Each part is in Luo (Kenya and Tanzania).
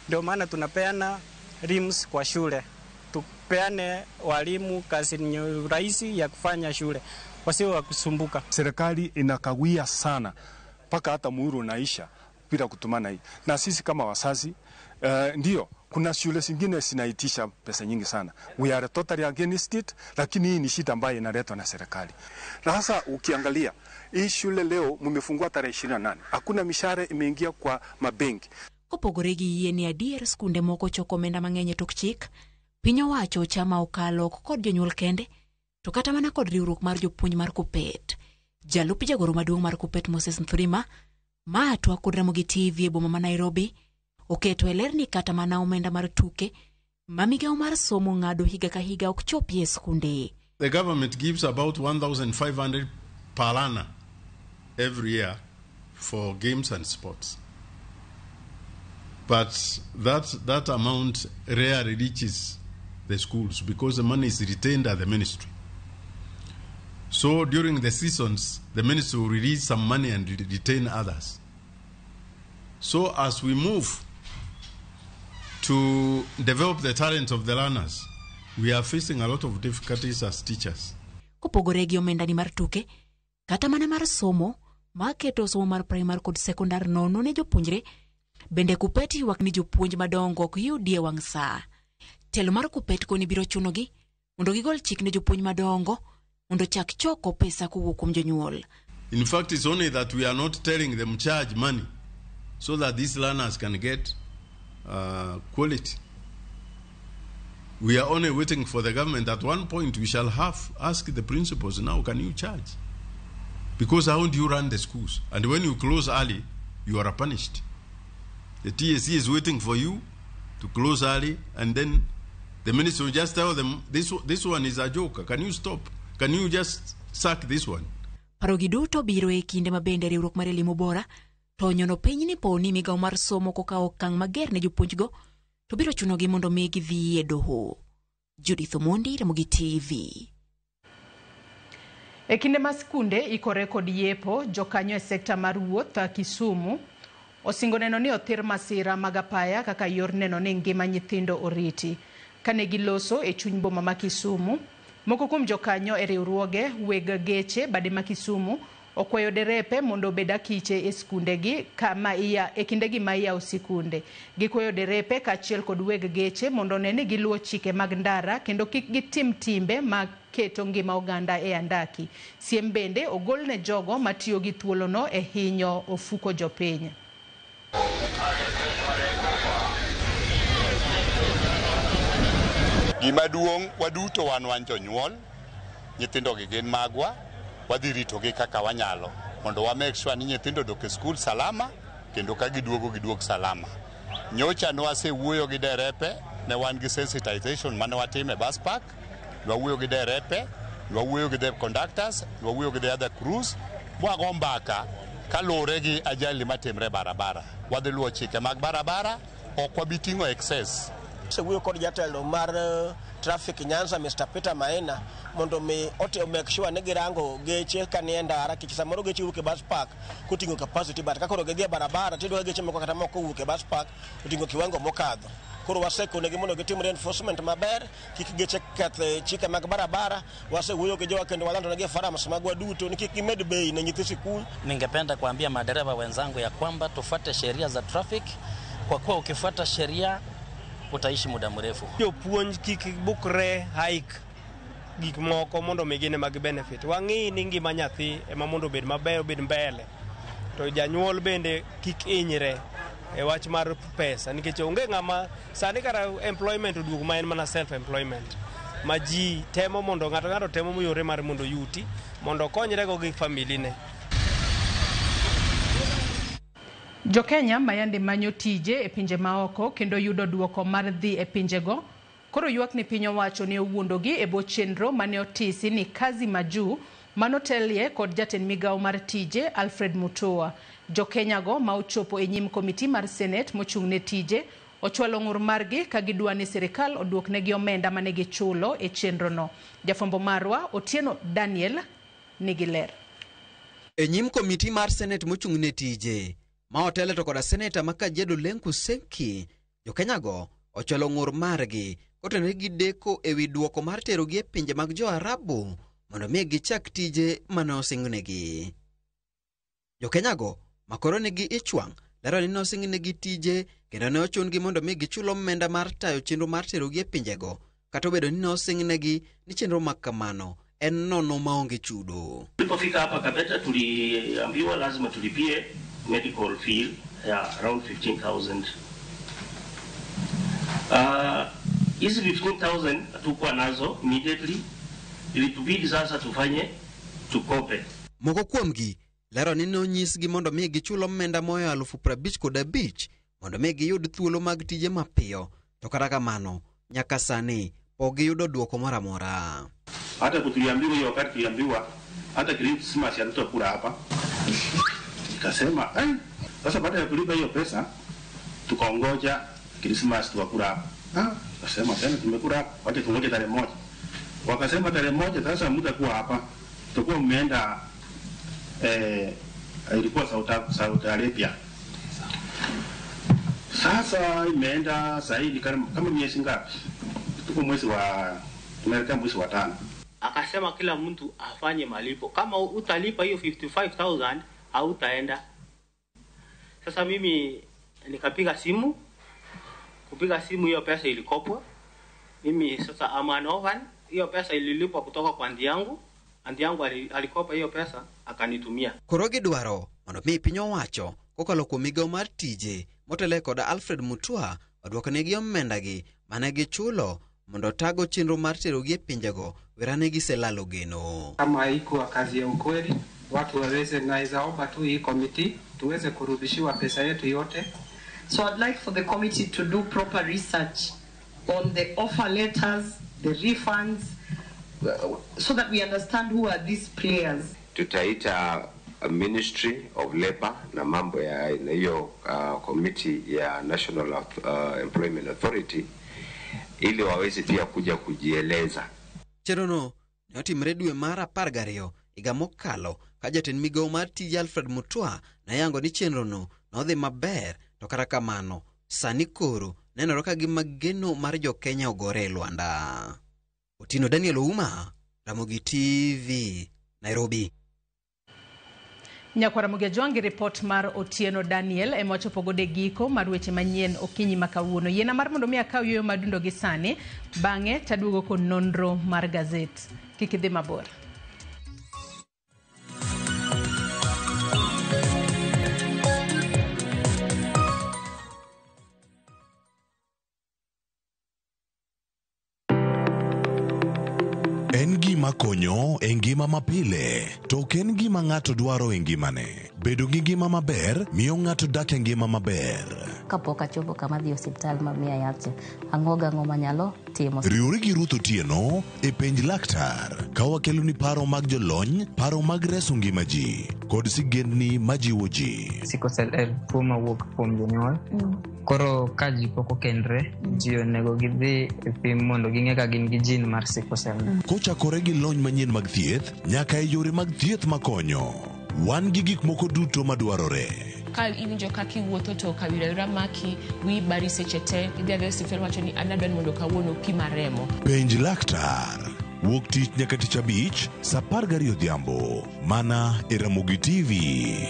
Ndio maana tunapeana RIMS kwa shule, tupeane walimu kazi rahisi ya kufanya shule, wasiwe wa kusumbuka. Serikali inakawia sana mpaka hata muhuri unaisha bila kutumana hii, na sisi kama wazazi ndio kuna shule zingine zinaitisha pesa nyingi sana. We are totally against it, lakini hii ni shida ambayo inaletwa na serikali. Na sasa ukiangalia hii shule leo mmefungua tarehe 28, hakuna mishahara imeingia kwa mabenki. Kopogore gi yie ni adier skunde moko choko omenda mang'eny e tok chik, piny owacho chama okalo ok kod jonyuol kende, to kata mana kod riwruok mar jopuonj mar KUPPET. Jalup jagoro maduong' mar KUPPET Moses Mthurima, ma twak kod Ramogi TV e boma ma Nairobi, oketo e ler ni kata mana omenda mar tuke ma migawo mar somo ng'ado higa ka higa ok chopi e skunde. The government gives about 1,500 per learner every year for games and sports. But that amount rarely reaches the schools because the money is retained at the ministry. So during the seasons, the ministry will release some money and retain others. So as we move to develop the talent of the learners, we are facing a lot of difficulties as teachers. Kopogore gi omenda ni mar tuke, kata mana mar somo, ma keto somo mar primar kod sekondar nono ne jopuonjre, bende KUPPET ywak ni jopuonj madongo ok yudi e wang' saa. Telo mar KUPPET koni biro chunogi mondo gigol chik ne jopuonj madongo mondo chak choko pesa kowuok kuom jonyuol. In fact, it's only that we are not telling them charge money so that these learners can get quality. We are only waiting for the government. At one point, we shall have ask the principals, now can you charge? Because how do you run the schools? And when you close early, you are punished. The TSC is waiting for you to close early, and then the minister will just tell them, this one is a joker. Can you stop? Can you just sack this one? Parogi duto biro e kinde ma bende riwruok mar elimu bora to onyono piny ni po ni migawo mar somo kokawo okang' mager ne jopuonjgo to biro chunogi mondo mi gidhi e doho. Judith Omondi, Ramogi TV. E kinde ma skunde ikore kod yepo, jokanyo e sekta mar wuoth Kisumu osingo neno ni othir masira mag apaya kaka yor neno ni ngima nyithindo oriti. Kane giloso e chuny boma ma Kisumu, moko kuom jokanyo e riwruoge weg geche bade ma Kisumu okwayo derepe mondo obed akiche e skundegi kama iya e kindegi ma iyawo sikunde. Gikwayo derepe kaachiel kod weg geche mondo one ni giluwo chike mag ndara kendo kik gitim timbe mag keto ngima oganda e andaki. Siem bende ogol ne jogo matiyo gi thuolono e hinyo ofuko jopiny. Gima duong' waduto wan jonyuol, nyithindo gi gin magwa, wadhi ritogi kaka wanyalo mondo wa make sure ni nyithindo dok e skul salama kendo ka giduogo giduog salama. Nyocha ne wasewuoyo gi derepe, ne wan gi sensitization mane watimo e bus park, nwawuoyo gi derepe, nwawuoyo gi the conductors, nwawuoyo gi the other crews, mwago mbaka kaluwore gi ajali matimre e barabara. Wadhi luwo chike mag barabara, ok wabi ting'o excess. Osewuoyo kod jatelo mar traffic Nyanza Mr. Peter Maina mondo mi ote make sure ni girango geche kanie ndara kich samoro geche wuok e bus park koting'o capacity but ka koro gidhi e barabara tiyudo ka geche moko kata moko owuok e bus park oting'o kiwango mokadho. Koro wasekonegi mondo gitim reinforcement maber kik geche keth chike mag barabara. Wasewuoyo gi jowa kendo walandonegi e forums magwa duto ni kik gimed bei ne nyithi sikul. Ningependa kuambia madereva wenzangu ya kwamba tufuate sheria za traffic, kwa kuwa ukifuata sheria utaishi muda mrefu. Jopuonj kik bukre hike gik moko mondo mi gin ema gi benefit. Wang'i ni ngima nyathi ema mondo obed maber, obed mbele. To janyuol bende kik hinyre e wach mar pesa nikech onge ng'ama sani kata employment oduogo ma en mana self employment ma ji temo mondo ng'ato ng'ato temo yore mar mondo oyuti mondo okonyrego gi familine. Jokenya ma yande manyo tije e pinje maoko kendo yudo duoko mar dhi e pinjego koro ywak ni piny owacho ne owuondogi e bwo chenro mane otisi ni Kazi Majuu manotelie kod jatend migawo mar tije Alfred Mutua. Jokenya go ma ochopo e nyim komiti mar Senate mochung' ne tije ochwalo ng'ur margi ka gidwa ni sirikal oduoknegi omenda mane gichulo e chenrono. Jafwambo marwa Otieno Daniel nigi ler. E nyim komiti mar Senate mochung' ne tije ma otele to koda seneta ma Kajiado Lenku Senki, Jokenyago ochwalo ng'ur margi kotenore gi deko ewi duoko mar terogi e pinje mag jo-Arabu mondo mi gichak tije mane osingnegi. Jokenyago makoro nigi ich wang' lero ni nosingnegi tije kendo ne ochun-gi mondo mi gichul omenda mar tayo chenro mar terogi e pinjego kata obedo ni nosingnegi ni chenro ma kamano en nono maonge chudo. Tulipofika hapa Kabete tuliambiwa lazima tulipie medical fee ya around 15,000. Hizi 15,000 hatukuwa nazo immediately, ilitubidi sasa tufanye tukope. Moko kuomgi lero ni nonyisgi mondo mi gichul omenda moyo 55,000 mondo mi giyud thuolo mag tije mapiyo, to kata kamano nyaka sani pok giyudo duoko moro amora. Hata kutuliambiwa hiyo wakati tuliambiwa hata Christmas hatutakula hapa. Nikasema sasa baada ya kulipa hiyo pesa tukaongoja Christmas tukakula hapa. Tukasema tena tumekula hapa, wacha tungoje tarehe 1. Wakasema tarehe 1 sasa mtakuwa hapa. Tutakuwa mmeenda ilikuwa Saudi Arabia. Sasa imeenda zaidi kama miezi ngapi? Tuko mwezi wa tumeelekea mwezi wa 5. Akasema kila mtu afanye malipo. Kama utalipa hiyo 55,000 hautaenda. Sasa mimi nikapiga simu. Kupiga simu hiyo pesa ilikopwa. Mimi sasa am an orphan. Hiyo pesa ililipwa kutoka kwa anti yangu. Anti yangu alikopa hiyo pesa akanitumia. Koro gidwaro mondo mi piny owacho kokalo kuom migawo mar tije motelo kod Alfred Mutua oduoknegi omendagi mane gichulo mondo tago chenro mar terogi e pinjego werane giselalo geno. Kama haikuwa kazi ya ukweli, watu waweze, naweza omba tu hii committee tuweze kurudishiwa pesa yetu yote. So I'd like for the committee to do proper research on the offer letters, the refunds, so that we understand who are these players. Tutaita Ministry of Labor na mambo ya hiyo committee ya National Employment Authority ili waweze pia kuja kujieleza. Chenrono ne otimre dwe mar 12 higa mokalo ka jatend migawo mar tije Alfred Mutua noyango ni chenrono nodhi maber, to kata kamano sani koro nenore ka gima geno mar jokenya ogore e lwanda. Otieno Daniel Ouma, Ramogi TV, Nairobi. Nyakwara Ramogi Ajwang' report mar Otieno Daniel ema wachopo godo e giko mar weche manyien okinyi ma kawuono. Yiena mar mondo mi akaw yueyo madundo gi sani, bang'e taduogo kod nonro mar gazet. Kik idhi mabor. En gima konyo e ngima mapile, to ok en gima ng'ato dwaro e ngimane. Bedo gi ngima maber miyo ng'ato dak e ngima maber. Kapok achopo kama dhi osiptal ma miya yath, ang'o gang'o manyalo timo. Riwri gi Ruth Otieno e Penj Laktar ka wakeloni paro mag jolony, paro mag reso ngima ji kod sigendni majiwo ji. Sickle cell en tuo mawuok kuom jonyuol. Koro ka ji pok okendre, ji onego gidhi e pim mondo ging'e ka gin gi gene mar sickle cell. Kochakore gi lony manyien mag thieth nyaka e yore mag thieth makonyo, wan gi gik moko duto madwarore. Ka iwinjo kaka iwuotho to kawira maki, wiyi bari seche te, idhi adhiya e osiptal wacho ni an adwa ni mondo kawuono pima remo. Penj Laktar wuok tich nyaka tich abich saa 12 odhiambo mana e Ramogi TV.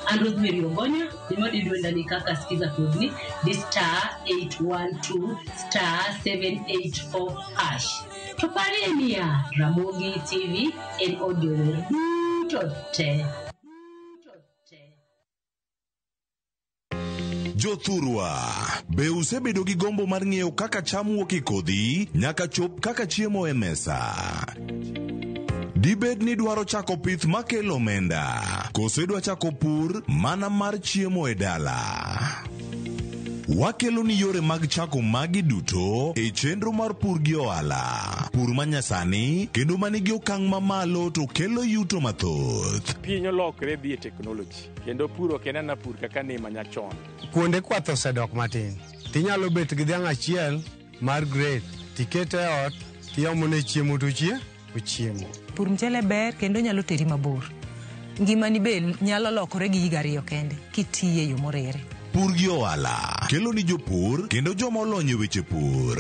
An Rosemary Ogonya, gima dwenda ni kaka sikiza kodni di star 812 star 784 hash. To parie niya, Ramogi TV en od jower duto te. Jothurwa, be usebedo gi gombo mar ng'eyo kaka cham wuok e kodhi nyaka chop kaka chiemo e mesa? Dibed ni dwaro chako pith makelo omenda, koso idwa chako pur mana mar chiemo e dala? Wakelo ni yore mag chako magi duto e chenro mar pur gi ohala. Pur manyasani kendo manigi okang' mamalo to kelo yuto mathoth. Piny olokre dhi e teknoloji kendo pur ok en ana pur kaka ne manyachon. Kuonde kwath osedok matin. Tinyalo bet gi dhiang' achiel mar grade tikete e ot tiomone chiemo to ochiemo. Pur mchele ber kendo nyalo teri mabor. Ngimani be nyalo lokore gi higa ariyo kende kitiye e yo morere. Pur gi ohala kelo ni jopur kendo joma olony e weche pur.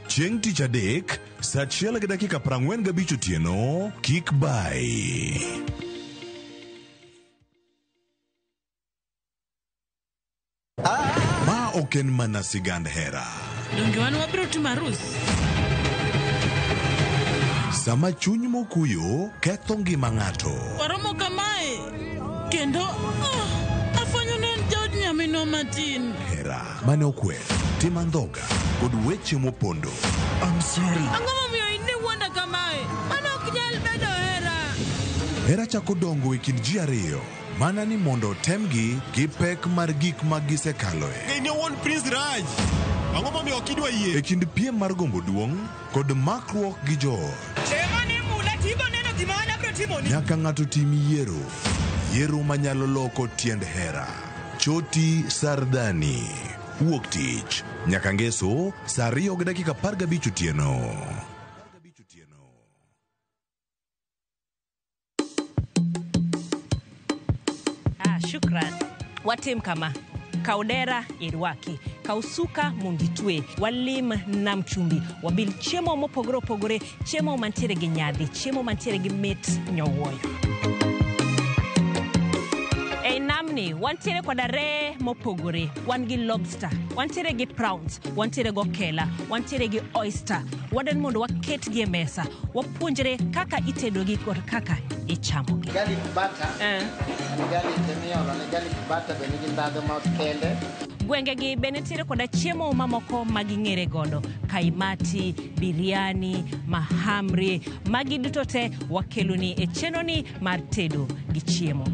Chieng' tich adek saa 1:45 otieno kik bai. Ma ok en mana sigand hera. Donge wan wabiro timo arus? Sama chuny mokuyo ketho ngima ng'ato. Waromo kamae kendo afwenyo ni en jaod nyaminwa matin. Hera mane okwer, tim andhoga kod weche mopondo. I'm sorry. Ang'o momiyo in iwuonda kamae? Mano ok nyal bedo hera. Hera chako dongo e kind ji ariyo mana ni mondo otemgi gi pek mar gik ma gisekaloe. In owuon Prince Raj. Ang'o momiyo ok idwa yie? E kind piem mar gombo duong' kod makruok gi joot. Nyaka ng'ato tim yiero. Yiero manyalo loko tiend hera. Choti Sardani. Wuok tich. Nyaka ngeso saa 2:15 otieno. Shukran. Watim kama. Kaw dera irwaki, kaw suka mondo itwe, walim nam chumbi, wabil chiemo mopogore opogore, chiemo mantiere gi nyadhi, chiemo mantiere gi mit nyowuoyo. Ei namni wantiere koda ree mopogore, wan gi lobster, wantiere gi prawns, wantiere gi okela, wantiere gi oyster. Wadwaro mondo waketgi e mesa, wapuonjre kaka itedogi kod kaka ichamogi. Garlic butter. Garlic emiolo ne garlic butter be nigi ndhadhu ma kende. Gwengegi be nitiere koda chiemo mamoko ma ging'ere godo, kaimati, biryani, mahamri, magi duto te wakeloni e chenroni mar tedo gi chiemo.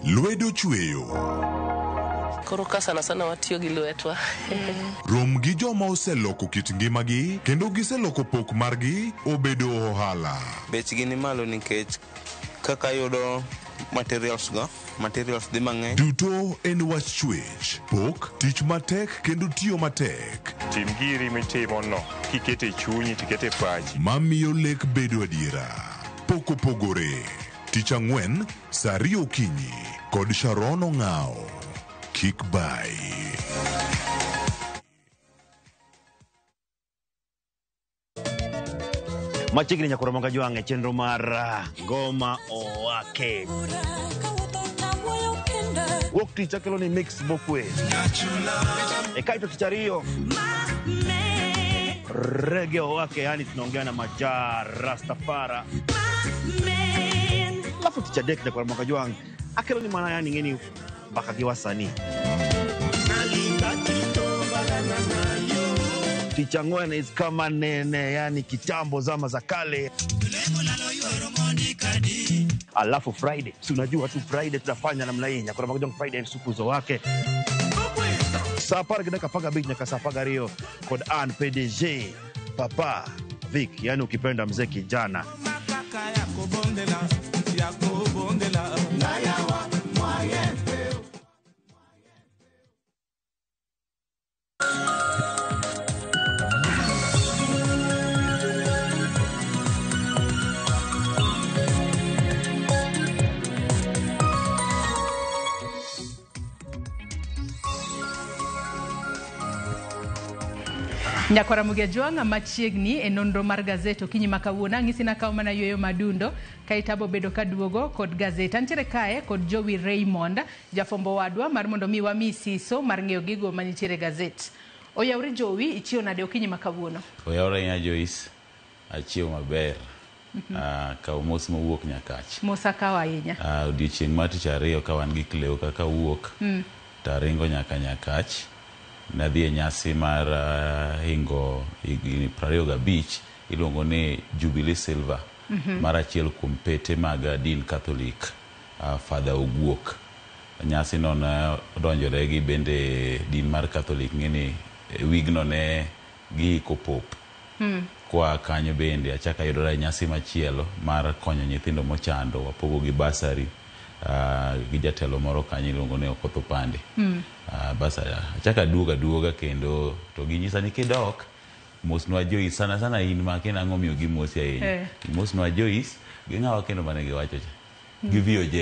Lwedo chweyo. Koro ka sana sana watiyo gi lwetwa. Rom gi joma oseloko kit ngimagi kendo giseloko pok margi obedo ohala. Bechgi ni malo nikech kaka yudo materials go, materials dhi mang'eny. Duto en wach chwech, pok, tich matek kendo tiyo matek. Tim giri mitimo no kikete chunyi tikete pachi. Mamiyo lek bedo adiera. Pok opogore. Tich ang'wen saa 2 okinyi kod Sharon Ong'ao. Kik bai. Machiegni nyakoro moga jwang' e chenro mar Ngoma Owake. Wuok tich akelo ni mix mokwe. E kaito tich ariyo Rege Owake, yani tunaongea na Maja Rastafara. Alafu tich adek nyakoro moga jwang' akelo ni mana yani ng'eni mbaka gi wasanii. Tich ang'wen is kama nene, yani kitambo zama za kale. Alafu Friday, si unajua tu Friday tutafanya namna hii. Nyakoro moga jwang' Friday sukuzo wake. Saa 10:15 nyaka saa 12 kod an PDG Papa Vic, yani ukipenda mzee kijana. Nyakwara Mugia Jwang' machiegni e nonro mar gazet okinyi ma kawuono ang'isi nakawo mana yueyo madundo kaeto abo bedo kaduogo kod gazet. Antiere kae kod Jowi Raymond, jafwambo wadwa mar mondo mi wami siso mar ng'eyo gigo manitiere e gazet. Oyawre Jowi, ichiewo nade okinyi ma kawuono? Oyawre ahinya Joyce, achiewo maber. Kaw mos mowuok Nyakach. Mos akawo ahinya. Odiochieng' mar tich ariyo ka wan gi Cleo kaka wuok, taringo nyaka Nyakach. Nadhi e nyasi mar hingo higni 25 iluongo ni Jubilee Silver. Mar achiel kuom pete mag din Catholic, Father Oguok. Nyasi no ne odonjore gi bende din mar Catholic ng'eni e wigno ne giiko Pope. Kwa kanyo bende achako ayudora e nyasi machielo mar konyo nyithindo mochando, wapogo gi bursary gi jatelo moro kanyo iluongo ni Okoth Opande. Bursary achako aduogo aduoga kendo to ginyisa ni kidok mosnwa Joyce sana sana in ma kendo ang'o miyo gimosi ahinya. Mosnwa Joyce gi ng'awa kendo mane giwacho cha. Gi VOJ.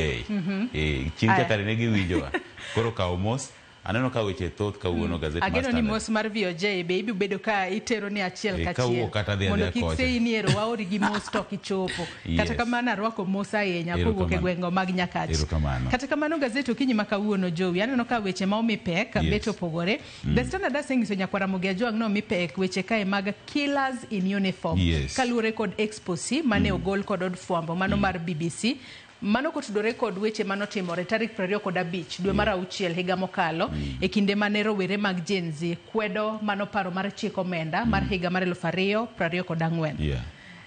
Chieng' cha kare ne giwinjowa. Koro kaw mos aneno ka weche thoth kawuono gazet mar Ageno ni Standard. mos mar VOJ be ibiro bedo ka itero ni achiel kachiel. Kawuok kata adhi Mondo adhiya kik kocha. seyi ni ero waori gi mos to ok ichopo. Kata kamano arwako mos ahinya kowuok e Erokamano. gwengo mag Nyakach. Erokamano. Kata kamano gazet okinyi ma kawuono Jowi, aneno ka weche ma omi pek bet opogore. The Standard asenyiso nyakwar Ramogi Ajwang' ni omi pek weche kae mag killers in uniform. Kaluwore kod expose mane ogol kod od fwambo mano mar BBC. Mano kotudore kod weche manotimore tarik 25 dwe mar auchiel higa mokalo e kinde mane rowere mag Gen Z kwedo mano paro mar chik omenda mar higa mar 2024.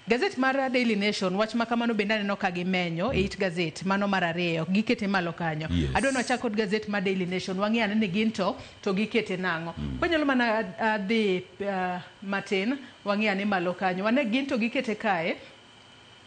Gazet mar Daily Nation wach ma kamano bende aneno ka gimenyo e it gazet mano mar ariyo gikete malo kanyo. Adwa ni wachak kod gazet mar Daily Nation wang'i ane ni gin to gikete nang'o. Wanyalo mana dhi matin wang'i ane malo kanyo wane gin to gikete kae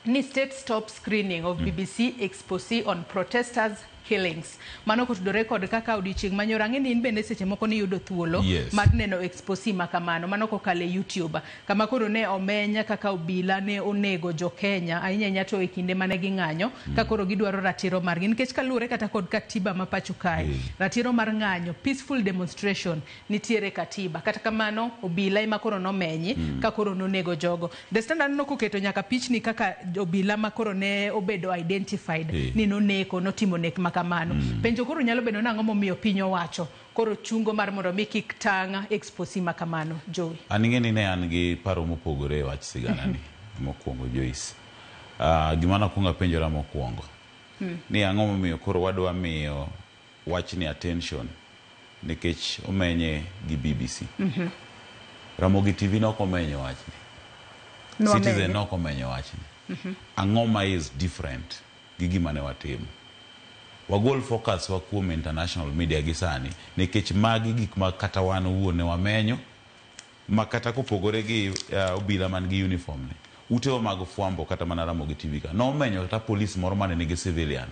ni state stop screening of BBC expose on protesters killings. Mano kotudore kod kaka odiochieng' manyoro ang'e ni in bende seche moko niyudo thuolo mar neno expose ma kamano mano kokalo e YouTube kama koro ne omeny kaka obila ne onego jo Kenya ahinya ahinya to e kinde mane ging'anyo ka koro gidwaro ratiro margi nikech kaluwore kata kod katiba ma pacho kae ratiro mar ng'anyo peaceful demonstration nitiere katiba kata kamano obila ema koro nomenyi ka koro nonego jogo. The Standard nokoketo nyaka pichni kaka obila ma koro ne obedo identified ni noneko notimo nek ma kamano. Penjo koro nyalo bedo nang'o momiyo piny owacho koro chungo mar mondo mi kik tang' expose ma kamano Jowi. An ing'e ni ne an gi paro mopogore e wach sigana ni mokwongo Joyce. Gima nakwongo apenjora mokwongo ni ang'o momiyo koro wadwa miyo wachni attention nikech omenye gi BBC. Ramogi TV nok omenyo wachni. Citizen nok omenyo wachni. Ang'o ma is different gi gima ne watimo? Wagol focus wa kuom international media gi sani nikech magi gik ma kata wan owuon ne wamenyo ma kata kopogore gi obila man gi uniform ni utewa mag fwambo kata mana Ramogi TV ka nomenyo kata police moro mane nigi civilian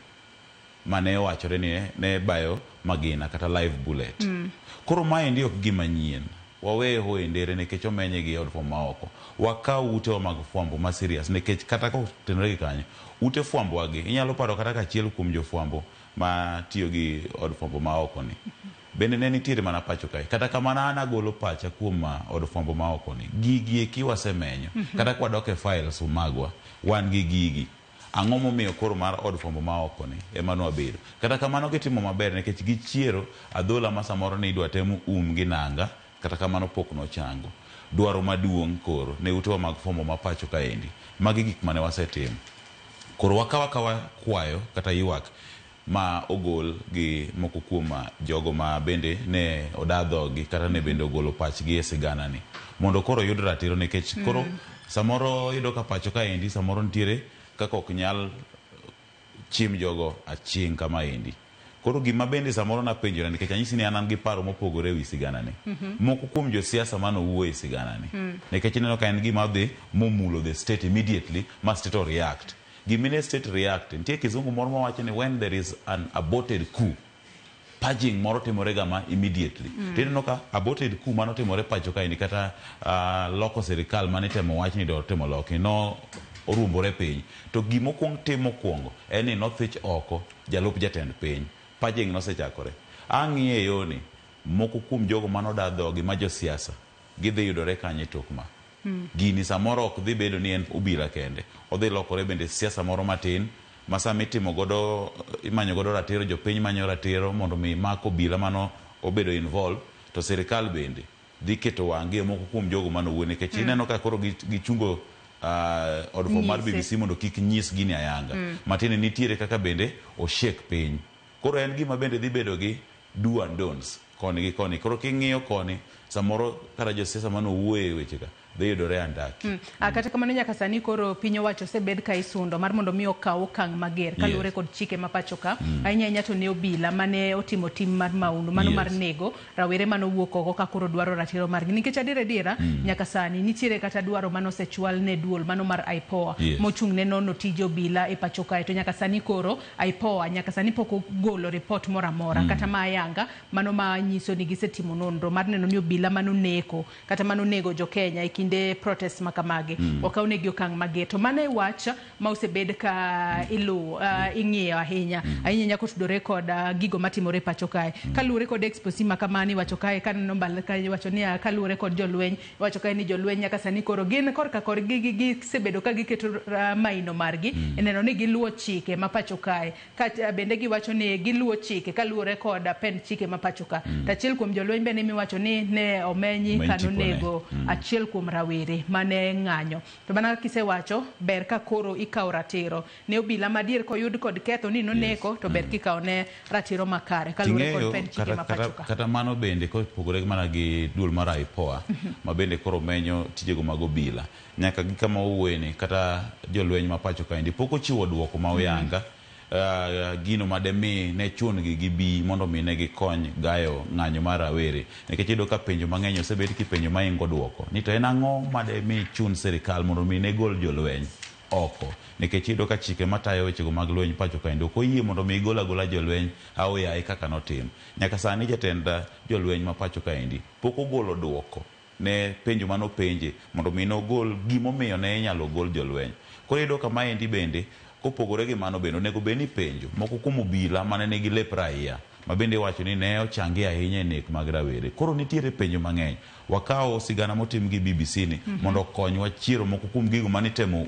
mane owachore ni ne bayo magina kata live bullet. Koro maendi ok gima nyien. Waweye hoye ndere nikech omenye gi od fwambo maoko. Wakaw utewa mag fwambo ma serious nikech kata kotenore gi kanyo ute fwambo wagi inyalo paro kata ka achiel kuom jofwambo ma tiyo gi od fwambo maoko ni bende ne nitiere mana pacho kae. Kata kamano an agolo pacha kuom od fwambo maoko ni gigi eki wasemenyo. Kata kwadok e files magwa wan gi gigi. Ang'o momiyo koro mar od fwambo maoko ni ema nwabedo. Kata kamano gitimo maber nikech gichiero adhola ma samoro ne idwa tem um gi nanga kata kamano pok nochango. Dwaro maduong' koro ne utewa mag fwambo ma pacho kaendi. Magi gik mane wasetimo. Koro wakaw akawa kwayo kata ywak ma ogol gi moko kuom jogo ma bende ne oda dhogi kata ne bende ogolo pachgi e sigana ni mondo koro oyud ratiro nikech koro samoro iyudo ka pacho kaendi samoro nitiere kaka ok nyal chim jogo aching' kama endi. Koro gima bende samoro napenjora nikech anyisi ni an gi paro mopogore ewi sigana ni. Moko kuom josiasa manowuoyo e sigana ni. Nikech ineno ka en gima dhi momulo the state immediately ma state o react. Gimine state react nitie kizungu moro mawacho ni when there is an aborted coup purging moro timore ga ma immediately. To ineno ka aborted coup manotimore pacho kaendi kata loko sirikal manitemo wach ni dwa timo loki no oruombore piny. To gimokwong tim mokwongo en ni nothich oko jalup jatend piny. Purging nosechakore. Ang'iye yoni moko kuom jogo manoda dhogi ma josiasa gidhi yudore kanye tok ma. Gini samoro ok dhi bedo ni en obila kende. Odhi lokore bende siasa moro matin ma sama itimo godo imanyo godo ratiro jopiny manyo ratiro mondo mi mak obila mano obedo involved to sirikal bende dhi keto wang'gi e moko kuom jogo manowuoyo nikech ineno ka koro gichungo od fwambo mar BBC mondo kik nyis gini ayanga. Matiende nitiere kaka bende oshake piny. Koro en gima bende dhi bedo gi do and don'ts koni gi koni. Koro king'iyo koni Samoro kata josiasa manowuoye e weche ka dhi yudore andaki. Kata kamano nyaka sani koro piny owacho osebed ka isundo mar mondo mi okaw okang' mager kaluwore kod chike ma pacho ka. Ahinya ahinya to ne obila mane otimo tim mar maundu mano mar nego rawere mane owuok oko ka koro dwaro ratiro margi. Nikech adier adiera nyaka sani nitiere kata dwaro mane osechwal ne duol mano mar IPOA mochung' ne nono tij obila e pacho kae. To nyaka sani koro IPOA nyaka sani pok ogolo ripot moro amora kata ma ayanga mano ma nyiso ni gisetimo nonro mar neno ni obila mano neko kata mano nego jo Kenya e kinde protest ma kamagi okaw negi okang' mager. To mano e wach ma osebed ka iluwo ing'iyo ahinya ahinya nyaka otudore kod gigo matimore e pacho kae. Kaluwore kod expose ma kamano iwacho kae kaneno mbele kae iwacho ni kaluwore kod jolweny iwacho kae ni jolweny nyaka sani koro gin korka korgi gisebedo ka giketo maino margi e neno ni giluwo chike ma pacho kae. Ka bende giwacho ni giluwo chike kaluwore kod pend chike ma pacho ka. To achiel kuom jolweny bende miwacho ni ne omenyi kanonego achiel kuom rawere mane ng'anyo. To mana kaka isewacho, ber ka koro ikawo ratiro ne obila madier koyud kod ketho ni noneko to ber kikawo ne ratiro makare kaluwore kod pend chike ma pacho ka. Kata mano bende kopogore mana gi duol mar IPOA ma bende koro menyo tijego mag obila nyaka gi kama owuoyeni kata jolweny ma pacho kaendi pok ochiwo duoko ma oyanga gino mademi ne chun gi gibi mondo mi ne gikony gayo ng'anyo mar rawere. Nikech iyudo ka penjo mang'eny osebed kipenjo maingo duoko ni to en ang'o mademi chun sirikal mondo mi ne gol jolweny oko. Nikech iyudo ka chike matayo wechego mag lweny pacho kaendi ok oyie mondo mi gol agola jolweny aoyaye kaka notim. Nyaka sani jatend jolweny ma pacho kaendi pok ogolo duoko ne penjo manopenje mondo mi nogol gimomiyo ne inyalo gol jolweny. Koro iyudo ka maendi bende kopogore gi mano bende onego bed ni penjo moko kuom obila mane nigi lep raia ma bende iwacho ni ne ochangi ahinya e nek mag rawere. Koro nitiere penjo mang'eny. Wakawo sigana motim gi BBC ni mondo okonywa chiero moko kuom gigo manitemo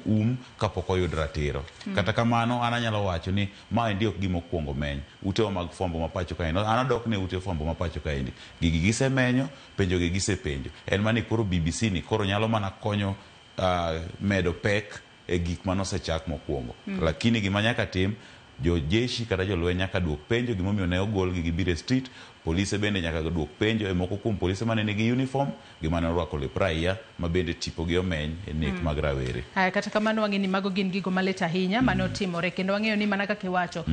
kapok oyud ratiro. Kata kamano an anyalo wacho ni maendi ok gima okuongo meny. Utewa mag fwambo ma pacho kaendi. An adok ne ute fwambo ma pacho kaendi. Gigi gisemenyo, penjo gi gisepenjo. En mani koro BBC ni koro nyalo mana konyo medo pek e gik manosechak mokwongo. Lakini gima nyaka tim, jojeshi kata jolweny nyaka duok penjo gimomiyo ne ogolgi gibiro e street. Polise bende nyaka duok penjo e moko kuom polise mane nigi uniform gi mane orwako lep raia ma bende tipo gi omeny e nek mag rawere. Kata kamano wang'e ni mago gin gigo malit ahinya mane otimore kendo wang'eyo ni mana kaka iwacho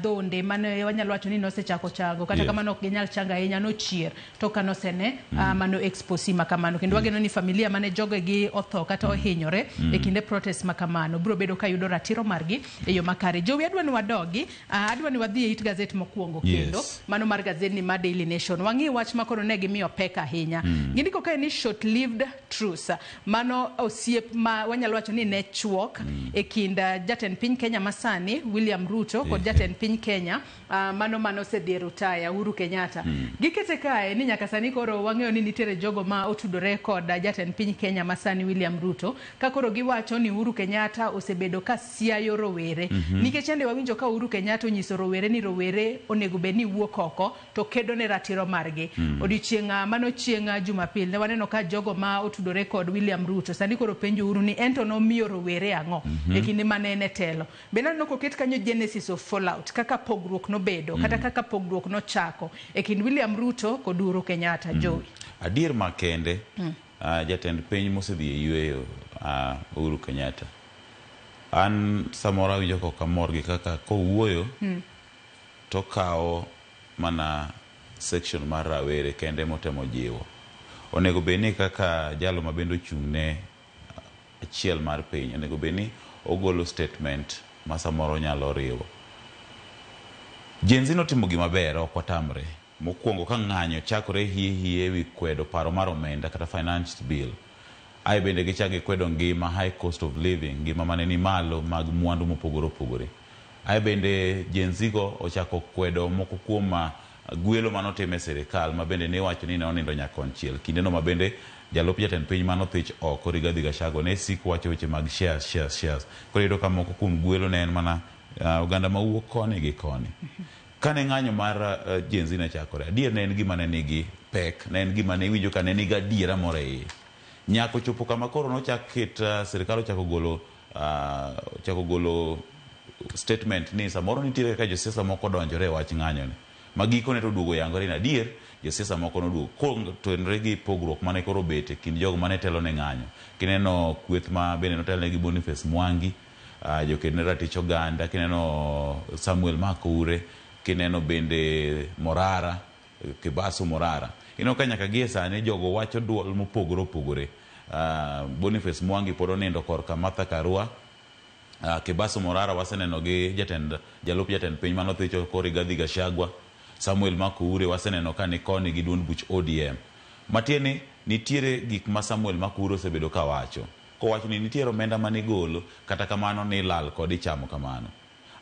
dhonde mane wanyalo wacho ni nosechako chango kata kamano ok ginyal chango ahinya nochier to ka nosene mano expose ma kamano kendo wageno ni familia mane jogegi otho kata ohinyore e kinde protest ma kamano biro bedo ka yudo ratiro margi e yo makare. Jowi adwa ni wadogi, adwa ni wadhi e it gazet mokwongo kendo mano mar gazet ni mar Daily Nation. Wang'i wach ma koro ne gimiyo pek ahinya. Gindiko kae ni short lived truce. Mano osiep ma wanyalo wacho ni ne chuok e kind jatend piny Kenya masani William Ruto kod jatend piny Kenya mano manosedhi e rutaya Uhuru Kenyatta. Gikete kae ni nyaka sani koro wang'eyo ni nitiere jogo ma otudore kod jatend piny Kenya masani William Ruto ka koro giwacho ni Uhuru Kenyatta osebedo ka siayo rowere. Nikech ende wawinjo ka Uhuru Kenyatta onyiso rowere ni rowere onego bed ni wuok oko to kedo ne ratiro margi. Odiochieng' mano chieng' Jumapil ne waneno ka jogo ma otudore kod William Ruto sani koro penjo Uhuru ni ento nomiyo rowere ang'o e kinde mane en e telo. Bende aneno koket kanyo genesis of fallout kaka pogruok nobedo kata kaka pogruok nochako e kind William Ruto kod Uhuru Kenyatta. Jowi. Adier makende jatend piny mosedhi e yweyo Uhuru Kenyatta. An samoro awinjo ka ok amor gi kaka kowuoyo to kawo mana section mar rawere kende motemo jiwo. Onego bed ni kaka jalo ma bende ochung' ne achiel mar piny, onego bed ni ogolo statement ma samoro nyalo riwo. Gen Z notimo gima ber, ok watamre. Mokwongo ka ng'anyo chakore hie hie ewi kwedo paro mar omenda kata finance bill. Ae bende gichak gikwedo ngima high cost of living, ngima mane ni malo mag mwandu mopogore opogore. Ae bende Gen Z go ochako kwedo moko kuom gwelo manotim e sirikal ma bende ne iwacho ni ne onindo nyakonchiel. Kindeno ma bende jalup jatend piny manothich oko Rigathi Gachagua ne siko wacho weche mag shares, shares, shares. Koro iyudo ka moko kuom gwelo ne en mana oganda mawuok koni gi koni. Kane ng'anyo mar Gen Z ne chakore, adier ne en gima ne nigi pek, ne en gima ne iwinjo ka ne nigi adiera moro e iye. Nyaka ochopo kama koro nochak ket sirikal ochako golo statement ni samoro nitiere kaka josiasa moko donjore e wach ng'anyo ni. Ma gikone to oduogo yangore ni adier Josiasa moko noduogo kotenore gi pogruok mane koro obet e kind jogo mane telo ne ng'anyo. Kineno kweth ma bende notelne gi Boniface Mwangi, joked ne ratich oganda, kineno Samuel Makure, kineno bende Morara, Kibasu Morara. Ineno ka nyaka gie sani jogo wacho duol mopogore opogore. Boniface Mwangi pod onindo korka Martha Karua. Kibasu Morara waseneno gi jatend jalup jatend piny mane othicho ko Rigathi Gachagua. Samuel Makuure waseneno ka ni koni gi duond buch ODM. Matiende ni nitiere gik ma Samuel Makuure osebedo ka wacho. Kowacho ni nitiere omenda mane igolo kata kamano ni ilal kode ichamo kamano.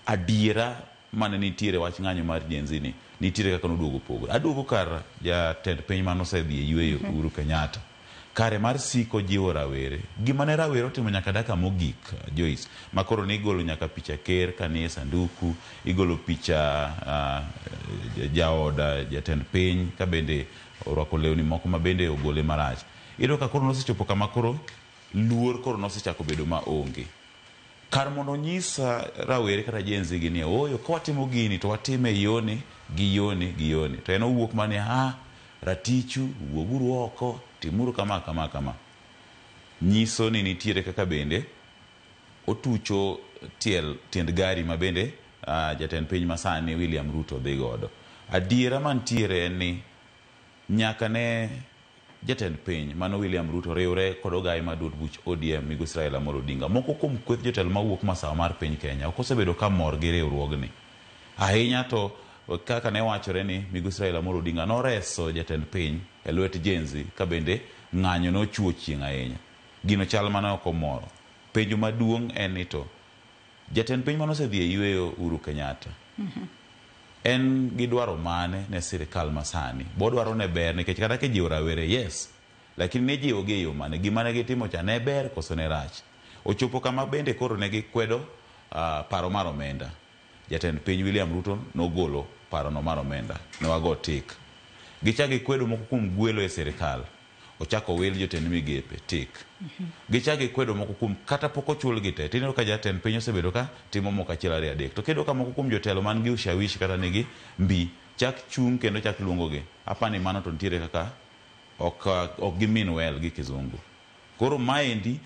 Adiera mane nitiere wach ng'anyo mar Gen Z ni nitiere kaka noduogo opogore. Aduogo kar jatend piny mane osedhi e yueyo Uhuru Kenyatta. Kare mar siko jiwo rawere. Gima ne rawere otimo nyaka dakika mogik, Joyce, ma koro ne igolo nyaka picha ker ka nie sanduku, igolo picha jaod jatend piny ka bende orwako lewni moko ma bende ogole marach. Iyudo ka koro nosechopo kama koro luor koro nosechako bedo ma onge. Kar mondo onyis rawere kata Gen Z gi ni ooyo ka watimo gini to watime e yoni gi yoni gi yoni. To en owuok mana ni ah ratichu wuoguru oko timuru kama kama kama. Nyiso ni nitiere kaka bende otucho tiel tiend gari ma bende jatend piny masani William Ruto dhi godo. Adiera mantiere en ni nyaka ne jatend piny mano William Ruto riwre kod ogaye mar duond buch ODM migosi Raila Amolo Odinga. Moko kuom kweth jotelo mawuok masawa mar piny Kenya ok osebedo ka mor gi riwruogni. Ahinya to kaka ne wachore ni migosi Raila Amolo Odinga noreso jatend piny e lwet Gen Z ka bende ng'anyo nochuo chieng' ahinya. Gino chal mane ok omoro. Penjo maduong' en ni to jatend piny mane osedhi e yueyo Uhuru Kenyatta en gi dwaro mane ne sirikal masani? Bodwaro ne ber nikech kata kijiwo rawere yes, lakini ne jiwo gi e yo mane? Gima ne gitimo cha ne ber koso ne rach? Ochopo kama bende koro ne gikwedo paro mar omenda. Jatend piny William Ruto nogolo parono mar omenda, ne wago tik. Gichak gikwedo moko kuom gwelo e sirikal, ochako owil jotend migepe, tik. Gichak gikwedo moko kuom kata pok ochulgi te, tineno ka jatend piny osebedo ka timo moko achiel ariyo adek. To kiyudo ka moko kuom jotelo man gi ushawishi kata nigi mbi chak chung' kendo chak luongogi, apani mano to nitiere kaka ok gimin well gi kizungu. Koro maendi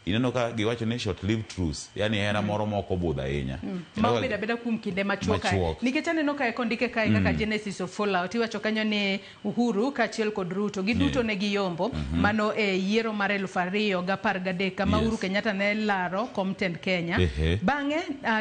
ineno ka giwacho ni short lived truce, yani hera moro ma ok obudho ahinya. Ma obedo abeda kuom kinde machuok kae. Machuok. Nikech aneno kae kondike kae kaka Genesis of Fallout, iwacho kanyo ni Uhuru kaachiel kod Ruto giduto ne giyombo mano e yiero mar 2013 kama Uhuru Kenyatta ne laro kom tend Kenya. Bang'e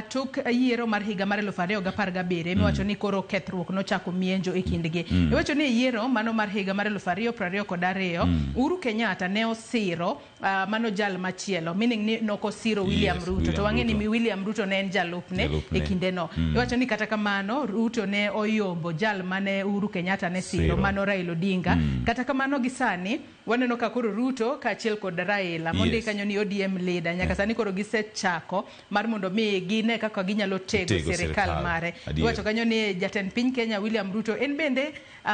tok yiero mar higa mar 2017 miwacho ni koro kethruok nochako mienjo e kindgi. Iwacho ni yiero mano mar higa mar 2022 Uhuru Kenyatta ne osiro mano jal machielo, meaning ni nokosiro William Ruto. To wang'e ni William Ruto ne en jalupne e kindeno. Iwacho ni kata kamano Ruto ne oyombo jal mane Uhuru Kenyatta ne siro, mano Raila Odinga. Kata kamano gi sani waneno ka koro Ruto kaachiel kod Raila mondik kanyo ni ODM leader nyaka sani koro gisechako mar mondo mi gine kaka ginyalo tego sirikal mare. Iwacho kanyo ni jatend piny Kenya William Ruto en bende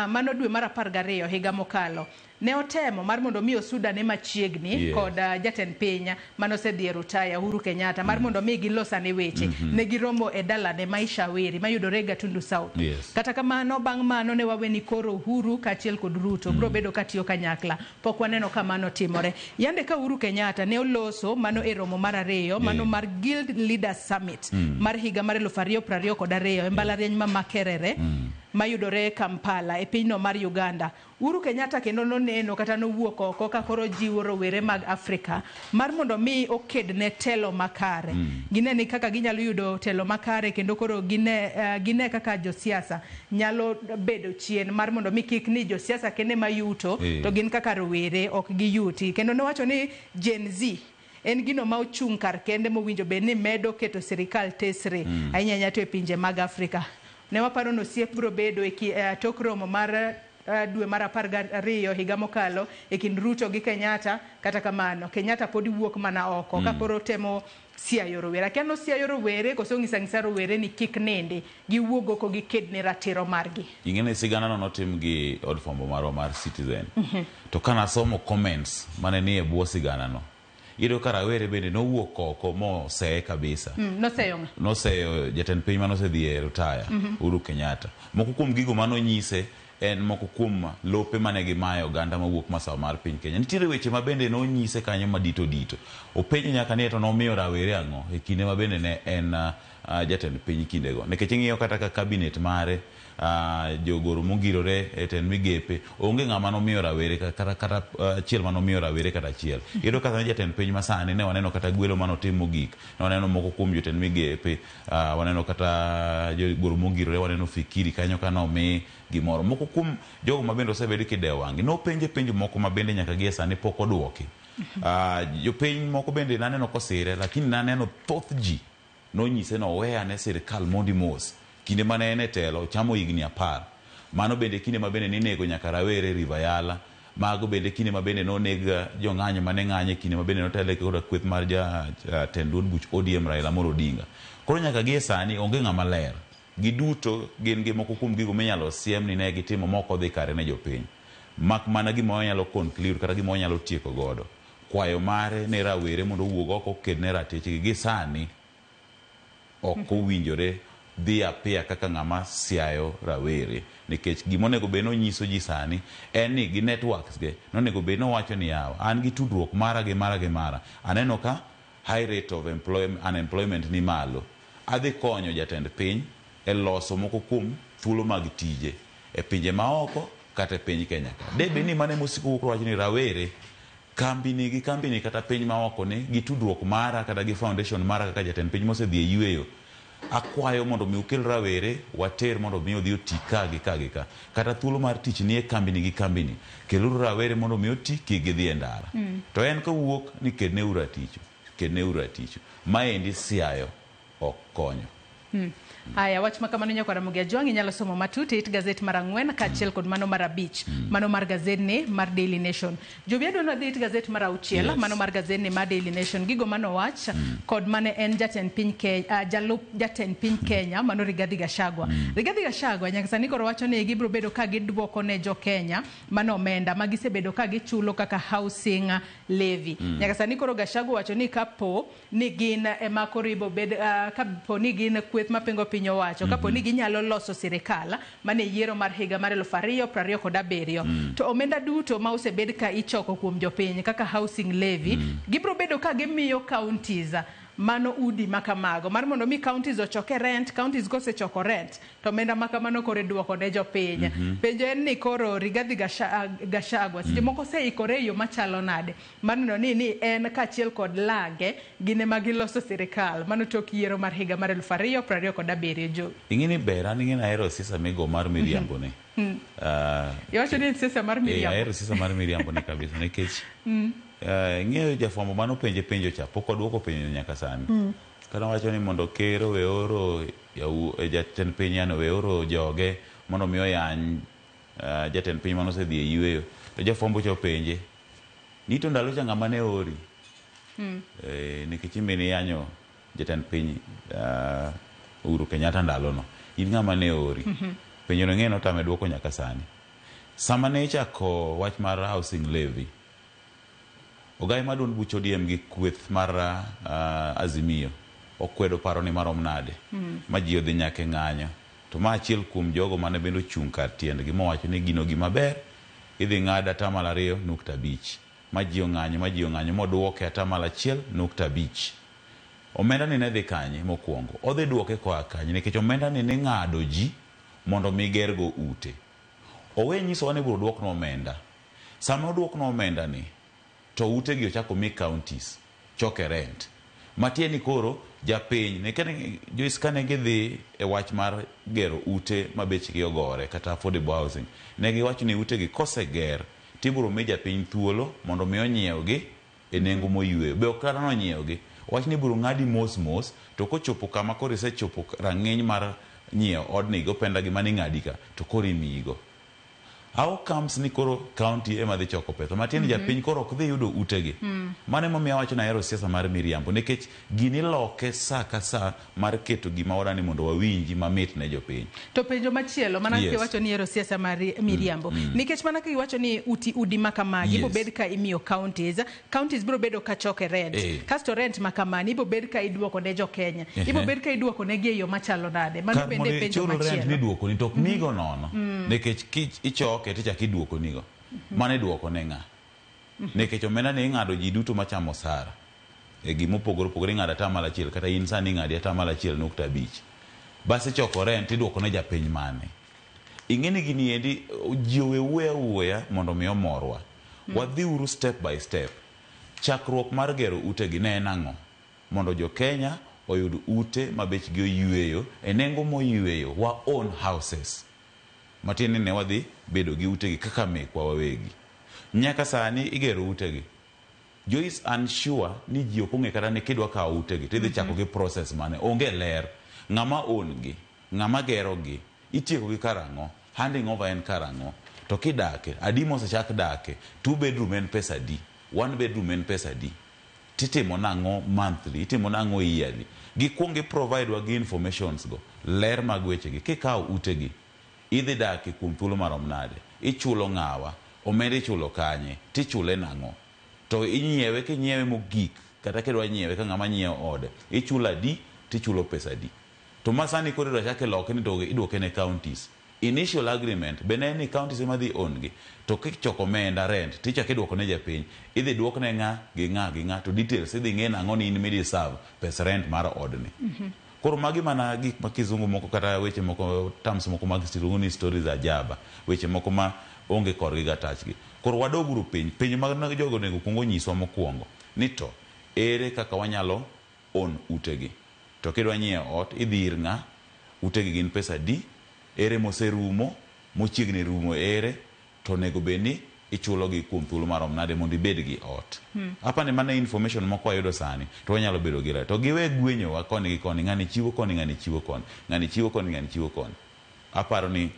mano dwe mar 12 higa mokalo ne otemo mar mondo mi osudane machiegni kod jatend piny manosedhi e rutaya Uhuru Kenyatta mar mondo mi gilosane weche. Ne giromo e dalane Maisha Weri mayudore Gatundu South. Kata kamano bang' mano ne wawe ni koro Uhuru kaachiel kod Ruto biro bedo katiyo kanyakla. Pok waneno ka mano timore. Yande ka Uhuru Kenyatta ne oloso mano e romo mar ariyo mano mar Guild Leaders Summit mar higa mar 2022 e mbalariany ma Makerere mayudore Kampala e pinyno mar Uganda. Uhuru Kenyatta kendo noneno kata nowuok oko ka koro jiwo rowere mag Afrika mar mondo mi oked ne telo makare. Gine ni kaka ginyalo yudo telo makare kendo koro gine kaka josiasa nyalo bedo chien mar mondo mi kik ni josiasa kende mayuto to gin kaka rowere ok giyuti. Kendo nowacho ni Gen Z en gino ma ochung' kar kende mowinjo bed ni medo keto sirikal tesre ahinya ahinya to e pinje mag Afrika. Ne waparo ni osiep biro bedo e tok romo mar dwe mar 12 higa mokalo e kind Ruto gi Kenyatta. Kata kamano Kenyatta pod wuok mana oko ka koro temo siayo rowere. Akia nosiayo rowere koso ng'isa ng'isa rowere ni kik nindi, giwuog oko giked ne ratiro margi. Ing'e ni sigana no notim gi od fwambo marwa mar Citizen. To kanasomo comments mane ni e bwo sigana no, iyudo ka rawere bende nowuok oko moseye kabisa. Noseyo ng'a? Noseyo jatend piny mane osedhi e rutaya, Uhuru Kenyatta. Moko kuom gigo manonyise en moko kuom lope mane gimayo oganda mawuok masawa mar piny Kenya. Nitiere weche ma bende nonyise kanyo madito dito. Openjo nyaka ni to nomiyo rawere ang'o e kinde ma bende ne en jatend piny kindego. Nikech ing'iyo kata ka cabinet mare, jogoro mongirore e tend migepe, onge ng'ama nomiyo rawere kata achiel manomiyo rawere kata achiel. Iyudo kata ni jatend piny masani ne waneno kata gwelo manotim mogik, ne waneno moko kuom jotend migepe, waneno kata jogoro mongirore, waneno Fikiri kanyo ka nomi gimoro. Moko kuom jogo ma bende osebedo kidewo wang'gi, nopenje penjo moko ma bende nyaka gie sani pok oduoki. Jopiny moko bende naneno kosire, lakini naneno thoth ji nonyise ni owe ane sirikal mondi mos. Kinde mane en e telo, ochamo higni 10. Mano bende kinde ma bende ninego nyaka rawere River Yala. Mago bende kinde ma bende noneg jong'anyo mane ng'anyo e kinde ma bende notelo koda kweth mar jatend duond buch ODM Raila Amolo Odinga. Koro nyaka gie sani onge ng'ama ler. Giduto gin gi moko kuom gigo minyalo siem ni ne gitimo mok odhi kare ne jopiny. Mak mana gima wanyalo conclude kata gima wanyalo tieko godo. Kwayo mare ne rawere mondo owuog oko oked ne ratichgi gi sani ok owinjore dhi apiya kaka ng'ama siayo rawere. Nikech gima onego bed ni onyiso ji sani en ni gi networks ge nonego bed ni owacho ni yawa an gi tudruok mara gi mara gi mara. Aneno ka high rate of unemployment ni malo. Adhi konyo jatend piny e loso moko kuom thuolo mag tije e pinje maoko kata e piny Kenya ka. Debe ni mane mosiko wuok wacho ni rawere kambini gi kambini kata piny maoko ni gi tudruok mara kata gi foundation mara kaka jatend piny mosedhi e yweyo. Akwayo mondo mi ukel rawere water mondo mi odhi oti ka gi ka gi ka. Kata thuolo mar tich ni e kambini gi kambini. Keluru rawere mondo mi oti kik gidhi e ndara. To en kowuok ni kedneuru raticho. Kedneuru raticho. Maendi siayo ok konyo. Haya, wach ma kamano nyakwar Ramogi Ajwang' inyalo somo matut e it gazet mar 4 kaachiel kod mano mar 5, mano mar gazetni mar Daily Nation. Jobi adwa ni wadhi it gazet mar 6, mano mar gazetni mar Daily Nation. Gigo manowach kod mane en jatend piny Kenya, jalup jatend piny Kenya mano Rigathi Gachagua. Rigathi Gachagua nyaka sani koro wacho ni gibiro bedo ka gidwoko ne jo Kenya mano omenda ma gisebedo ka gichulo kaka housing levy. Nyaka sani koro Gachagua wacho ni kapo ni gin ema koro ibo bed kapo ni gin kweth mapingo piny owacho, kapo ni ginyalo loso sirikal mane yiero mar higa mar 2027, to omenda duto ma osebed ka ichoko kuom jopiny kaka housing levy, gibiro bedo ka gimiyo counties mano udi makamago mar mondo mi counties ochoke rent. Counties kosechoko rent to omenda makamano koro iduoko ne jopiny. Penjo en ni koro Rigathi Gachagua seche moko oseikore e yo machalo nade mar neno ni en kaachiel kod lange gin ema giloso sirikal mano tok yiero mar higa mar 2027 jo. Ing'e ni ber an ing'e ni ahero siasa migo mar miriambo ni. Iwacho ni siasa mar miriambo. Ahero siasa mar miriambo ni kabisa nikech ing'eyo jafwambo mano penje penjo cha pok oduoko penjo nyaka sani. Kana wacho ni mondo ker owe oro jatend piny yani owe oro joge mondo mi oyany jatend piny mano osedhi e yweyo. To jafwambo cha openje ni to ndalo cha ng'ama ne ori. Nikech in bende iyanyo jatend piny Uhuru Kenyatta ndalono. In ng'ama ne ori. Penjo no ing'e notame duoko nyaka sani. Sama ne ichako wach mar housing levy, ogai ma duond buch ODM gi kweth mar Azimio okwedo paro ni marom nade, ma ji odhi nyaka e ng'anyo. To ma achiel kuom jogo mane bende ochung' kar tiendgi mowacho ni gino gima ber, idhi ng'ad 2.5%. Ma ji ong'anyo moduoke 1.5%. Omenda ni ne dhi kanye mokwongo? Odhi duoke koa kanye? Nikech omenda ni ning'ado ji mondo mi gergo ute. Owe nyisowa ni biro duoknwa omenda. Sama oduoknwa omenda ni, to ute gi ochako mi counties choke rent. Matiende ni koro japiny, Joyce kane gidhi e wach mar gero ute ma bechgi ogore kata affordable housing, ne giwacho ni ute gi koseger tibiro mi japiny thuolo mondo mi onyiewgi e nengo moyweyo. Be ok kata nonyiewgi. Wach ni ibiro ng'adi mos mos, to kochopo kama koro isechopo rang'iny mar nyiewo odni gi openda gi mane ing'adi ka, to koro imiyigo. How comes ni koro county ema dhi choko pesa? Matiende mm -hmm. Japiny koro ok dhi yudo utegi. Mano emomiyo awacho ni ahero siasa mar miriambo nikech gini iloke saa ka saa mar keto gima wadwani mondo wawinji mamit ne jopiny. To penjo machielo mana kaka iwacho ni ihero siasa mar miriambo nikech mana kaka iwacho ni uti udi ma kamagi ibo bed ka imiyo counties, counties biro bedo ka choke rent kasto rent ma kamani ibo bed ka iduoko ne jo Kenya ibo bed ka iduoko negi e yo machalo nade? Mano Kar bende mondo e penjo ichul rent machielo. niduokoni to ok miyigo nono nikech ki ichoke tichako iduokonigo. Mano iduoko ne ng'a? Nikech omenda ni ing'ado ji duto machamo osara e gima opogore opogore ing'ado atamalo achiel kata in sani ing'adi atamalo achiel nukta abich. Bas ichoko rent iduoko ne japiny mane? Ing'e ni gini endi ji owe wuoyo awuoya mondo mi omorwa. Wadhi uru step by step. Chakruok mar gero utegi ne en ang'o? Mondo jo Kenya oyud ute ma bechgi oyueyo e nengo moyueyo, wa own houses. Matiende ni ne wadhi bedo gi utegi kaka mekwa wawegi. Nyaka sani igero utegi. Joyce an sure ni ji ok ong'e kata ni kidwa kawo utegi to idhi chako gi process mane. Onge ler. Ng'ama own gi? Ng'ama gero gi? Itieko gi karang'o? Handing over en karang'o? To kidake, adi mosechak dake? Two bedroom en pesa adi? One bedroom en pesa adi? Titimo nang'o monthly? Itimo nang'o yearly? Gikuong gi provide wa gi informations go, ler mag weche gi. Kikawo utegi, idhi dake kuom thuolo marom nade? Ichulo ng'awa? Omenda ichulo kanye? Tichule nang'o? To inyiewe kinyiewe mogik, kata kidwa nyiewe ka ng'ama nyiewo ode, ichulo adi tichulo pesa adi? To ma sani koro idwa chak iloke ni to iduoke ne counties. Initial agreement be ne en ni counties ema dhi own gi. To kichoko omenda, rent, tichako iduoko ne japiny. Idhi duok ne ng'a, gi ng'a, gi ng'a, to details idhi ng'e nang'o ni in ema idhi serve pes rent mar odni. Koro magi mana gik ma kizungu moko kata weche moko, terms moko mag iluongo ni stories ajaba. Weche moko ma onge korgi gi attach gi. Koro wadog uru piny. Penjo ma jogo onego kuong onyiswa mokuongo ni to ere kaka wanyalo own utegi. To kidwa nyiewo ot, idhi ir ng'a? Utegi gin pesa adi? Ere moserumo? Mochiegni rumo ere? To onego bed ni ichulogi kuom thuolo marom nade mondo ibed gi ot? Apani mano e information moko wayudo sani to wanyalo bedo gi ler. To giwe gwenyowa koni gi koni, ng'ani chiwo koni, ng'ani chiwo koni, ng'ani chiwo koni, ng'ani chiwo koni. Aparo ni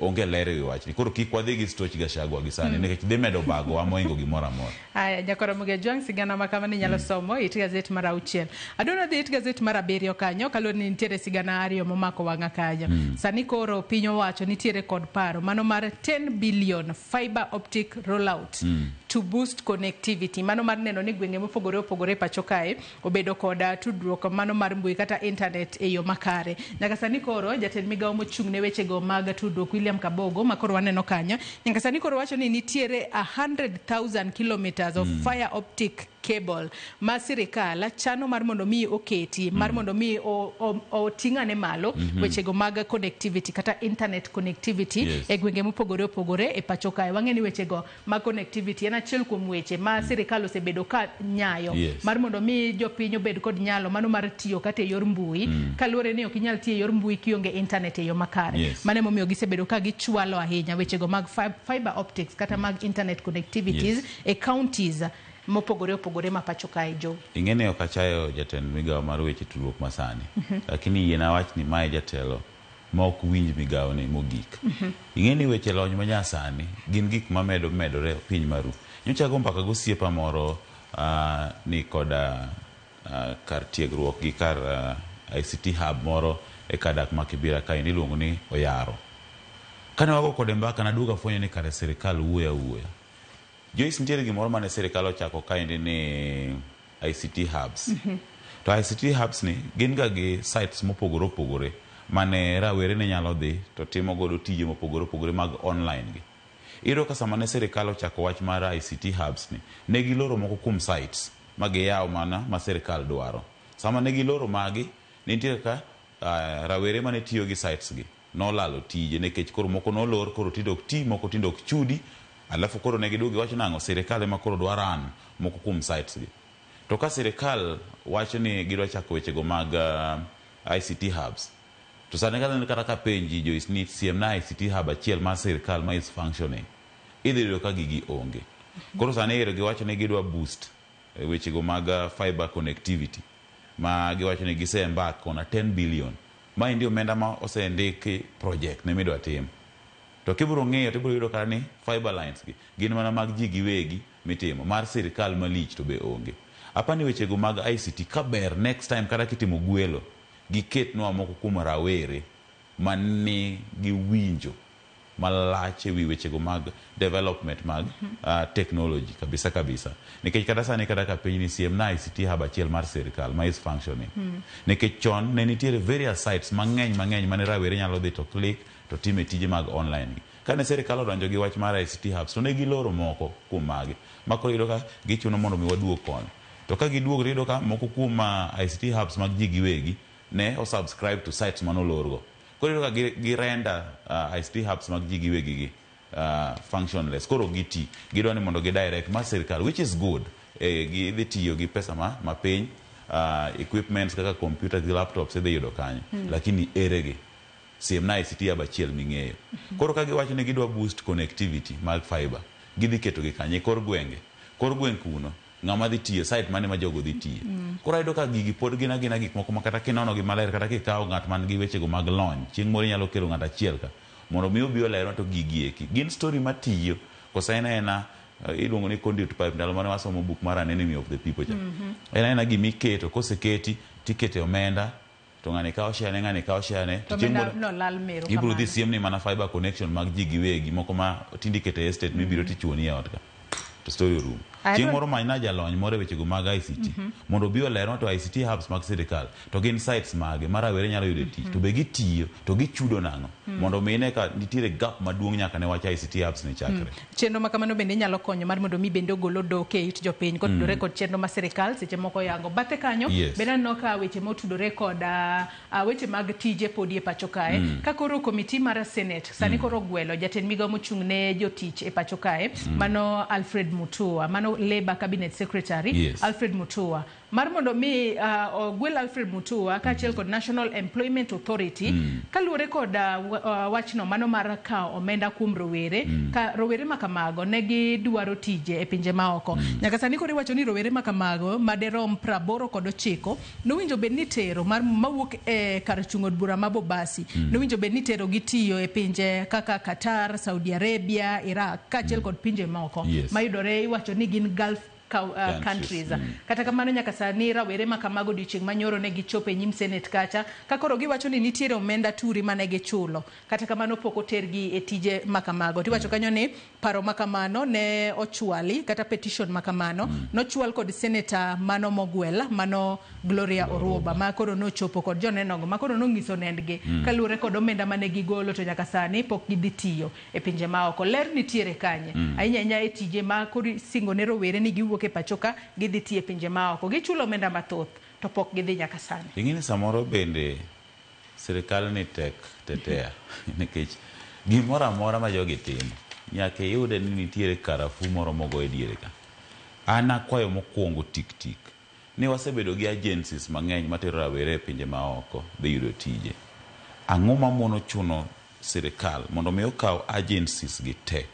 onge ler ewi wachni. Koro kik wadhi gi stoch Gachagua gi sani nikech dhi medo bagowa mohingo gimoro amora. Aya, Jakoro Mugejwang' sigana ma kamano inyalo somo it gazet mar auchiel. Adwaro dhi it gazet mar abiriyo kanyo kaluwore ni nitiere sigana ariyo momako wang'a kanyo. Sani koro piny owacho nitiere kod paro mano mar 10 billion fiber optic rollout to boost connectivity. Mano mar neno ni gwenge mopogore opogore e pacho kae obedo kod tudruok mano mar mbui kata internet e yo makare. Nyaka sani koro jatend migawo mochung' ne wechego mag tudruok William Kabogo ma koro waneno kanyo, nyaka sani koro wacho ni nitiere 100,000 kilometers of fire optic cable ma sirikal chano mar mondo mi oketi mar mondo mi oting'ane malo wechego mag connectivity kata internet connectivity e gwenge mopogore opogore e pacho kae. Wang'e ni wechego mag connectivity en achiel kuom weche ma sirikal osebedo ka nyayo mar mondo mi jopiny obed kod nyalo mano mar tiyo kata e yor mbui kaluwore ni ok inyal tiyo e yor mbui kionge internet e yo makare. Mano emomiyo gisebedo ka gichwalo ahinya wechego mag fiber optics kata mag internet connectivities e counties mopogore opogore ma pacho kae. Jowi. Ing'e ni ok achayo jatend migawo mar weche tudruok masani, lakini yiena awach ni mae jatelo ma ok winj migawone mogik. Ing'e ni weche lony manyasani gin gik mamedo medore piny maru. Nyocha ago mbaka gosiepa moro ni koda kar tiegruok gi kar ICT hub moro e kar dak ma Kibera kaendi iluongo ni Oyaro. Kane wago kode mbaka naduogo afwenyo ni kare sirikal wuoyo awuoya. Joyce nitiere gimoro mane sirikal ochako kaendi ni ICT hubs. To ICT hubs ni gin ga gi sites mopogore opogore mane rawere ne nyalo dhi to timo godo tije mopogore opogore mag online gi. Iyudo ka sama ne sirikal ochako wach mar ICT hubs ni, ne giloro moko kuom sites ma giyawo mana ma sirikal dwaro. Sama ne giloro magi, ne nitiere ka rawere mane tiyo gi sites gi nolalo tije nikech koro moko nolor koro tinde ok ti, moko tinde ok chudi. Alafu koro ne giduogo giwacho nang'o, sirikal ema koro dwa run moko kuom sites gi. To ka sirikal wacho ni gidwa chako wechego mag ICT hubs, to sani kata kapenji Joyce ni siemna ICT hub achiel mar sirikal ma is functioning, idhi yudo ka gigi onge. Koro sani ero giwacho ni gidwa boost wechego mag fiber connectivity ma giwacho ni gise embark on a 10 billion. Maendi omenda ma osendiki project ne midwa tim. To kibiro ng'iyo to ibiro yudo kata ni fiber lines gi gin mana mag ji giwegi mitimo, mar sirikal malich to be onge. Apani wechego mag ICT kaber next time kata kitimo gwelo, giketnwa moko kuom rawere mani gi winjo malach ewi wechego mag development mag technology kabisa kabisa. Nikech kata sani kata ka piny ni siem na ICT hub achiel mar sirikal ma is functioning. Nikech chon ne nitiere various sites mang'eny mang'eny mane rawere nyalo dhi to click to time tije mag online gi. Kane sirikal odonjo gi wach mar ICT hubs to ne giloro moko kuom magi. Ma koro iyudo ka gichuno mondo mi waduog koni. To ka giduogo to iyudo ka moko kuom ICT hubs mag ji giwegi ne o subscribe to sites manolorgo. Koro iyudo ka gi render ICT hubs mag ji giwegi gi functionless. Koro giti. Gidwa ni mondo gi direct mar sirikal, which is good. Gidhi tiyo gi pesa ma mapiny, equipments kaka computer gi laptops idhi yudo kanyo. Lakini ere gi? Siem na ICT hub achiel ming'eyo. Koro ka giwacho ni gidwa boost connectivity mag fiber, gidhi keto gi kanye? Kor gwenge. Kor gweng' kuno, ng'ama dhi tiyo, site mane ma jogo dhi tiye. Koro ayudo ka gigi pod gin agina gik moko ma kata kinono gi maler, kata kikawo ng'at man gi wechego mag lony, chieng' moro inyalo kelo ng'at achiel ka, mondo mi obi olerwa to gigi eki. Gin story matiyo, koso en aena iluongo ni conduit pipe, ndalo mane wasomo buk mar An Enemy of the People cha. En aena gimiketo, koseketi, tikete omenda, to ng'ani kawo share ne, ng'ani kawo share ne, to chieng' omenda moro no lal mero ibiro dhi kamano. siem ni mana fiber connection mag ji giwegi, moko ma tinde ikete e estate mibiro tichuoni e ot ka. To story orumo. Chieng' moro manyna jalony moro e wechego mag ICT mondo obi olerwa to ICT hubs mag sirikal to gin sites mage ma rawere nyalo yude tich, to be gitiyo, to gichudo nang'o, mondo mi ine ka nitiere gap maduong' nyaka ne wach ICT hubs ni chakre. Chenro ma kamano bende nyalo konyo mar mondo mi bende ogol odoke e it jopiny kotudore kod chenro ma sirikal seche moko oyango. Bathe kanyo bende aneno ka weche motudore kod weche mag tije podi e pacho kae. Ka koro komiti mar Senate sani koro ogwelo jatend migawo mochung' ne jotich e pacho kae, mano Alfred Mutua, mano Labour Cabinet Secretary Alfred Mutua, mar mondo mi ogwel Alfred Mutua kaachiel kod National Employment Authority kaluwore kod wachno mano mar kawo omenda kuom rowere ka rowere ma kamago ne gidwaro tije e pinje maoko. Nyaka sani koro iwacho ni rowere ma kamago maderom 89 nowinjo bed ni tero mar mawuok e kar chung' od bura ma Bobasi nowinjo bed ni tero gi tiyo e pinje kaka Qatar, Saudi Arabia, Iraq kaachiel kod pinje moko mayudore iwacho ni gin Gulf countries. Countries. Kata kamano nyaka sani rawere ma kamago odiochieng' manyoro ne gichopo e nyim Senate kacha ka koro giwacho ni nitiere omenda turi mane gichulo, kata kamano pok otergi e tije ma kamago. Tiwacho kanyo ni paro ma kamano ne ochwali kata petition ma kamano nochwal kod seneta mano mogwel mano Gloria Oruba ma koro nochopo kod jonenogo ma koro nong'iso nendgi kaluwore kod omenda mane gigolo to nyaka sani pok gidhi tiyo e pinje maoko. Ler nitiere kanye? Ahinya ahinya e tije ma koro isingo ne rowere ni giwuok e pacho ka gidhi tiyo e pinje maoko, gichulo omenda mathoth to pok gidhi nyaka sani. Ing'e ni samoro bende sirikal ni tek tetea nikech gimoro amora ma jogi timo nyaka iyude ni nitiere karafuu moro mogo e diere ka. An akwayo mokwongo tik tik ni wasebedo gi agencies mang'eny matero rawere e pinje maoko dhi yudo tije. Ang'o mamono chuno sirikal mondo mi okaw agencies gi te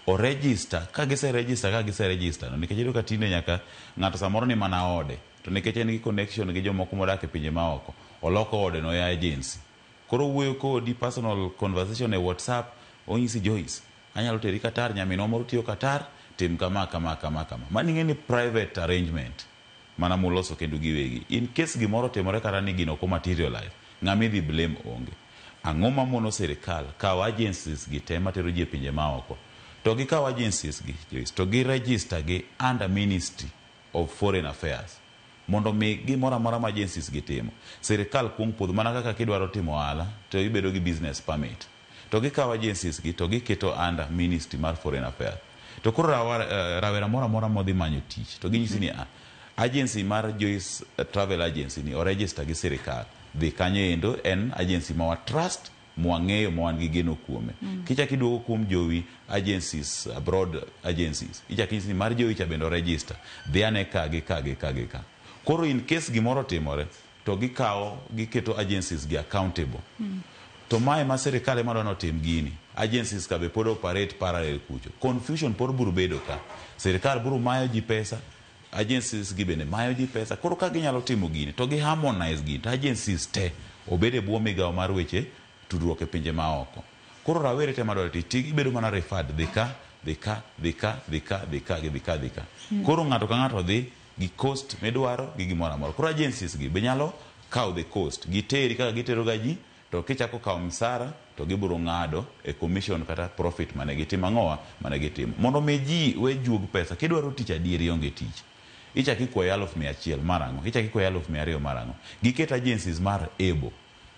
o register ka gise register ka gise register no, nikech iyudo ka tinde nyaka ng'ato samoro ni mana ode to nikech en gi connection gi jomoko modak e pinje maoko, oloko ode no e agency, koro owuoyo kodi personal conversation e WhatsApp, onyisi Joyce anyalo teri Qatar, nyaminwa moro tiyo Qatar, tim kama kama kama kama. Mano ing'e ni private arrangement mana muloso kendu giwegi. In case gimoro otimore kata ni gino ok materialize, ng'ama idhi blame onge. Ang'o mamono sirikal kawo agencies gi te matero ji e pinje maoko to gikawo agencies gi, Joyce, to gi register gi under Ministry of Foreign Affairs mondo mi gimoro amora ma agencies gi timo sirikal kuong puodho, mana kaka kidwaro timo ohala to ibedo gi business permit, to gikawo agencies gi to giketo under Ministry mar Foreign Affairs, to koro rawera moro amora modhi manyo tich to ginyisi ni agency mar Joyce Travel Agency ni oregister gi sirikal, dhi kanyo endo, en agency ma wa trust, mwang'eyo, ma wan gi geno kuome. Kichak iduogo kuom jowi agencies, abroad agencies, ichak inyisi ni mar jowi cha bende oregister, dhi ane ka gi ka gi ka gi ka. Koro in case gimoro otimore to gikawo giketo agencies gi accountable. To mae ma sirikal ema dwa notim gini, agencies ka be pod operate parallel kucho, confusion pod biro bedo ka sirikal biro mayo ji pesa, agencies gi bende mayo ji pesa. Koro ka ginyalo timo gini to gi harmonize gini to agencies te obed e bwo migawo mar weche tudruok e pinje maoko. Koro rawere te madwaro tich ibedo mana referred dhi ka, dhi ka, dhi ka, dhi ka, dhi ka, gi dhi ka, dhi ka. Koro ng'ato ka ng'ato dhi gi cost midwaro gi gimoro amora. Koro agencies gi be nyalo kawo the cost, giteri kaka gitero ga ji, to kichako kawo msara to gibiro ng'ado e commission kata profit mane gitimo ang'owa mane gitimo. Mondo mi ji we juog pesa, kidwaro tich adieri ionge tich. Ichako ikwayo 100,000 mar ang'o? Ichako ikwayo 200,000 mar ang'o? Giket agencies mar able.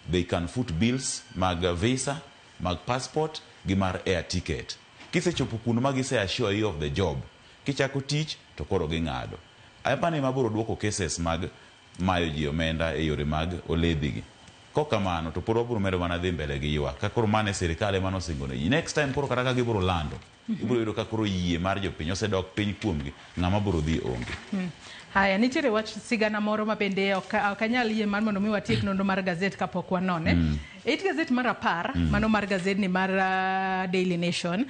They can foot bills mag visa, mag passport gi mar air ticket. Kisechopo kuno ma gise assure you of the job, kichako tich to koro ging'ado. Apani ema biro duoko cases mag mayo ji omenda e yore mag oledhi gi. Kok kamano to pod wabiro medo mana dhi mbele gi ywak. Ka koro mano e sirikal ema nosingo ne ji. Next time koro kata ka gibiro lando, ibiro yudo ka koro yie mar jopiny osedok piny kuomgi, ng'ama biro dhi onge. Haya, nitiere wach sigana moro ma bende ok anyal yie mar mondo mi watiek nonro mar gazet kapok wanone. E it gazet mar 10, mano mar gazedni mar Daily Nation,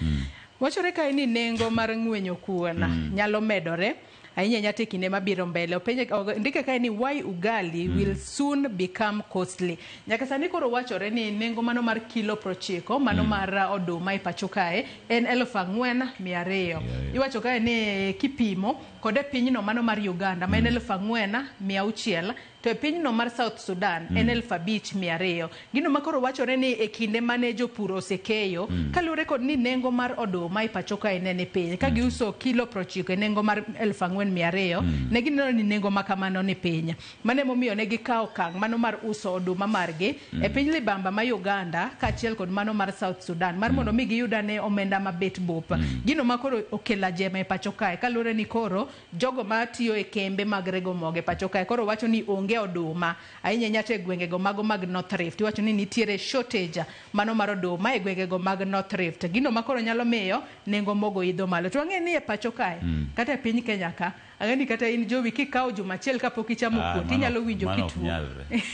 wachore kae ni nengo mar ng'wenyo kuon nyalo medore ahinya ahinya te kinde mabiro mbele. Openje ndike kae ni why ugali will soon become costly. Nyaka sani koro wachore ni nengo mano mar kilo 90 mano mar oduma e pacho kae en 4,200. Iwacho kae ni kipimo kod e pinyno mano mar Uganda ma en 4,600, to e pinyno mar South Sudan en 5,200. Gino ma koro wachore ni e kinde mane jopur osekeyo, kaluwore kod ni nengo mar oduma e pacho kae ne ni piny, ka giuso kilo 90 e nengo mar 4,200, ne gineno ni nengo ma kamano ni piny. Mano emomiyo ne gikawo okang' mano mar uso oduma margi e piny libamba ma Uganda kaachiel kod mano mar South Sudan mar mondo mi giyud ane omenda mabet bup. Gino ma koro okelo ajema e pacho kae kaluwore ni koro jogo matiyo e kembe mag rego mogo e pacho kae koro wacho ni onge oduma ahinya ahinya to e gwengego mago mag North Rift. Iwacho ni nitiere shortage mano mar oduma e gwengego mag North Rift. Gino ma koro nyalo miyo nengo mogo idho malo. To wang'e ni e pacho kae kata e piny Kenya ka, ang'e ni kata in Jowi kikawo juma achiel kapok ichamo kuon tinyalo winjo kituo.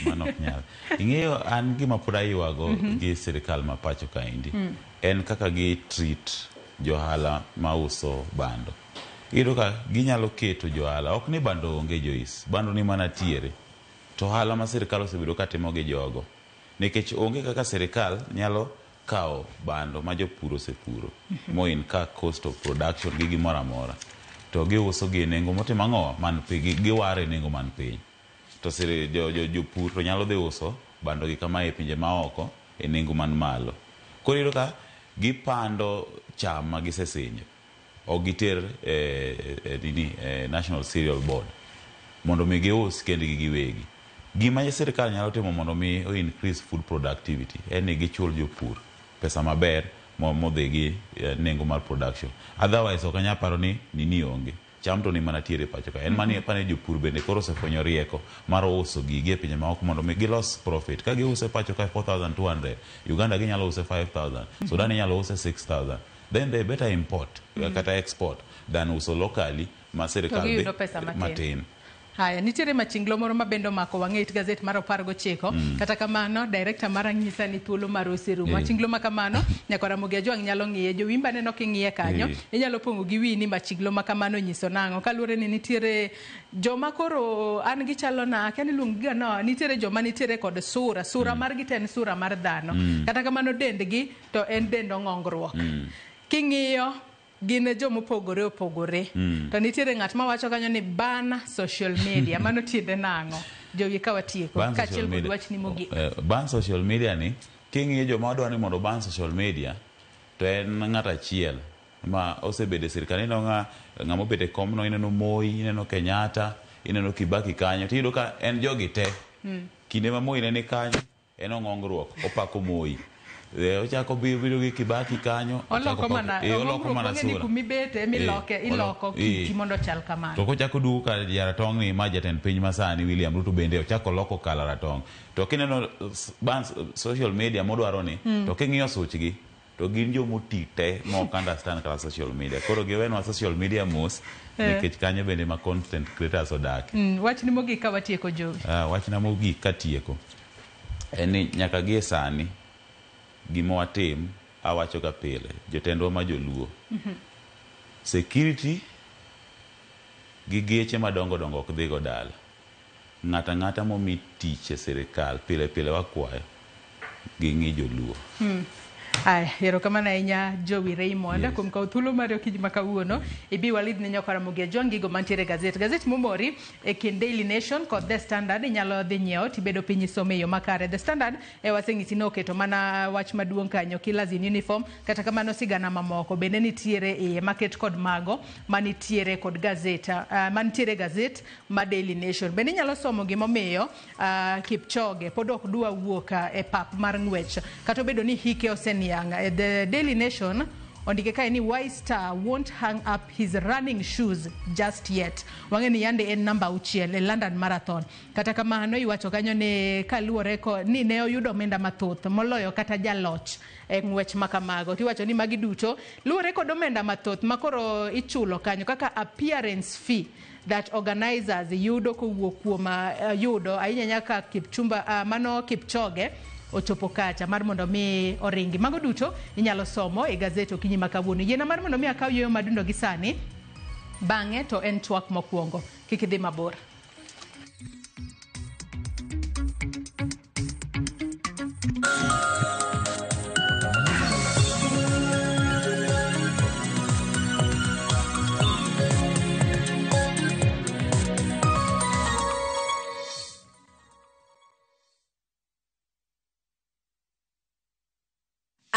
Mano ok nyalre. Ing'eyo an gima pod aywago gi sirikal ma pacho kaendi en kaka gi treat johala mauso bando. Iyudo ka ginyalo keto johala, ok ni bando onge Joyce, bando ni mana tiere. To ohala ma sirikal osebedo ka timo gi jogo. Nikech onge kaka sirikal nyalo kawo bando ma jopur osepuro moin ka cost of production gi gimoro amora, to giuso gi e nengo motimo ang'o man piny, giware e nengo man piny. To jopur to nyalo dhi uso bando gi kama e pinje maoko e nengo man malo. Koro iyudo ka gipando cham ma gisesinjo, ok giter National Cereal Board mondo mi gius kendgi giwegi. Gima sirikal nyalo timo mondo mi o increase food productivity en ni gichul jopur pesa maber modhi gi nengo mar production. Otherwise ok anyal paro ni nini onge. Cham to ni mana tiere pacho ka. En mani pane jopur bende koro osefwenyo rieko mar uso gigi e pinje maoko mondo mi gilos profit. Ka giuse pacho ka 4,200, Uganda ginyalo use 5,000, Sudan inyalo use 6,000. Then they better import kata export than uso locally ma sirikal dhi matin. Haya, nitiere machinglo moro ma bende omako wang'e it gazet mar 19. Kata kamano, director mara nyisa ni thuolo mar oserumo. Machinglo ma kamano, nyaka Ramogi Ajwang' nyalo ng'iye. Jowimba neno king'iye kanyo, inyalo pong'o gi wiyi ni machinglo ma kamano nyiso nang'o. Kaluwore ni nitiere joma koro an gichalo na, akia ni iluongo gi no, nitiere joma nitiere kod sura. Sura margi to en sura mar dhano. Kata kamano dendgi to en dend ong'ongruok. King'iyo gin jomopogore opogore. To nitiere ng'at mawacho kanyo ni ban social media. Mano tiende nang'o? Jowi ka watieko kaachiel kod wachni mogik. Ban social media ni, king'iyo joma dwaro ni mondo ban social media, to en ng'at achiel ma osebedo e sirikal. Ineno ng'ama obet e komno, ineno Moi, ineno Kenyatta, ineno Kibaki kanyo, tiyudo ka en jogi te. Kinde ma Moi ne ni kanyo, en ong'ongruok, opako Moi. Ochako biro gi Kibaki kanyo, oloko mana sura. Kumibete miloke, iloko kiti mondo chal kamano. To kochako duogo ka jaratong' ni ma jatend piny masani William Ruto bende ochako loko kala ratong'. To kineno ban social media modwaro ni, to king'iyo suchgi to gin jomoti te ma ok understand kata social media. Koro giwenwa social media mos, nikech kanyo bende ma content creators odak. Wachni mogik ka watieko Jowi. Wachna mogik katieko en ni nyaka gie sani gima watim awacho ga pile jotendwa ma joluo, security gi geche madongo dongo ok dhigo dala. Ng'ato ang'ata momi tich e sirikal pile pile wakwayo ging'i joluo. Aya, erokamano ahinya Jowi Raymond kuom kawo thuolo mari okinyi ma kawuono ibi walidh ne nyakwa Ramogi Ajwang' gigo mantiere e gazet. Gazet momori e kind Daily Nation kod The Standard inyalo dhi nyiewo tibedo piny isome e yo makare. The Standard e waseng'isi ni oketo mana wach maduong' kanyo killers in uniform, kata kamano sigana mamoko bende nitiere iye maket kod mago manitiere kod gazet manitiere e gazet ma Daily Nation. Bende inyalo somo gimomiyo Kipchoge pod ok dwa wuok e pap mar ng'wech kata obedo ni hike oseniang'. The Daily Nation ondike kae ni why star won't hang up his running shoes just yet. Wang'e ni yande en namba 6 e London Marathon. Kata kamano iwacho kanyo ni kaluwore ko ni ne oyudo omenda mathoth moloyo kata jaloch e ng'wech ma kamago. Tiwacho ni magi duto luwore kod omenda mathoth ma koro ichulo kanyo kaka appearance fee that organizers yudo kowuok kuom yudo ahinya nyaka Kipchumba mano Kipchoge ochopo kacha mar mondo mi oringi. Mago duto inyalo somo e gazet okinyi ma kawuono. Yiena mar mondo mi akaw yueyo madundo gi sani, bang'e to en twak mokwongo. Kik idhi mabor.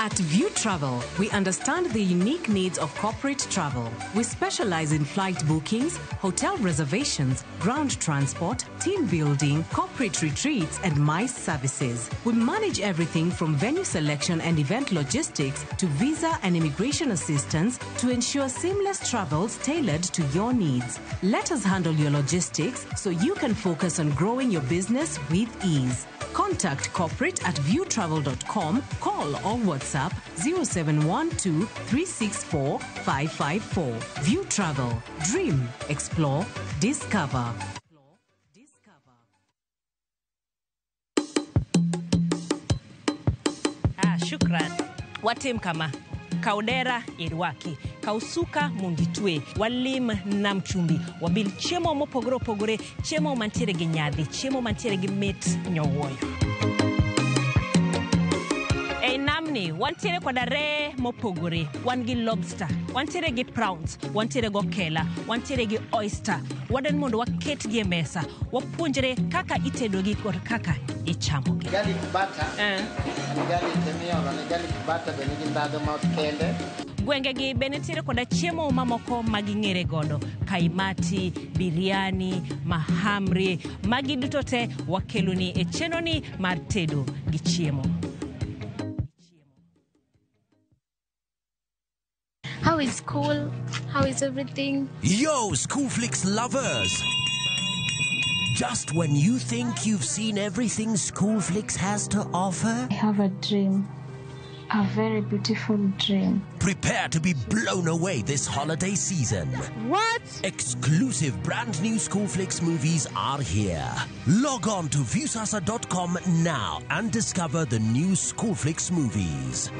At View Travel, we understand the unique needs of corporate travel. We specialize in flight bookings, hotel reservations, ground transport, team building, corporate retreats, and MICE services. We manage everything from venue selection and event logistics to visa and immigration assistance to ensure seamless travels tailored to your needs. Let us handle your logistics so you can focus on growing your business with ease. Contact corporate at viewtravel.com, call or WhatsApp 0712 364 554. View Travel. Dream, explore, discover. Shukran. Watim kama. Kaudera irwaki, kausuka munditwe, walim nam chumbi, wabil chiemo mopogore opogore, chiemo mantiere gi nyadhi, chiemo mantiere gi mit nyowuoyo. Ei namni, wantiere koda ree mopogore, wan gi lobster, wantiere gi prawns, wantiere gi okela, wantiere gi oyster. Wadwani mondo waketgi e mesa, wapuonjre kaka itedogi kod kaka ichamogi. Garlic butter. Garlic miolo ne garlic butter be nigi ndhadhu ma kende. Gwengegi be nitiere koda chiemo mamoko ma ging'ere godo, kaimati, biryani, mahamri, magi duto te wakeloni e chenroni mar tedo gi chiemo. How is school? How is everything? Yo, Schoolflix lovers! Just when you think you've seen everything Schoolflix has to offer, I have a dream. A very beautiful dream. Prepare to be blown away this holiday season. What? Exclusive brand new Schoolflix movies are here. Log on to viewsasa.com now and discover the new Schoolflix movies.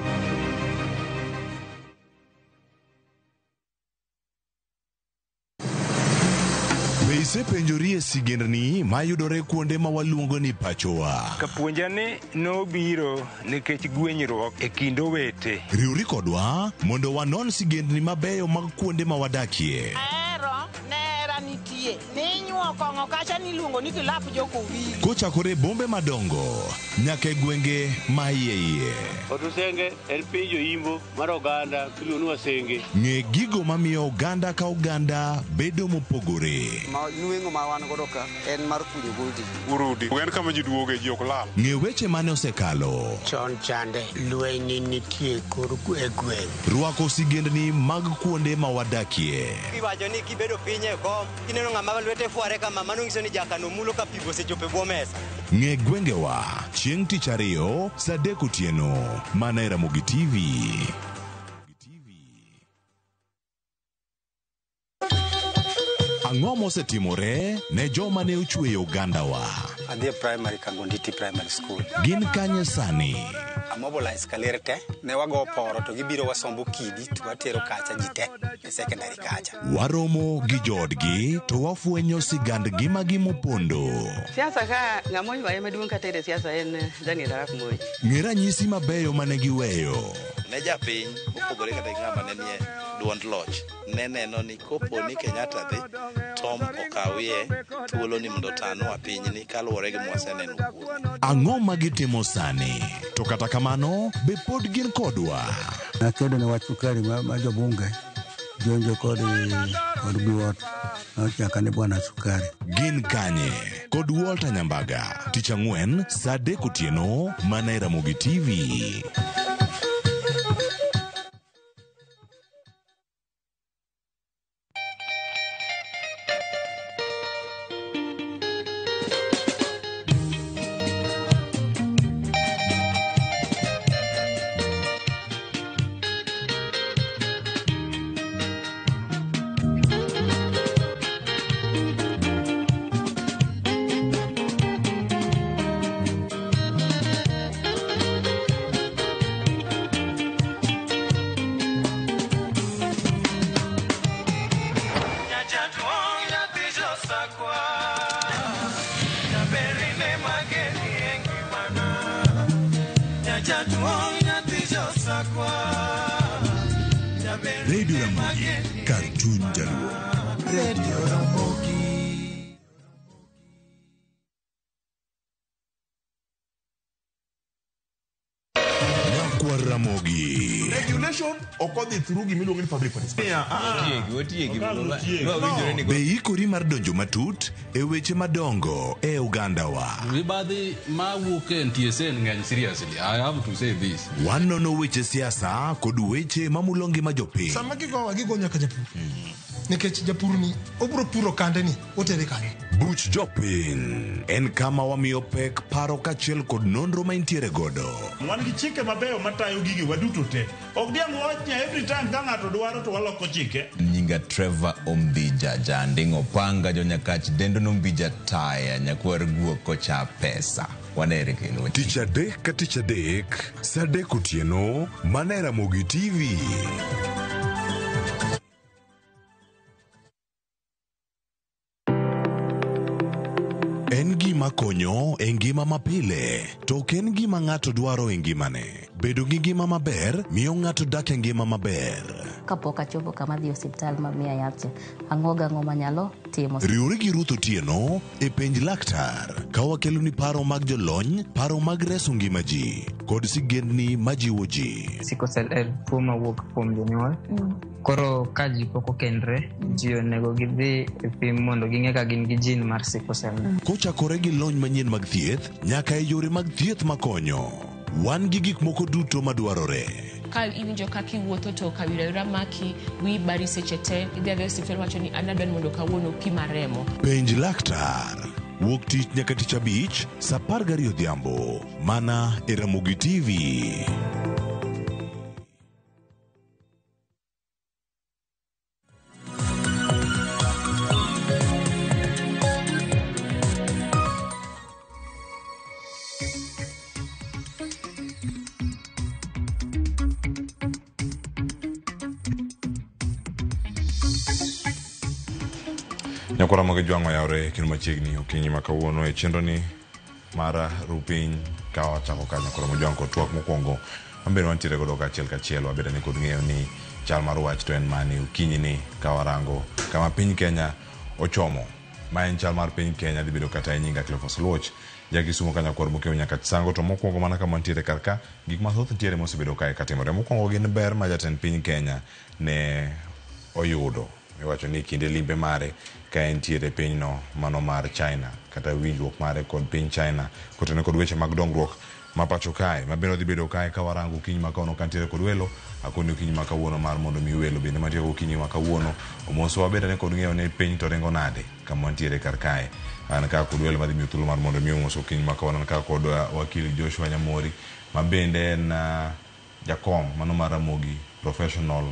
Be isepenjori e sigendni mayudore kuonde ma waluongo ni pachowa? Kapuonja ni nobiro nikech gwenyruok e kind owete. Riwri kodwa mondo wanon sigendni mabeyo mag kuonde ma wadakie. Ahero nera nitie ninyuo kong'o kacha niluongo ni kilap jokowili. Kochakore e bombe madongo nyaka e gwenge ma iye iye. Otusenge en piny joimbo mar oganda miluongo ni Wasenge. Ng'e gigo mamiyo oganda ka oganda bedo mopogore. Nweng'o ma wan godo ka en mar kunyo goldi. Urudi. En kama ji duoge ji ok lal. Ng'e weche mane osekalo. Chon chande lweny nitie kor e gweng'. Rwako sigendni mag kuonde ma wadakie. Iwacho ni kibedo piny e kom, kineno ng'ama lwete fware kama, mano nyiso ni jakano mulo ka pi osechopo e bwo mesa. Ng'e gwengewa chieng' tich ariyo saa 3 otieno mana e Ramogi TV. Ang'o mosetimore ne joma ne ochweyo ogandawa? Adhi e primary Kangonditi Primary School. Gin kanye sani? Wa mobilize Kaler te, ne wago poro to gibiro wasombo kidi to watero kacha ji te e secondary kacha. Waromo gi joodgi to wafwenyo sigand ngimagi mopondo. Siasa ka ng'ama oywaye maduong' kata e siasa en Daniel Arap Moi. Ng'e ranyisi mabeyo mane giweyo. Ne japiny mopogore kata gi ng'ama ne nie duond loch ne neno ni kopo ni Kenyatta dhi Tom okawie thuolo ni mondo otanwa pinyni kaluwore gi mwaseneno kuome. Ang'o ma gitimo sani? To kata kamano, be pod gin kodwa? Nakedo ne wach sukari ma jobunge jonjo kod Biwott nochaka ni bwana sukari. Gin kanye? Kod Walter Nyambaga. Tich ang'wen, saa 3 otieno, mana e Ramogi TV. Radio Ramogi, kar chuny Jaluo. Radio Ramogi. Nyakwar Ramogi. Regulation ok odhi through gimiluongo ni public participation. Be ikori mar donjo matut e weche madongo e ogandawa? Mibadhi mawuok e NTSA ng'eny seriously. I have to say this. Wanono weche siasa kod weche mamulo ngima jopiny. Sama gigowa gigo nyaka japur nikech japur ni obro puro kande ni otere kanye. Buch jopiny en kama wamiyo pek paro kaachiel kod nonro ma intiere godo. Wan gi chike mabeyo matayo gige waduto te. Ok diang' wach ni every time ka ng'ato dwaro to waloko chike. Nyinga Trevor Ombija Janding'o Panga jonyakach dendo nombija taya nyakwar guok kocha pesa wanere kendo. Tich adek ka tich adek, saa 3 otieno, mana e Ramogi TV. En gima konyo e ngima mapile, to ok en gima ng'ato dwaro e ngimane. Bedo gi ngima maber miyo ng'ato dak e ngima maber. Kapok achopo kama adhi e osiptal ma miya yath cha, ang'o gang'o manyalo timo. Riwri gi Ruth Otieno e Penj Laktar ka wakeloni paro mag jolony, paro mag reso ngima ji, kod sigendni majiwo ji. Sickle cell en tuo mawuok kuom jonyuol. Koro ka ji pok okendre, ji onego gidhi e pim mondo ging'e ka gin gi gene mar sickle cell. Kochakore gi lony manyien mag thieth nyaka e yore mag thieth makonyo. Wan gi gik moko duto madwarore. Ka iwinjo kaka iwuotho to kawira wira maki, wiyi bari seche te, idhi adhiya e osiptal wacho ni an adwa ni mondo kawuono pima remo. Penj Laktar. Wuok tich nyaka tich abich, saa 12 odhiambo. Mana e Ramogi TV. Nyakwara mag jwang'o yawre kendo machiegni okinyi ma kawuono e chenro ni mar rupiny ka wachako ka nyakwara mojwang' kod twak mokwongo mabende wantiere godo kaachiel kachiel wabedo ni kod ng'eyo ni chal mar wach to en mane okinyi ni ka warango kama piny Kenya ochomo ma en chal mar piny Kenya dhi bedo kata e nyinga Cleophas Oluoch ja Kisumo ka nyakwar Mokeo nyaka Sango to mokwongo mana kama wantiere kar ka gik mathoth nitiere mosebedo kae katimore mokwongo gin ber ma jatend piny Kenya ne oyudo iwacho ni kinde limbe mare ka entiere e pinyno mano mar China kata winjruok mare kod piny China kotenore kod weche mag dongruok ma pacho kae ma bende odhi bedo kae ka warango okinyi ma kawuono kantiere kod welo akoni okinyi ma kawuono mar mondo mi welo bende mantiere okinyi ma kawuono omoso wabed ane kod ng'eyo ni piny to ringo nade kama wantiere kar kae an ka kod welo madhi miyo thuolo mar mondo mi omos okinyi ma kawuono an ka kod wakili Joshua Nyamori ma bende en jakom mano mar Ramogi Professional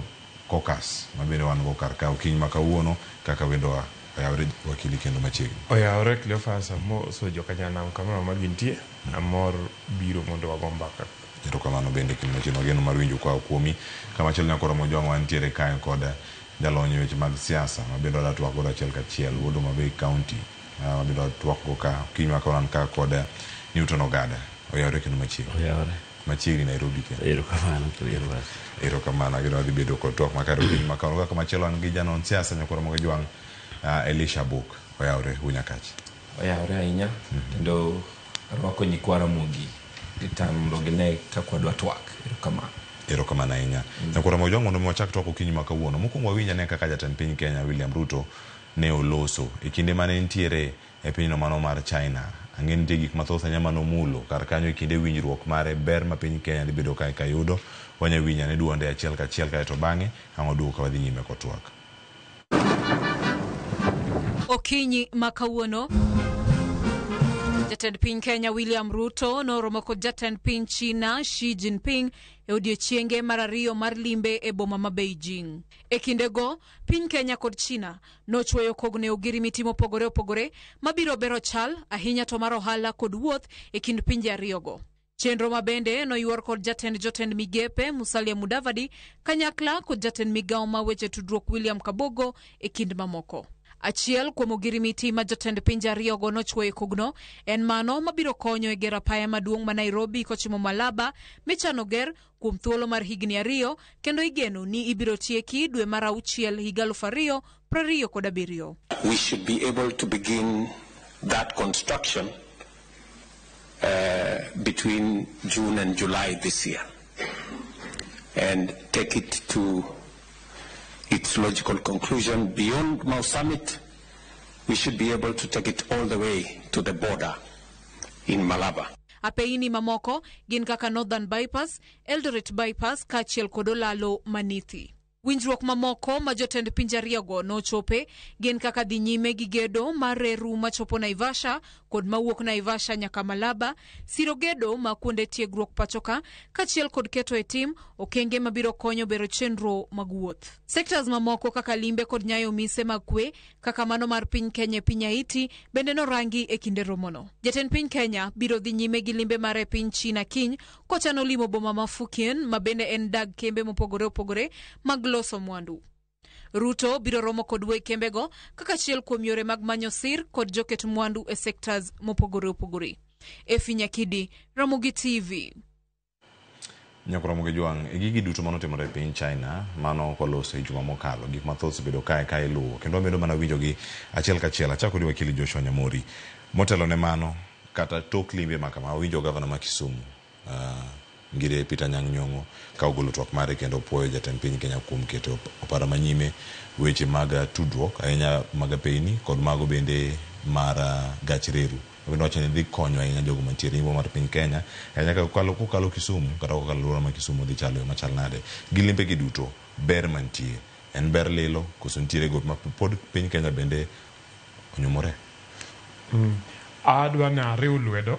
Caucus ma bende wan go kar ka okinyi ma kawuono kaka wendowa oyawre wakili kendo machiegni. Oyawre Cleophas amoso jokanyanam kamoro ma gintie amor biro mondo wago mbaka Erokamano bende kinde machielo wageno mar winjo koa kuomi. Kamachielo nyakoro Mojwang' wantiere kae kod jalony e weche mag siasa ma bende wadwa twak godo achiel kachiel wuod Homa Bay County ma bende wadwa twak go ka okinyi ma kawuono an ka kod Newton Ogada. Oyawore kendo machiegni. Oyawore. Machiegni Nairobi kendo. Erokamano Clearwas. Erokamano ageno wadhi bedo kod twak makare okinyi ma kawuono. Kaka machielo an gi janon siasa nyakoro Mojwang' Elisha Buk. Oyawore Wunyakach. Oyawore ahinya kendo arwako nyikwa Ramogi gi tang' mondo gine kaka wadwa twak. Erokamano. Erokamano ahinya. Nyakwar Ramogi Ojwang' mondo mi wachak twak okinyi ma kawuono. Mokwongo wawinj ane kaka jatend piny Kenya William Ruto ne oloso e kinde mane entiere e pinyno mano mar China. Ang'e ni nitie gik mathoth ahinya mane omulo kar kanyo e kinde winjruok mare ber ma piny Kenya dhi bedo kae kayudo. Wanya winjo ane duonde achiel kachiel kaeto bang'e ang' waduogo ka wadhi nyime kod twak. Okinyi ma kawuono, jatend piny Kenya William Ruto noromo kod jatend piny China Xi Jinping e odiechienge mar ariyo mar limbe e boma ma Beijing. E kindego, piny Kenya kod China nochwoyo kogno e ogirimiti mopogore opogore mabiro bero chal ahinya to mar ohala kod wuoth e kind pinje ariyogo. Chenro ma bende noyuor kod jatend jotend migepe Musalia Mudavadi kanyakla kod jatend migawo ma weche tudruok William Kabogo e kind mamoko. Achiel kuom ogirimiti ma jotend pinje ariyogo nochwoyo e kogno en mano mabiro konyo e gero apaya maduong' ma Nairobi kochimo Malaba michano ger kuom thuolo mar higni 2 kendo igeno ni ibiro tieki dwe mar 6 higa 2027. We should be able to begin that construction between June and July this year and take it to its logical conclusion. Beyond Mau Summit, we should be able to take it all the way to the border in Malaba. Apeini mamoko gin kaka Northern Bypass, Eldoret Bypass kaachiel kod Olalo Manithi. Winjruok mamoko ma jotend pinje ariyogo nochope gin kaka dhi nyime gi gedo mar reru machopo Naivasha kod mawuok Naivasha nyaka Malaba, siro gedo ma kuonde tiegruok pachoka kaachiel kod keto e tim okenge mabiro konyo bero chenro mag wuoth. Sectors mamoko kaka limbe kod nyayo mise mag kwe kaka mano mar piny Kenya e piny Haiti bende norangi e kinde romono. Jatend piny Kenya biro dhi nyime gi limbe mare e piny China kiny kochano limo boma ma Fujian ma bende en dag kembe mopogore opogore mag loso mwandu. Ruto biro romo kod weg kembego kaka achiel kuom yore mag manyo sir kod joket mwandu e sectors mopogore opogore. Efi Nyakidi, Ramogi TV. Nyakoro Ramogi Ojwang', e gigi duto manotimore e piny China mano koloso e juma mokalo, gik mathoth osebedo kae ka iluwo kendo wamedo mana winjogi achiel kachiel. Achako gi wakili Joshua Nyamori. Motelo ne mano, kata tok limbe ma kama, wawinjo gavana ma Kisumu Ngire Peter Anyang' Nyong'o ka ogolo twak mare kendo opuoyo jatend piny Kenya kuom keto opara manyime weche mag tudruok ahinya mag apeyni kod mago bende mar gach reru. Bende wacho ni dhi konyo ahinya jogo mantiere yimbo mar piny Kenya ahinya ka kokalo Kisumu kata kokalo alwora ma Kisumu dhi chalo e machal nade. Gi limbe gi duto ber mantie en ber lilo koso nitiere gope ma pod piny Kenya bende onyumore? Adwa ni ariw lwedo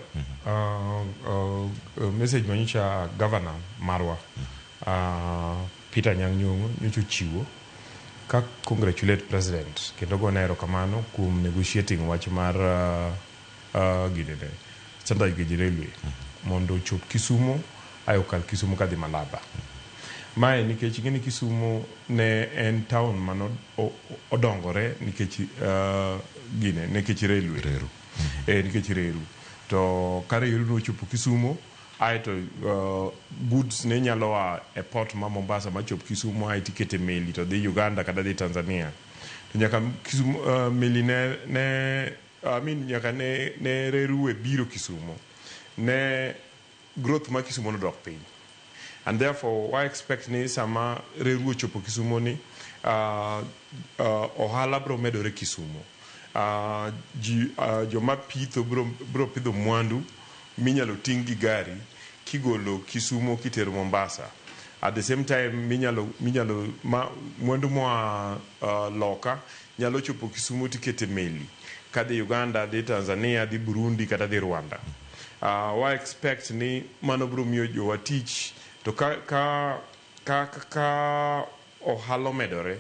message manyocha governor marwa Peter Anyang' Nyong'o nyocha ochiwo ka congratulate president kendo gone erokamano kuom negotiating wach mar ginene standard gauge railway mondo ochop Kisumu ae okal Kisumu kadhi Malaba. Mae nikech ing'e ni Kisumu ne en town mano odongore nikech gine nikech railway. Nikech reru. To ka reru nochopo Kisumu aeto goods ne nyalo a e port ma Mombasa machop Kisumu ae tikete meli to dhi Uganda kata dhi Tanzania. To nyaka Kisumu meli ne I mean nyaka ne reru e biro Kisumu ne growth ma Kisumu nodok piny. And therefore wa expect ni sama reru ochopo Kisumu ni ohala bro medore Kisumu. Ji joma pitho bro pidho mwandu minyalo ting' gi gari kigolo Kisumu kitero Mombasa. At the same time minyalo ma mwandu moa loka nyalo chopo Kisumu tikete meli kadhi Uganda, dhi Tanzania, dhi Burundi kata dhi Rwanda. Wa expect ni mano bro miyo jowa tich to ka ohala omedore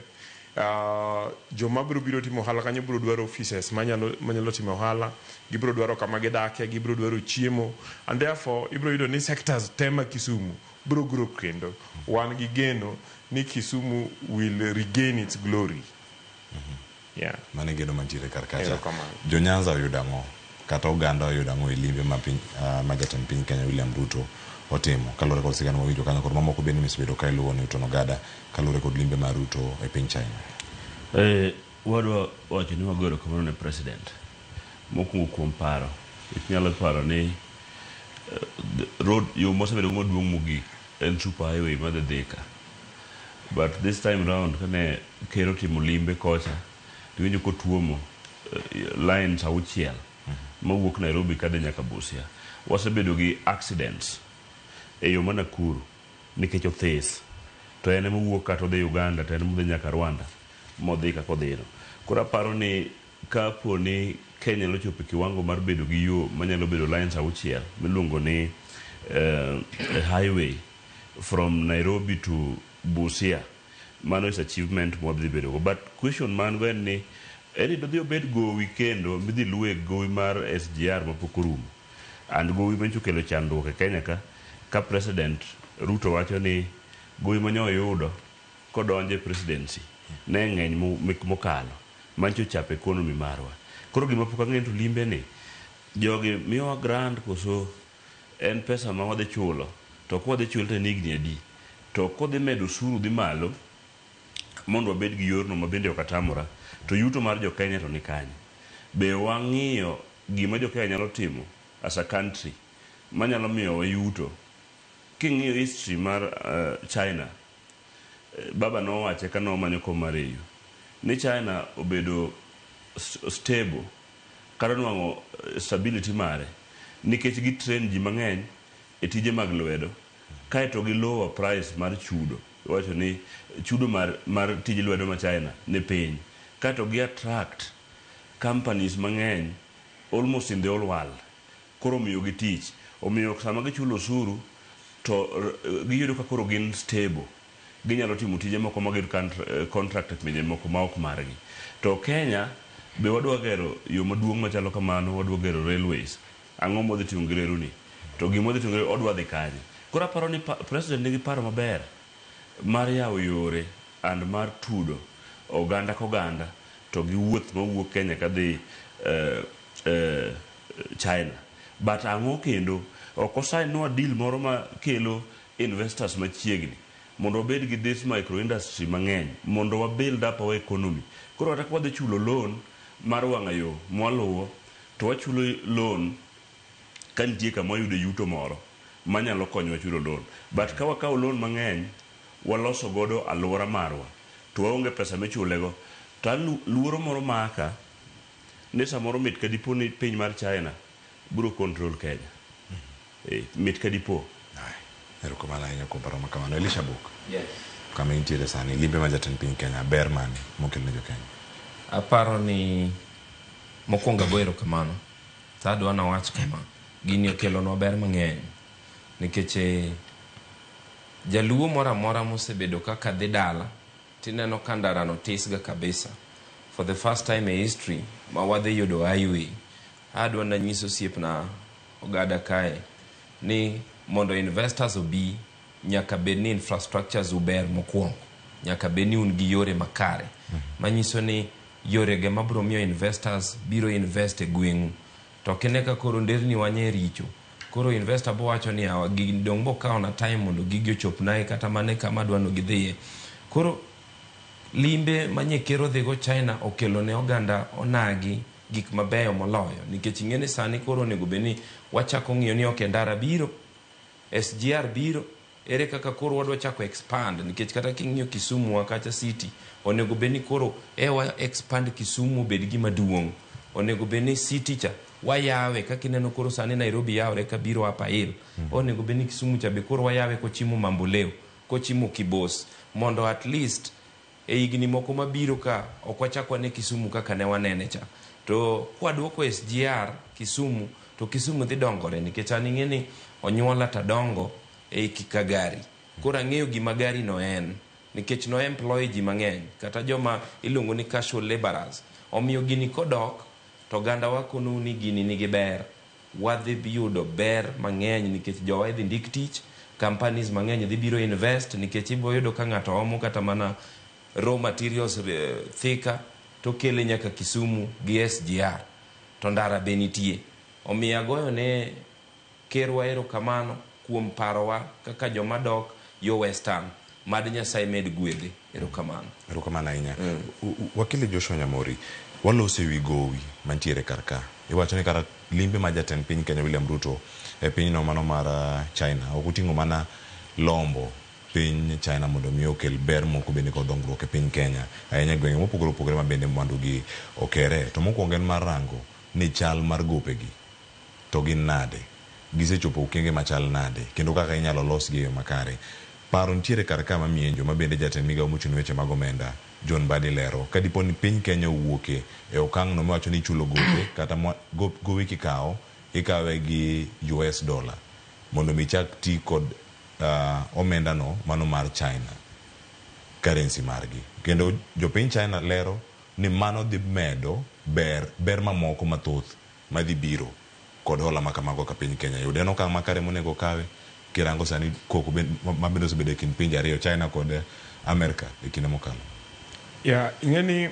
Joma biro biro timo ohala kanyo biro dwaro offices manyalo timo ohala, gibiro dwaro kama gidake, gibiro dwaro chiemo, and therefore ibiro yudo ni sectors te ma Kisumu biro grow kendo. Wan gi geno ni Kisumu will regain its glory. Yeah. Mano e geno mantiere kar kacha. Erokamano. Jo Nyanza oyudo ang'o? Kata oganda oyudo ang'o e limbe ma piny ma jatend piny Kenya William Ruto otimo kaluwore kod sigana mawinjo kanyo kod mamoko bende misebedo ka iluwo Newton Ogada kaluwore kod limbe mar Ruto e piny China. Wadwa wacho ni wago erokamano ne president mokwongo kuom paro. Inyalo paro ni road yo mosebedo maduong' mogik en super highway madhi Thika. But this time round kane ker otimo limbe kocha tiwinjo kotuomo lines 6 mawuok Nairobi kadhi nyaka Busia. Wasebedo gi accidents e yo ma Nakuru nikech othis to en emowuok kata odhi Uganda to en emodhi nyaka Rwanda modhi kaka odhino. Koro aparo ni kapo ni Kenya nyalo chopo e kiwango mar bedo gi yo manyalo bedo lines 6 miluongo ni highway from Nairobi to Busia, mano is achievement mwadhi bedo go. But question man go en ni eni dodhi obed gowi kendo midhi luwe gowi mar SGR mapok orumo. And gowi manyicho kelo chandruok e Kenya ka President Ruto wacho ni gowi manyo oyudo kodonjo e presidency ne ng'eny mokalo manyicho chapo economy marwa. Koro gima pok ang'eyo to limbe ni jogi miyowa grant koso en pesa ma wadhi chulo, to ka wadhi chulo to en higni adi, to kodhi medo osuru dhi malo mondo wabed gi yorno ma bende ok atamora, to yuto mar jo Kenya to ni kanye? Be wang'iyo gima jo Kenya nyalo timo as a country manyalo miyowa yuto? King'iyo history mar China, baba nowache ka nomanyo kom mar AU ni China obedo stable kata nwang'o stability mare nikech gi train ji mang'eny e tije mag lwedo kaeto gi lower price mar chudo. Iwacho ni chudo mar tij lwedo ma China ni piny, kaeto gi attract companies mang'eny almost in the whole world. Koro omiyo gi tich, omiyo sama gichulo osuru to giyudo ka koro gin stable, ginyalo timo tije moko ma giyud contract e pinje moko ma ok margi. To Kenya be wadwa gero yo maduong' machalo kamano, wadwa gero railways. Ang'o modhi timo gi reru ni? To gima odhi timo gi reru, odwa dhi kanye? Koro aparo ni president nigi paro maber mar yawo yore and mar tudo oganda koganda to gi wuoth mawuok Kenya kadhi China. But ang'o kendo ok osign nwa deal moro ma kelo investors machiegni mondo wabed gi this micro industry mang'eny mondo wa build up our economy. Koro kata ka wadhi chulo loan mar wang'a yo mwaluwo to wachulo loan ka nitie kama wayude yuto moro manyalo konyowa chulo loan. But ka wakawo loan mang'eny waloso godo alwora marwa to waonge pesa michulego, to luoro moro maka ni samoro mit kadipo ni piny mar China biro control Kenya. Mit kadipo. Erokamano ahinya kuom paro makamano. Elisha Buk. Yes. Kama intiere sani, limbe ma jatend piny Kenya, ber mane mokelo ne jo Kenya? Aparo ni mokwongo ago erokamano. To adwa nawach kama, gini okelonwa ber mang'eny. Nikech jaluo moro amora mosebedo kaka dhi dala, tineno ka ndarano tisga kabisa. For the first time in history, ma wadhi yudo highway. Adwa nanyiso osiepna Ogada kae ni mondo investors obi, nyaka bed ni infrastructures uber mokwongo. Nyaka bed ni un gi yore makare. Manyiso ni yorege mabiro miyo investors biro invest e gweng'u. To kine ka koro nderni wanye richo. Koro investor bo wacho ni awa gigi dong' bo kawo na time mondo gigi ochopnae kata mane kama adwa no gidhiye. Koro limbe manye ker odhigo China okelo ne oganda onagi gik mabeyo moloyo. Nikech ing'e ni sani koro onego bed ni wachako ng'iyo ni ok ndara biro, SGR biro, ere kaka koro wadwa chako expand. Nikech kata king'iyo Kisumu wa kacha city, onego bed ni koro wa expand Kisumu obed gima duong'. Onego bed ni city cha wayawe kaka ineno koro sani Nairobi yawre kabiro Upper Hill. Onego bed ni Kisumu cha be koro wayawe kochimo Mamboleo, kochimo Kibos, mondo at least e higni moko mabiro ka ok wachak wane Kisumu kaka ne wanene cha. To kwaduoko SGR Kisumu, to Kisumu dhi dongore nikech an ing'e ni onyuola tadongo ei Kikagari. Koro ang'eyo gima gari no en. Nikech no employ ji mang'eny kata joma iluongo ni casual laborers. Omiyo gini kodok to oganda wa konou ni gini nigi ber. Wadhi yudo ber mang'eny nikech jowa idhi ndik tich, companies mang'eny dhi biro invest nikech ibiro yudo ka ng'ato omo kata mana raw materials Thika to kele nyaka Kisumu gi SGR to ndara be nitie. Omiyo agoyo ne kerwa erokamano kuom parowa kaka joma dok yo Western. Mad Nyasaye med gwedhe. Erokamano. Erokamano ahinya. Wakili Joshua Nyamori, waloso ewi gowi mantiere kar ka. Iwacho ni kata limbe ma jatend piny Kenya William Ruto e pinyno mano mar China ok oting'o mana lombo piny China mondo mi okel ber moko bende kod dongruok e piny Kenya ahinya e gwenge mopogore opogore ma bende mwandu gi okere. To mokwongo en mar rango ni chal mar gopegi to gin nade, gisechopo okenge machal nade kendo kaka inyalo losgi e yo makare. Paro nitiere kar ka mamienjo ma bende jatend migawo mochung' ne weche mag omenda John Mbadi lero ka dipo ni piny Kenya owuoke e okang' no miwacho ni ichulo gope kata gowi kikawo ikawe gi US dollar mondo mi chak ti kod omenda no mano mar China currency margi. Kendo jopiny China lero ni mano dhi medo ber mamoko mathoth madhi biro kod hola makamago ka piny Kenya yudo. En okang' makare monego kawe kirango sani koko ma bende osebedo e kind pinje ariyo China kod Amerika e kinde mokalo. Yeah, ing'eni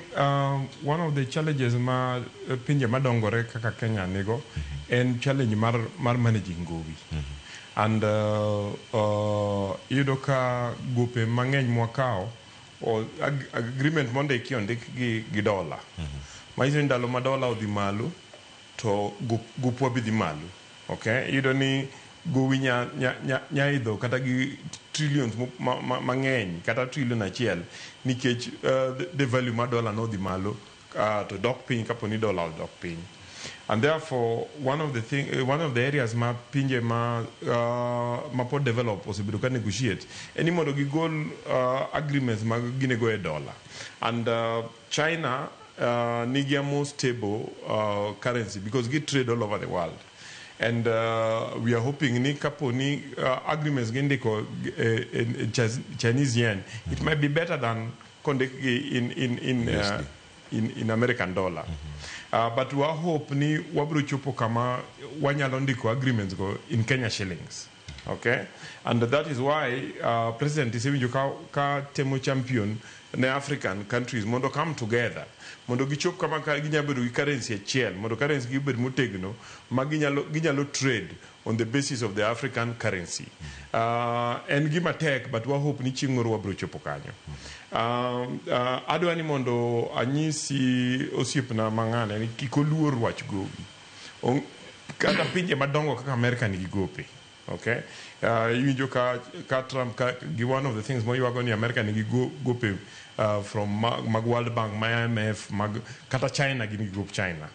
one of the challenges ma pinje madongore kaka Kenya nigo en challenge mar managing gowi. And iyudo ka gope mang'eny mwakawo agreement mondiki ondik gi dola. Manyiso ni ndalo ma dola odhi malo to gopwa be dhi malo. Okay? Iyudo ni gowi nya idho kata gi trillions mang'eny kata trillion achiel nikech the value mar dollar nodhi malo to dok piny kapo ni dollar odok piny. And therefore one of the areas ma pinje ma pod develop osebedo ka negotiate en ni mondo gigol agreements mag ginego e dollar. And China nigi a more stable currency because gi trade all over the world. And we are hoping ni kapo ni agreements gindiko in Chinese yen, it might be better than kondikgi in American dollar. But we hope ni wabro chopo kama wanyalo ndiko agreements go in Kenya shillings. Okay? And that is why President isewinjo ka temo champion ne African countries mondo come together mondo gichop kama ginyalo bedo gi currency achiel mondo currency gi obed motegno ma ginyalo trade on the basis of the African currency. En gima tek but wa hope ni chieng' moro wabro chopo kanyo. Adwa ni mondo anyisi osiepna mang'ane ni kik oluor wach gowi. Kata pinje madongo kaka Amerika nigi gope. Okay, iwinjo ka Trump gi one of the things moywago ni America nigi gope from mag World Bank, mag IMF, mag kata China gin gi gop China.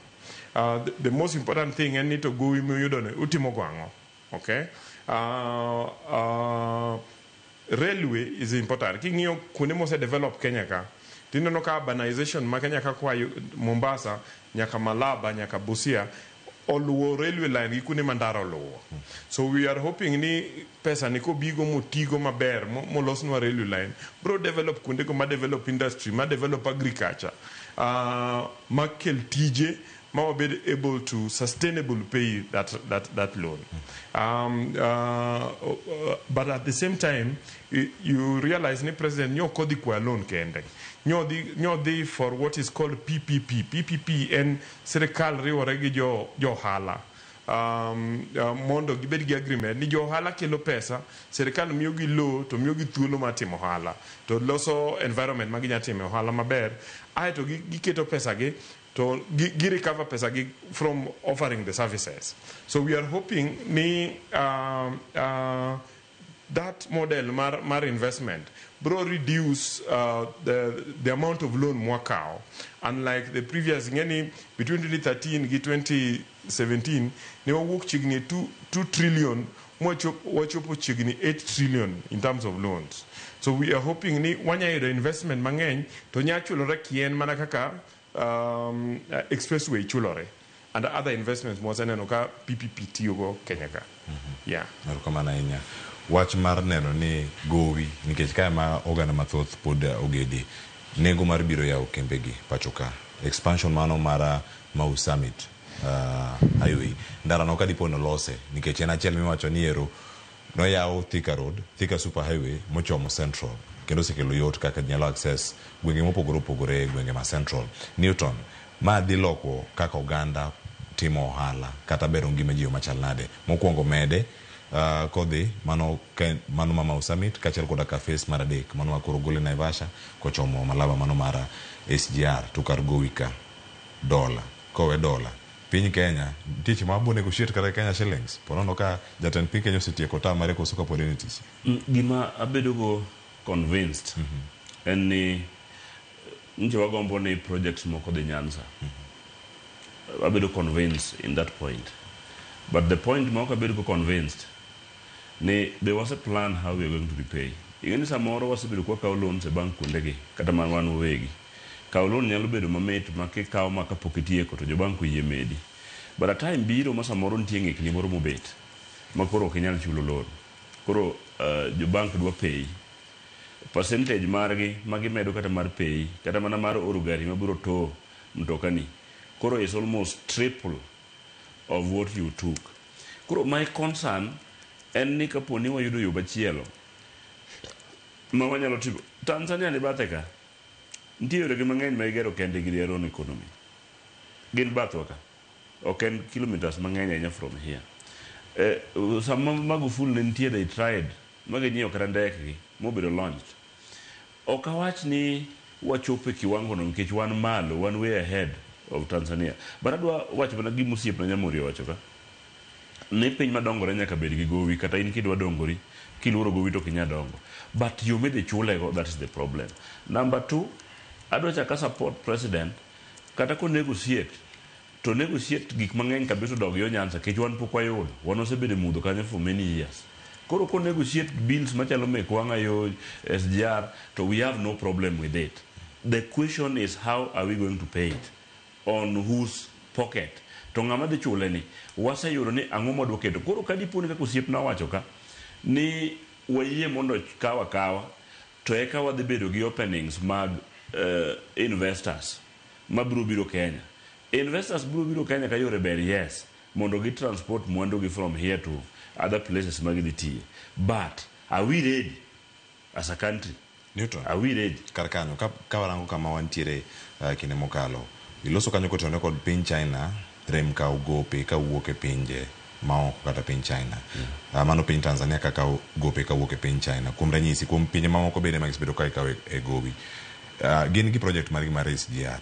The most important thing en ni to gowi miyudo ni utimo go ang'o. Okay, railway is important. King'iyo kuonde mose develop Kenya ka, tineno ka urbanization ma Kenya ka koa Mombasa nyaka Malaba nyaka Busia oluwo railway line gi kuonde ma ndara oluwo. So we are hoping ni pesa ni kobigo motigo maber molosnwa railway line bro develop kuonde go ma develop industry, ma develop agriculture, ma kel tije ma wabed able to sustainable pay that loan. But at the same time you realize ni president nyo kodhi kwa loan kende. Nyo dhi for what is called PPP. PPP en sirikal riwore gi jo ohala. Mondo gibed gi agreement ni jo ohala kelo pesa, sirikal miyo gi low to miyo gi thuolo mar timo ohala. To loso environment ma ginyalo timo ohala maber. Aeto giketo pesa gi to gi recover pesa gi from offering the services. So we are hoping ni that model mar investment bro reduce the amount of loan mwakao. Unlike the previous ngeni between 2013 gi 2017 ne wawuok chiegni 2 trillion wachopo chiegni 8 trillion in terms of loans. So we are hoping ni wanya yudo investment mang'eny to nya chulore kien mana kaka expressway chulore and other investments mwaseneno ka PPP tiyogo Kenya ka. Yeah. Erokamano ahinya. Wach mar neno ni gowi nikech kae ma oganda mathoth pod ogedi nengo mar biro yawo kembegi pacho ka. Expansion mano mar Mau Summit highway. Ndara no kadipo ni olose nikech en achiel miwacho ni ero noyaw Thika Road, Thika Super Highway mochomo Central kendo osekelo yot kaka ji nyalo access gwenge mopogore opogore e gwenge ma Central. Newton, ma dhi loko kaka oganda timo ohala kata bero ngima ji machal nade. Mokwongo mede kodhi mano, mano ma Mau Summit kaachiel koda ka phase mar adek mano ma koro gole Naivasha kochomo Malaba mano mar SGR to kar gowi ka dola kowe dola piny Kenya nitie seche ma wabo negotiate kata Kenya shillings ponono ka jatend piny Kenya osetieko term mare koso kapod en e tich. Gima abedogo convinced en ni nche wagombo ni projects moko dhi Nyanza. Abedo convinced in that point. But the point ma ok abedo go convinced ni there was a plan how we are going to repay. Ing'e ni samoro wasebedo kwakawo loans e bank kuondegi kata mana wan wawegi. Kawo loan nyalo bedo mamit ma kikawo ma kapok itieko to jo bank oyie medi. But a time biro ma samoro nitie ng'ikni moro mobet ma koro ok inyal chulo loan. Koro jo bank dwa pay. Percentage margi ma gimedo kata mar pay kata mana mar oro gari mabiro tow mtokani koro is almost triple of what you took. Koro my concern en ni kapo ni wayudo yo machielo ma wanyalo timo. Tanzania ni bathe ka. Nitie yoregi mang'eny ma gigero kendgi gi their own economy. Gin bathwa ka. Ok en kilometers mang'eny ahinya from here. Sama Magufuli ne nitie they tried ma ginyiewo kata ndekgi mobedo launched. Ok awach ni wachopo e kiwango no nikech wan malo, wan way ahead of Tanzania. But adwa wacho mana gima osiepna Nyamori owacho ka. Ni piny madongore nyaka bed gi gowi kata in kidwa dongori kiluoro gowi to ok inyal dongo. But yo midhi chulego that is the problem. Number two, adwa chaka support president kata ko negotiate to negotiate gik mang'eny kabisa odog yo Nyanza nikech wan pok wayudo. Wan wasebedo e mudho kanyo for many years. Koro ko negotiate bills machalo mek wang'a yo SGR to we have no problem with it. The question is how are we going to pay it? On whose pocket? To ng'ama dhi chule ni waseyudo ni ang'o mwadwa keto. Koro ka dipo ni kaka osiepna owacho ka ni wayie mondo kaw akawa to eka wadhi bedo gi openings mag investors mabiro biro Kenya. Investors biro biro Kenya ka yore ber yes mondo gi transport mwandu gi from here to other places ma gidhi tiye. But are we ready as a country? Newton. Are we ready? Kar kanyo, ka warango kama wantiere kinde mokalo, iloso kanyo kotenore kod piny China, rem kawo gope kawuok e pinje maoko kata piny China. Mano piny Tanzania ka kawo gope kawuok e piny China. Kuom ranyisi, kuom pinje mamoko bende ma gisebedo ka ikawo e gowi. Gin gi project margi mar SGR,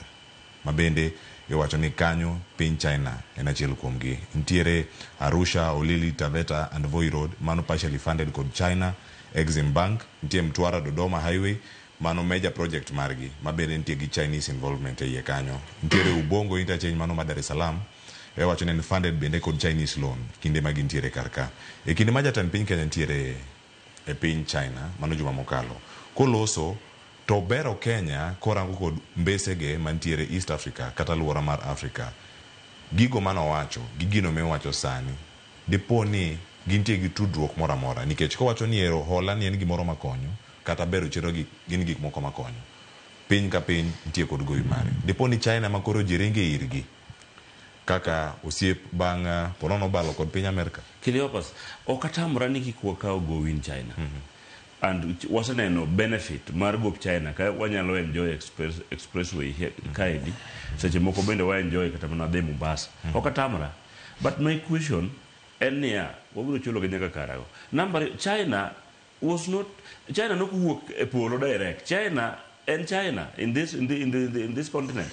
ma bende iwacho ni kanyo piny China en achiel kuom gi. Nitiere Arusha, Holili, Taveta and Voi Road, mano partially funded kod China, Exim Bank, nitie Mtwara Dodoma Highway, mano major project margi, ma bende nitie gi Chinese involvement e iye kanyo. Nitiere Ubongo Interchange mano ma Dar es Salaam, iwacho ni en funded bende kod Chinese loan kinde ma gintiere kar ka. E kinde ma jatend piny Kenya nitiere e piny China, mano juma mokalo, koloso to bero Kenya korango kod mbesege mantiere East Africa kata aluora mar Africa. Gigo manowacho gi gino miwacho sani, dipo ni gintie gi tudruok moro amora nikech kowacho ni ero hola ni en gimoro makonyo kata bero chenro gi gin gik moko makonyo. Piny ka piny nitie kod gowi mare. Dipo ni China ma koro ji ringe irgi kaka osiep bang' ponono obalo kod piny Amerka. Cleopas, ok atamra ni kik wakaw gowi in China. And waseneno benefit mar gop China ka wanyalo enjoy expressway here kaendi. Seche moko bende wa enjoy kata mana dhi Mombasa. Ok atamra. But my question en niya, wabiro chulo gi nyaka karago. Number China was not China nok wuok e polo direct. China en China in this in the, in the, in this continent.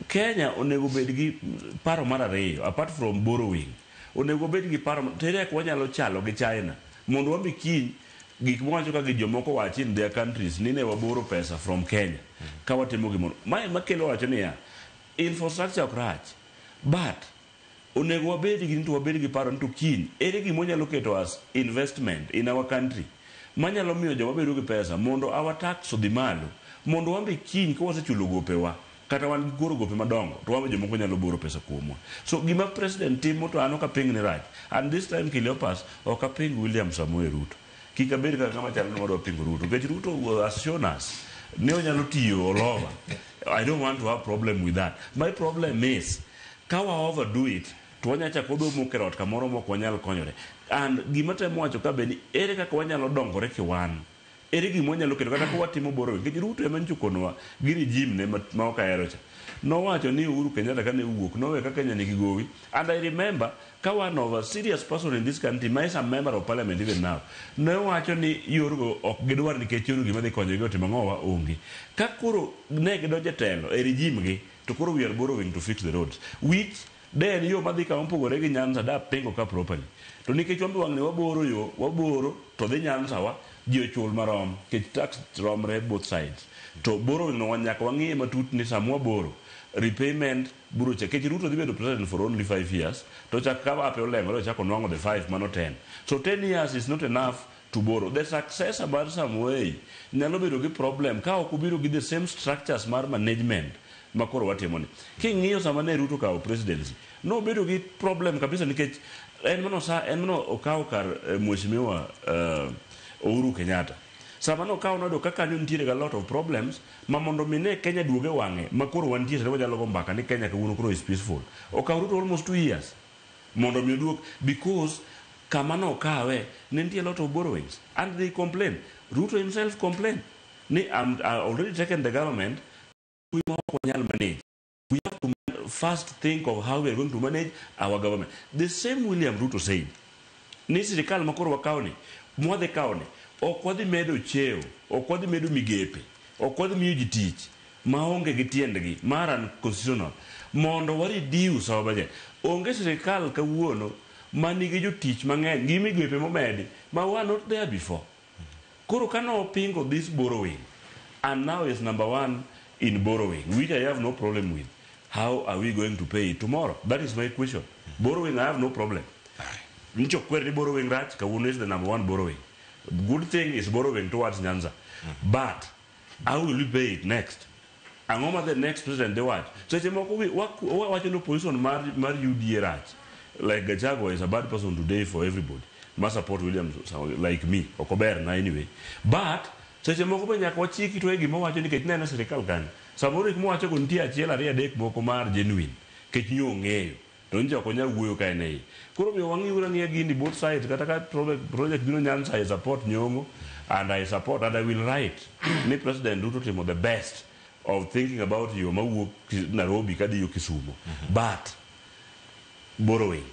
Kenya onego bed gi paro mar ariyo apart from borrowing. Onego bed gi paro tere wanyalo chalo gi China mondo wambi kiny gik mwacho ka gi jomoko wachi in their countries ni ne waboro pesa from Kenya ka watimo gimoro. Mae makelo wacho niya infrastructure ok rach but onego wabed gi ni to wabed gi paro ni to kiny ere gima wanyalo keto as investment in our country manyalo miyo joma bedo gi pesa mondo our tax odhi malo mondo wambe kiny ka wasechulo gopewa kata wan gi goro gope madongo to wambe jomoko nyalo boro pesa kuomwa. So gima president timo to an ok aping ni rach and this time Cleopas ok aping William Samoei Ruto. Kik abed kaka ng'ama chalo ni wadwa pingo Ruto. Nikech Ruto has shown us ni onyalo tiyo all over. I don't want to have problem with that. My problem is ka wa overdo it to wanya chako wadwa moko e ot kamoro mok wanyal konyore. And gima temo wacho ka be ni ere kaka wanyalo dongore kiwan. Ere gima wanyalo keto kata ka watimo borrowing. Nikech Ruto ema nyocha okonowa gi regime ne ma ok ahero cha. Nowacho ni Uhuru Kenyatta kane owuok nowe ka Kenya nigi gowi. And I remember ka one of a serious person in this country ma is a member of parliament even now ne wacho ni yorgo ok gidwar nikech yorgo gima dhi konyogi otimo ang'owa onge. Ka koro ne gidonjo e telo e regime gi to koro we are borrowing to fix the roads which de en yo madhi kama opogore gi Nyanza da pingo ka properly. To nikech wan be wang'ni waboro yo waboro to dhi Nyanza wa ji ochul marom nikech tax romre both sides. To borrowing no nyaka wang'iye matut ni sama waboro repayment biro cha nikech Ruto dhi bedo president for only 5 years to chak ka ape oleng'ore ochako nwang'o the 5 mano 10. So 10 years is not enough to borrow. The successor mar Samoei nyalo bedo gi problem ka ok obiro gi the same structures mar management ma koro watimo ni. King'iyo sama ne Ruto okawo presidency, nobedo gi problem kabisa nikech en mano sa en mano okawo kar mheshimiwa Uhuru Kenyatta. Sama nokawo noyudo ka kanyo nitiere ga lot of problems ma mondo mi ne Kenya duoge wang'e ma koro wantie sani wanyalo go mbaka ni Kenya kawuono koro is peaceful. Okawo Ruto almost 2 years mondo mi oduog because kama nokawe ne nitie a lot of borrowings and they complain. Ruto himself complained ni I'm already taken the government ma ok wanyal manage. We have to first think of how we are going to manage our government. The same William Ruto said ni sirikal ma koro wakawo ni mwadhi kawo ni ok wadhi medo cheo, ok wadhi medo migepe, ok wadhi miyo ji tich maonge gi tiendgi mar unconstitutional mondo wa reduce our budget. Onge sirikal kawuono manigi jotich mang'eny gi migepe momedi ma were not there before. Koro kane opingo this borrowing and now is number one in borrowing, which I have no problem with. How are we going to pay it tomorrow? That is my question. Borrowing, I have no problem. Ncho kwer ni borrowing rach, kawuono is the number one borrowing. Good thing is borrowing towards Nyanza. But how will we pay it next? Ang'o ma the next president dhi wacho? Seche moko wacho ni opposition mar UDA rach. Like Gachagua is a bad person today for everybody. Ma support William like me. Ok ober na anyway. But seche moko be nyaka wachik itwa e gima owacho nikech neno sirikal kanyo. Samoro gik mowacho go nitie achiel ariyo adek moko mar genuine. Nikech nyo ong'eyo. To nje ok onyal wuoyo ka en e iye. Koro omiyo wang'iyo ang'iya gini both sides kata ka project biro Nyanza I support Nyong'o and I support and I will write ni President Ruto timo the best of thinking about yo mawuok Nairobi kadhi yo Kisumo. But borrowing.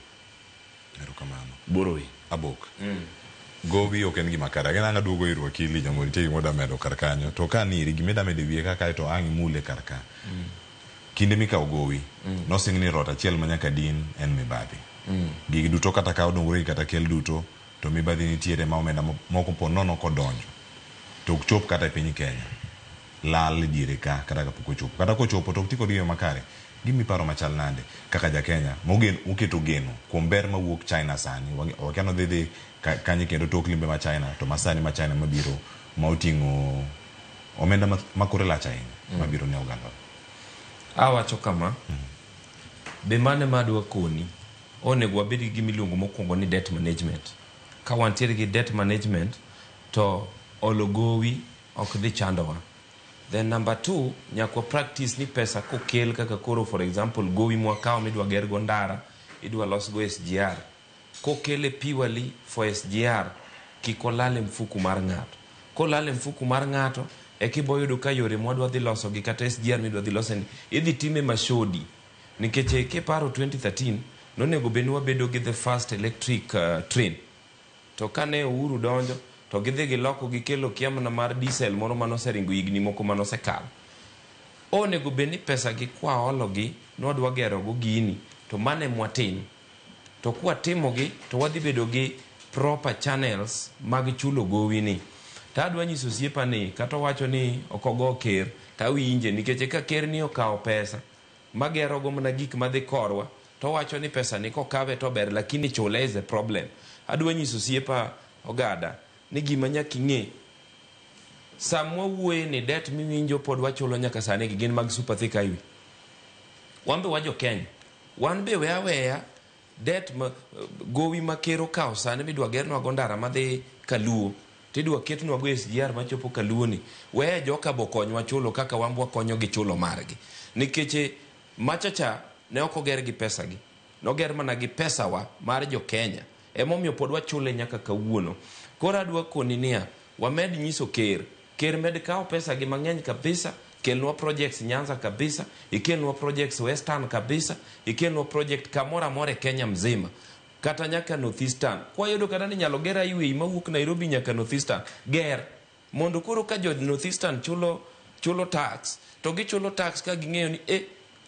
Erokamano. Borrowing. Abok. Gowi ok en gima kare. Agena ang' aduogo ir wakili Nyamori nitie gima odwa medo kar kanyo. To ka niri gima idwa medo e wiye ka kae to ang' imule kar ka. Kinde mikawo gowi, nosing ni rot achiel ma nyaka din en mibadhi. Gigi duto kata ka odongore gi kata kel duto, to mibadhi nitiere ma omenda moko po nono kodonjo. To ok chop kata e piny Kenya. Lal e diere ka kata kapok ochopo. Kata kochopo to ok ti kodgi e yo makare. Gimi paro machal nade kaka ja Kenya mogen oketo geno kuom ber mawuok China sani. Wakia nodhi dhi kanye kendo tok limbe ma China to masani ma China mabiro ma oting'o omenda ma kore lach ahinya mabiro ne oganda. Awacho kama, be mane madwa koni, onego wabed gi gima iluongo mokwongo ni debt management. Ka wantiere gi debt management, to olo gowi ok dhi chandowa. Then number 2, nyaka wa practice ni pesa kokel kaka koro for example gowi mwakawo midwa ger go ndara, idwa los go SGR. Kokele purely for SGR, kik olal e mfuku mar ng'ato. Kolal e mfuku mar ng'ato, eka ibo yudo ka yore mwadwa dhi loso gi kata SGR midwa dhi loso ni, idhi time mashodi. Nikech kiparo 2013, nonego bed ni wabedo gi the first electric train. To kane Uhuru donjo, to gidhi giloko gikelo kia mana mar diesel moro manoseringo higni moko manosekalo. Onego bed ni pesa gi kwaolo gi, nwadwa gero go gini, to mano ema watim. To kwatimo gi, to wadhi bedo gi proper channels mag chulo gowi ni. To adwa nyiso osiepa ni, kata owacho ni ok ogo ker, to awinje, nikech ka ker ni okawo pesa, magero go mana gik madhi korwa, to owacho ni pesa ni kokawe to ber, lakini chule is a problem. Adwa nyiso osiepa Ogada, ni gima nyaka ing'e, sama wawuoye ni debt miwinjo pod wachulo nyaka sani gi gin mag Super Thika Highway. Wan be wa jo Kenya. Wan be we aweya debt ma gowi ma ker okawo sani midwa gernwa go ndara madhi Kaluo. Tidwa ketnwa go SGR machopo Kaluo ni. Weye joka bo konywa chulo kaka wan wakonyo gi chulo margi. Nikech machacha ne ok oger gi pesa gi. Noger mana gi pesawa mar jo Kenya. Emomiyo pod wachule nyaka kawuono. Koro adwa koni niya, wamed nyiso ker. Ker med kawo pesa gi mang'eny kabisa, kelnwa projects Nyanza kabisa, ikelnwa projects Western kabisa, ikelnwa project kamoro amora e Kenya mzima. Kata nyaka North Eastern. Kwayudo kata ni nyalo ger highway mawuok Nairobi nyaka North Eastern, ger. Mondo koro ka jo North Eastern chulo tax, to gichulo tax ka ging'eyo ni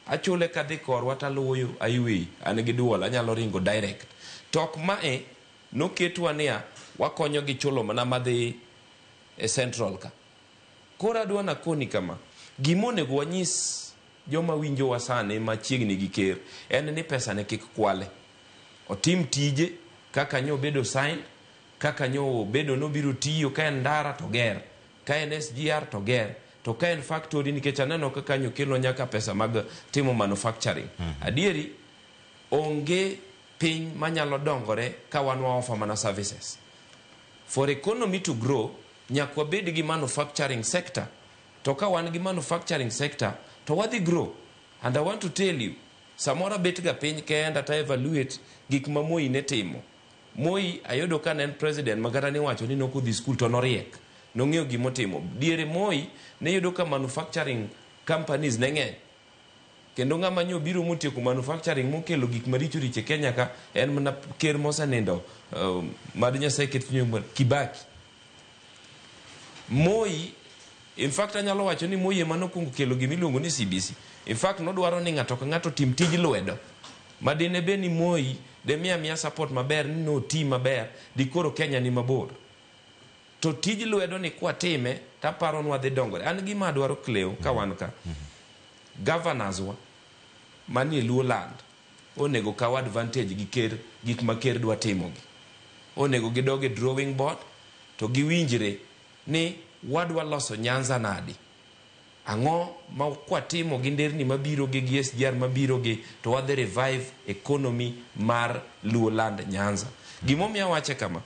achule kadhi korwa taluwo yo highway, an gi duol, anyalo ringo direct. To ok mae noketwa niya, wakonyo gi chulo mana madhi e Central ka. Koro adwa nakoni kama, gima onego wanyis joma winjowa sani machiegni gi ker en ni pesa ne kik kwale. Otim tije kaka nyobedo signed, kaka nyobedo nobiro tiyo, ka en ndara to ger, ka en SGR to ger, to ka en factory, nikech aneno kaka nyokelo nyaka pesa mag timo manufacturing. Adieri, onge piny manyalo dongore ka wan wa offer mana services. For economy to grow, nyaka wabed gi manufacturing sector. To ka wan gi manufacturing sector, to wadhi grow. And I want to tell you, samoro abet ga piny kenda ta evaluate gik ma Moi ne timo. Moi ayudo ka ne en president ma kata niwacho ni nokodhi school to noriek. Nong'eyo gimotimo. Diere Moi ne yudo ka manufacturing companies ne ng'eny. Kendo ng'ama nyo biro motieko manufacturing mokelo gik maricho richo e Kenya ka en mana ker mosenindo, mad Nyasaye ket chunye, Kibaki. Moi, in fact anyalo wacho ni Moi ema nokwongo kelo gimiluongo ni CBC. In fact nodwaro ni ng'ato ka ng'ato tim tij lwedo. Ma dine bed ni Moi de miya support maber ni noti maber, dikoro Kenya ni mabor. To tij lwedo ni kwatime, taparo ni wadhi dongore. An gima adwaro Cleo ka wan ka. Governors wa manie Luo land onego kaw advantage gi ker, gik ma ker dwa timogi. Onego gidog e drawing board to giwinjre ni wadwa loso Nyanza nadi. Ang'o ma kwatimo gi nderni mabiro gi SGR mabiro gi to wadhi revive economy mar Luo land Nyanza. Gimomiyo awache kama,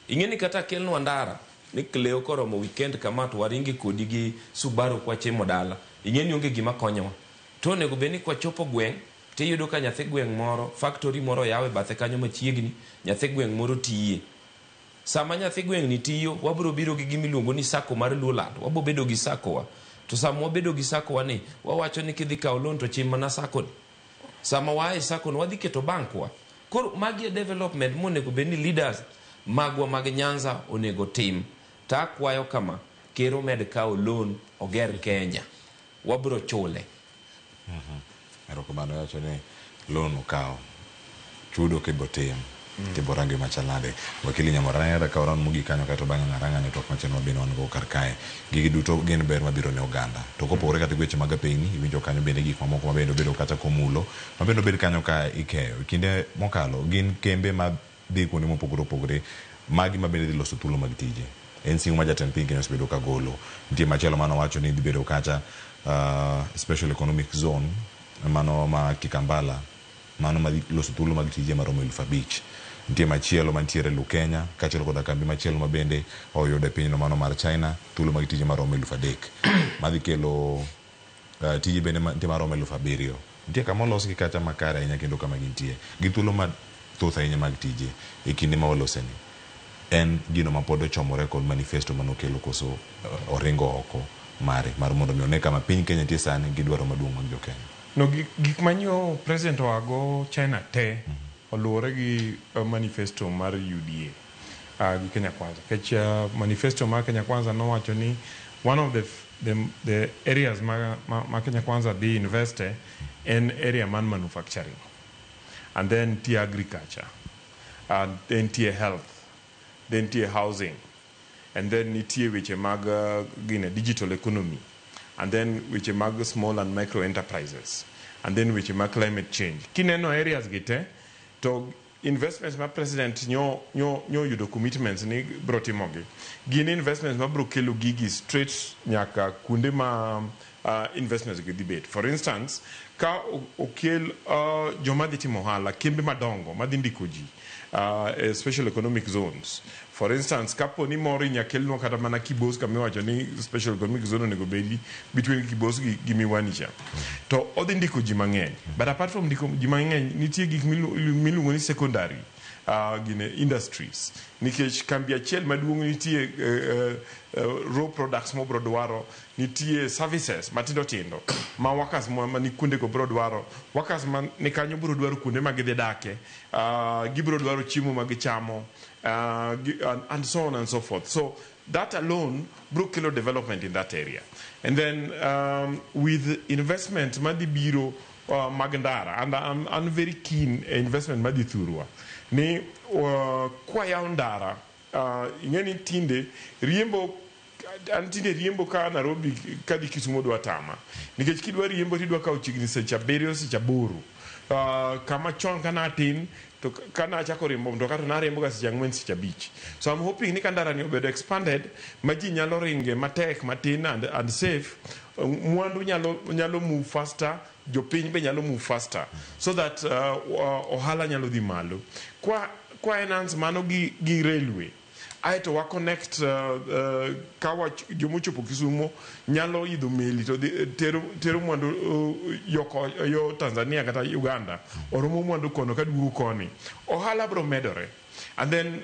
ing'e ni kata kelnwa ndara ni Cleo koromo weekend kama to waringi kodi gi Subaru kwachimo dala, ing'e ni onge gima konyowa. To onego bed ni kwachopo gweng' tiyudo ka nyathi gweng' moro, factory moro oyaw e bathe kanyo machiegni, nyathi gweng' moro tiye. Sama nyathi gweng' ni tiyo, wabiro biro gi gimiluongo ni sacco mar Luo land. Wabo bedo gi sacco wa. To sama wabedo gi sacco wa ni, wawacho ni kidhi kawo loan to chim mana sacco ni. Sama waa e sacco no, wadhi keto bank wa. Koro magi e development monego bed ni leaders magwa mag Nyanza onego tim. To akwayo kama, ker omed kawo loan oger Kenya. Wabiro chule. Erokamano wacho ni loan okawo chudo kibotim tiborangi machal nade. Wakili Nyamora kawo round mogik kanyo kaeto bang'e ng'arang'a ne twak machielo mabende wan go kar kae. Gigi duto gin ber mabiro ne oganda. To kopogore kata gi weche mag apeyni, iwinjo kanyo bende gik mamoko mabende obedo kata komulo, mabende obed kanyo ka ikeyo. Kinde mokalo gin kembe ma dhi kuonde mopogore opogore, magi mabende dhi loso thuolo mag tije. En singo ma jatend piny Kenya osebedo ka golo. Nitie machielo manowacho ni dhi bedo kacha special economic zone mano ma Kikambala, mano madhi loso thuolo mag tije maromo 5,000. Nitie machielo mantiere Lukenya, kaachiel koda kambi machielo ma bende oyudo e pinyno mano mar China, thuolo mag tije maromo 3,000. Madhi kelo tije bende nitie maromo 7,000. Nitie kama olosgi kacha makare ahinya kendo kama gintie. Gi thuolo mathoth ahinya mag tije e kinde ma waloseni. En gino ma pod ochomore kod manifesto manokelo koso oringo oko mare mar mondo mi one kama piny Kenya nitie sani gi dwaro maduong' mag jo Kenya. No, gik manyo president oago China te oluwore gi manifesto mar UDA gi Kenya Kwanza. Kech manifesto mar Kenya Kwanza nowacho ni one of the areas ma Kenya Kwanza dhi investe en area man manufacturing, and then nitie agriculture, and then nitie health, then nitie housing, and then nitie weche mag gine digital economy, and then weche mag small and micro enterprises, and then weche mag climate change. Kineno areas gi te, to investments ma president nyo yudo commitments ni bro timogi gin investments ma bro kelo gigi straight nyaka kuonde ma investments gi dhi bet. For instance, ka okel joma dhi timo ohala, kembe madongo madhi ndiko ji e special economic zones. For instance, kapo ni moro inya kelnwa kata mana Kibos kama iwacho ni special economic zone onego bedi between Kibos gi Miwani cha. To odhi ndiko ji mang'eny. But apart from ndiko ji mang'eny, nitie gik miluongo ni secondary gine industries. Nikech kambi achiel maduong' nitie raw products mobro dwaro, nitie services matindo tindo ma workers ma ni kuonde go bro dwaro, workers ma ni kanyo bro dwaro kuonde ma gidhi dake, gibro dwaro chiemo ma gichamo, and so on and so forth. So that alone bro kelo development in that area. And then with investment madhi biro mag ndara, and I'm very keen investment madhi thurwa ni kwayawo ndara, ing'e ni tinde riembo, an tinde riembo ka Nairobi kadhi Kisumu dwa tama, nikech kidwa riembo tidwa kawo chiegni seche 7, seche 8, kama chon kana atin to kana achako riembo mtoka to nariembo ga seche 4, seche 5. So I'm hoping ni ka ndara ni obedo expanded ma ji nyalo ringe matek matin and safe, mwandu nyalo move faster, jopiny be nyalo move faster, so that ohala nyalo dhi malo. Kwa enhance mano gi railway, aeto wa connect kawa jomochopo Kisumo nyalo idho meli to tero mwandu yo Tanzania kata Uganda, oromo mwandu kono kaduogo koni, ohala bro medore. And then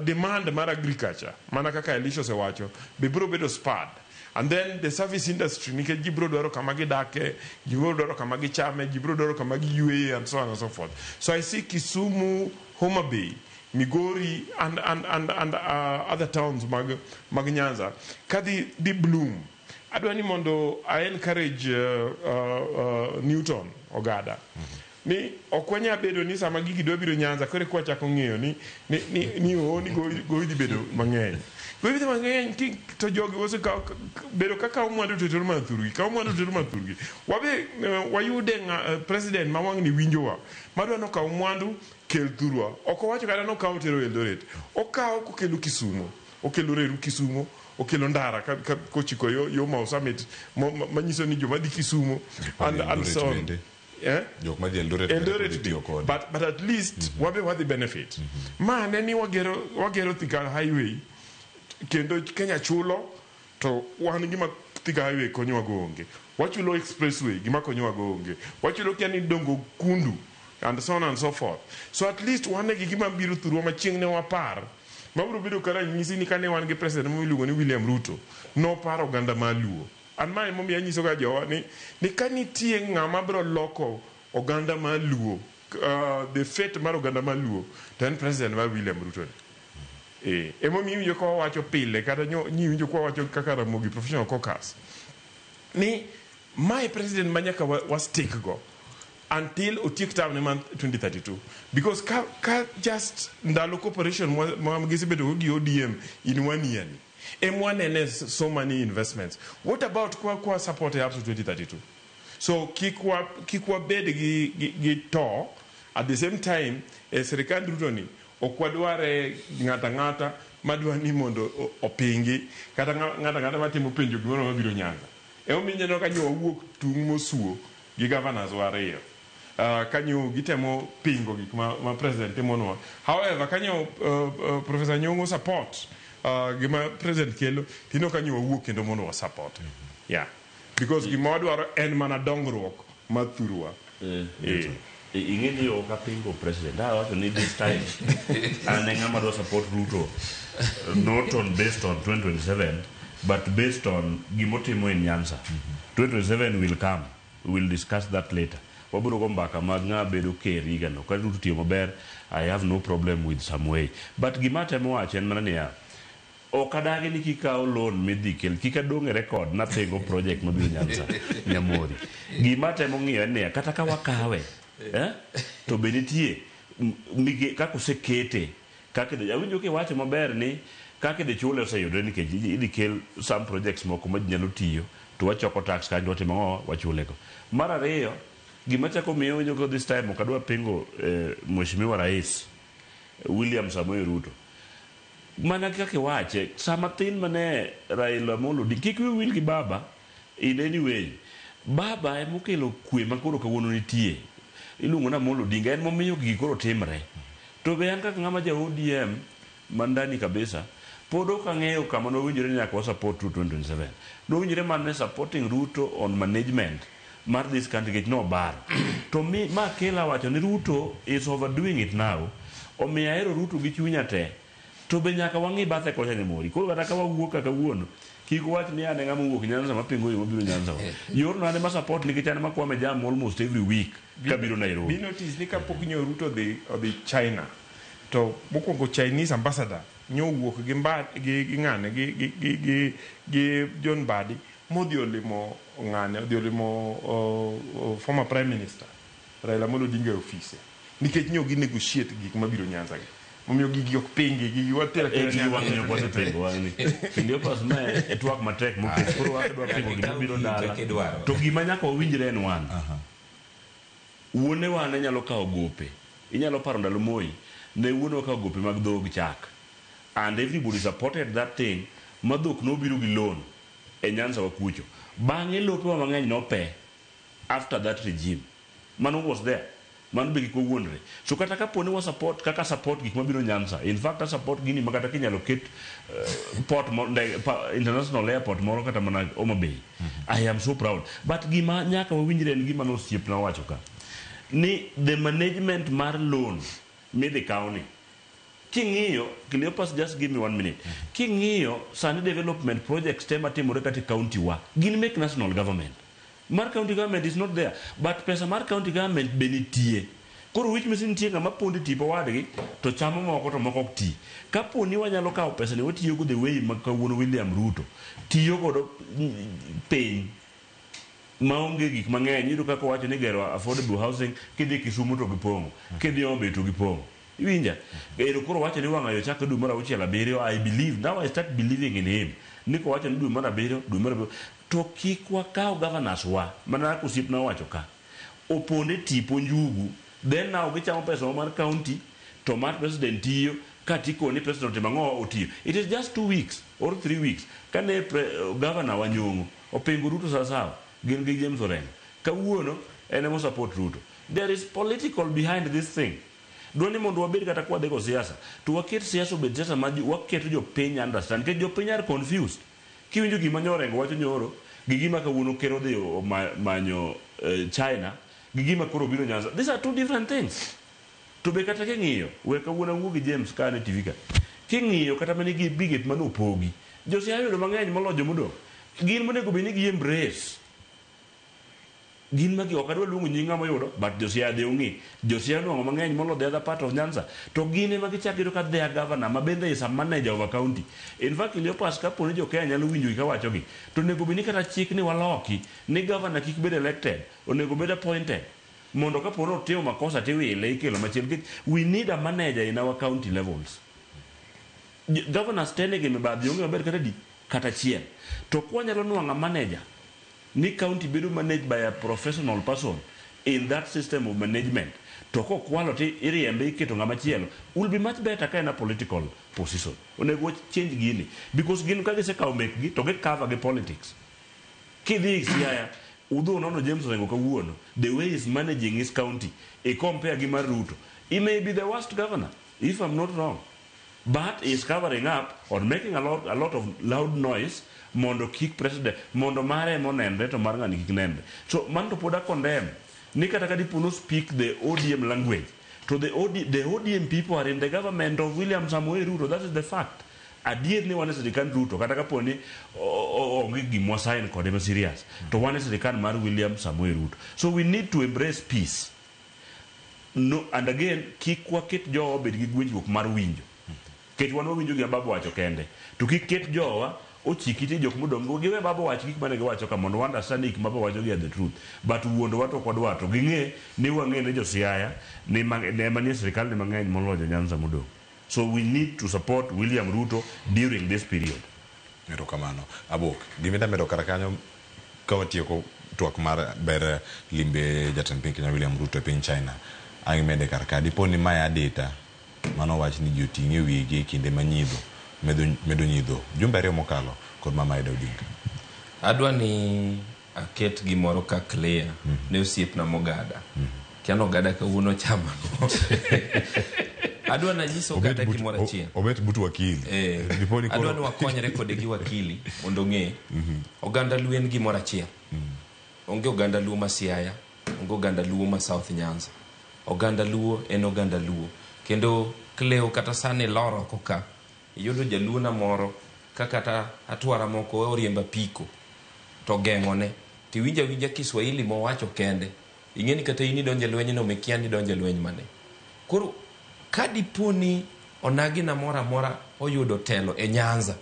demand mar agriculture, mana kaka Elisha osewacho, be bro bedo spurred. And then the service industry, nikech ji bro dwaro kama gidake, ji bro dwaro kama gichame, ji bro dwaro kama giyueye, and so on and so forth. So I see Kisumu, Homa Bay, Migori and other towns mag Nyanza kadhi di bloom. Adwa ni mondo I encourage Newton Ogada ni ok wanya bedo ni sama gigi dwa biro Nyanza kore kwa chako ng'eyo ni gowi dhi bedo mang'eny. Gowi dhi mang'eny to jogi osekawo bedo kaka mwandu to tero mana thurgi, kawo mwandu to tero mana thurgi. Wabe wayude president ma wang'ni winjowa madwa nokaw mwandu kel thurwa. Ok owacho kata nokaw tero Eldoret, okawo kokelo Kisumo, okelo reru Kisumo, okelo ndara kochiko yo Mau Summit manyiso ni joma dhi Kisumo and so on. Jok madhi Eldoret tiyo kode. But at least wabe wadhi benefit. Ma ne ni wagero Thika Highway kendo Kenya chulo, to wan gima Thika Highway konyowa go onge. Wachulo expressway gima konyowa go onge. Wachulo kia ni dongo kundu and so on and so forth. So at least wan gi gima biro thurwa machieng' ne wapar. Mabiro bedo kara nyisi ni kane wan gi president miluongo ni William Ruto, noparo oganda mar Luo. An mae emomiyo anyiso ga jowa ni ka nitie ng'ama biro loko oganda mar Luo, the fate mar oganda mar Luo, to en president mar William Ruto ni. Emomiyo iwinjo ka wawacho pile, kata nyiwinjo ka wawacho kaka Ramogi Professional Caucus, ni mae president ma nyaka wa stick go until otiek term ne mar 2032. Because ka just ndalo cooperation ma gisebedo go gi ODM in 1 year ni, M1NS so many investments. What about kwa support up to 2032? So kik wabed gi to at the same time sirikand Ruto ni ok wadware ng'ata ng'ata madwa ni mondo opingi kata ng'ata ng'ata matimo penjo gimoro mabiro Nyanza. Emomiyo ineno ka nyo wawuok tung' mosuo gi governors wa ariyo. Kanyo gitemo pingo gik ma president timonwa. However, kanyo Professor Nyong'o support gima president kelo, tino kanyo wawuok kendo mondo wa support. Yeah. Because gima wadwaro en mana dongruok mar thurwa. Ing'e ni ok apingo president. Awacho ni this time an e ng'ama dwa support Ruto, not on based on 2027 but based on gimotimo in Nyanza. 2027 will come. We will discuss that later. Wabiro go mbaka mag ng'a bedo ker higano. Ka Ruto tiyo maber, I have no problem with Samuel. But gima atemo wacho en mana niya, ok adagi ni kikawo loan midhi kel, kik adong' e record napingo project mabiro Nyanza, Nyamori. Gima atemo ng'iyo en niya, kata ka wakawe, to be nitie kaka osekete, kaka awinjo kiwacho maber ni kaka idhi chule oseyudore nikech idhi kel some projects moko ma ji nyalo tiyo to wachoko tax kanyo watimo ang'o, wachulego. Mar ariyo, gima chako miyo winjo ko this time ok adwa pingo Mheshimiwa Rais William Samoei Ruto. Mana kaka iwache, sama thin mane Raila Amolo Odinga, kik wiyi wil gi baba, In any way, baba emokelo kwe ma koro kawuono nitie. Iluongo ni Amolo Odinga, en momiyo gigi koro timre. To be an kaka ng'ama ja ODM mandani kabisa, pod ok ang'eyo kama nowinjore ni nyaka wa support Ruto 2027. Nowinjore mana ni supporting Ruto on management mar this country nikech nobaro. To mi, ma kela wacho ni Ruto is overdoing it now. Omiyo ahero Ruto gi chunya te. To be nyaka wang'i bathe kocha Nyamori. Koro kata ka wawuok kaka kawuono, kik wach ni an e ng'ama owuok Nyanza mapingo yo mabiro Nyanza. Yorno an ema support nikech an ema kwame jam almost every week kabiro Nairobi. Bi notice ni kapok nyo Ruto odhi China to mokwongo Chinese ambassador nyo owuok gi mba, gi ng'ane gi John Mbadi modhi olimo ng'ane odhi olimo former prime minister Raila Amolo Odinga e ofise nikech nyo gi negotiate gik mabiro Nyanza gi. Omiyo gigi ok pingi, gigi watero atera Gigi wang'ni ok wasepingo wang'ni. Kendo pas ma e twak matek moket. Koro wadwa pingo gima biro dala. To gima nyaka wawinjre en wan. Wuonewa ne nyalo kawo gope. Inyalo paro ndalo Moi, ne wuonewa kawo gope mag dhog chak. And everybody supported that thing ma dhok nobiro gi loan e Nyanza wa kucho. Bang'e lopewa mang'eny nope after that regime. Mano was there. Mano be kik wawuondre. So kata kapo ni wa support kaka support gik mabiro Nyanza. In fact, a support gini ma kata kinyalo ket port mo, ndege, pa, international airport moro kata mana Homa Bay. I am so proud. But gima nyaka wawinjre en gima nosiepna owacho ka. Ni the management mar loan midhi kawni. King'iyo, Cleopas just give me 1 minute. King'iyo sani development projects te matimore kata e county wa, gin mek national government. Mar county government is not there, but pesa mar county government be nitie. Koro which means nitie ng'ama pondo e tipo wadgi to chamo moko to moko ok ti. Kapo ni wanyalo kawo pesa ni watiyo go the way ma kawuono William Ruto tiyo godo piny maonge gik mang'eny. Iyudo kaka owacho ni gero affordable housing kidhi Kisumu to gipong'o, kidhi Homa Bay to gipong'o. Iwinja? Ero koro wacho ni wang'ayo chakre dwe mar auchiel abiriyo, I believe, now I start believing in him. Ni kowacho ni dwe mar abiriyo, dwe mar abiriyo, to kik wakaw governors wa, mana kaka osiepna owacho ka, oponde tipo njugu, then now gichamo pesa mar county, to mar president tiyo, ka tikoni president otimo ang'o otiyo. It is just 2 weeks or 3 weeks. Kane governor wa Nyong'o opingo Ruto sawasawa, gin gi James Orengo. Kawuono, en emo support Ruto. There is political behind this thing. Dwa ni mondo wabed kata kwa dhigo siasa, to waket siasa obed siasa ma waketo jopiny understand. Nikech jopiny are confused. Kiwinjo gima Nyorengo wacho nyoro, gi gima kawuono ker odhi manyo China, gi gima koro biro Nyanza. These are two different things. To be kata king'iyo, we kawuono awuo gi James ka an e TV ka. King'iyo kata mana gi brigade mane opogi, josiaya oyudo mang'eny moloyo jomodong'. Gin monego bed ni gi embrace. Gin magi ok adwa luongo nying ng'ama oyudo, but josiaya dhi ong'i. Josiaya onwang'o mang'eny moloyo the other part of Nyanza. To gin ema gichako yudo ka their governor ma bende is a manager of a county. In fact, Cleopas kapo ni jo Kenya nyalo winjo gik awachogi, to onego bed ni kata chik ni waloki ni governor kik bed elected, onego bed appointed. Mondo kapo ni otimo makosa tiwile ikelo machielo. Nikech we need a manager in our county levels. Governors te nigi mibadhi onge maber kata di kata achiel. To kwanyalo nwang'o a manager ni county bedo managed by a professional person in that system of management, to kokwalo to iriembe iketo ng'ama chielo, will be much better ka en a political position. Onego change gini because gin ka gisekawo mekgi to gi cover gi politics. Kidhi Siaya, udhu nono James Orengo kawuono, the way he's managing his county, i compare gi mar Ruto, he may be the worst governor, if I'm not wrong. But he's covering up or making a lot of loud noise mondo kik president, mondo mare monenre to mar ng'ani kik nenre. So mano to pod a condemn ni kata ka dipo no speak the ODM language, to the ODM people are in the government of William Samoei Ruto. That is the fact. Adier ni wan e sirikand Ruto, kata kapo ni onge gimwa sign kode ma serious, to wan e sirikand mar William Samoei Ruto. So we need to embrace peace. No, and again, kik waket jowa obed gi gwinjruok mar winjo. Nikech wan wawinjo gima baba wacho kende. To kik ket jowa ochik ite jok modong' go giwe baba wach gik mane giwacho ka mondo understand gik ma baba wacho gi are the truth. But wuondowa to ok wadwar to ging'e ni wang'e ni jo Siaya ni ne manie sirikal ni mang'eny moloyo jo Nyanza modong'. So we need to support William Ruto during this period. Erokamano. Abok, gima medo kar kanyo ka watieko twak mar ber limbe jatend piny Kenya William Ruto e piny China. Ang' imede kar ka. Dipo ni mae adita mano wach ni ji oting'e wigi e kinde ma nyidho medo nyidho jumbe ariyo mokalo kod Mama Ida Odinga. Adwa ni aket gimoro ka clear ne osiepna Mogada. Kia Ogada kawuono chama. Adwa nanyis Ogada gimoro achiel. Obet but wakili. Dipo ni koro- Adwa ni wakonyre kode gi wakili mondo ong'e. Oganda Luo en gimoro achiel. Onge oganda Luo ma Siaya, onge oganda Luo ma South Nyanza. Oganda Luo en oganda Luo. Kendo Cleo kata sani lor oko ka, iyudo jaluo na moro ka kata atwara moko oriembo apiko to geng'one. Tiwinjo awinja Kiswahili mowacho kende. Ing'e ni kata in idonjo e lweny no mikia ni idonjo e lweny mane. Koro ka dipo ni onagina moro amora oyudo telo e Nyanza,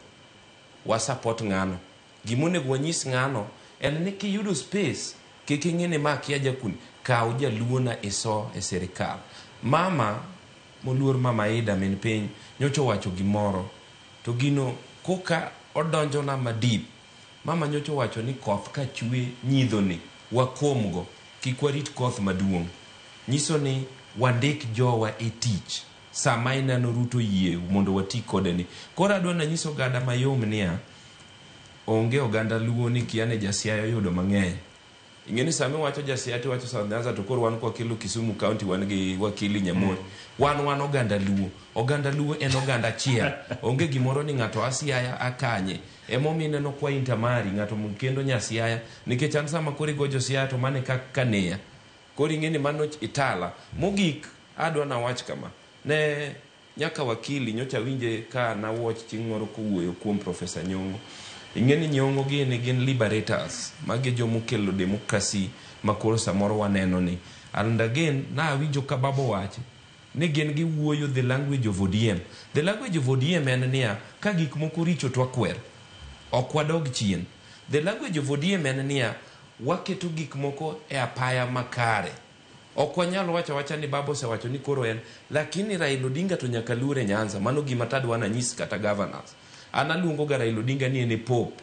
wa support ng'ano. Gimonego wanyis ng'ano en ni kiyudo space, kik ing'i ni ma kia jakuni, kaw jaluo na iso e sirikal. Mama moluor Mama Ida min piny nyocha owacho gimoro to gino koka odonjona madip. Mama nyocha owacho ni koth ka chwe nyidhoni wakomgo, kik warit koth maduong'. Nyiso ni wandik jowa e tich sama ineno Ruto yie mondo wati kode ni. Koro adwa nanyis oganda mayom niya, onge oganda Luo ni kia ni ja Siaya oyudo mang'eny. Ing'e ni sama iwacho ja Siaya tiwacho South Nyanza to koro wan kwakelo Kisumu County wan gi wakili Nyamori. Wan oganda Luo. Oganda Luo en oganda achiel. Onge gimoro ni ng'ato a Siaya a kanye. Emomiyo ineno kwa intermarry ng'ato kendo nya Siaya nikech an sama koro igojo Siaya to mano e kaka neya. Koro ing'e ni mano itala. Mogik adwa nawach kama. Ne nyaka wakili nyocha winje ka na watch chieng' moro kowuoyo kuom Professor Nyong'o. Ing'e ni Nyong'o gini gin liberators. Magi jomokelo democracy ma koro samoro waneno ni. And again, nawinjo ka baba owacho ni gin giwuoyo the language of ODM. The language of ODM en niya, ka gik moko richo to wakwer. Ok wadog chien. The language of ODM en niya, waketo gik moko e apaya makare. Ok wanyal wacho awacha ni baba osewacho ni koro en, lakini Raila Odinga to nyaka luor e Nyanza. Mano gima tadwa nanyis kata governors. An aluongo ga Raila Odinga ni en e pope.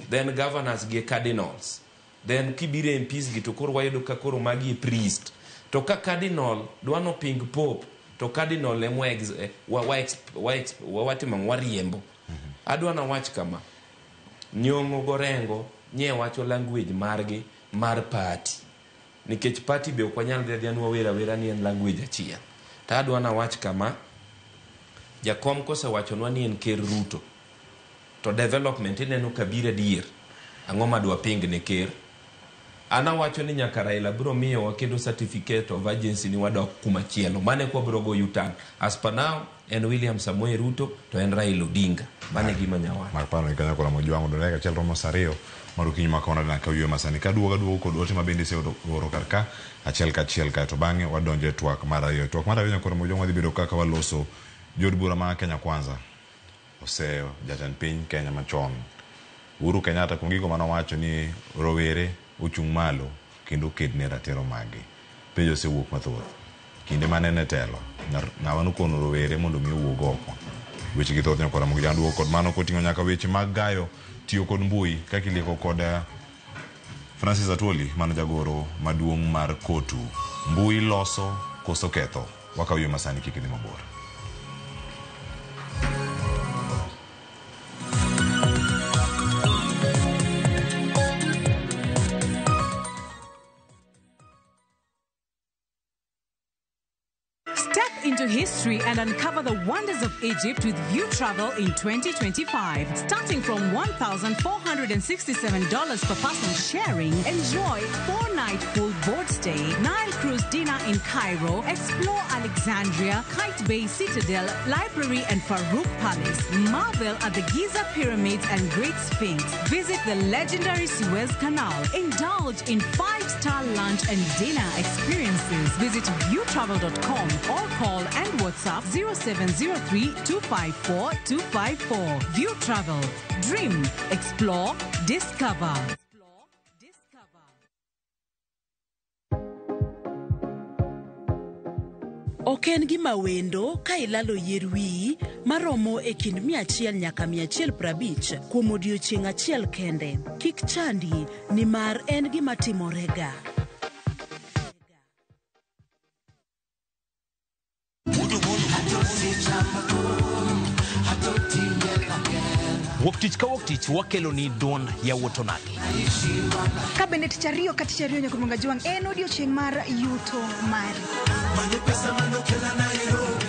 Then governors gi e cardinals. Then kibiro e MPs gi to koro wayudo ka koro magi e priest. To ka cardinal dwa noping pope, to cardinal ema watimo wariembo. Adwa nawach kama. Nyong'o gorengo nye wacho language margi mar party. Nikech party be ok wanyal dhi adhiya ni wawer awera ni en language achiel. To adwa nawach kama, jakom kosewachonwa ni en ker Ruto, to development ineno ka biro adier. Ang'o madwa ping ne ker? An awacho ni nyaka Raila biro miyowa kendo certificate of urgency ni wadok kumachielo. Mano eka wabiro go U-turn. As per now, en William Samoei Ruto to en Raila Odinga. Mano e gima nyawacho. Mar paro ni kanyo kora mojwang'o do dakika achiel romo saa ariyo mar okinyi ma kawuono nyaka ywe masani. Kaduogo aduogo kod ote ma bende iseoro oro kar ka achiel kachiel kaeto bang'e wadonjo e twak mar ariyo. Twak mar ariyo nyakoro mojwang' wadhi bedo kaka waloso jood bura ma Kenya Kwanza oseyo jatend piny Kenya machon Uhuru Kenyatta kuom gigo manowacho ni rowere ochung' malo kendo oked ne ratiro maggi. Penjo osewuok mathoth. Kinde mane en e telo, ng'ama nokono rowere mondo mi owuog oko. Weche gi thoth nyakora mogi duogo kod mano koting'o nyaka weche mag gayo tiyo kod mbui kaka ilieko kod Francis Atwoli mano jagoro maduong' mar KOTU. Mbui loso koso ketho. Wakaw yo masani kik idhi mabor. Step into history and uncover the wonders of Egypt with View Travel in 2025. Starting from $1,467 per person sharing, enjoy 4-night full board stay, Nile cruise dinner in Cairo, explore Alexandria, Qaitbay Citadel, Library and Farouk Palace, marvel at the Giza Pyramids and Great Sphinx, visit the legendary Suez Canal, indulge in 5-star lunch and dinner experiences. Visit viewtravel.com or call and WhatsApp 0703 254 254. View Travel. Dream, explore, discover. Ok en gima wendo ka ilalo yier wiyi maromo e kind 100 nyaka 150 kuom odiechieng' achiel kende. Kik chandi nimar en gima timorega. Wuok tich ka wuok tich wakelo ni duond yawuot onagi. Ka bende tich ariyo ka tich ariyo nyaka Jwang' en odiochieng' mar yuto mari.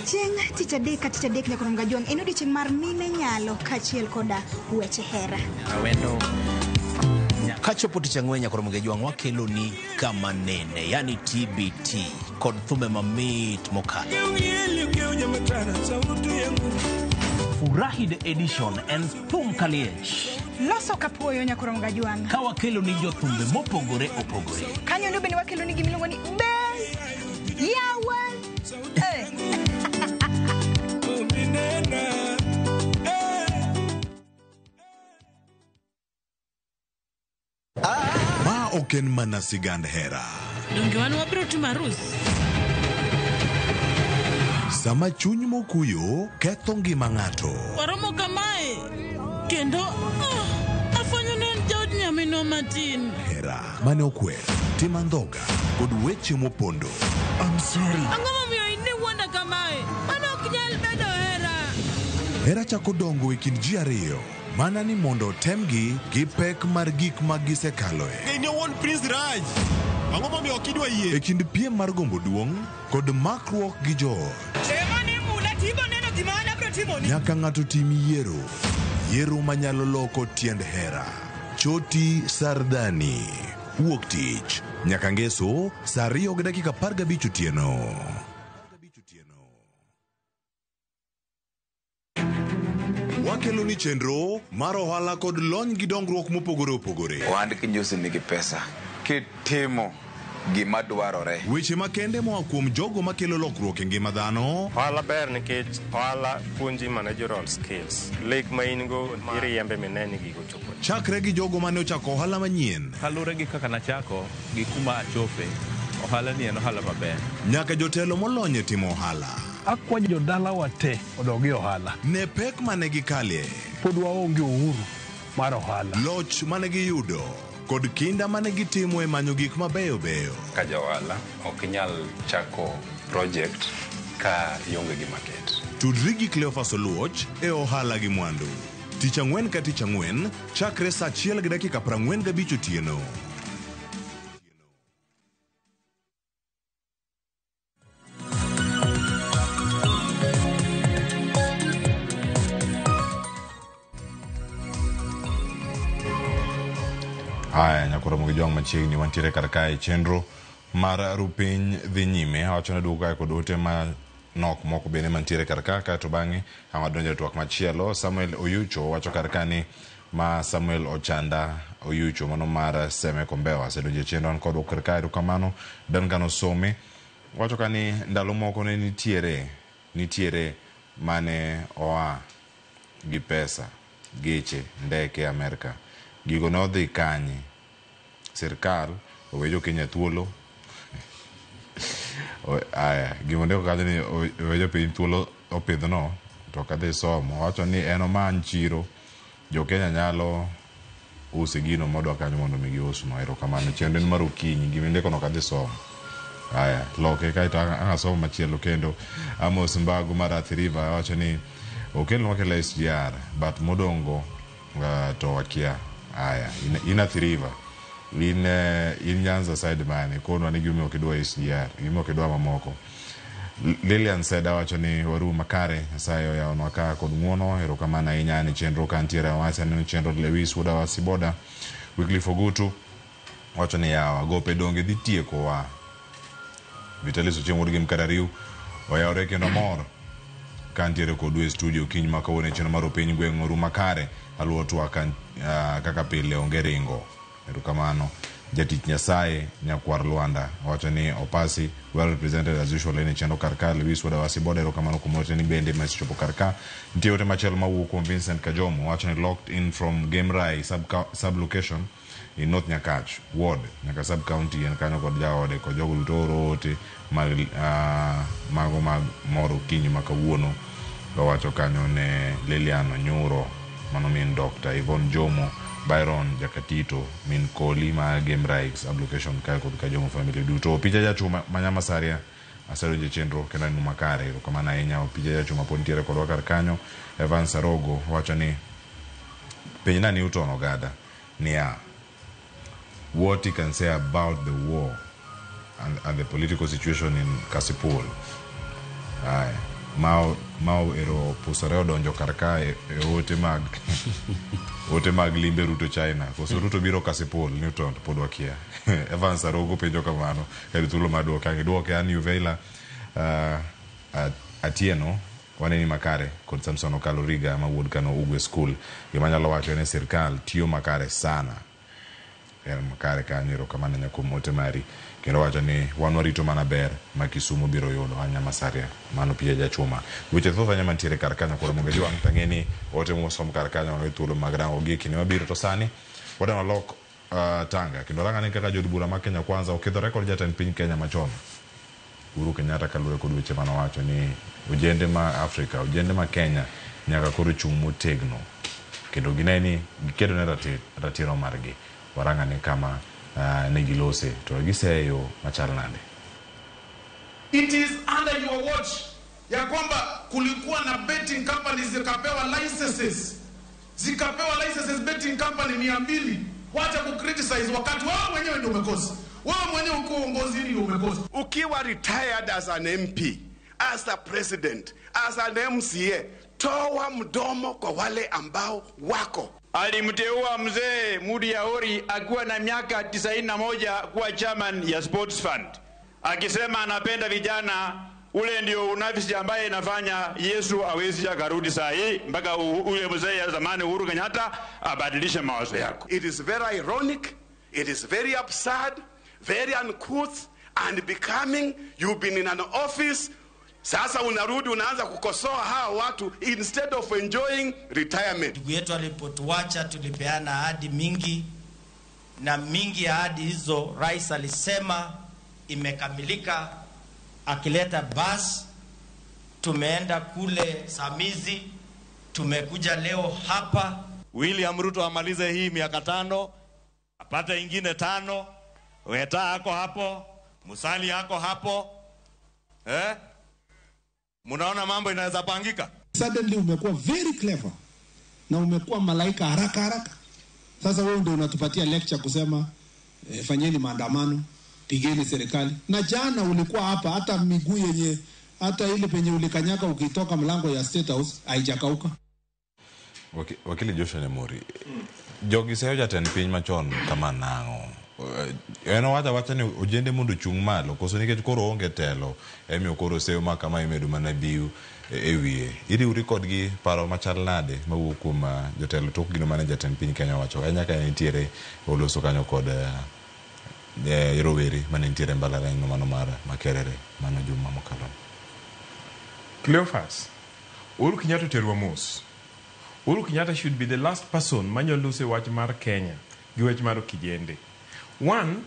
Chieng' tich adek ka tich adek nyaka Jwang' en odiochieng' mar mine nyalo kaachiel koda weche hera. Awendo. Kachopo tich ang'wen nyaka Jwang' wakelo ni kama nene, yani TBT kod thumbe mamit mokalo. Furahi the edition en thum kaliech. Loso kapuoyo nyaka Jwang'. Ka wakelo ni jothumbe mopogore opogore. Kanyo ndo bende wakelo ni gimiluongo ni Bell Yawa. Ma ok en mana sigand hera. Donge wan wabiro timo arus? Sama chuny mokuyo ketho ngima ng'ato. Waromo kamae kendo afwenyo ni en jaod nyaminwa matin. Hera mane okwer, tim andhoga kod weche mopondo. I'm sorry. Ang'o momiyo in iwuonda kamae? Mano ok nyal bedo hera. Hera chako dongo e kind ji ariyo mana ni mondo otemgi gi pek mar gik ma gisekaloe. In owuon Prince Raj. Ang'o momiyo ok idwa yie? E kind piem mar gombo duong' kod makruok gi joot. Nyaka ng'ato tim yiero. Yiero manyalo loko tiend hera. Choti Sardani. Wuok tich. Nyaka ngeso saa 2:15 otieno. Wakelo ni chenro mar ohala kod lony gi dongruok mopogore opogore. Ohand kinjusi nigi pesa. Kitimo gima dwarore. Weche makende moa kuom jogo makelo lokruok e ngima dhano. Ohala ber nikech ohala puonji managerial skills. Lek ma in go iriembe mine ni gigo chopo. Chakre gi jogo mane ochako ohala manyien. Kaluwore gi kaka nachako gi kuma achope, ohala ni en ohala maber. Nyaka jotelo molony e timo ohala. Akwayo jodalawa te odog e ohala. Ne pek mane gikalie. Pod waonge uhuru mar ohala. Loch mane giyudo kod kinda mane gitimo e manyo gik mabeyo beyo. Ka ja ohala ok inyal chako project ka ionge gi market. Tudri gi Cleophas Oluoch e ohala gi mwandu. Tich ang'wen ka tich ang'wen chakre saa 1:45 otieno. Haya, nyakoro mogi jwang' machiegni wantiere kar kae chenro mar rupiny dhi nyime. Awacho ne duogo kae kod ote manok moko bende mantiere kar ka, kaeto bang'e ang' wadonjo e twak machielo. Samuel Oyucho wacho kar ka ni ma Samuel Ochanda Oyucho mano mar Seme Kombewa asedonjo e chenro an kodwa kar kae, erokamano. Duncan Osome wacho ka ni ndalo moko ne nitiere mane oa gi pesa, geche, ndeke Amerka. Gigo ne odhi kanye? Sirkal owe jo Kenya thuolo. Aya, gima ondiko kanyo ni owe jopiny thuolo opidhno to ok adhi somo. Owacho ni en omany chiro, jo Kenya nyalo use gino modwa kanyo mondo mi giusno. Erokamano. Chenro en mar okinyi, gima indiko no ok adhi somo. Aya, loke kaeto ang' asomo machielo kendo. Amos Mbago mar Athi River wacho ni okelnwa kela SGR but modongo to wakia. Aya, in Athi River, in Nyanza side mane, konwa ni gimomiyo ok idwa SGR, gimomiyo ok idwa mamoko. Lilian Seda wacho ni waru makare, Nyasaye oyawonwa ka kod ng'uono, erokamano ahinya ni chenro ka ntiere Awasi, aneno chenro Lewis wuod Awasi Boda, Wycliffe Ogutu wacho ni yawa gope donge dhi tiekowa. Vitalis Ochieng' wuod Gim Karariu oyawore kendo mor ka ntiere kodu e studio kiny ma kawuono e chenro mar Opiny Gweng' oru makare. Aluwo twak kaka pile onge ringo. Erokamano. Jatich Nyasaye Nyakwar Lwanda wacho ni Opasi well represented as usual en e chenro kar ka. Lewis wuod Awasi Boda erokamano kuom ote ni bende masechopo kar ka. Nitie ote machielo mawuok kuom Vincent Kajomo wacho ni locked in from Game Rai sub location in North Nyakach ward nyaka sub county en kanyo kod jaode kod jogo duto oro ote mag mago mag mor okinyi ma kawuono. Owacho kanyo ne Lilian Onyuro mano min Dr. Yvonne Jomo, Byron Jakatito, min Koli ma Game Rights application kae kod Kajomo family duto. Picha jachuma Manyama Saria asedonjo e chenro kendo en makare, erokamano ahinya. Picha jachuma pod nitiere kodwa kar kanyo. Evans Arogo wacho ni Penjna Newton Ogada niya, what he can say about the war and the political situation in Kasipul. Aya, Mao ero pusore odonjo kar kae e ote mag limbe Ruto China. Koso Ruto biro Kasipul, Newton to pod wakia. Evans Arogo penjo kamano, kar thuolo mar duoke ang' iduoke an Uveila Atieno waneni makare kod Samson Okalo Riga ma wuod Kano Ugwe School. Gima anyalo wacho en ni sirkal tiyo makare sana. En makare kanyo, erokamano ahinya kuom ote mari. Kendo wacho ni wan warito mana ber ma Kisumu biro yudo anya Masaria mano Pia Jachuma. Weche thoth ahinya mantiere kar kanyo koro mondo ijwang' tang'e ni ote mosom kar kanyo wan thuolo mag rango gi e kinde mabiro to sani wadwa walok tanga kendo rang'ane kaka jood bura ma Kenya Kwanza okidhore kod jatend piny Kenya machon Uhuru Kenyatta kaluwore kod weche manowacho ni ojende ma Afrika, ojende ma Kenya nyaka koro chung' motegno kendo gine ni gikedo ne ratiro margi. Warang'ane kama ne gilose to giseyo machal nade. It is under your watch ya kwamba kulikuwa na betting companies zikapewa licenses betting company 200. Wacha kucriticize wakati wewe mwenyewe ndio umekosa. Wewe mwenyewe uko uongozi ndio umekosa. Ukiwa retired as an MP, as a president, as an MCA, toa mdomo kwa wale ambao wako. Alimteua mzee Mudi Yaori akiwa na miaka 91 kuwa chairman ya Sports Fund, akisema anapenda vijana. Ule ndio unafisi ambaye inafanya Yesu awezi akarudi saa hii mpaka ule mzee ya zamani Uhuru Kenyatta abadilishe mawazo yako. It is very ironic, it is very absurd, very uncouth and becoming. You've been in an office, sasa unarudi unaanza kukosoa hawa watu instead of enjoying retirement. Ndugu yetu alipotuacha tulipeana ahadi mingi, na mingi ya ahadi hizo rais alisema imekamilika, akileta basi. Tumeenda kule Samizi, tumekuja leo hapa. William Ruto amalize hii miaka 5, apate ingine 5. Weta ako hapo, Musalia ako hapo, eh? Munaona mambo inaweza pangika. Suddenly umekuwa very clever na umekuwa malaika haraka haraka. Sasa wewe ndio unatupatia lecture kusema fanyeni maandamano, pigeni serikali. Na jana ulikuwa hapa, hata miguu yenye hata ile penye ulikanyaka ukitoka mlango ya State House haijakauka. Wakili Joshua Nyamori, jogi seyo jatend piny machon kama nang'o? En owacho awacha ni ojende mondo ochung' malo koso nikech koro oonge telo emiyo koro seyo ma kama imedo mana biu e wiye. Iriwri kodgi paro machal nade mawuok kuom jotelo tok gino mane jatend piny Kenya owacho ahinya ka nitiere oloso kanyo kod rowere mane nitiere e mbalariany no mano mar Makerere mano juma mokalo. Cleophas, Uhuru Kenyatta oterwa mos. Uhuru Kenyatta should be the last person manyalo loso e wach mar Kenya gi wach mar kijende. One,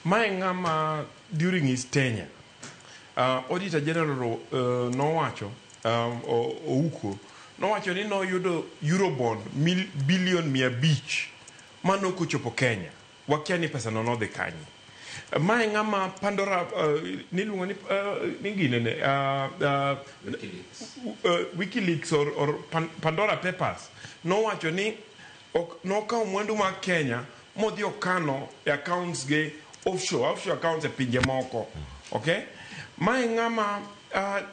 mae ng'ama during his tenure, Auditor General nowacho, Ouko, nowacho ni noyudo Eurobond billion 500 manok ochopo Kenya. Wakia ni pesa no nodhi kanye. Mae ng'ama Pandora niluongo ni ginene WikiLeaks or Pandora Papers nowacho ni ok nokawo mwandu mag Kenya modhi okano e accounts ge offshore accounts e pinje moko. Okay? Mae ng'ama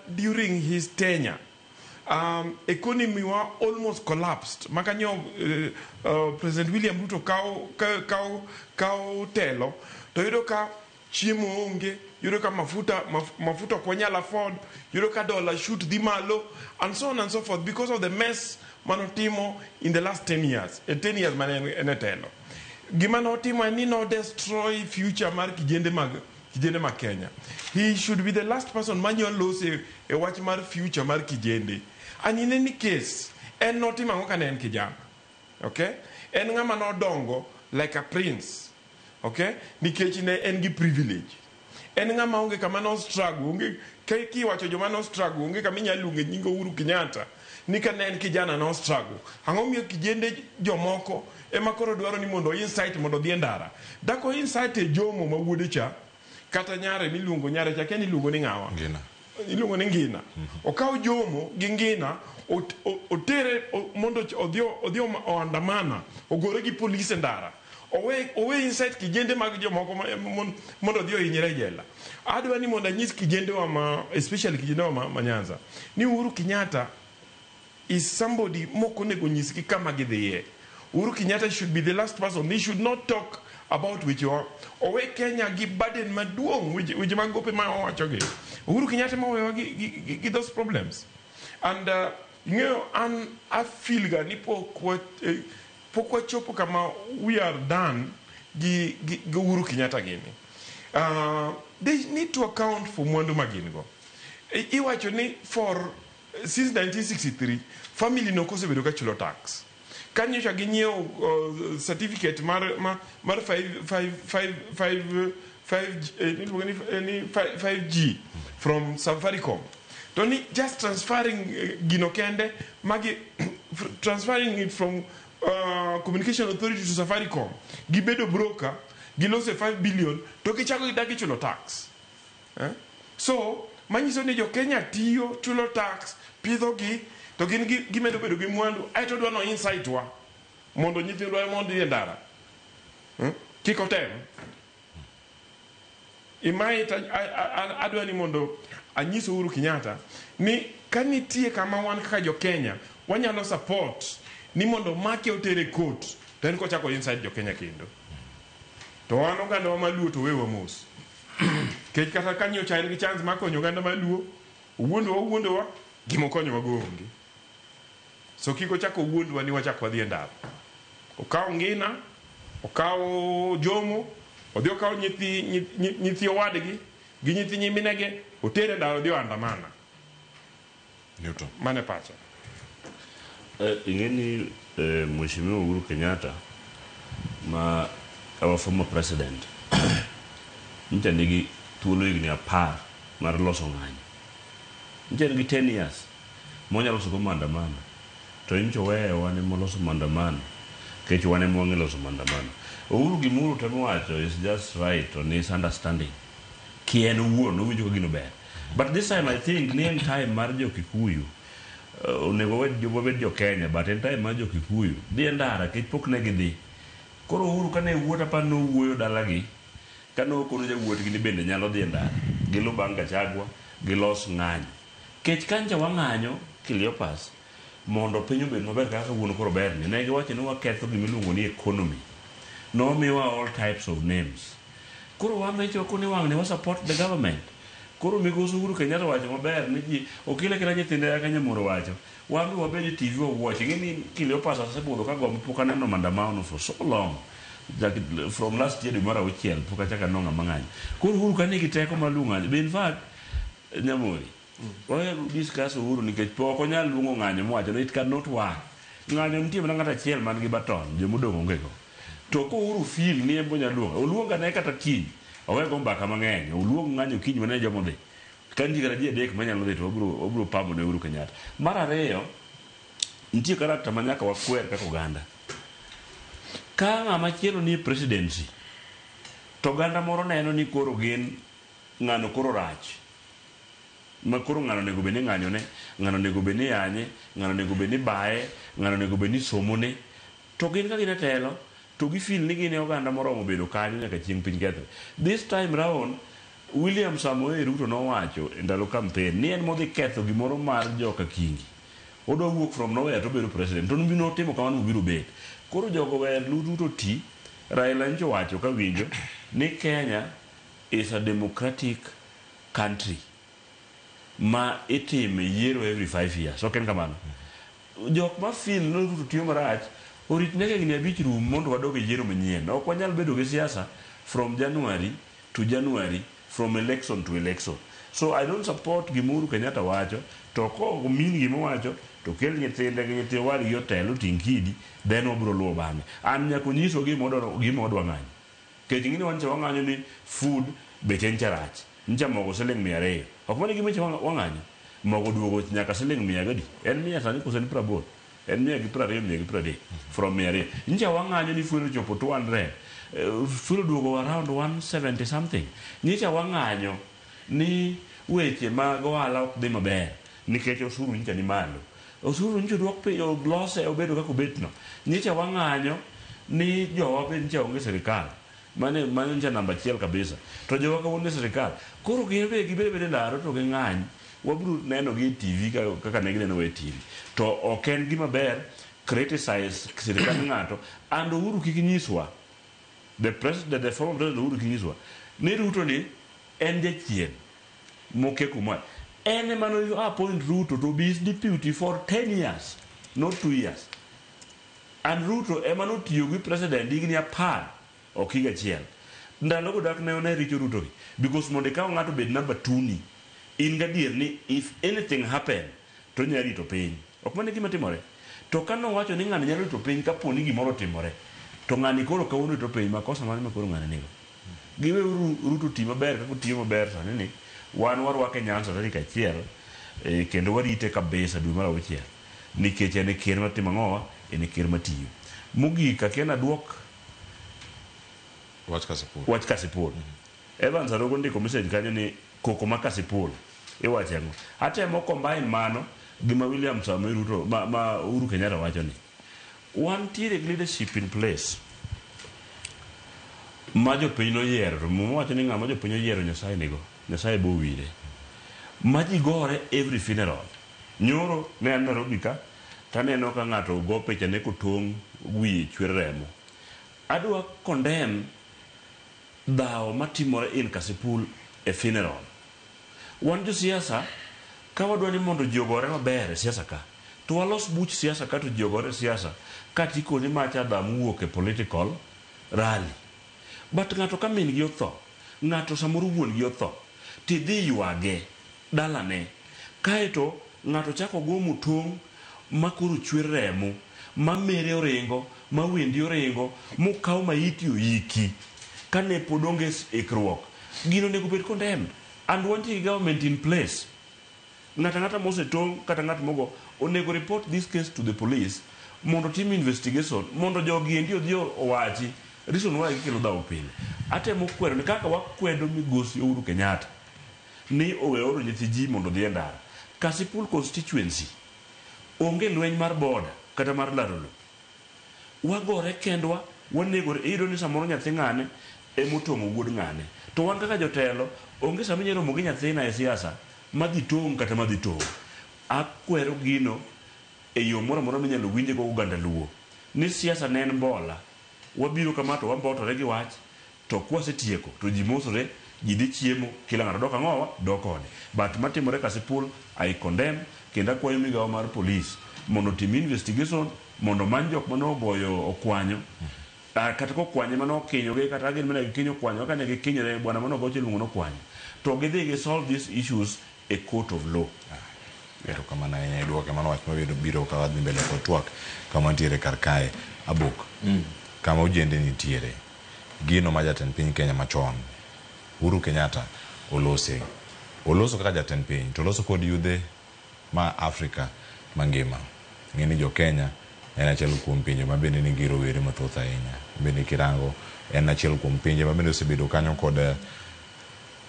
during his tenure economy wa almost collapsed makanyo President William Ruto kaw telo to yudo ka chiemo onge, yudo ka mafuta ok wanyal afford, yudo ka dollar shoot dhi malo and so on and so forth because of the mess manotimo in the last 10 years, 10 years mane en e telo. Gima notimo en ni no destroy future mar kijende mag Kenya. He should be the last person manyalo loso e wach mar future mar kijende. And in any case, en notimo ang'o kane en kijana? Okay? En ng'ama nodongo like a prince. Okay? Nikech ne en gi privilege. En ng'ama onge kama no struggle, onge kiwacho joma no struggle, onge kama inyalo luonge nying Uhuru Kenyatta. Ni kane en kijana no struggle. Ang'o miyo kijende jomoko ema koro dwaro ni mondo incite mondo odhi e ndara? Dako incite e Jomo ma wuode cha, kata nyare miluongo nyare cha, kia ni iluongo ni ng'awa? Ngina. iluongo ni Ngina. Okaw Jomo gi Ngina otere mondo odhi oandamana, ogore gi polis e ndara. Owe incite kijende mag jomoko mondo odhi ohinyre e jela. Adwa ni mondo anyis kijendewa ma, especially kijendewa ma Nyanza, ni Uhuru Kenyatta is somebody mok onego nyisgi kama gidhiye. Uhuru Kenyatta should be the last person. He should not talk about weche wa. Owe Kenya gi burden maduong' weche mag gope ma owachogi. Uhuru Kenyatta ma owewa gi those problems. And ing'eyo an a feel ga ni pok wachopo kama we are done gi Uhuru Kenyatta gini. They need to account for mwandu ma gin go. Iwacho ni for since 1963 family no kosebedo ka chulo tax. Kanyocha ginyiewo certificate mar 5G from Safaricom. To ni just transferring gino kende magi transferring it from Communication Authority to Safaricom. Gibedo broker, gilose 5 billion to gichako gidagi chulo tax. So manyiso ni jo Kenya tiyo chulo tax, pidho gi to gin gimedo bedo gi mwandu aeto dwa no insight wa mondo nyithindwa mondo dhi e ndara. Kik otem. Imae adwa ni mondo anyis Uhuru Kenyatta ni ka nitie kama wan kaka jo Kenya wanyalo support ni mondo make otere court to en kochako inside jo Kenya kendo. To wan oganda wa maluo to wewa mos. Kech kata kanyocha en gi chance mar konyo oganda maluo, owuondowa gimokonyowa go onge. So kik ochako owuondwa ni wachak wadhi e ndara. Okawo Ngina, okawo Jomo, odhi okawo nyithi owadgi gi nyithi nyiminege, otere e ndara odhi oandamana. Newton. Mano e pacha. Ing'e ni Mheshimiwa Uhuru Kenyatta ma our former president nyicha nigi thuolo higni 10 mar loso ng'anyo. Nyicha nigi 10 years monyalo loso go maandamano. To nyicha oweyowa ni moloso maandamano nikech wan ema wang'e loso maandamano. Uhuru gima temo wacho is just right on his understanding. Ki en owuon owinjo ka gino ber. But this time I think ni en time mar jo Kikuyu. Onego wabed jo Kenya, but en time mar jo Kikuyu. Dhi e ndara nikech pok ne gidhi. Koro Uhuru kane wuot apa nowuoyo dalagi, kane okono jawuotgi ni bende nyalo dhi e ndara. Gilu bang' Gachagua, gilos ng'anyo. Kech kancha wang'anyo Cleopas mondo piny obed maber kaka kawuono koro berni. Ne giwacho ni waketho gimiluongo ni economy. Nomiwa all types of names. Koro wan be choko ni wang'ni wa support the government. Koro migosi Uhuru Kenyatta wacho maber ni ji okile kila nyithinde kaka Nyamoro wacho. Wan be wabed e TV wawuoch. Ing'e ni Cleopas asebudho ka gombo pok aneno maandamano for so long. From last year dwe mar auchiel pok achako aneno ng'ama ng'anyo. Koro Uhuru ka nigi teko mar luongo ng'anyo. In fact, Nyamori, wahero discuss Uhuru nikech pok onyal luongo ng'anyo mowacho ni it cannot work. Ng'anyo nitie mana ng'ato achiel man gi baton, jomodong' onge go. To ko Uhuru feel ni en bonya luongo, oluong ane kata kiny. Owe go mbaka mang'eny, oluong ng'anyo kiny mane jomodhi. Ka nitie kata ji adek manyalo dhi to wabiro pamo ne Uhuru Kenyatta. Mar ariyo, nitie character ma nyaka wakwer kaka oganda. Ka ng'ama chielo nie presidency, to oganda moro neno ni koro gin ng'ano koro rach. Ma koro ng'ano onego bed ni ng'anyone, ng'ano onego bed ni yanye, ng'ano onego bed ni baye, ng'ano onego bed ni somone. To gin ka gin e telo, to gifeel ni gin e oganda moromo bedo kanyo nyaka chieng' piny kethre. This time round, William Samoei Ruto nowacho e ndalo campaign ni en modhi ketho gimoro mar joka Kingi. Odwa wuok from nowhere to obedo president. To notimo kamano mobiro bet. Koro jogo wer Ruto ti, Raila nyocha owacho kawinjo ni Kenya is a democratic country ma itime yiero every 5 years. Ok en kamano? Jok ma feel ni Ruto tiyo marach orit nyaka higni 5 rum mondo wadog e yiero manyien. Ok wanyal bedo gi siasa from January to January, from election to election. So I don't support gima Uhuru Kenyatta wacho, to ko min gima owacho, to kel nyithinde gi nyithi owadgi otel oting' kidi, then wabiro luwo bang'e. An nyaka onyiswa gima odwa ng'anyo. Nikech ing'e ni wan cha wang'anyo ni food beche ncha rach. Ncha mogo siling 200. Ok mano e gima ncha wang'anyo. Mogo duogo nyaka siling 100 gadi. En 100 sani koso en 80. En 120, 130. From 200. Ncha wang'anyo ni fuel ochopo 200. Fuel oduogo around 170 something. Nyicha wang'anyo ni weche mag ohala ok dhi maber nikech osuru nyicha ni malo. Osuru nyicha oduok piny, olose obedo kaka obetno. Nyicha wang'anyo ni jowa be nyicha onge sirikal. Mano mano nyicha namba achiel kabisa. To jowa kawuono e sirikal. Koro gin be gibed abeda e ndaro to ging'any. Wabiro neno gi e TV kaka ne ginenowa e TV. To ok en gima ber criticize sirikand ng'ato and Uhuru kik nyiswa the president, the former president Uhuru kik nyiswa ni Ruto ni en jachien mokia kuma en ema no appoint Ruto to be his deputy for 10 years not 2 years and Ruto ema notiyo gi president higni 10 ok higa achiel ndalogo dak ne one richo Ruto gi because mondo ikaw ng'ato bed number 2 ni in gadier ni if anything happen to onyalo rito piny ok mano e gima timore to ka nowacho ni ng'ani nyalo rito piny kapo ni gimoro otimore to ng'ani koro kawuono rito piny makosa mane ma koro ng'ani nigo giwe Ruto ti maber kaka otiyo maber sani ni wan warwake Nyanza tarik 1 kendo warite kabisa dwe mar 6 nikech en e ker matimo ang'owa en e ker matiyo mogik akia naduok wach Kasipul wach Kasipul Evans Arogo ndiko message kanyo ni koko ma Kasipul iwacho ang'o atemo combine mano gi ma William Samoei Ruto ma Uhuru Kenyatta wacho ni wantiere gi leadership in place ma jopiny noyiero to muma wacho ni ng'ama jopiny oyiero Nyasaye nigo Nyasaye bo wire ma ji gore every funeral nyoro ne an Nairobi ka taneno ka ng'ato go picha ne kotong' wiye chwer remo adwa condemn dhawo matimore in Kasipul e funeral wan josiasa ka wadwa ni mondo ji ogore maber e siasa ka to walos buch siasa ka to ji ogore e siasa ka tikoni macha dha mowuok e political rally but ng'ato ka min gi otho ng'ato samoro wuon gi otho tidhi ywage dalane kaeto ng'ato chako go mutong' ma koro chwer remo ma mere oringo ma wendi oringo mokaw maiti oiki kane pod onge ikruok gino onego bed condemned and wantie gi government in place ng'ato ang'ata mosetong' kata ng'at mogo onego report this case to the police mondo tim investigation mondo jogi endi odhi owachi reason why gikelo dhawo pile atemo kwero ni kaka wakwedo migosi Uhuru Kenyatta ni owe oro nyithi ji mondo odhi e ndara Kasipul constituency onge lweny mar border kata mar laro lo wagore kendwa wanegore iyudo ni samoro nyathi ng'ane emotong'o wuod ng'ane to wan kaka jotelo onge sama inyalo romo gi nyathina e siasa madhi tong' kata madhi tong' akwero gino e yo moro amora minyalo winje go oganda luo ni siasa ne en mbola wabiro kama to wambotore gi wach to kwasetieko to ji mosore ji dhi chiemo kila ng'ato dok ang'owa dok ode but matimore Kasipul I condemn kendo akwayo migawo mar police mondo otim investigation mondo omany jok mane ogoyo okwanyo kata kokwanye mane okinyogi kata gin mane gikinyo okwanyo kaka ne gikinyore bwana mane ogocho iluongo ni okwanyo to gidhi gi solve these issues e court of law. Erokamano ahinya iduoke mano wach mabiro biro ka wadhi mbele kod twak kama wantiere kar kae abok kama ojende nitiere gino ma jatend piny Kenya machon Uhuru Kenyatta olose oloso kaka jatend piny to oloso kod yudhe ma Afrika mangima ng'e ni jo Kenya en achiel kuom pinje ma bende nigi rowere mathoth ahinya bende kirango en achiel kuom pinje ma bende osebedo kanyo kod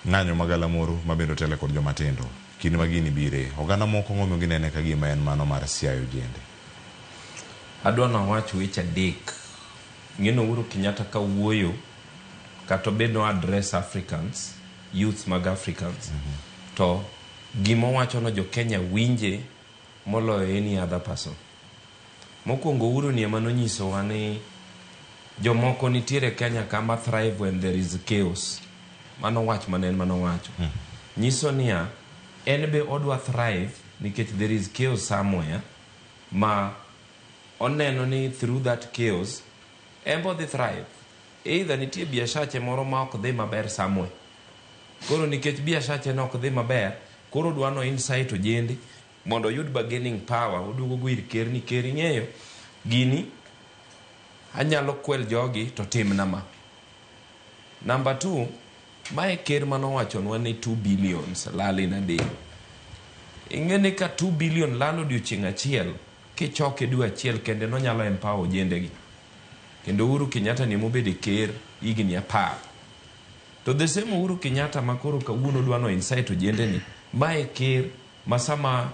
ng'anyo magalamoro ma bende otele kod joma tindo kinde ma gini bire oganda moko ng'omiyo ginene ka gima en mano mar siayo ojende. Adwa nawach weche adek. Ng'eno Uhuru Kenyatta ka wuoyo kata obed no address Africans, youth mag Africans, to gima owacho no jo Kenya winje moloyo any other person. Mokwongo Uhuru ni ema nonyisowa ni jomoko nitiere Kenya kama thrive when there is chaos. Mano wach mane en manowacho. Nyiso niya, en be odwa thrive nikech there is chaos somewhere ma oneno ni through that chaos en be odhi thrive. Either nitie biashache moro ma ok dhi maber somewhere. Koro nikech biashache no ok dhi maber, koro odwa no incite ojende mondo oyud bargaining power, oduogo go ir ker ni ker ing'eyo gini anyalo kwel jogi to timna ma. Number 2, mae ker manowachonwa ni 2 billions lal in a day. Ing'e ni ka 2 billion lal odiochieng' achiel, kichoke dwe achiel kende nonyalo empower ojendegi. Kendo Uhuru Kenyatta ni mobedo e ker higni 10. To the same Uhuru Kenyatta ma koro kawuono dwa no incite ojende ni, mae ker ma sama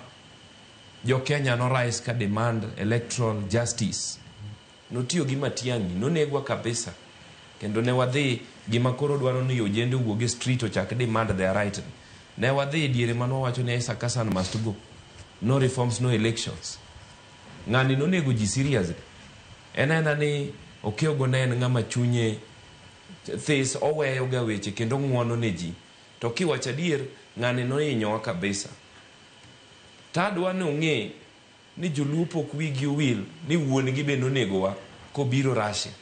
jo Kenya no rise ka demand electoral justice, notiyo gi Matiang'i, nonegwa kabisa. Kendo ne wadhi gima koro dwaro ni ojende owuog e street ochak demand their right. Ne wadhi diere mane wawacho ni Isaac Hassan must go. No reforms, no elections. Ng'ani nonego ji seriously. En aena ni Okeogo ne en ng'ama chunye this, oweyo ga weche kendo ng'uono ne ji. To kiwacho adier, ng'ani nohinyowa kabisa. Tadwa ni ong'e ni joluo pok wigi owil ni wuon gi be nonegowa kobiro Russia.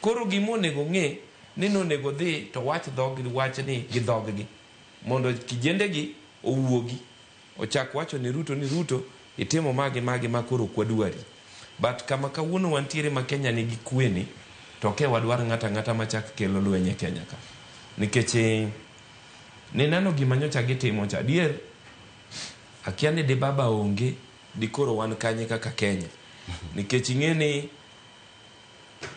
Koro gima onego ong'e ni nonego dhi to wach dhog wachni gi dhoggi mondo kijendegi owuogi ochak wacho ni Ruto ni Ruto itimo ma gi ma gi ma koro ok wadwari. But kama kawuono wantiere ma Kenya nigi kwe ni to ok e wadwar ng'ato ang'ata machak kelo lweny e Kenya ka. Nikech nineno gima nyocha gitimo cha. Adier akia ni di baba onge di koro wan kanye kaka Kenya. Nikech ing'e ni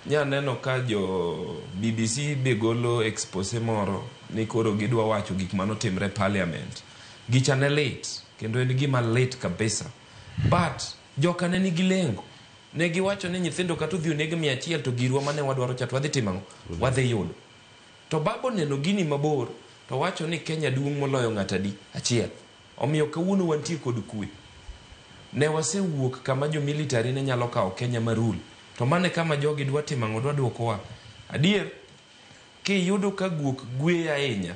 nyaneno ka jo BBC be golo expose moro ni koro gidwa wacho gik manotimre e parliament. Gicha ne lit kendo en gima lit kabisa. But joka ne nigi lengo. Ne giwacho ni nyithindo kata odhi oneg 100 to girwa mane wadwaro cha to wadhi timo ang'o? Wadhi yudo. To baba oneno gini mabor to wacho ni Kenya duong' moloyo ng'ato adi? Achiel. Omiyo kawuono wantie kod kwe. Ne wasewuok kama jo military ne nyalo kawo Kenya ma rule. To mano e kama jogi dwa timo ang'o? Dwa duokowa. Adier, kiyudo ka guok gweyo ahinya,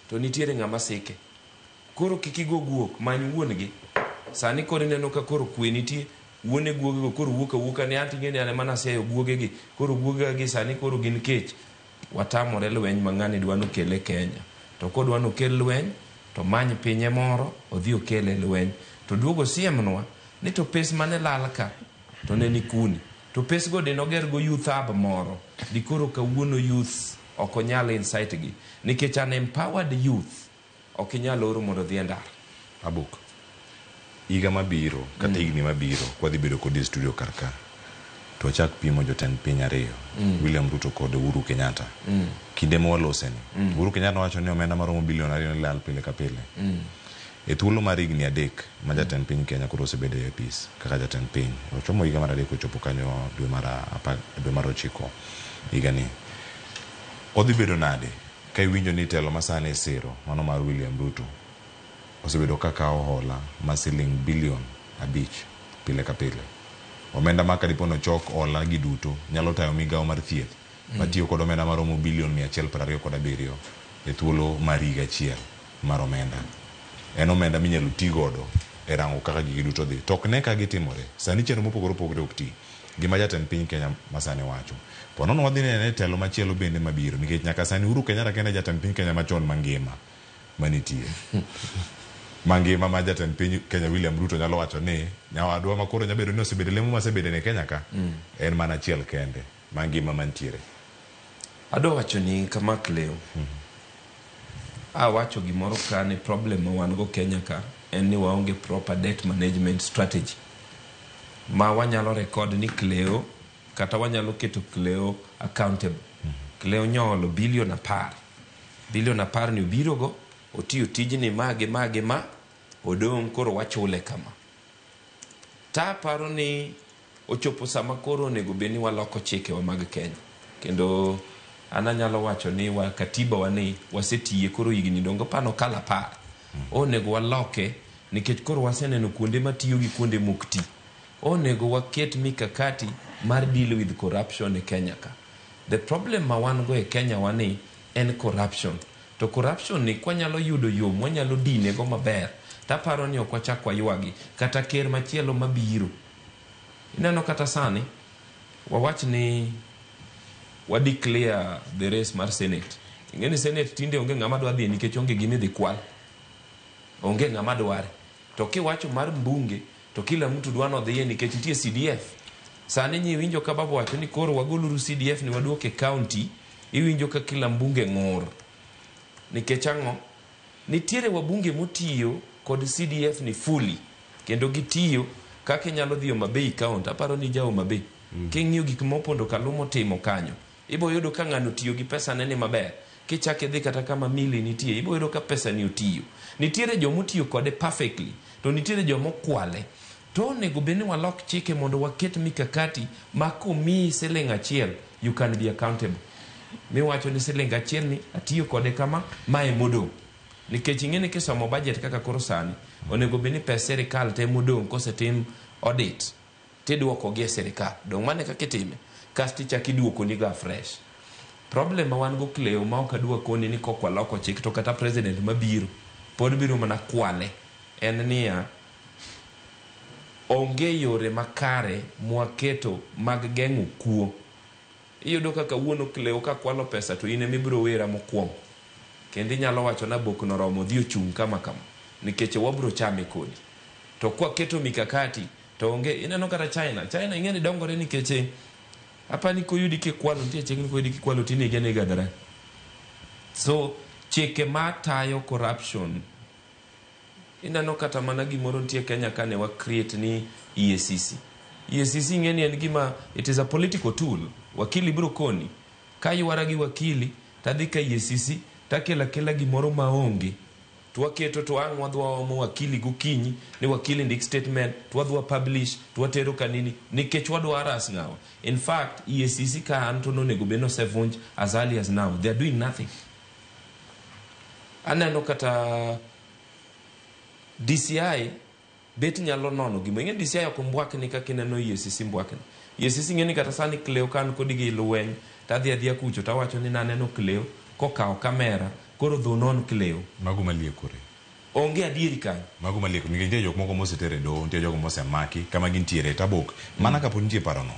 to nitiere ng'ama sike. Koro kik igo guok, many wuon gi. Sani koro ineno ka koro kwe nitie, wuone guogego koro wuok awuoka ni anto ing'eni an ema nasiayo guogegi, koro guogega gi sani koro gin kech. Watamore lweny ma ng'ani dwa nokel e Kenya. To kodwa nokel lweny, to many pinye moro, odhi okele lweny. To duog osiemnwa ni to pes mane lal ka, to ne ni kuni. To pes go de noger go youth hub moro, di koro kawuono youth ok onyal incite gi. Nikech an empowered youth ok inyal oro mondo odhi e ndara. Abuk, higa mabiro kata higni mabiro kwadhi bedo kodi e studio kar ka to wachak pimo jotend piny ariyo William Ruto kod Uhuru Kenyatta. Kinde ma waloseni, Uhuru Kenyatta nowacho ni omenda maromo bilion 2 ne lal pile ka pile. E thuolo mar higni 3 ma jatend piny Kenya koro osebedo e apis kaka jatend piny, ochomo higa mar 3 ochopo kanyo dwe mar apar, dwe mar 9 higani. Odhi bedo nade ka iwinjo ni telo masani isiro mano mar William Ruto osebedo ka kawo hola ma siling bilion 5 pile ka pile. Omenda ma kadipo nochok hola gi duto nyalo tayo migawo mar thieth matiyo kod omenda maromo bilion 127 e thuolo mar higa achiel mar omenda. En omenda minyalo ti godo e rango kaka gigi duto dhi. To ok ne ka gitimore. Sani chenro mopogore opogore ok ti. Gima jatend piny Kenya masani wacho. Po nono wadhi nene telo machielo bende mabiro nikech nyaka sani Uhuru Kenyatta kende jatend piny Kenya machon mangima manitie. Mangima ma jatend piny Kenya William Ruto nyalo wacho ni nyawadwa ma koro nyabedo ni osebedo lemo masebedo ne Kenya ka en mana achiel kende mangima mantiere. Adwa wacho ni kama Cleo. Awacho gimoro ka ni problem ma wan go Kenya ka en ni waonge proper debt management strategy ma wanyalo record ni Cleo kata wanyalo keto Cleo accountable. Cleo nyoolo bilion 10. Bilion 10 ni obiro go otiyo tijni ma gi ma gi ma odong' koro wachule kama. Ta aparo ni ochopo sama koro onego bed ni waloko chikewa mag Kenya. Kendo an anyalo wacho ni wa katiba wa ni wasetiye koro higni dongo pano kala 10. Onego waloke nikech koro waseneno kuonde matiyo gi kuonde mok ti. Onego waket mikakati mar deal with corruption e Kenya ka. The problem ma wan go e Kenya wa ni en corruption. To corruption ni kwanyalo yudo yo mwanyalo dine go maber, taparo ni ok wachak waywagi kata ker machielo mabiro. Ineno kata sani wawach ni wa declare the race mar Senate. Ing'e ni Senate tinde onge ng'ama dwa dhi nikech onge gima idhi kwal. Onge ng'ama dware. To kiwacho mar mbunge to kila mtu dwa nodhiye nikech nitie CDF. Sani nyi winjo ka baba wacho ni koro wagoluru CDF ni waduoke county, iwinjo ka kila mbunge ng'ur. Nikech ang'o? Nitiere wabunge motiyo kod CDF ni fully kendo gitiyo kaka inyalo dhi Homa Bay county. Aparo ni ja Homa Bay. King'iyo gik mopondo Kaluma otimo kanyo, Ibo yudo ka ng'ano tiyo gi pesa ne ni maber. Kichak idhi kata kama Milly nitie, ibo yudo ka pesa ni otiyo. Nitiere jomotiyo kode perfectly, to nitiere jomokwale. To onego bed ni walok chike mondo waket mikakati ma komiyi siling achiel, you can be accountable. Miwacho ni siling achiel ni atiyo kode kama, mae modong'. Nikech ing'e ni kisomo budget kaka koro sani, onego bed ni pes sirikal te modong' kosetim audit, tiduoko gi e sirikal. Dong' mano e kaka itime. Kasto ichako iduokoni go afresh. Problem ma wan go Cleo ma ok adwa koni ni kok waloko chik to kata president mabiro pod biro mana kwale en niya, onge yore makare mwaketo mag geng'o kuo. Iyudo ka kawuono Cleo ka kwalo pesa to in ema ibiro wera mokwongo. Kendo inyalo wacho na bok no oromo odhi ochung' kama kama. Nikech wabiro chame kodi. To kwaketo mikakati to onge, ineno kata China. China ing'e ni dongore nikech apani koyudi kikwalo, nitie chik ni koyudi kikwalo tinege anega hadharani. So chike matayo corruption, ineno kata mana gimoro nitie Kenya kane wa create ni EACC. EACC ing'e ni en gima, it is a political tool. Wakili biro koni, ka ywara gi wakili, tadhi ka EACC, takelo akela gimoro maonge. To waketo to ang' wadhi waomo wakili gokinyi, ni wakili ndik statement, to wadhi wa publish, to watero kanini, nikech wadwa harass ng'awa. In fact, EACC ka an to nonego bed ni osevunj as early as now. They are doing nothing. Aneno kata DCI bet nyalo nono gima. Ing'e DCI ok mbwakni kaka ineno EACC mbwakni. EACC ing'e ni kata sani Cleo ka an kodi gi lweny, tadhi adhiya kucho tawacho ni naneno Cleo kokawo kamera, koro dho non Cleo. Mago maliekore. Onge adieri kanyo. Mago malieko nikech nitie jok moko moseter e doho, nitie jogo mosemaki kama gintiere tabok. Mana kapod nitie parono,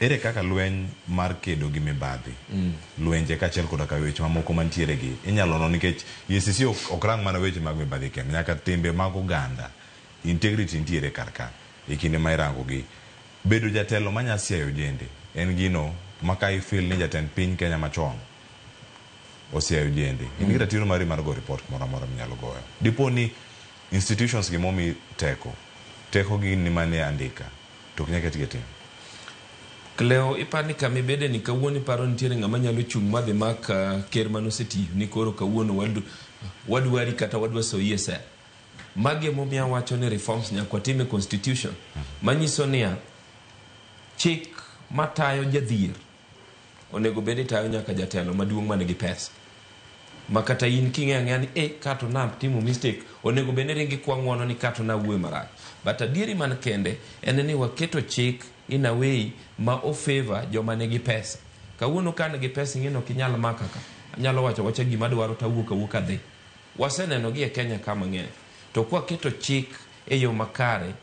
ere kaka lweny mar kedo gi mibadhi, lwenje kaachiel koda ka weche mamoko mantiere gi inyalo non nikech EACC ok rang mana weche mag mibadhi kende, nyaka timbe mag oganda, integrity nitiere kar ka e kinde ma irango gi. Bedo jatelo manya siayo ojende en gino ma ka ifeel ni jatend piny Kenya machon osiayo ojende, in gi ratiro mari mar go report kumoro amora minyalo goyo. Dipo ni institutions gi momi teko, teko gi ni mane andika, to ok nyal ketgi e tim. Cleo, ipar ni kama ibede ni kawuono iparo nitiere ng'ama nyalo chung' madhi mak ker manosetiyo ni koro kawuono wadwari kata wadwa soyi e sel. Magi emomiyo awacho ni reforms nyaka watim e constitution. Manyiso niya, chik matayo jadhier onego bed ni tayo nyaka jatelo maduong' man gi pesa. Ma kata in king'eyo ang'eya ni kato na timo mistake, onego bed ni ringi kwa ng'uono ni kato na wuoyo marach. But adieri man kende en ni waketo chik in a way ma o favor joma nigi pesa. Kawuono ka an gi pesa ing'e ni ok inyal maka ka. Anyalo wacho wacha gima adwaro to awuok awuoka adhi. Waseneno gi e Kenya ka mang'eny. To kwaketo chik e yo makare,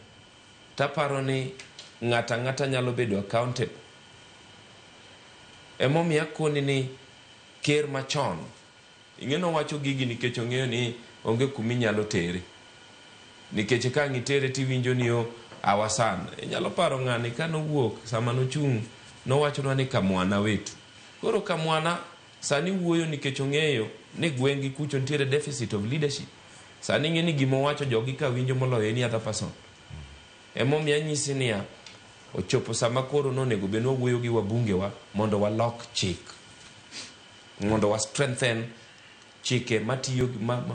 taparo ni ng'ato ang'ata nyalo bedo accountable. Emomiyo akoni ni ker machon, ing'e nowacho gigi nikech ong'eyo ni onge kuma inyalo tere. Nikech ka ang' itere tiwinjo ni o our son. Inyalo paro ng'ani ka nowuok sama nochung' nowachonwa ni kamwana wetu. Koro kamwana sani wuoyo nikech ong'eyo ni gweng' gi kucho nitiere deficit of leadership. Sani ing'e ni gima owacho jogi ka winjo moloyo any other person. Emomiyo anyisi niya, ochopo sama koro nonego bed ni wawuoyo gi wabungewa mondo walok chik. Mondo wa strengthen chike matiyo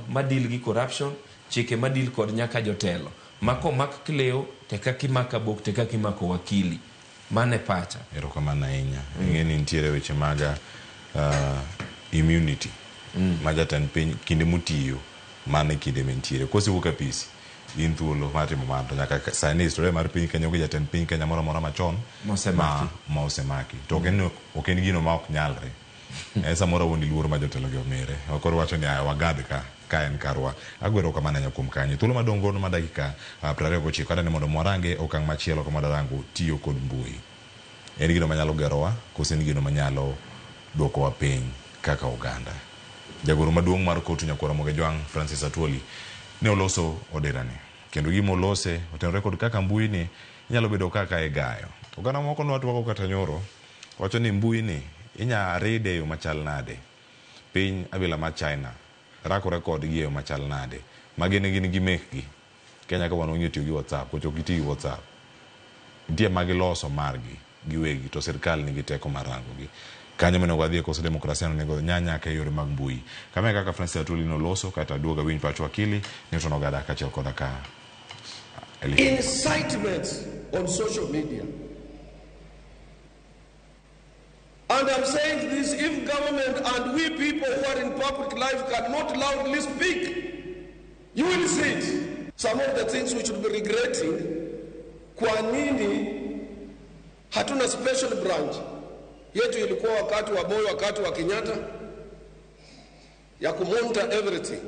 ma deal gi corruption, chike ma deal kod nyaka jotelo. Ma komak Cleo, te kaka imako Abok, te kaka imako wakili. Mano e pacha. Erokamano ahinya. Ing'e ni nitiere weche mag immunity ma jatend piny kinde motiyo mano e kinde mentiere. Kosewuok e apisi, in thuolo mar timo mano. To nyaka sani historia mar piny Kenya onge jatend piny Kenya moro amora machon Mosemaki. ma osemaki. To ok en gino ma ok nyalre. Samoro awuondi luoro ma jotelo gi omire. Koro wacho ni wagad ka en karwa. Agwero kamano ahinya kuom kanyo. Thuolo madong' godo ma dakika 29 adani mondo mwarange okang' machielo kama darango tiyo kod mbui. En gino manyalo gerowa koso en gino manyalo duokowa piny kaka oganda. Jagoro maduong' mar Kotu Nyakwar Ramogi Ojwang' Francis Atwoli ne oloso oderani. Kendo gima olose otenore kod kaka mbui ni inyalo bedo kaka igayo. Oganda moko nwatwako kata nyoro wacho ni mbui ni inya ride e yo machal nade. Piny abila mar China rakore kodgi e yo machal nade. Ma gin gi mekgi. Kenya ka wan wang'eyo tiyo gi WhatsApp, kocho ok giti gi WhatsApp. Nitie ma giloso margi giwegi to sirkal nigi teko mar rango gi. Kanyo monego wadhie koso demokrasia onego nya nyaka e yore mag mbui. Kama e kaka Francis Atwoli noloso kata aduoga winj pach wakili Newton Ogada kaachiel koda ka Elisha. Incitement on social media. And I'm saying this, if government and we people who are in public life cannot loudly speak, you will see it. Some of the things we should be regretting, kwa nini hatuna special branch yetu ilikuwa wakati wa Moi, wakati wa Kenyatta, ya kumonitor everything.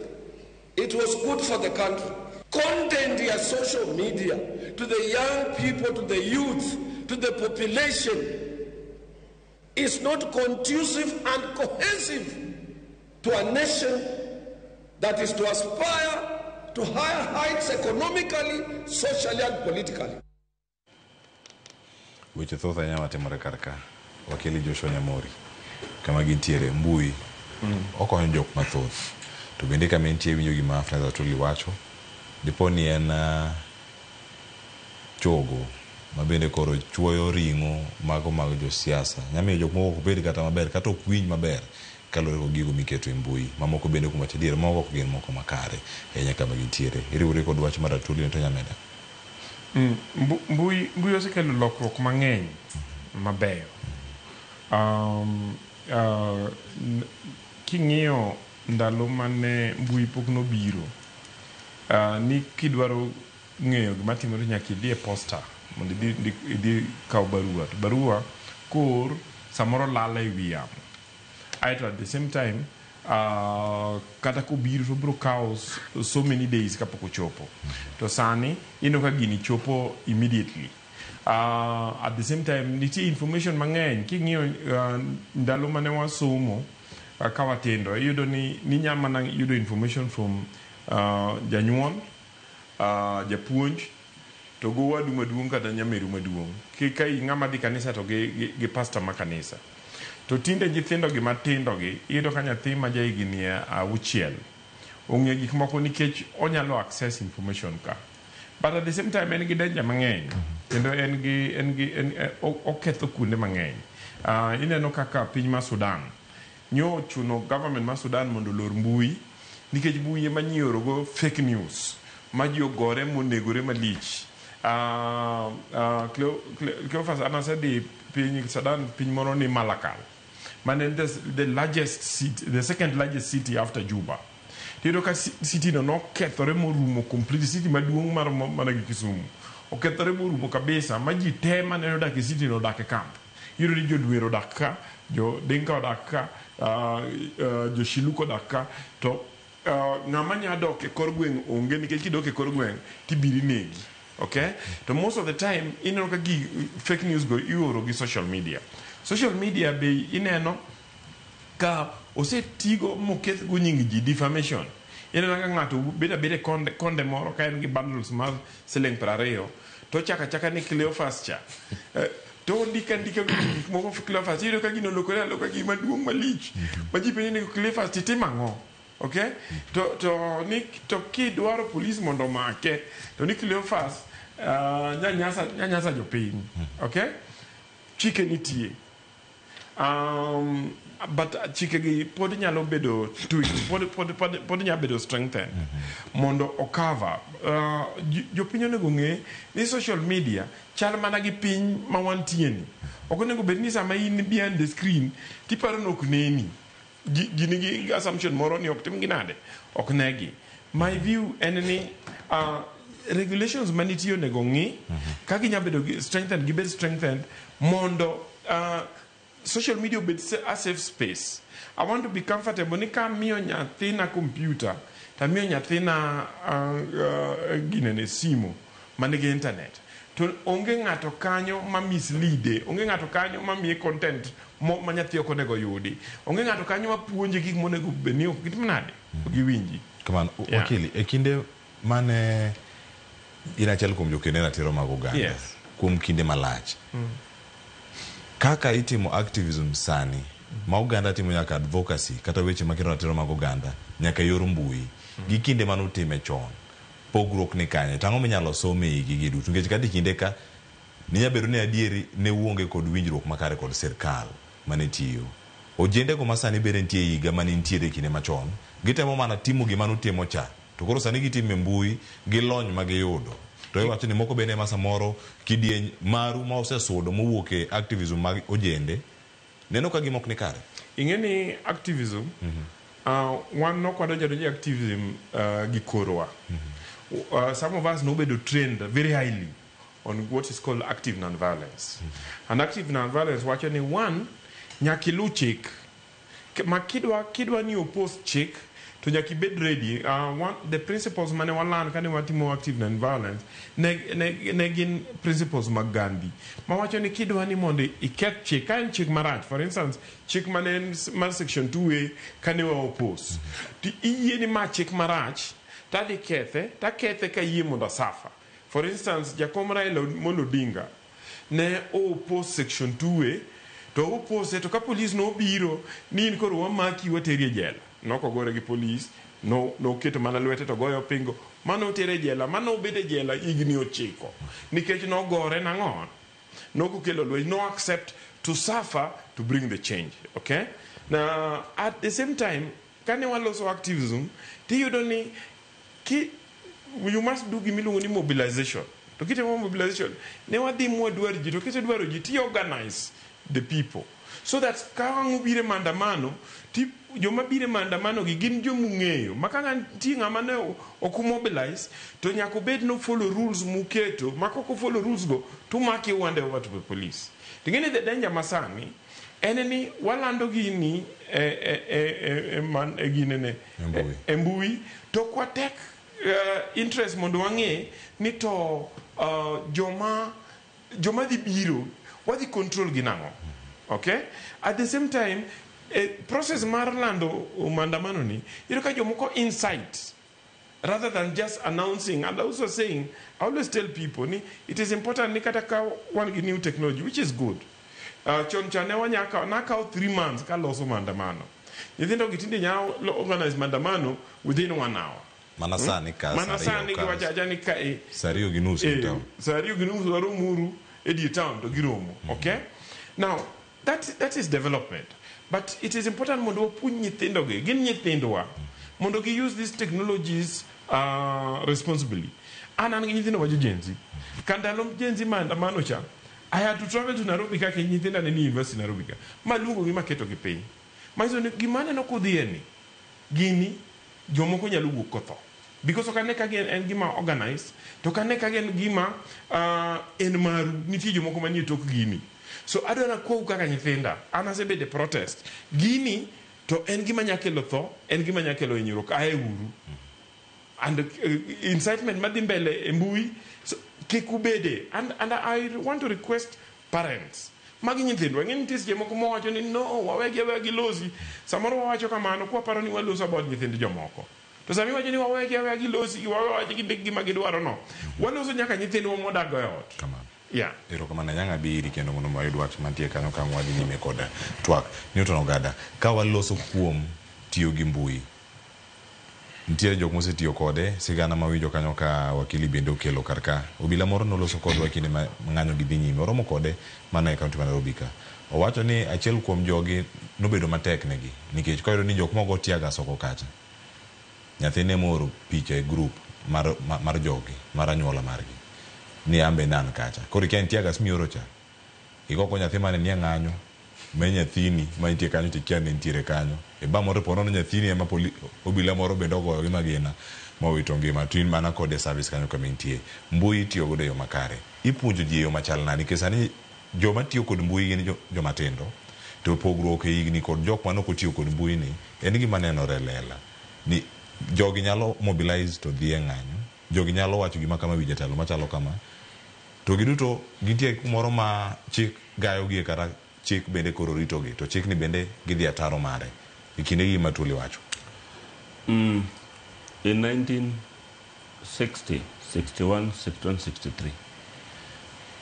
It was good for the country. Content ya social media to the young people, to the youth, to the population is not conducive and cohesive to a nation that is to aspire to higher heights economically, socially and politically. Weche thoth ahinya matimore kar ka. Wakili Joshua Nyamori kama gintiere mbui okonyo jok mathoth. To bende kama entie winjo gima Francis Atwoli wacho, dipo ni en chogo ma bende koro chuoyo ring'o mago mag josiasa. Nyamiyo jok moko ok bed kata maber kata ok winj maber kaluwore kod gigo miketo e mbui. Mamoko bende kuom wacho adier, moko ok gin moko makare ahinya kama gintiere. Iriwori kod wach mar Atwoli to Nyameda. Mbui osekelo lokruok mang'eny mabeyo. King'iyo ndalo mane mbui pok nobiro, ni kidwaro ng'eyo gima timore nyaka idhi e posta mondo idhi kaw barua. To barua koor samoro lal e wi yamo. Aeto at the same time, kata kobiro to obiro kawo so many days kapok ochopo. To sani ineno ka gini chopo immediately. At the same time, nitie information mang'eny. King'iyo ndalo mane wasomo ka watindo, iyudo ni ninya mana yudo information from janyuol, japuonj, to go wadu maduong' kata nyameru maduong'. Ka ng'ama dhi kanisa to gi pastor ma kanisa. To tinde nyithindo gi matindo gi, iyudo ka nyathi ma ja higni 6 ong'eyo gik moko nikech onyalo access information ka. But at the same time en gi danger mang'eny kendo en gi oketho kuonde mang'eny. Ineno kaka piny ma Sudan nyo ochuno government ma Sudan mondo olor mbui nikech mbui ema ji iorogo fake news ma ji ogore monegore malich. Cleophas an asedhi piny Sudan, piny moro ni Malakal mane en the largest city, the second largest city after Juba. Tiyudo ka city no nokethore morumo completely, city maduong' maromo mana gi Kisumu. Okethore morumo kabisa ma ji te mane odak e city no odak e camp. Iyudo ni jodwer odak ka, jo Dinka odak ka, jo Shiluk odak ka, to ng'ama nya dok e kor gweng' onge nikech kidok e kor gweng' tibiro inegi. Okay? To most of the time ineno ka gi fake news go ioro gi social media. Social media be ineno ka osetigo moketh go nying ji, defamation. Ineno ka ng'ato bedo abeda e konde moro ka en gi bundles mar siling 20 to ochako achaka ni Cleophas cha. To ondiko andika gik moko Cleophas, iyudo ka gino olokore aloka gima duong' malich ma ji penjo ni Cleophas titimo ang'o? Okay? To kidwaro polis mondo omake to ni Cleophas nyanyasa jopiny. Okay? Chike nitie. But chike gi pod nyalo bedo tweaked, pod nyalo bedo strengthened mondo o cover. Jopiny onego ng'e ni social media chal mana gi piny ma wantie ni. Ok onego bed ni sama in behind the screen tiparo ni ok neni. Ji nigi assumption moro ni ok tim gi nade, ok negi. My view en ni regulations manitie onego ng'i ka ginya bedo gi strengthened, gibed strengthened mondo social media obed a safe space. I want to be comfortable ni ka amiyo nyathina computer to amiyo nyathina ginene simu manigi internet to onge ng'ato kanyo ma mislead, onge ng'ato kanyo ma miye content ma nyathi ok onego yudi, onge ng'ato kanyo ma puonje gik monego bed ni ok gitim nade, ok giwinji. Kamano, wakili, e kinde mane in achiel kuom jokende ratiro mag oganda kuom kinde malach, kaka itimo activism sani ma oganda timo nyaka advocacy kata weche makelo ratiro mag oganda nyaka yor mbui gi kinde mane utime chon, pogruok ni kanye? To ang'o minyalo som e igi gi duto? Nikech kata e kinde ka ninya bedo ni adieri ne uonge kod winjruok makare kod sirkal. mane tiyo. Ojende go masani bende nitie e higa mane nitiere e kinde machon, gitemo mana timo gima nutimo cha, to koro sani gitimo e mbui gi lony ma giyudo. To iwacho ni moko bende ma samoro kidieny maru ma osesudo mowuok e activism mag ojende neno ka gima ok ni kare. Ing'e ni activism, wan nok wadonjo adonja e activism gi korwa. Some of us nobedo trained very highly on what is called active non-violence. And active non-violence wacho ni one, nyaka iluw chik. Ma kidwa ni oppose chik, to nyaka ibed ready. One, the principles mane walan kane watimo active non-violence, ne gin principles mag Gandhi. Mawacho ni kidwa ni mondo iketh chik, ka en chik marach, for instance, chik mane en mar section 2A kane wa oppose. To iyie ni ma chik marach, tadhi kethe, takethe ka yie mondo asafa. For instance, Jakom Raila Amolo Odinga ne oppose section 2A, to oppose to ka polis nobiro ni in koro wamaki wateri e jela. Nokogore gi polis, no noketo mana lwete to goyo pingo, mano otere e jela, mano obedo e jela higni 9. Nikech nogore nang'o? Nokokelo lweny, no accept to suffer to bring the change. Okay? Now, at the same time, kane waloso activism, tiyudo ni ki you must do gimiluongo ni mobilization. To kitimo mobilization, ne wadhi mwadwar ji, to kisedwaro ji, ti organize the people. So that ka wang' ubiro e maandamano, ti joma biro e maandamano gi gin jomung'eyo. Ma ka nitie ng'ama ne ok mobilize, to nyaka obed no follow rules muketo, ma kok follow rules go, to umake uhande over to the police. To ing'e ni the danger masani, en ni walando gini e ginene, e mbui, to ok watek interest mondo wang'e ni to joma dhi biro wadhi control gi nang'o. Okay? At the same time, process mar lando maandamano ni, iyudo ka jomoko insight rather than just announcing. And also saying, I always tell people ni it is important ni kata ka wan gi new technology, which is good. Chon cha ne wanyaka nakawo 3 months ka loso maandamano. Nyithindo gi tinde nyalo organize maandamano within 1 hour. Mana sani ka Mana sani giwacho acha ni ka saa 2:30 e town. Saa 2:30 waromuru e dier town to giromo. Okay? Now, that is development. But it is important mondo wapuonj nyithindo gi, gin nyithindwa, mondo gi use these technologies responsibly. An gi nyithindo ma jo Gen Z. Ka ndalo Gen Z maandamano cha, I had to travel to Nairobi kaka nyithinda ne ni university Nairobi ka. Maluongo gi maketo gi piny. Manyiso ni gima aneno kodhie ni, gini jomoko nyalo wuok kotho. Because ok ane ka en gima organized, to ok ane ka en gima en maru, nitie jomoko manie tok gini. So adwa nakwau kaka nyithinda, an asebedo e protest. Gini to en gima nyalo kelo tho, en gima nyalo kelo hinyruok, ae uru. And incitement madhi mbele e mbui, so, kik ubede. And I want to request parents. Magi nyithindwa, ing'e nitie seche moko mawacho ni no, wawegi aweya gilosi. Samoro wawacho kamano kwaparo ni waloso about nyithind jomoko. To sami wacho ni wawegi aweya gilosi, wawacho gindik gima gidwaro no. Waloso nyaka nyithindwa modak go e ot. Kamano. Yeah. Erokamano Anyang' abiri kendo mondo wayud wach mantie kanyo ka wadhi nyime kod twak. Newton Ogada, ka waloso kuom tiyo gi mbui, nitiere jok mosetiyo kode, sigana mawinjo kanyo ka wakili bende okelo kar ka. Obila moro noloso kodwa kinde ma ng'anyo gi dhi nyime, oromo kode mana e kaunti ma Nairobi ka. Owacho ni achiel kuom jogi nobedo matek negi, nikech koyudo ni jok mogo tear gas oko kacha, nyathine mooro picha e group mar jogi, mar anyuola margi, ni an bende an kacha. Koro ikia ni tear gas mioro cha, igoko nyathi mane nie ng'anyo, me nyathini ma nitie kanyo to ikia ni nitiere kanyo. E ba moro po nono nyathini ema obila moro bende ogoyo gi magina mowito ngima, to in mana kode e service kanyo kama intie. Mbui itiyo godo e yo makare. Ipuonjo ji e yo machal nade? Nikech sani joma tiyo kod mbui gin joma tindo, to pogruok e higni kod jok mane ok otiyo kod mbui ni en gima nenore e lela. Ni jogi nyalo mobilize to dhi e ng'anyo, jogi nyalo wacho gima kama wi jatelo machalo kama, to giduto gintie kumoro ma chik gayogie kata chik bende koro ritogi, to chikni bende gidhi ataro mare. E kinde gi gima Tuli wacho. In 1960, 61, 61, 63,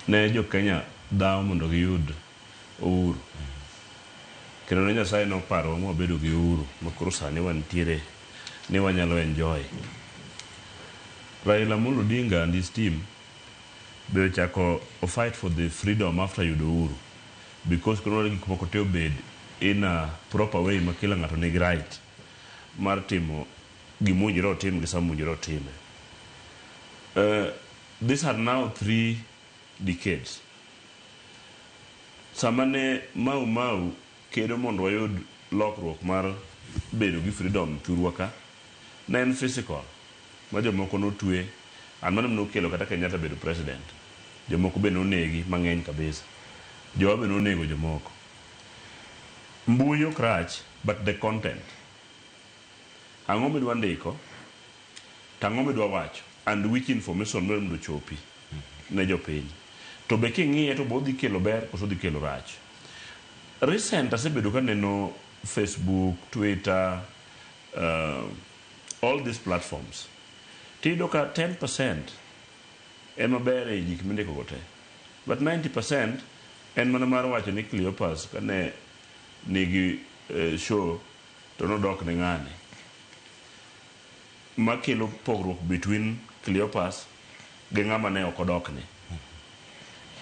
ne jo Kenya dhawo mondo giyud uhuru. Kendo ne Nyasaye noparowa mwabedo gi uhuru, ma koro sani wantiere ni wanyalo enjoy. Raila Amolo Odinga and his team be ochako o fight for the freedom after yudo uhuru. Because koro dwaro ni gik moko te obed in a proper way ma kila ng'ato nigi right mar timo gima owinjore otim gi sama owinjore otime. These are now 3 decades. Sama ne Mau Mau kedo mondo wayud lokruok mar bedo gi freedom thurwa ka, ne en physical ma jomoko notwe and mano nokelo kata Kenyatta bedo president. Jomoko be nonegi mang'eny kabisa. Jowa be nonego jomoko. Mbui ok rach, but the content. Ang'o midwa ndiko, to ang'o midwa wacho, and which information midwa mondo ochopi ne jopiny. To be king'iye to be odhi kelo ber koso odhi kelo rach. Recent asebedo kaneno Facebook, Twitter, all these platforms. Tiyudo ka 10% ema ber e gik mindiko go te. But 90% en mana mar wacho ni Cleopas kane nigi show to nodok ne ng'ane. Makelo pogruok between Cleopas gi ng'ama ne ok odokne.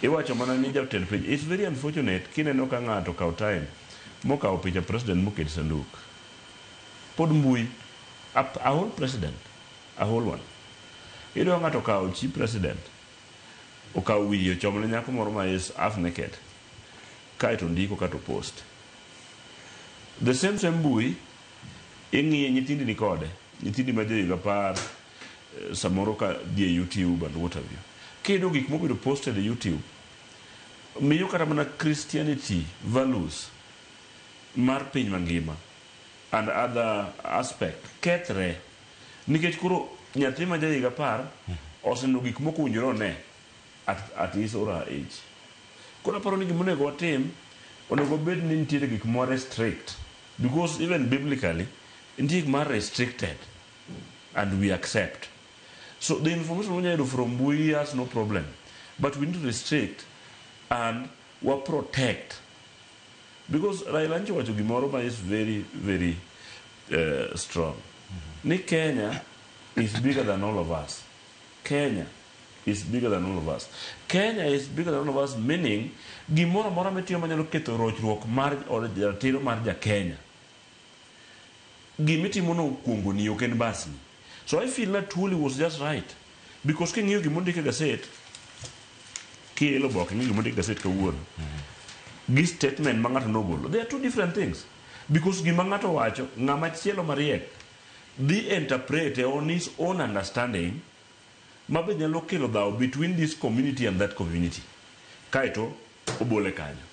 Iwacho mana ni jatend piny. It's very unfortunate kineno ka ng'ato okawo time mokawo picha president moket sanduk. Pod mbui. A whole president. A whole one. Iyudo ka ng'ato okawo chi president. Okawo wiye ochomne nyako moro ma is half naked. Kaeto ndiko kato post. The same mbui ing'iye nyithindi ni kode. Nyithindi ma jo higa 10 samoro ka dhi e YouTube and what have you. Kiyudo gik mobedo posted e YouTube, miyo kata mana Christianity values mar piny mangima and other aspect kethre. Nikech koro nyathi ma ja higa 10 oseneno gik moko owinjore one at his or her age. Koro aparo ni gima onego watim, onego bed ni nitiere gik ma restrict. Because even biblically, nitie gik ma restricted and we accept. So the information wanyalo yudo from mbui has no problem. But we need to restrict and we protect. Because Raila ncho wacho gimoro ma is very, very strong. Ni Kenya is bigger than all of us. Kenya is bigger than all of us. Kenya is bigger than all of us, meaning gimoro amora mitiyo manyalo ketho rochruok mar or ratiro mar ja Kenya. Gimitimo no okuongoni ok en basni. So I feel that Atwoli was just right. Because king'iyo gima ondik e gaset, kielo oboke ing'iyo gima ondik e gaset kawuono, gi statement ma ng'ato nogolo, they are two different things. Because gima ng'ato wacho, ng'ama chielo mariek dhi interpret on his own understanding ma be nyalo kelo dhawo between this community and that community. Kaeto obole kanyo.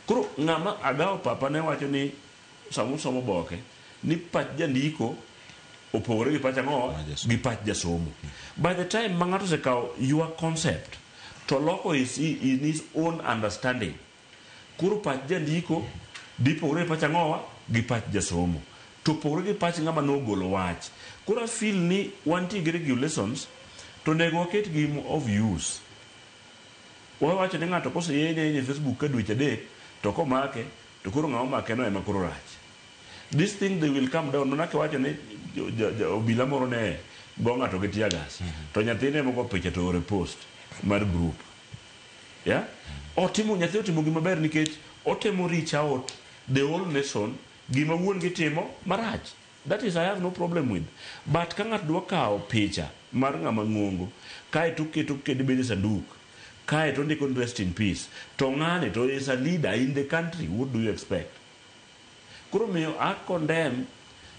Koro ng'ama agawo papa ne wacho ni sama usomo oboke ni pach jandiko opogore gi pach ang'o gi pach jasomo. By the time ma ng'ato osekawo your concept to loko in his own understanding, koro pach jandiko dhi pogore gi pach ang'owa gi pach jasomo to pogore gi pach ng'ama nogolo wach. Koro I feel ni wantie gi regulations to onego waket gi of use. Wawacho ni ng'ato koseyenye yenye e Facebook ka dweche 3 to komake to koro ng'ama omake no ema koro rach. This thing they will come down. Mana kiwacho ni obila moro ne go ng'ato gi tear gas to nyathine ema ogo picha to ore post mar group. Yeah? Otimo nyathi otimo gima ber nikech otemo reach out the whole nation gima wuon gi timo marach. That is I have no problem with. But ka ng'ato dwa kawo picha mar ng'ama ng'ongo kaeto oketo kendo bedo e sanduk kaeto ondiko ni rest in peace to ng'ani to is a leader in the country, what do you expect? Koro miyo a condemn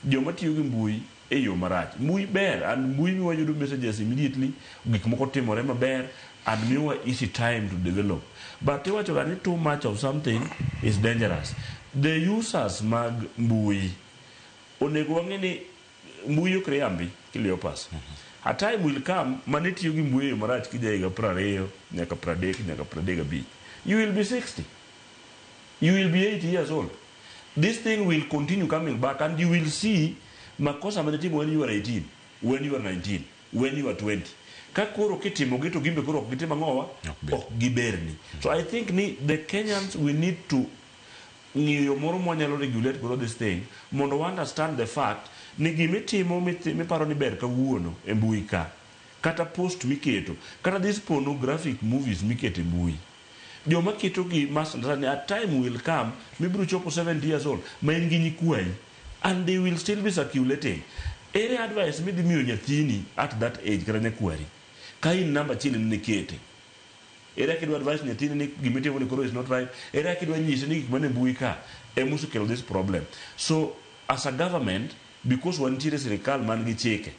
joma tiyo gi mbui e yo marach. Mbui ber and mbui miyo wayudo messages immediately, gik moko timore maber and miyowa easy time to develop. But iwacho ga ni too much of something is dangerous. The users mag mbui onego wang'e ni mbui ok riambi Cleopas. A time will come mane tiyo gi mbui e yo marach kija higa 20 nyaka 30 nyaka 35. You will be 60. You will be 80 years old. This thing will continue coming back and you will see makosa mane timo when you are 18, when you are 19, when you are 20. Ka koro kitimo gi to gimbe koro ok gitim ang'owa? Ok giberni. So I think ni the Kenyans, we need to ng'iyo yo moro mwanyalo regulate godo this thing mondo wa understand the fact ni gimitimo miparo ni ber kawuono e mbui ka, kata post miketo, kata these pornographic movies miketo e mbui. Joma ketogi must understand ni a time will come mibiro chopo 70 years old ma in gi nyikwayi and they will still be circulating. Ere advice midhi miyo nyathini at that age kata nyakwari ka in namba achiel in nikete? Ere kaka idwa advice nyathini ni gimitimo ni koro is not right? Ere kaka idwa nyise ni gik mane mbui ka ema osekelo this problem? So as a government, because wantiere sirikal man gi chike,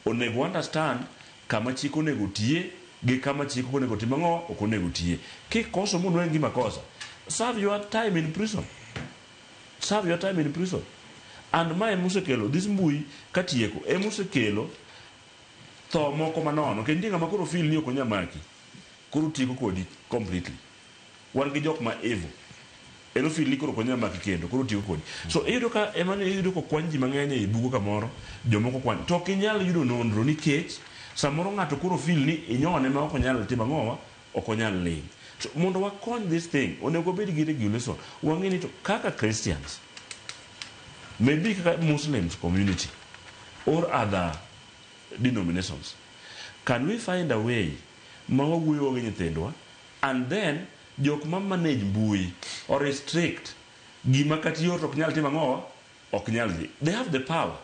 onego understand kama chik onego tiye gi kama chik ok onego tim ang'o ok onego tiye. Kikoso monwang' gi makosa, serve your time in prison. Serve your time in prison. And mae emosekelo this mbui katieko emosekelo tho moko manono. Kendo nitie ng'ama koro feel ni ok onyal maki. Koro tieko kodi completely. Wan gi jok ma evil. En ofeel ni koro ok onyal maki kendo, koro tieko kodi. So iyudo ka ema ni iyudo kokwany ji mang'eny ei bugo kamoro, jomoko kwany. To ok inyal yudo nonro nikech samoro ng'ato koro feel ni inyone ma ok onyal timo ang'owa, ok onyal ling'. So mondo wakony this thing, onego wabed gi regulation. Wang'e ni to kaka Christians, maybe kaka Muslims community or other denominations, can we find a way ma wawuoyo gi nyithindwa and then jok ma manage mbui or restrict gima kata yor to ok nyal timo ang'owa, ok nyal dhi. They have the power.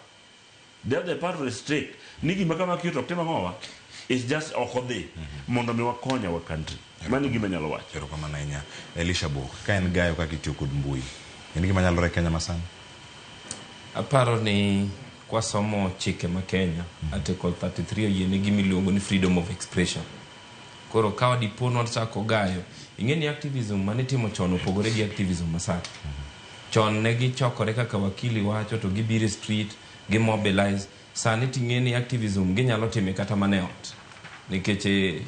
They have the power to restrict ni gima kama kiyo to ok tim ang'owa, it's just ok odhi mondo mi wakony our country. Mano e gima anyalo wacho. Erokamano ahinya. Elisha Bok, ka en gayo kaka itiyo kod mbui, en gima nyalore e Kenya masani? Aparo ni kwasomo chike ma Kenya, Article 33 oyiene gima iluongo ni freedom of expression. Koro ka dipo ni wachako gayo, ing'e ni activism mane itimo chon opogore gi activism masani. Chon ne gichokore kaka wakili wacho to gibiro e street, gi mobilize. Sani ting'e ni activism ginyalo time kata mana e ot. Nikech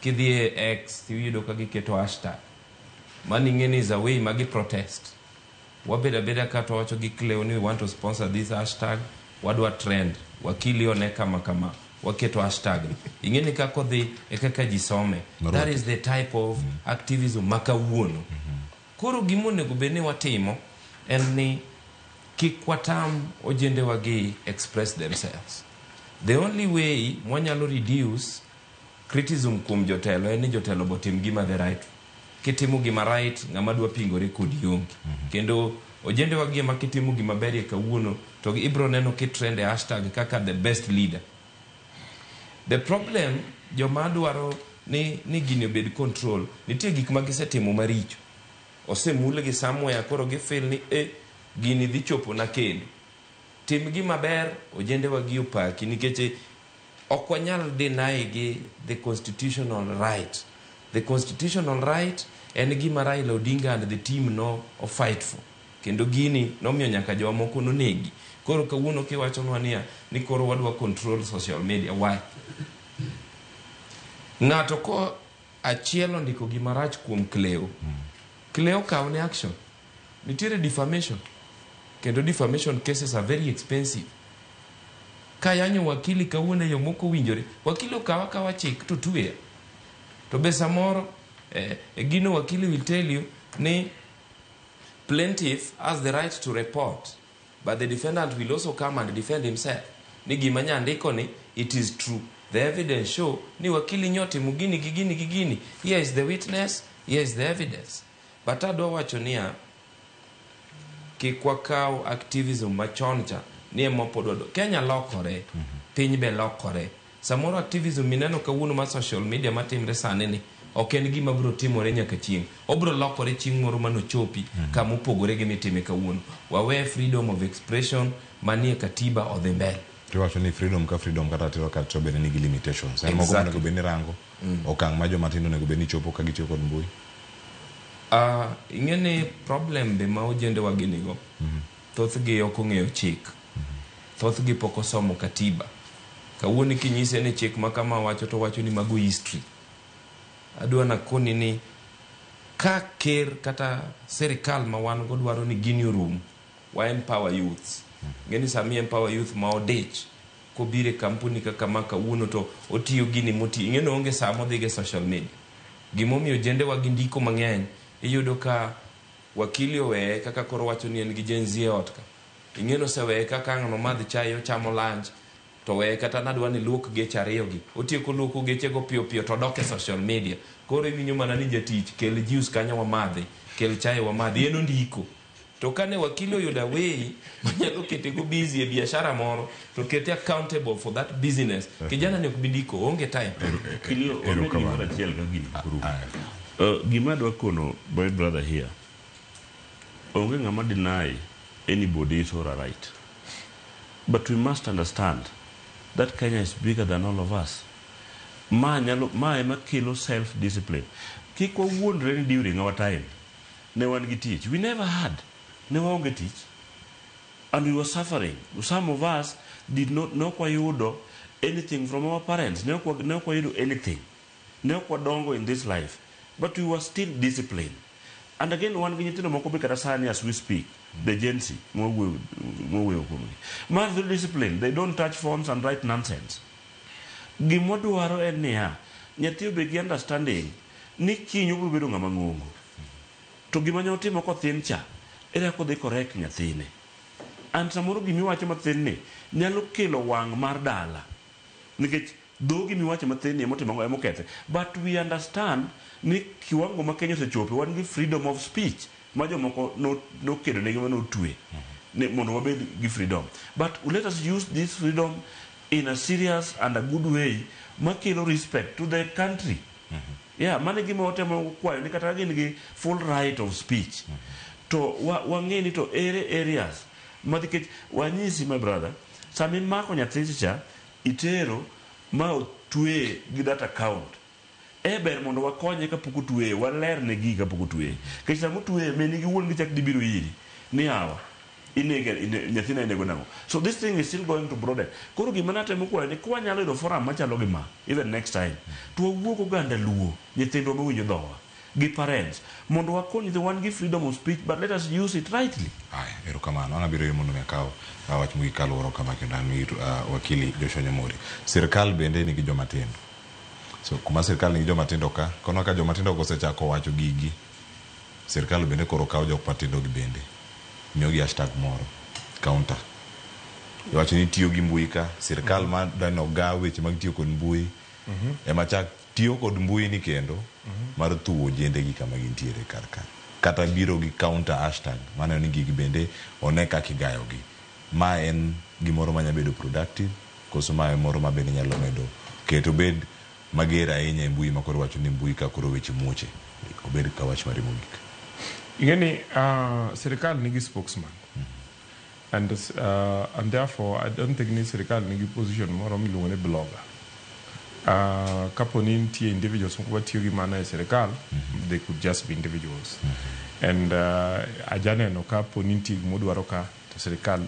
kidhi e X tiyudo ka giketo hashtag. Mano ing'e ni is a way ma gi protest. Wabedo abeda ka to wacho gi Cleo ni we want to sponsor this hashtag, wadwa trend. Wakili one kama kama, waketo hashtag ni. Ing'e ni kaka odhi e kaka ji some. That is the type of activism ma kawuono. Koro gima onego bed ni watimo en ni kik watam ojendewa gi express themselves. The only way mwanyalo reduce criticism kuom jotelo en ni jotelo botim gima the right. Kitimo gima right, ng'ama dwa pingore kodi onge. Kendo ojendewa gi ema kitimo gima berie kawuono to ibro neno kitrend e hashtag kaka the best leader. The problem joma dwaro ni gini obed control, nitie gik ma gisetimo maricho. Osemulgi somewhere koro gifeel ni gini dhi chopo na kendo. Tim gima ber, ojendewa gi opaki nikech ok wanyal deny gi the constitutional right. The constitutional right en gima Raila Odinga and the team no fight for. Kendo gini nomiyo nyaka joma moko nonegi. Koro kawuono kiwachonwa niya ni koro wadwa control social media, why? Ng'ato ko achiel ondiko gima rach kuom Cleo. Cleo kaw ne action. Nitiere defamation. Kendo defamation cases are very expensive. Ka yanyo wakili kawuono e yo mok owinjore, wakili okaw akawa chik to tweya. To be samoro gino wakili will tell you ni plaintiff has the right to report, but the defendant will also come and defend himself. Ni gima nyandiko ni it is true. The evidence show ni wakili nyotimo gini gi gini gi gini. Here is the witness, here is the evidence. But adwa wacho niya, kik wakaw activism machon cha ni ema pod wadwa. Kenya lokore, piny be lokore. Samoro activism mineno kawuono mar social media matimre sani ni ok en gima biro timore nyaka chieng'. Obiro lokore chieng' moro manochopi kama opogore gi mitime kawuono. Wawe freedom of expression manie katiba odhi mbele. Tiwacho ni freedom ka freedom kata ratiro ka ratiro bende nigi limitations. En moko monego bed ni rango, okang' ma joma tindo onego bed ni chopo ka gitiyo kod mbui. Ing'e ni problem be ma ojendewa gi nigo, thothgi ok ong'eyo chik. Thothgi pok osomo katiba. Kawuono kinyise ni chik ma kama wacho to wacho ni mago history. Adwa nakoni ni ka ker kata sirikal ma wan go dwaro ni gini orum, wa empower youths. Ng'eni sami empower youth ma odich kobiro e kampuni kaka ma kawuono to otiyo gini moti. Ing'e ni onge saa modhi e social media. Gimomiyo ojendewa gi ndiko mang'eny, iyudo ka wakili oweye kaka koro wacho ni en gi Gen Z e ot ka. Ing'e ni oseweye kaka ang' nomadh chai ochamo lunch. To weye kata nadwa ni luok geche ariyo gi. Otieko luoko geche go piyo piyo to odok e social media. Koro iwinjo mana ni jatich kel juice kanyo wamadhi, kel chae wamadhi. En ondiko. To kane wakili oyudo away manyalo kete go busy e biashara moro to kete accountable for that business. Kijana ni ok bi ndiko, oonge time. Kilio, wamed gimoro achiel ka gini orumo. Gima adwa kono my brother here, onge ng'ama deny anybody his or her right. But we must understand that Kenya is bigger than all of us. Ma nyalo ma ema kelo self discipline. Kik wawuondre ni during our time ne wan gi tich. We never had. Ne waonge tich. And we were suffering. Some of us did not ne ok wayudo anything from our parents. Ne ok wayudo anything. Ne ok wadongo in this life. But we were still disciplined. And again, wan gi nyithindo moko be kata sani as we speak, the Gen Z, mwawuoyo kuomgi. Ma very disciplined. They don't touch phones and write nonsense. Gima wadwaro en niya, nyathi obed gi understanding ni kiny obiro bedo ng'ama ng'ongo. To gima ne otimo kothin cha, ere kaka odhi correct nyathine. And samoro gimiwacho mathin ni nyalo kelo wang' mar dala. Nikech dho gimiwacho mathin ni emotimo ang'o, emokethe. But we understand ni kiwango ma Kenya osechope, wan gi freedom of speech ma jomoko nokedo negi ma notwe ne mondo wabed gi freedom. But let us use this freedom in a serious and a good way makelo respect to the country. Yeah, mano e gima watemo kwayo ni kata ka gin gi full right of speech to wang'e ni to ere areas ma nikech wanyisi my brother, sama imako nyathi cha itero ma otweye gi that account, e ber mondo wakonye kapok otweye, walerne gigi kapok otweye. Nikech sama otweye, min gi wuon gi chak dhi biro iri ni yawa inege nyathina inego nang'o. So this thing is still going to broaden. Koro gima natemo kwayo ni kwanyalo yudo forum machalo gi ma, even next time, to wawuo oganda Luo, nyithindwa mawinjo dhowa, gi parents, mondo wakony nyithindo. Wan gi freedom of speech, but let us use it rightly. Aya, erokamano. An abiro mondo mi akaw wach mogik kaluwore kama kendo an ir wakili Joshua Nyamori. Sirkal bende nigi joma tindo. So kuma sirkal nigi joma tindo ka, kono ka joma tindo osechako wacho gigi, sirkal bende koro kawo jok matindo gi bende miyogi hashtag moro counter. Iwacho ni tiyo gi mbui ka, sirkal ma dwani oga weche mag tiyo kod mbui, ema chak tiyo kod mbui ni kendo mar thuwo ojende gi kama gintiere kar ka. Kata biro gi counter hashtag, maneno ni gigi bende one kaka igayogi. Ma en gimoro manya bedo productive, koso ma en moro ma bende nyalo medo keto obed mager ahinya e mbui ma koro wacho ni mbui ka koro weche muoche. Obed ka wach mari mogik. Ing'e ni sirikal nigi spokesman. And therefore I don't think ni sirikal nigi position moro miluongo ni blogger. Kapo ni nitie individuals moko matiyo gi mano e sirikal, they could just be individuals. And ajaneno kapo ni nitie gimodwaro ka to sirikal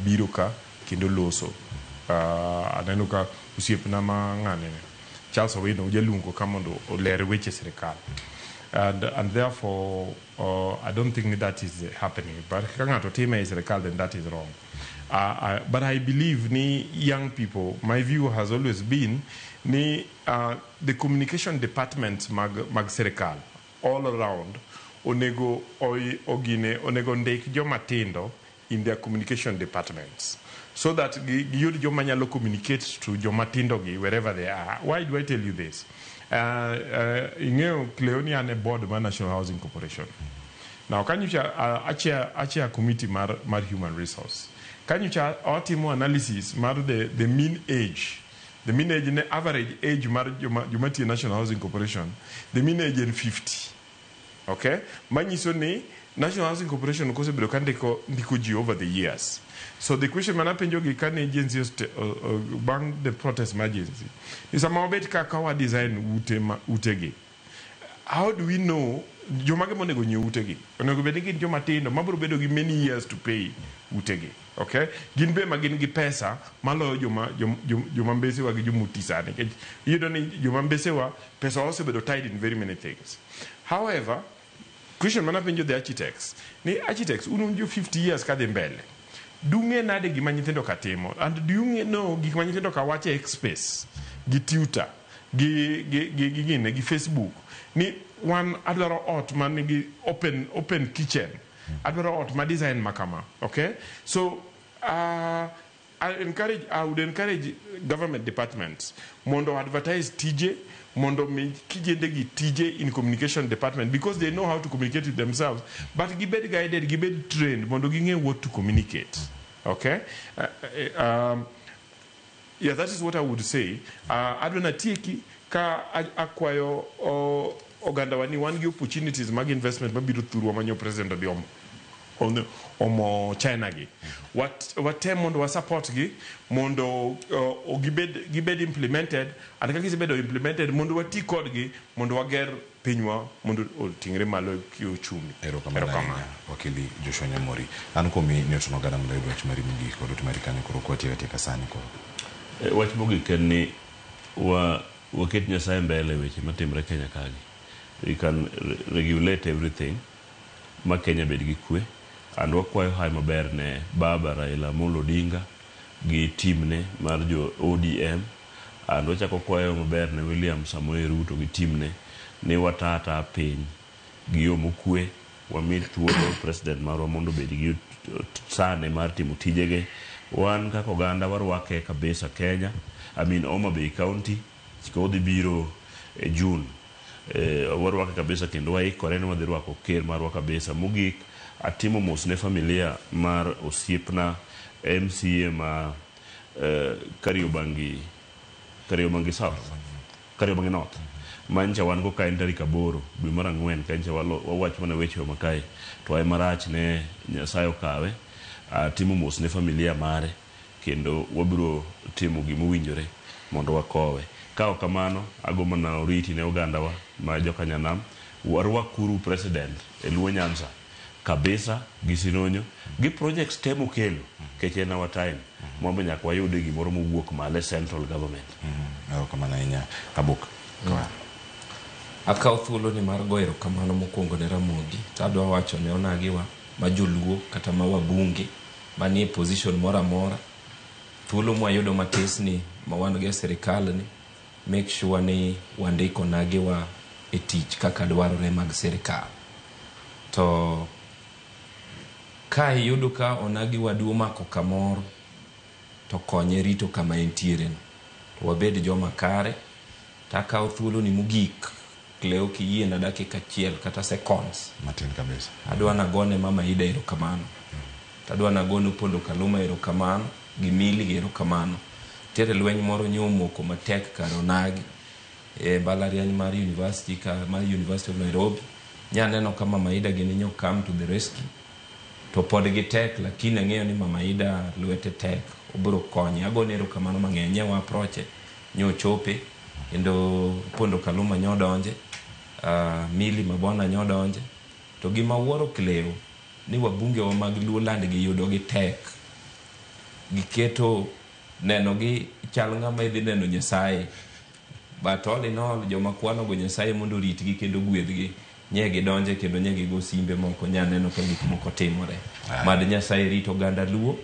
biro ka kendo loso. Aneno ka osiepna ma ng'ane Charles Owino jaluongo ka mondo oler weche sirikal. And therefore, I don't think that is happening. But ka ng'ato time e sirikal, then that is wrong. But I believe ni young people, my view has always been ni the communication departments mag sirikal all around onego ogine onego ndik joma tindo in their communication departments so that giyud joma nyalo communicate to joma tindo gi wherever they are. Why do I tell you this? Ing'eyo Cleo ni an e board mar National Housing Corporation. Now kanyocha achair committee mar human resource. Kanyocha watimo analysis mar the mean age. The mean age ne average age mar joma tiyo National Housing Corporation, the mean age en 50. Okay? Manyiso ni National Housing Corporation kosebedo ka ndiko ji over the years. So the question mana penjo gi kane Gen Z bang' the protest mar Gen Z, ni sama wabet kaka wa design ute ma, utegi, how do we know jomage monego nyiew utegi? Onego bed ni gin joma tindo mabiro bedo gi many years to pay utegi. Okay? Gin be ma gin gi pesa maloyo joma mbesewa gi jomoti sani. Nikech iyudo ni joma mbesewa pesa osebedo tied in very many things. However, question mana penjo the architects, ni architects un jo 50 years kadhi mbele. Dung'e nade gima nyithindo ka timo? And do you know gik ma nyithindo ka wacho e X space, gi Twitter, gi gine, gi Facebook, ni wan adwaro ot man nigi open kitchen, adwaro ot ma design ma kama, okay? So I would encourage government departments mondo advertise tije mondo mi kijende gi tije in communication department, because they know how to communicate with themselves, but gibed guided, gibed trained mondo ging'e what to communicate. Okay, yeah, that is what I would say. Adwa natieki ka akwayo ogandawa ni wan gi opportunities mag investment mabiro thurwa manyo president odhi omo China gi. Watem mondo wa support gi mondo gibed implemented, and ka gisebedo implemented mondo wati kodgi mondo wager pinywa mondo oting're malo kiuchumi. Erokamano ahinya wakili Joshua Nyamori. An kuomi Newton Ogada mondo ayud wach mari mogik kod ote mari kanyo koro kwatieko atieka sani koro. Wach mogik en ni waket Nyasaye mbele weche matimre Kenya kagi. We can regulate everything ma Kenya bed gi kwe, and wakwayo hayi maber ne baba Raila Amolo Odinga gi timne mar jo ODM, and wachako kwayo maber ne William Samoei Ruto gi timne ni watata piny gi yo mokwe, wami thuolo president marwa mondo obed gi sane mar timo tijege. Wan kaka oganda warwake kabisa Kenya, I mean Homa Bay County, kodhi biro e June. Warwake kabisa kendo waikore ni wadhi rwako ker marwa kabisa. Mogik atimo mos ne familia mar osiepna MCA ma Kariobangi South, Kariobangi North, mancha wan go ka en tarik 8 dwe mar 4 ka ncha wawacho mana weche ma kae to ay marach ne Nyasaye okawe. Atimo mos ne familia mare kendo wabiro timo gimowinjore mondo wakowe. Ka ok kamano, ago mana oriti ne ogandawa ma jokanyanam, warwakuru president e Luo Nyanza kabisa gi Sironyo gi projects te mokelo kech en our time mondo nyaka wayude gimoro mowuok malo e central government. Erokamano ahinya Abuk. Akawo thuolo ni mar goyo erokamano mokwongo ne Ramogi, to adwa wacho ne onagiwa ma joluo kata ma wabunge manie position moro amora, thuolo mwayudo matis ni ma wan go e sirikal ni make sure ni wandiko onagiwa e tich kaka dwarore mag sirikal. To ka iyudo ka onagi wadu omako kamoro, to konye rito kama entiere no. To wabed joma kare. To akawo thuolo ni mogik, Cleo kiyiena dakika achiel kata seconds. Matin kabisa. Adwa nagone Mama Ida erokamano. To adwa nagone Opondo Kaluma erokamano, gi Milly erokamano. Nitiere lweny moro nyomoko matek kar onagi e mbalariany mar university ka mar University of Nairobi. Nyaneno ka Mama Ida gini nyo come to the rescue. To pod gitek, lakini ang'eyo ni Mama Ida lwete tek, obiro konye. Agone erokamano mang'eny, ne wa approach nyo chope, kendo Opondo Kaluma nyo donje, Milly Mabona nyo donje. To gima wuoro Cleo, ni wabunge wa mag Luo land gi yudo gi tek. Giketo neno gi chal ng'ama idhi neno Nyasaye. But all in all, joma kwano go Nyasaye mondo oritgi kendo gwedhgi. Nye gidonje kendo nye gigo simbe moko, nya neno ka gik moko timore. Mad Nyasaye rit oganda Luo,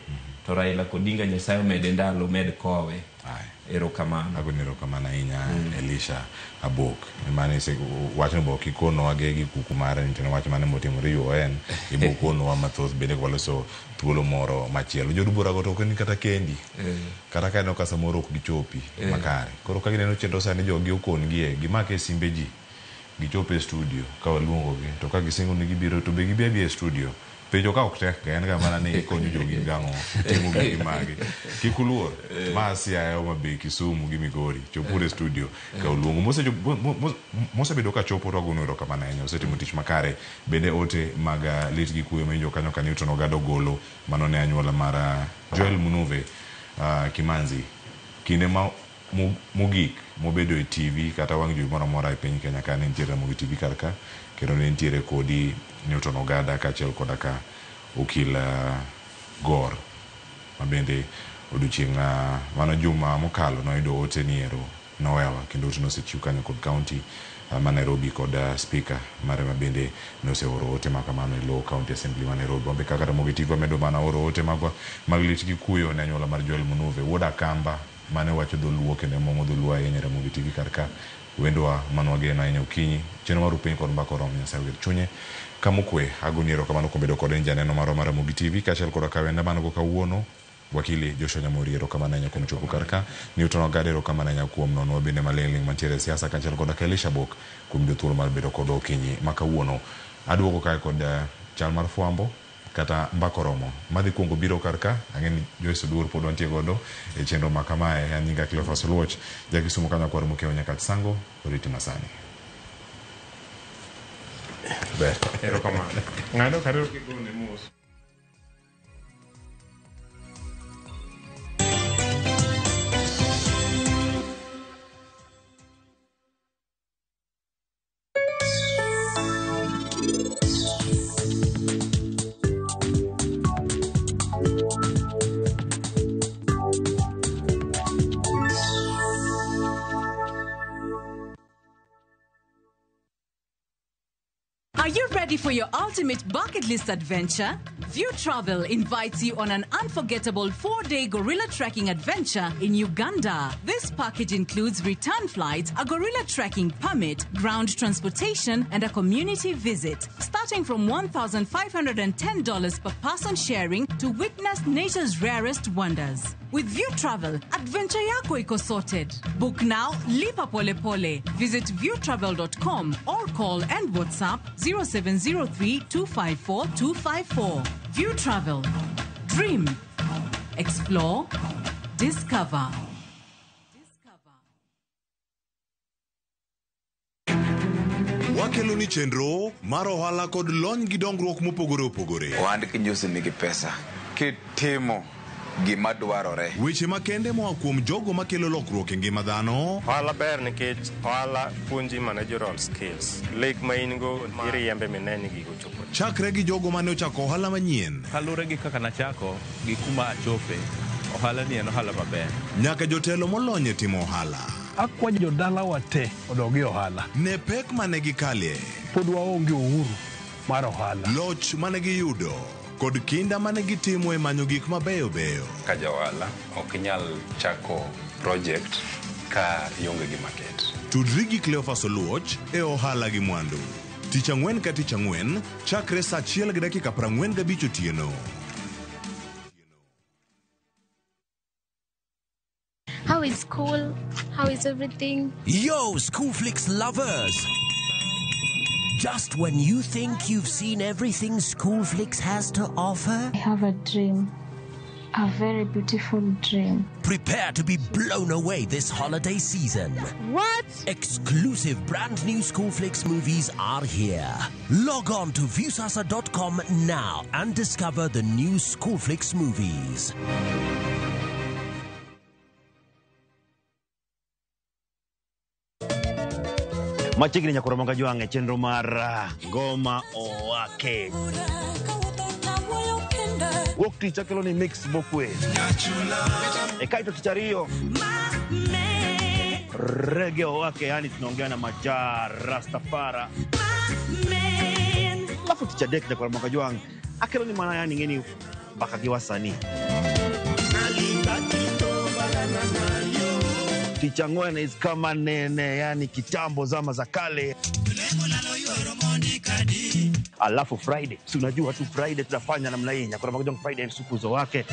to Raila Odinga Nyasaye omede ndalo, med kowe. Erokamano. Agoni erokamano ahinya Elisha Abok. Mane wachno bo kikonowa gi kuku mare ni wach mane motimore UN ibo konowa mathoth bende waloso thuolo moro machielo. Jood bura go to ok ni kata kendi. Kata ka ineno ka samoro ok gichopi makare. Koro ka gineno chenro sani jogi okon gie gimake simbe ji. Gichopo e studio ka waluongogi to ka gisingo ni gibiro to be gibi abiya e studio. Penjo ka ok tek ga en ga mana ni ikonyo jogi gang'o timo gigi magi. Kik uluor. Ma Siaya, Homa Bay, Kisumu gi Migori. Chopuru e studio ka uluongo. Mosebedo ka chopo to wagono erokamano ahinya. Osetimo tich makare. Bende ote mag lit gi kuyo mawinjo kanyo ka Newton Ogada ogolo mano ne anyuola mar Joel Munuve Kimanzi. Kinde ma mogik mobedo e TV kata wang' jowi moro amora e piny Kenya ka ne nitiere Ramogi TV kar ka, kendo ne nitiere kodi Newton Ogada kaachiel koda ka okil Gor ma bende odiochieng' mano juma mokalo noyudo ote ni ero nowewa kendo ote nosechiw kanyo kod county ma Nairobi kod speaker mare ma bende noseoro ote ma kamano e low county assembly ma Nairobi. Wambe kaka Ramogi TV wamedo mana oro ote magwa mag lit gi kuyo ne anyuola mar Joel Munuve wuod Akamba mane wacho dholuo kendo mong'o dholuo ahinya e Ramogi TV kar ka. Wendwa mane wageno ahinya okinyi chenro mar Rupiny kod Mbaka oromo. Nyasaye oger chunye kamokwe. Agoni erokamano kuom bedo kode janeno marwa mar Ramogi TV kaachiel koda ka wenda man go kawuono. Wakili Joshua Nyamori, erokamano ahinya kuom chopo kar ka. Newton Ogada, erokamano ahinya kuom nono bende maling'ling' mantiere e siasa kaachiel koda ka Elisha Bok kuom yudo thuolo mar bedo kodwa okinyi ma kawuono. Aduogo kae kod chal mar fwambo kata mbaka oromo. Madhi kuongo biro kar ka, ang'e ni Joyce Oduor pod wantie godo e chenro ma kamae. An nyinga Cleophas Oluoch, ja Kisumu ka nyakwar Mokeo Nyakach Sango, oriti masani. Ber. Erokamano. Ng'ano karibu kigone mos. Are you ready for your ultimate bucket list adventure? View Travel invites you on an unforgettable 4-day gorilla trekking adventure in Uganda. This package includes return flights, a gorilla trekking permit, ground transportation, and a community visit. Starting from $1,510 per person sharing to witness nature's rarest wonders. With View Travel, adventure yako iko sorted. Book now, lipa pole pole. Visit viewtravel.com or call and WhatsApp 0703 254 254. View Travel. Dream. Explore. Discover. Wakelo ni chenro mar ohala kod lony gi dongruok mopogore opogore. Ohand kinjusi nigi pesa. Kitimo gima dwarore. Weche makende moa kuom jogo makelo lokruok e ngima dhano. Ohala ber nikech ohala puonji managerial skills. Lek ma in go iriembe mine ni gigo chopo. Chakre gi jogo mane ochako ohala manyien. Kaluwore gi kaka nachako gi kuma achope, ohala ni en ohala maber. Nyaka jotelo molony e timo ohala. Akwa jodalawa te odog e ohala. Ne pek mane gikalie. Pod waonge uhuru mar ohala. Loch mane giyudo kod kinda mane gitimo e manyo gik mabeyo beyo. Ka ja ohala ok inyal chako project ka ionge gi market. Tudri gi Cleophas Oluoch e ohala gi mwandu. Tich ang'wen ka tich ang'wen chakre saa 1:45 otieno. How is school? How is everything? Yo, Schoolflix lovers! Just when you think you've seen everything Schoolflix has to offer, I have a dream. A very beautiful dream. Prepare to be blown away this holiday season. What? Exclusive brand new Schoolflix movies are here. Log on to Viusasa.com now and discover the new Schoolflix movies. Machiegni nyakoro moga jwang' e chenro mar Ngoma Owake. Wuok tich akelo ni mix mokwe. E kaito tich ariyo Reggae Owake, yani tunaongea na Maja Rastafara. Alafu tich adek nyakoro moga jwang' akelo ni mana yani ng'eni mbaka gi wasanii. Tich ang'wen is kama nene, yani kitambo zama za kale. Alafu Friday, si unajua tu Friday tunafanya namna hii. Nyakoro moga jwang' Friday sukuzo wake.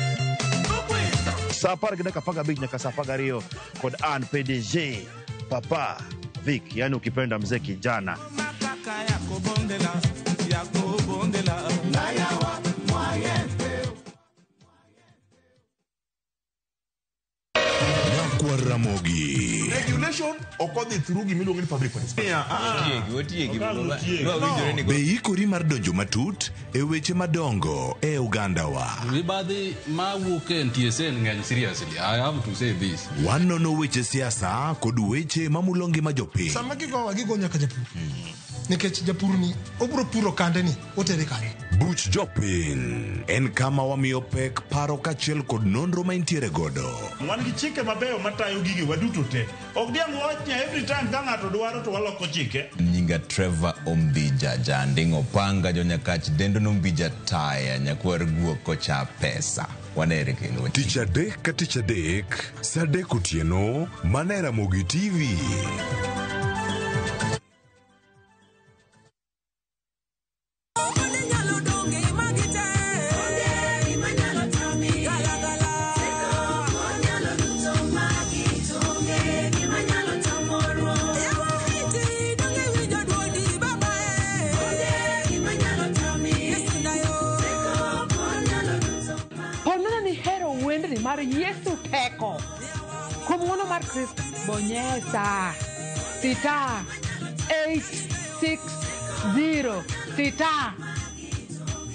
Saa 10:15 nyaka saa 12 kod an PDG Papa Vic, yani ukipenda mzee kijana. Ramogi. Regulation okodhi through gimiluongo ni public participation. Be ikori mar donjo matut e weche madongo e oganda wa. Mibadhi mawuok e NTSA ng'eny seriously. I have to say this. Wanono weche siasa kod weche mamulo ngima jopiny. Sama gigowa gigo nyaka japur. Nikech japur ni obro puro kande ni otere kanye. Buch jopiny en kama wamiyo pek paro kaachiel kod nonro ma intiere godo. Wan gi chike mabeyo matayo gige waduto te. Ok diang' wach ni every time ka ng'ato dwaro to waloko chike. Nyinga Trevor Ombija Janding'o Panga jonyakach dendo nombija taya nyakwar guok kocha pesa. Wanere kendo. Tich adek ka tich adek, saa 3 otieno, mana e Ramogi TV. mar Kristo. Bonyeza star 860 star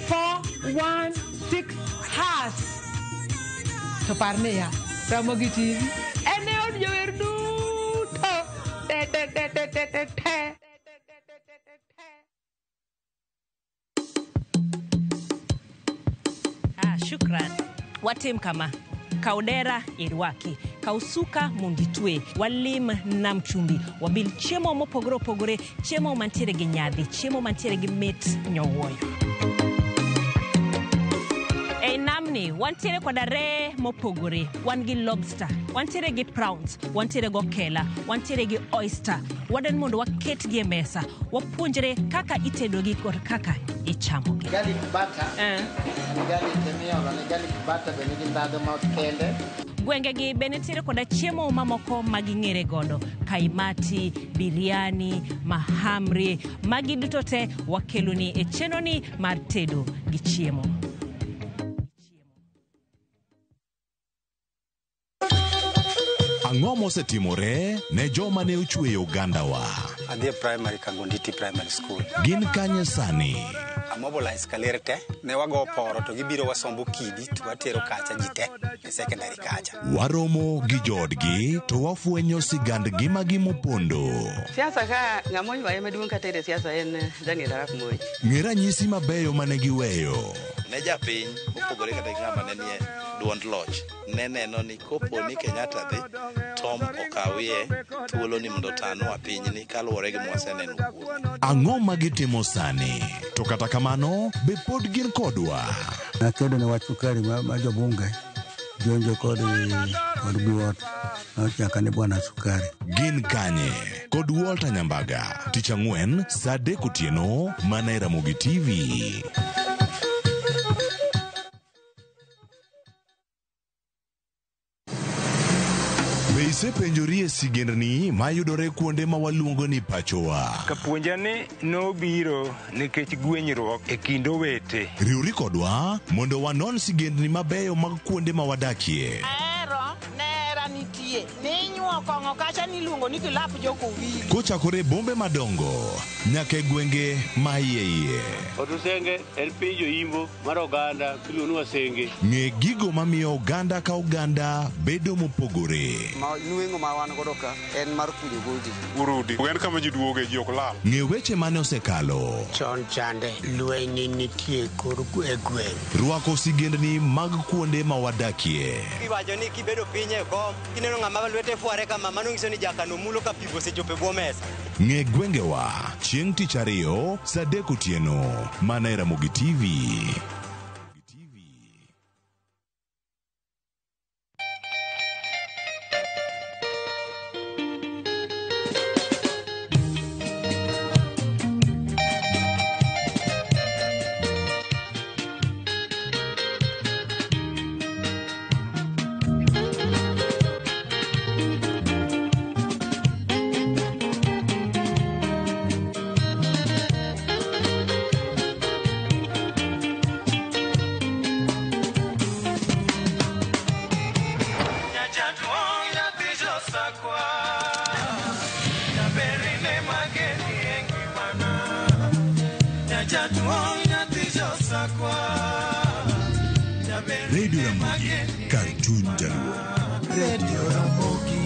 416 hash. To par niya, Ramogi TV en e od jower duto. Te te te te te te te. Ah, shukran. Watim kama. Kaw dera irwaki, kaw suka mondo itwe, walim nam chumbi, wabil chiemo mopogore opogore, chiemo mantiere gi nyadhi, chiemo mantiere gi mit nyowuoyo. Ei namni wantiere koda ree mopogore, wan gi lobster, wantiere gi prawns, wantiere gi okela, wantiere gi oyster. Wadwani mondo waketgi e mesa, wapuonjre kaka itedogi kod kaka ichamogi. Garlic butter. Garlic miolo ne garlic butter be nigi ndhadhu ma kende. Gwengegi be nitiere koda chiemo mamoko ma ging'ere godo, kaimati, biryani, mahamri, magi duto te wakeloni e chenroni mar tedo gi chiemo. Ang'o mosetimore ne joma ne ochweyo ogandawa? Adhi e primary Kangonditi Primary School. Gin kanye sani? Amobilize kaler te, ne wago poro to gibiro wasombo kidi to watero kacha ji te e secondary kacha. Waromo gi joodgi to wafwenyo sigand ngimagi mopondo. Siasa ka ng'ama oywaye maduong' katere siasa en Daniel Arap Moi. Ng'e ranyisi mabeyo mane giweyo. Ne japiny mopogore kata gi ng'ama ne nie duond loch ne neno ni kopo ni Kenyatta dhi Tom okawie thuolo ni mondo otanwa pinyni kaluwore gi mwaseneno kuome. Ang'o ma gitimo sani? To kata kamano, be pod gin kodwa? Nakedo ne wach sukari ma jobunge jonjo kod biwot nochaka ni bwana sukari. Gin kanye? Kod Walter Nyambaga, tich ang'wen saa 3 otieno mana e Ramogi TV. Be isepenjori e sigendni mayudore kuonde ma waluongo ni pachowa? Kapuonja ni nobiro nikech gwenyruok e kind owete. Riwri kodwa mondo wanon sigendni mabeyo mag kuonde ma wadakie. Ahero nera nitie ninyuo kong'o kacha niluongo ni kilap jokowili. Kochakore e bombe madongo nyaka e gwenge ma iye iye. Otusenge en piny joimbo mar oganda miluongo ni Wasenge. Ng'e gigo mamiyo oganda ka oganda bedo mopogore. Ma nweng'o ma wan godo ka en mar kunyo godi. Urudi. En kama ji duoge ji ok lal. Ng'e weche mane osekalo. Chon chande lweny nitie kor e gweng'. Rwako sigendni mag kuonde ma wadakie. Iwacho ni kibedo piny e kom, kineno ng'ama lwete fware kama, mano nyiso ni jakano mulo ka pi osechopo e bwo mesa. Ng'e gwengewa chieng' tich ariyo saa 3 otieno mana e Ramogi TV. Radio Ramogi, kar chuny Jaluo. Radio Ramogi.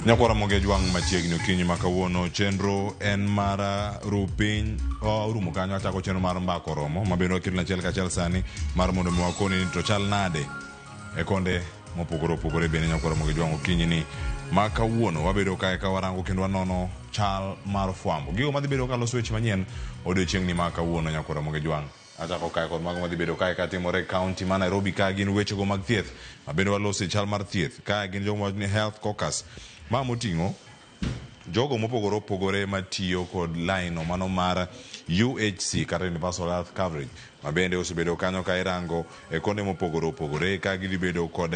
Nyakwara Ramogi Ajwang' machiegni okinyi ma kawuono chenro en mar ru piny orumo kanyo achako chenro mar mbako romo ma bende waketo achiel kachiel sani mar mondo mi wakoni ni to chal nade e konde mopogore opogore bende nyakwar Ramogi Jwang' okinyi ni ma kawuono wabedo kae ka warango kendo wanono chal mar fwambo. Gigo madhi bedo ka loso weche manyien odiochieng' ni ma kawuono nyakwar Ramogi Jwang'. Achako kae kod mago madhi bedo kae katimore e kaunti ma Nairobi ka gin wechego mag thieth ma bende waloso e chal mar thieth. Kae gin jogo mawacho ni Health Caucus ma moting'o jogo mopogore opogore matiyo kod line no mano mar UHC kata Universal Health Coverage ma bende osebedo kanyo ka irango e konde mopogore opogore ka gidhi bedo kod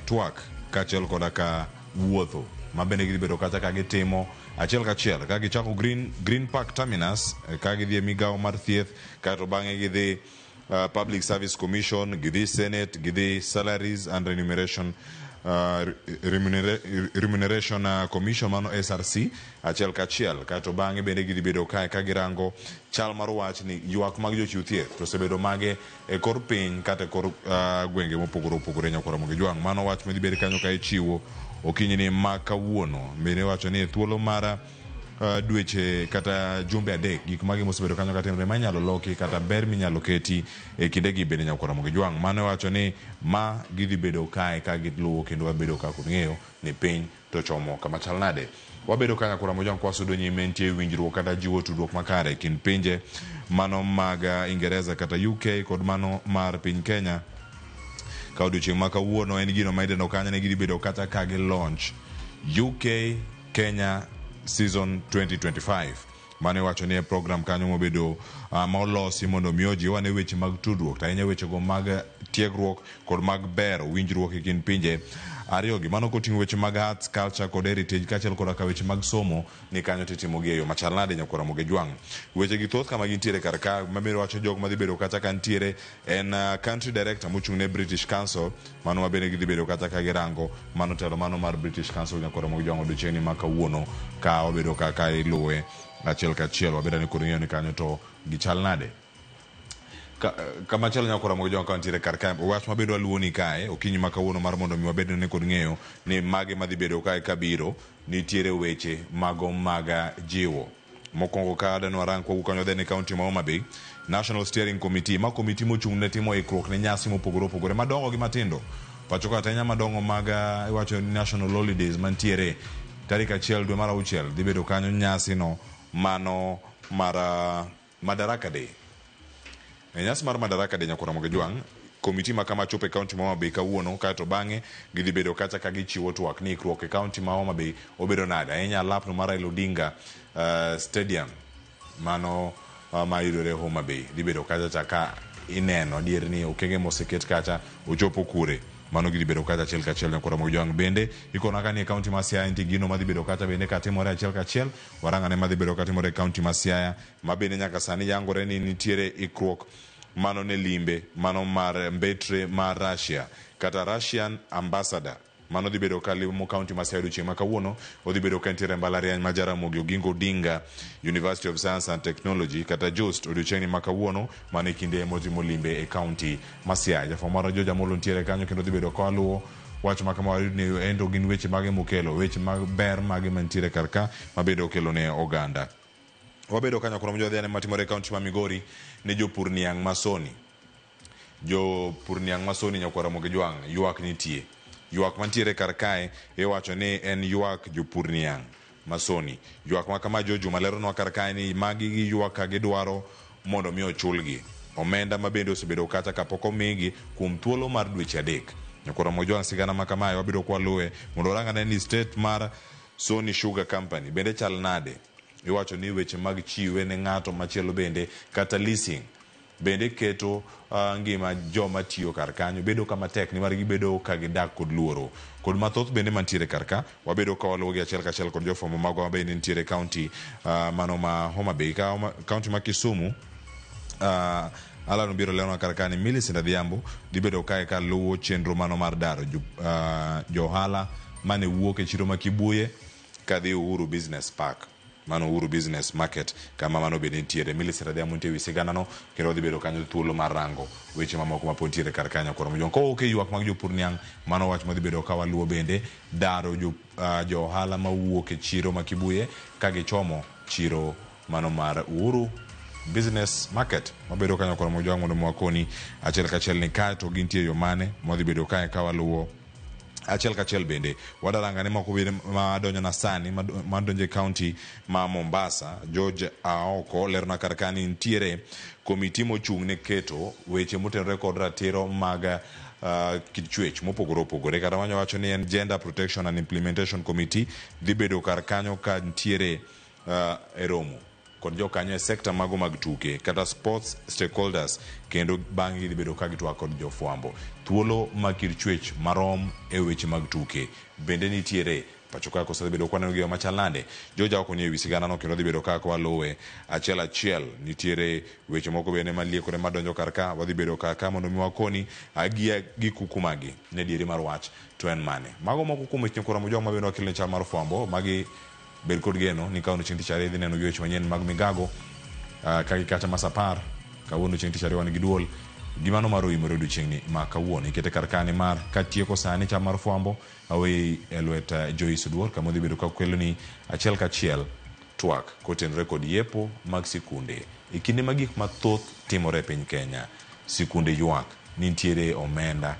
twak kaachiel koda ka wuotho ma bende gidhi bedo kacha ka gitimo achiel kachiel ka gichako Green Park Terminus ka gidhi e migawo mar thieth kaeto bang'e gidhi Public Service Commission, gidhi Senate, gidhi Salaries and Remuneration Commission mano SRC achiel kachiel kaeto bang'e bende gidhi bedo kae ka girango chal mar wach ni ywak mag jochiw thieth to osebedo mage e kor piny kata e kor gwenge mopogore opogore nyakwar Ramogi Jwang'. Mano wach madhi bedo kanyo ka ichiwo okinyi ni ma kawuono bende iwacho ni e thuolo mar dweche kata jumbe 3 gik mage mosebedo kanyo katimore manyalo loki kata ber minyalo keti e kindegi bende nyakwar Ramogi Jwang'. Mano iwacho ni ma gidhi bedo kae ka giluwo kendo wabedo ka kod ng'eyo ni piny to chomo kama chal nade. Wabedo ka nyakwar Ramogi Jwang' kwasudo nyime nitie winjruok kata jiwo tudruok makare e kind pinje mano mag Ingereza kata UK kod mano mar piny Kenya. Ka odiochieng' ma kawuono en gino ma idendo kanyo ni gidhi bedo kata ka gi launch UK Kenya Season 2025. Mano iwacho ni e program kanyo mobedo ma olosi mondo mi ojiw ane weche mag tudruok to ahinya wechego mag tiegruok kod mag bero winjruok e kind pinje ariyogi. Mano koting'o weche mag arts, culture kod heritage kaachiel koda ka weche mag somo ni kanyo titimogi e yo machal nade nyakwar Ramogi Jwang'. Weche gi thoth kama gintiere kar ka mabende wacho jogo madhi bedo kacha ka nitiere en country director mochung' ne British Council mano ma bende gidhi bedo kacha ka girango mano telo mano mar British Council nyakwar Ramogi Jwang' odiochieng' ni ma kawuono ka wabedo ka iluwe achiel kachiel wabedo ni kod ng'eyo ni kanyo to gichal nade. Kamachielo nyakwar Ramogi Jwang' ka wantiere kar kae wach mabende waluwo ni kae okinyi ma kawuono mar mondo mi wabed ni kod ng'eyo ni mage madhi bedo kae kabiro nitiere weche mago mag jiwo. Mokwongo ka adwa warang kwawuok kanyo wadhi e kaunti ma Homa Bay National Steering Committee ma komiti mochung' ne timo ikruok ne nyasi mopogore opogore madongo gi matindo pacho ka ahinya madongo mag iwacho ni national holidays mantiere tarik 1 dwe mar 6 dhi bedo kanyo nyasi no mano mar Madaraka Day. E nyasi mar Madaraka Day nyakwar Ramogi Jwang' komiti ma kama chopo e kaunti ma Homa Bay kawuono kaeto bang'e gidhi bedo kacha ka gichiwo twak ni ikruok e kaunti ma Homa Bay obedo nade ahinya lapno mar Raila Odinga Stadium mano ma yudore Homa Bay dhi bedo kacha cha ka ineno adier ni okenge moseket kacha ochopo kure. Mano gidhi bedo kacha achiel kachiel nyakwar Ramogi Jwang'. Bende ikona ka ni e kaunti ma Siaya nitie gino madhi bedo kacha bende katimore achiel kachiel warang'ane madhi bedo katimore e kaunti ma Siaya ma bende nyaka sani yangore ni nitiere ikruok mano ne limbe mano mar mbetre mar Russia kata Russian ambassador mano dhi bedo ka limo kaunti ma Siaya odiochieng' ma kawuono odhi bedo ka nitiere mbalariany ma Jaramogi Oginga Odinga University of Science and Technology kata JOOUST odiochieng' ni ma kawuono mano e kinde motimo limbe e kaunti ma Siaya. Jafwambo marwa George Amolo nitiere kanyo kendo dhi bedo ka waluwo wach ma kama wayud ni ento gin weche mage mokelo weche mag ber mage mantiere kar ka ma bende okelo ne oganda. Wabedo kanyo kuom jodhi matimore e kaunti ma Migori ne jopur niang' ma Soni. Jopur niang' ma Soni nyakwar Ramogi Jwang' ywak nitie. Ywak mantiere kar kae iwacho ni en ywak jopur niang' ma Soni. Ywak ma kama George Juma leronwa kar kae ni magi giywak ka gidwaro mondo mi ochulgi omenda ma bende osebedo kacha kapok omigi kuom thuolo mar dweche 3. Nyakwar Ramogi Jwang' sigana ma kamae wabedo kwaluwe mondo warang ane ni state mar Sony Sugar Company bende chal nade. Iwacho ni weche mag chiwe ne ng'ato machielo bende kata leasing bende keto ngima joma tiyo kar kanyo bedo kama tek nimar gibedo ka gidak kod luoro. Kod mathoth bende mantiere kar ka wabedo ka waluwo gi achiel kachiel kod jofwambo magwa ma bende nitiere kaunti mano ma Homa Bay. Kaunti ma Kisumu Alan obiro leronwa kar ka ni Millicent Adhiambo dhi bedo kae ka luwo chenro mano mar daro jo ohala mane wuok e chiro ma Kibuye kadhi Uhuru Business Park. Mano Uhuru Business Market kama mano bende nitiere. Millicent Adhiambo nitie ewi siganano kendo odhi bedo kanyo thuolo mar rango weche mamoko ma pod nitiere kar kanyo. Koro mojong kowuok e ywak mag jopur niang' mano wach madhi bedo ka waluwo bende daro jo ohala mawuok e chiro ma Kibuye ka gichomo chiro mano mar Uhuru Business Market mabedo kanyo kod Mojwang' mondo mwakoni achiel kachiel ni kae to gintie yo mane mwadhi bedo kae ka waluwo achiel kachiel. Bende wadaranga ni moko bende madonjo na sani madonjo e county ma Mombasa. George Aoko lerona kar ka ni nitiere komiti mochung' ne keto weche motenore kod ratiro mag kit chwech mopogore opogore, kata wanya wacho ni en Gender Protection and Implementation Committee, dhi bedo kar kanyo ka nitiere e romo kod jokanyo e sekta mago mag tuke kata sports stakeholders, kendo bang'e gidhi bedo ka gitwak kod jofwambo. Thuolo mag kit chwech marom e weche mag tuke bende nitiere pacho ka koso dhi bedo kwaneno gi yo machal nade? Joja ok nie wi sigana no, kendo dhi bedo kaka waluwe achiel achiel. Nitiere weche moko bende maliekore madonjo kar ka, wadhi bedo kar ka mondo mi wakoni agia gi kuku magi ne diere mar wach to en mane. Mago moko kuom weche nyakora Mojwang' mabende wakelne chal mar fwambo magi. Bed kod geno ni kawuono chieng' tich ariyo idhi neno gi weche manyien mag migago ka gi kata mas 10. Kawuono chieng' tich ariyo wan gi duol gimano mar oimore odiochieng'ni ma kawuono ikete kar kane mar katieko sani chal mar fwambo aweyi e lwet Joyce Oduor kama odhi bedo ka keloni achiel kachiel twak kotenore kod yepo mag sikunde e kinde ma gik mathoth timore e piny Kenya. Sikunde ywak ni nitiere omenda,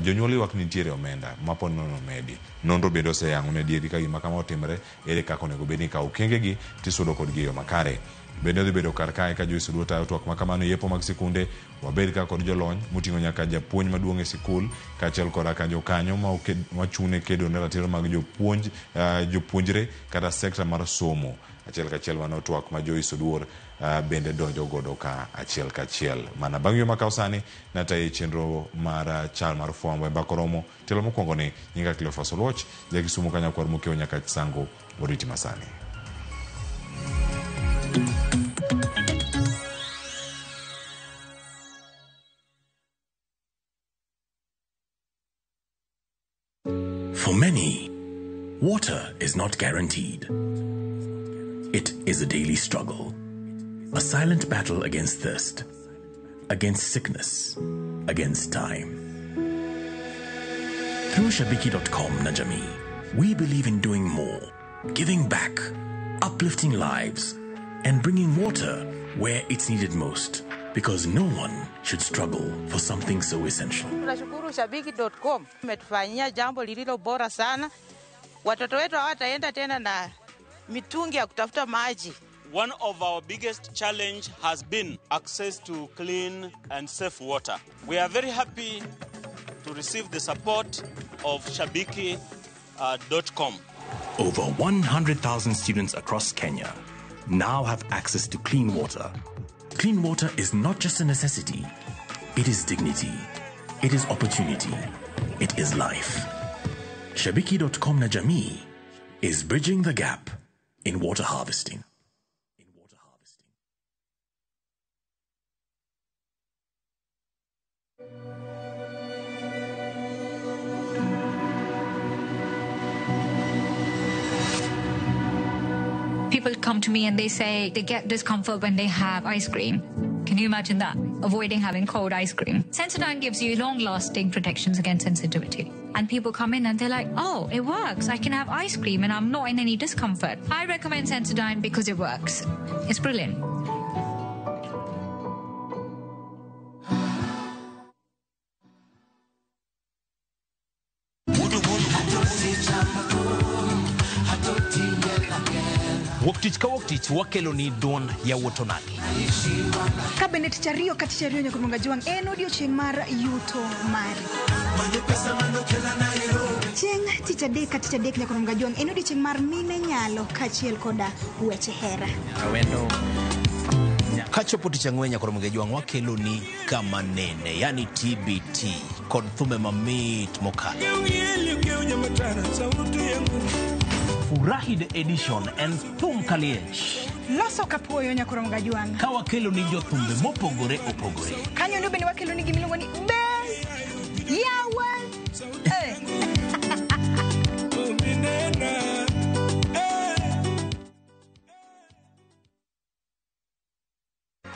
jonyuol ywak ni nitiere omenda mapo nono omedi. Nonro bende oseyango ni adieri ka gima kama otimore, ere kaka onego bed ni ikawo okengegi tisudo kodgi e yo makare. Bende odhi bedo kar kae ka Joyce Oduor tayo twak ma kamano yepo mag sikunde. Wabed ka kod jolony moting'o nyaka japuonj maduong' e sikul kaachiel koda ka jokanyo machung' ne kedo ne ratiro mag jopuonj, jopuonjre kata sekta mar somo. Achiel kachiel mano twak ma Joyce Oduor bende donjo godo ka achiel kachiel. Mana bang' yo makaw sani nataye chenro mar chal mar fwambo e mbaka oromo tielo mokwongo ni nyinga Cleophas Oluoch, ja Kisumu ka nyakwar Mokeo nyaka Sango oriti masani. For many, water is not guaranteed. It is a daily struggle, a silent battle against thirst, against sickness, against time. Through Shabiki.com Najami, we believe in doing more, giving back, uplifting lives, and bringing water where it's needed most, because no one should struggle for something so essential. Tunashukuru Shabiki.com umetufanyia jambo lililo bora sana. Watoto wetu hawataenda tena na mitungi ya kutafuta maji. One of our biggest challenge has been access to clean and safe water. We are very happy to receive the support of Shabiki.com. Over 100,000 students across Kenya now have access to clean water. Clean water is not just a necessity, it is dignity, it is opportunity, it is life. Shabiki.com na Jamii is bridging the gap in water harvesting. People come to me and they say they get discomfort when they have ice cream. Can you imagine that? Avoiding having cold ice cream. Sensodyne gives you long-lasting protections against sensitivity. And people come in and they're like, oh, it works. I can have ice cream and I'm not in any discomfort. I recommend Sensodyne because it works. It's brilliant. Wuok tich ka wuok tich wakelo ni duond yawuot onagi. Ka bende tich ariyo ka tich ariyo nyaka Juang en odiochieng' mar yuto mari. Chieng' tich adek ka tich adek nyaka Juang en odiochieng' mar mine nyalo kaachiel koda weche hera. Awendo. Kachopo tich ang'wen nyaka Juang wakelo ni kama nene, yani TBT kod thumbe mamit mokalo. Furahi the edition en thum kaliech. Loso kapuoyo nyaka Juang. Ka wakelo ni jothumbe mopogore opogore. Kanyo ndo bende wakelo ni gimiluongo ni be yawa.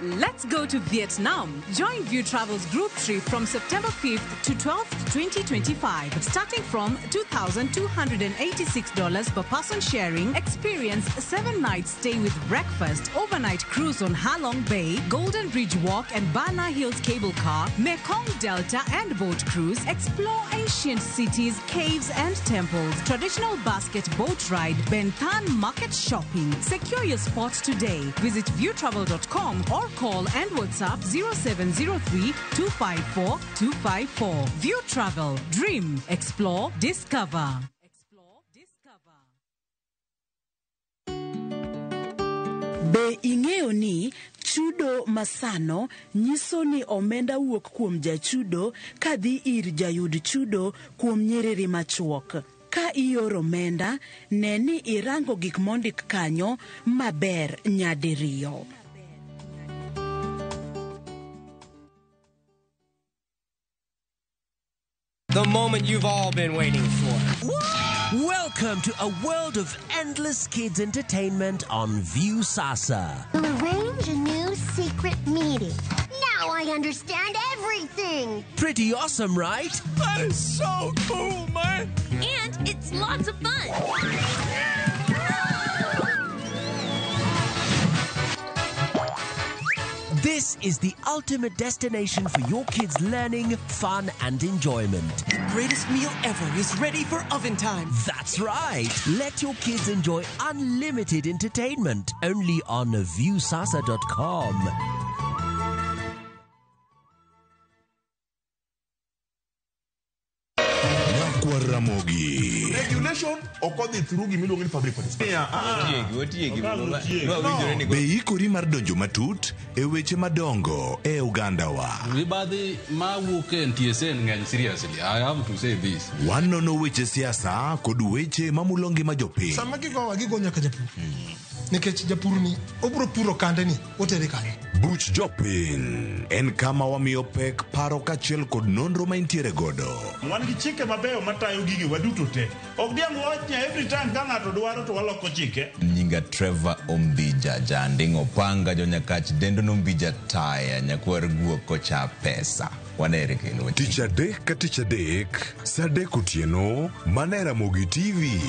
Let's go to Vietnam. Join View Travel's group trip from September 5th to 12th, 2025. Starting from $2,286 per person sharing, experience 7-night stay with breakfast, overnight cruise on Halong Bay, Golden Bridge Walk and Bana Hills Cable Car, Mekong Delta and boat cruise, explore ancient cities, caves and temples, traditional basket boat ride, Ben Thanh market shopping. Secure your spot today. Visit viewtravel.com or call and WhatsApp 0703 254 254. View Travel. Dream. Explore. Discover. Be ing'eyo ni chudo masano nyiso ni omenda wuok kuom jachudo kadhi ir jayud chudo kuom nyiriri machuok. Ka ioro omenda, ne ni irango gik mondik kanyo maber nyadiriyo. The moment you've all been waiting for. Welcome to a world of endless kids entertainment on Viusasa. We'll arrange a new secret meeting. Now I understand everything. Pretty awesome, right? That is so cool, man. And it's lots of fun. This is the ultimate destination for your kids' learning, fun, and enjoyment. The greatest meal ever is ready for oven time. That's right. Let your kids enjoy unlimited entertainment only on Viusasa.com. Ramogi. Regulation okodhi through gimiluongo ni public participation. Be ikori mar donjo matut e weche madongo e Uganda wa. Mibadhi mawuok e NTSA ng'eny seriously. I have to say this. Wanono weche siasa kod weche mamulo ngima jopiny. Sama gigowa gigo nyaka japur. Nikech japur ni obro puro kande ni otere kanye. Buch jopiny en kama wamiyo pek paro kaachiel kod nonro ma intiere godo. Wan gi chike mabeyo matayo gigi waduto te. Ok diang' wach ni every time ka ng'ato dwaro to waloko chike. Nyinga Trevor Ombija Janding Opanga Jonyakach Dendo Nombija Taya Nyakwar Guok Kocha Pesa. Wanere kendo. Tich adek ka tich adek, saa adek otieno, mana e Ramogi TV.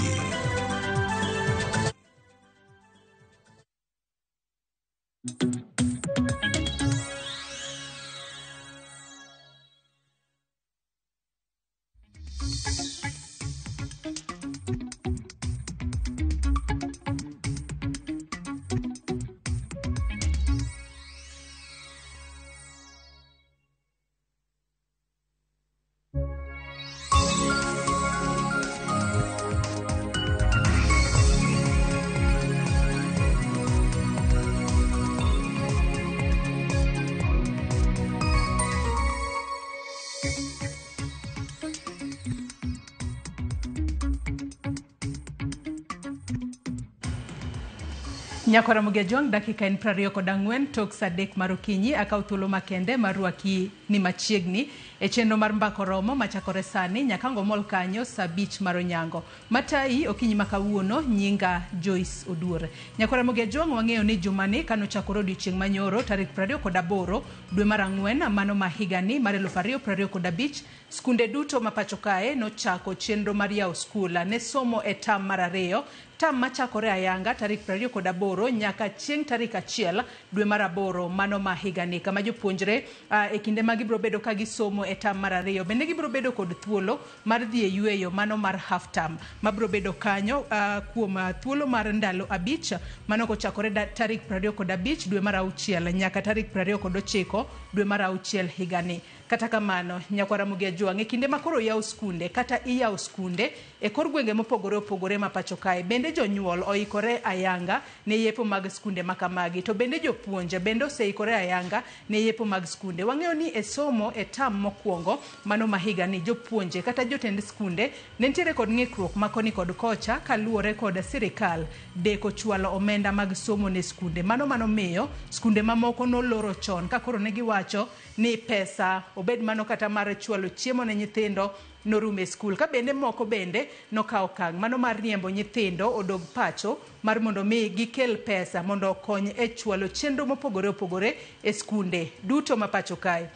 Nyako Ramogi Ajwang' dakika en 24 tok saa 3 mar okinyi akaw thuolo makende mar rwaki ni machiegni e chenro mar Mbako Romo machakore sani nyaka ngomol kanyo saa 5 mar onyango. Matayi okinyi ma kawuono nyinga Joyce Oduor. Nyako Ramogi Ajwang' wang'eyo ni jumani kanochakore odiochieng' manyoro tarik 28 dwe mar 4 mano ma higani mar 2025 skunde duto ma pacho kae nochako chenro mar yawo skul ne somo e tam mar 2 tam machakore ayanga tarik 28 nyaka chieng' tarik 1 dwe mar 8 mano ma higani kama jopuonjre e kinde ma gibiro bedo ka gisomo e tam mar 2 bende gibiro bedo kod thuolo mar dhi e yweyo mano mar half term mabiro bedo kanyo kuom thuolo mar ndalo 5 mano kochakore tarik 25 dwe mar 6 nyaka tarik 29 dwe mar 6 higani. Kata kamano Nyakwa Ramogi Ajwang' e kinde ma koro yawo skunde kata iyawo skunde e kor gwenge mopogore opogore ma pacho kae bende jonyuol oikore ayanga ne yepo mag skunde makamagi to bende jopuonje bende oseikore ayanga ne yepo mag skunde. Wang'eyo ni e somo e tam mokwongo mano ma higani jopuonje kata jotend skunde ne nitiere kod ng'ikruok ma koni kod kocha kaluwore kod sirikal deko chwalo omenda mag somo ne skunde. Mano miyo skunde mamoko noloro chon ka koro ne giwacho ni pesa obed mano kata mar chwalo chiemo ne nyithindo norumo e skul. Ka bende moko bende nokawo okang' mano mar riembo nyithindo odog pacho mar mondo mi gikel pesa mondo okony e chwalo chenro mopogore opogore e skunde duto ma pacho kae.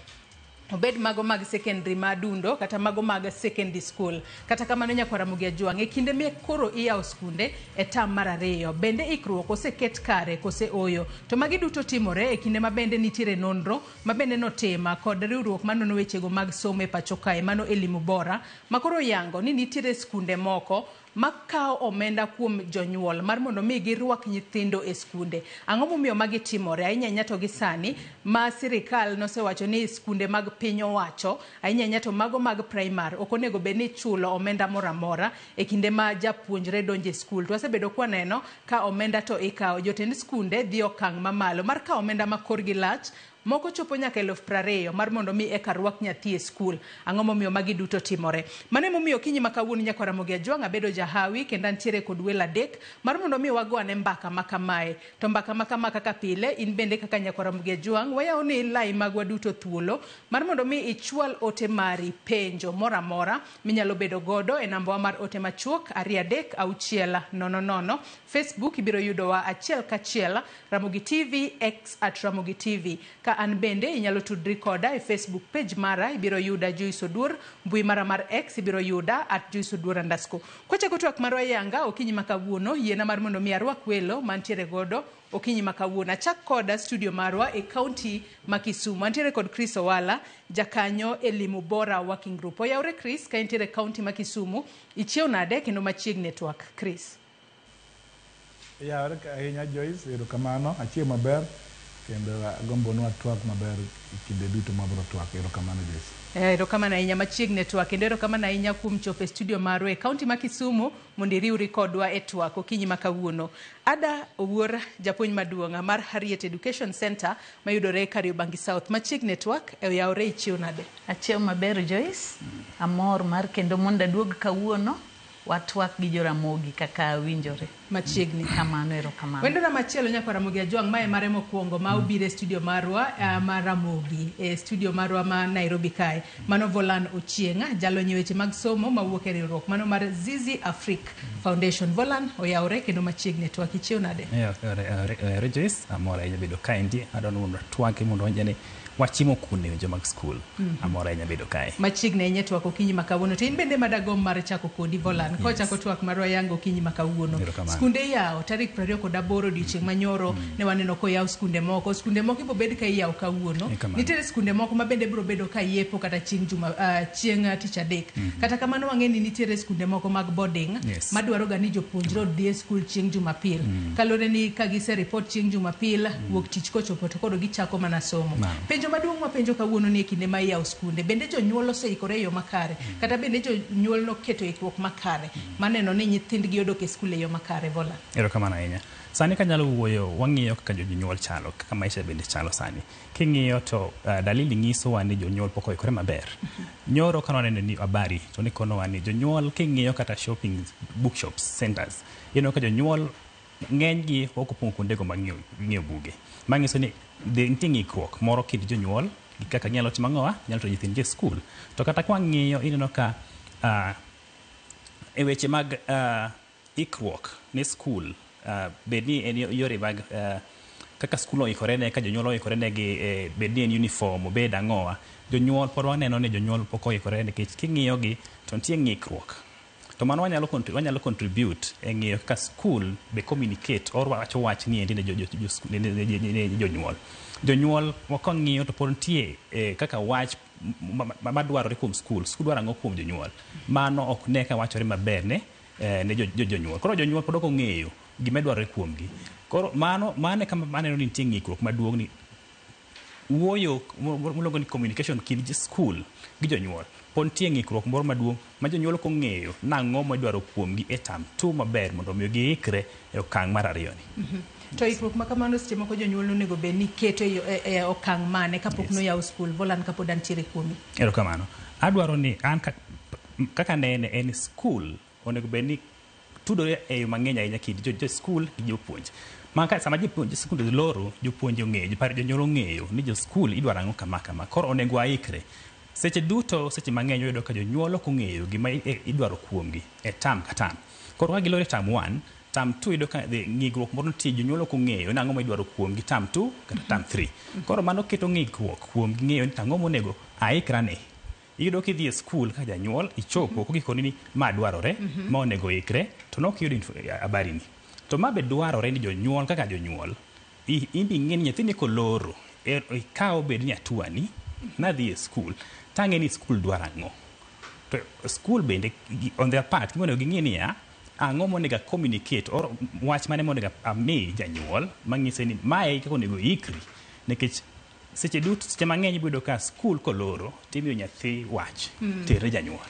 Obed mago mag secondary ma Adundo kata mago mag secondary school. Kata kamano nyakwar Ramogi Ajwang', e kinde me koro iyawo skunde e tam mar ariyo, bende ikruok oseket kare kose oyo? To magi duto timore e kinde ma bende nitiere nonro ma bende notima kod riwruok manono wechego mag somo e pacho kae, mano Elimu Bora, ma koro yango ni nitiere skunde moko makawo omenda kuom jonyuol mar mondo mi girwak nyithindo e skunde. Ang'o momiyo magi timore? Ahinya ahinya to gi sani ma sirikal nosewacho ni skunde mag piny owacho, ahinya ahinya to mago mag primary, ok onego bed ni ichulo omenda moro amora e kinde ma japuonjre donjo e skul. To wasebedo kwaneno ka omenda to ikawo. Jotend skunde dhi okang' mamalo mar kawo omenda ma korgi lach, moko chopo nyaka 20,000 mar mondo mi eka rwak nyathi e skul. Ang'o momiyo magi duto timore? Mano emomiyo okinyi ma kawuono nyakwar Ramogi Ajwang' abedo jahawi kendo antiere kod welo adek mar mondo mi wago ane mbaka ma kamae. To mbaka ma kama kaka pile, in bende kaka nyakwar Ramogi Ajwang' wayawo ni lai magwa duto thuolo mar mondo mi ichwal ote mari, penjo moro amora minyalo bedo godo e nambawa mar ote machuok 2 3 6 0 0. Facebook ibiro yudowa achiel kachiel Ramogi TV, X at Ramogi TV. Ka an bende inyalo tudri koda e Facebook page mara, ibiro yuda Joyce Oduor, mbui mara mar X ibiro yuda at Joyce Oduor underscore. Kwachako twak marwa yanga okinyi ma kawuono, yiena mar mondo mi arwak welo mantiere godo okinyi ma kawuono. Achak koda studio marwa e kaunti ma Kisumu. Antiere kod Chris Owala, jakanyo Elimu Bora Working Group. Oyawre Chris, ka intiere e kaunti ma Kisumu, ichiew nade kendo machiegni e twak, Chris? Yawre ahinya Joyce, erokamano, achiew maber kendo agombo ni watwak maber kinde duto mabiro twak. Erokamano Joyce. Erokamano ahinya machiegni e twak kendo erokamano ahinya kuom chopo e studio marwa e kaunti ma Kisumu mondo iriwri kodwa e twak okinyi ma kawuono. Ada Owuor, japuonj maduong' mar Harriet Education Center mayudore Kariobangi South, machiegni e twak, oyawre ichiew nade? Achiew maber Joyce, amor mar kendo mondo aduog kawuono watwak gi Joramogi kaka winjore. Machiegni. Kamano, erokamano. Wendona machielo nyakwar Ramogi Ajwang' mae mare mokwongo ma obiro e studio marwa mar Ramogi, e studio marwa ma Nairobi kae. Mano Volan Ochieng', jalony e weche mag somo mawuok e riwruok mano mar Zizi Afrique Foundation. Volan oyawre kendo machiegni e twak, ichiew nade? Oyawre Joyce, amor ahinya bedo kaendi. Adwaro ni mondo watwagi mondo wawinj ni wachimo kune weche mag skul. Amor ahinya bedo kae. Machiegni ahinya e twak okinyi ma kawuono. To in bende madagomb mar chako kodi Volan, kochako twak marwa yango okinyi ma kawuono. Skunde iyawo tarik 28 odiochieng' manyoro, ne waneno koyaw skunde moko. Skunde moko ibiro bed ka iyawo kawuono. Nitiere skunde moko ma bende biro bedo ka yepo kata chieng' juma chieng' tich adek. Kata kamano wang'e ni nitiere skunde moko mag boarding madwaro ga ni jopuonjre odhi e skul chieng' Jumapil. Kaluwore ni ka gise report chieng' Jumapil, wuok tich kochopo to koro gichako mana somo. Penjo maduong' mapenjo kawuono ni e kinde ma iyawo skunde, bende jonyuol oseikore e yo makare? Kata bende jonyuol noketo ikruok makare maneno ni nyithindgi odok e skul e yo makare? Vola. Erokamano ahinya. Sani kanyalo wuoyo, wang'iyo kaka jonyuol chalo, kaka maisha bende chalo sani. King'iyo to dalili nyisowa ni jonyuol pok oikore maber. Nyoro ka waneno ni habari to nikonowa ni jonyuol king'iyo kata shopping bookshops centers, ineno ka jonyuol ng'eny gi ok opong'o kuondego mag ng'iewo buge. Manyiso ni nitie ng'ikruok moro kind jonyuol gi kaka ginyalo timo ang'owa, nyalo tero nyithindgi e skul. To kata kwang'iyo ineno ka e weche mag ikruok ne skul, bed ni en yore mag kaka skul oikore ne, ka jonyuol oikore ne gi, bed ni en uniform, obed ang'owa, jonyuol pod waneno ni jonyuol pok oikore nikech king'iyo gi to nitie ng'ikruok. To mano wanyalo contribute e ng'iyo kaka skul be communicate or wacho wach ni endi ne jonyuol. Jonyuol kwang'iyo to pod nitie kaka wach madwarore kuom skul. Skul dwaro ang'o kuom jonyuol? Mano ok ne ka wachore maber ne jonyuol. Koro jonyuol pod ok ong'eyo gima dwarore kuomgi. Koro mano e kama aneno ni nitie ng'ikruok maduong' ni wuoyo miluongo ni communication kind skul gi jonyuol. Pod nitie ng'ikruok moro maduong' ma jonyuol ok ong'eyo nang'o midwaro kuomgi e term 2 maber mondo omi giikre e okang' mar ariyo ni. To ikruok ma kamano seche moko jonyuol onego bed ni keto e okang' mane kapok noyaw skul? Volan kapod antiere kuomi. Erokamano. Adwaro ni an kaka nene en skul onego bed ni tudore e yo mang'eny ahinya kind jo skul gi jopuonj. Ma ka sama jopuonj skul loro, jopuonj ong'eyo, jonyuol ong'eyo ni jo skul idwaro ang'o kama kama. Koro onego waikre. Seche duto, seche mang'eny wayudo ka jonyuol ok ong'eyo gima idwaro kuomgi e term ka term. Koro ka giloro e term 1, term 2 iyudo ka ng'ikruok moro nitie, jonyuol ok ong'eyo ni ang'o ma idwaro kuomgi term 2 kata term 3. Koro mano keto ng'ikruok kuomgi ng'eyo ni to ang'o monego aikra ne. Iyudo kidhi e skul ka janyuol, ichopo kokikoni ni ma dwarore, ma onego ikre, to nok iyudo habari ni. To ma be dwarore ni jonyuol kaka jonyuol, in be ing'e ni nyathini koloro, ikaw bed ni hatua ni, nadhi e skul, tang'e ni skul dwaro ang'o. To skul bende, on their part, gima onego ging'e niya, ang'o monego a communicate, or wach mane monego ami janyuol, mang'ise ni mae kaka onego ikri. Nikech seche duto, seche mang'eny ibiro yudo ka skul koloro, timiyo nyathi wach, tere janyuol.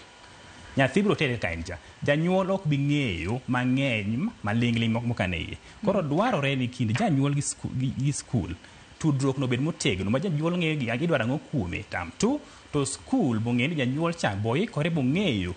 Nyathi biro tere ka en cha. Janyuol ok bi ng'eyo mang'eny maling'ling' mokane iye. Koro dwarore ni kind janyuol gi skul, tudruok no bed motegno ma janyuol ng'eyo gi idwaro ang'o kuome term 2, to skul bong'e ni janyuol cha boikore bong'eyo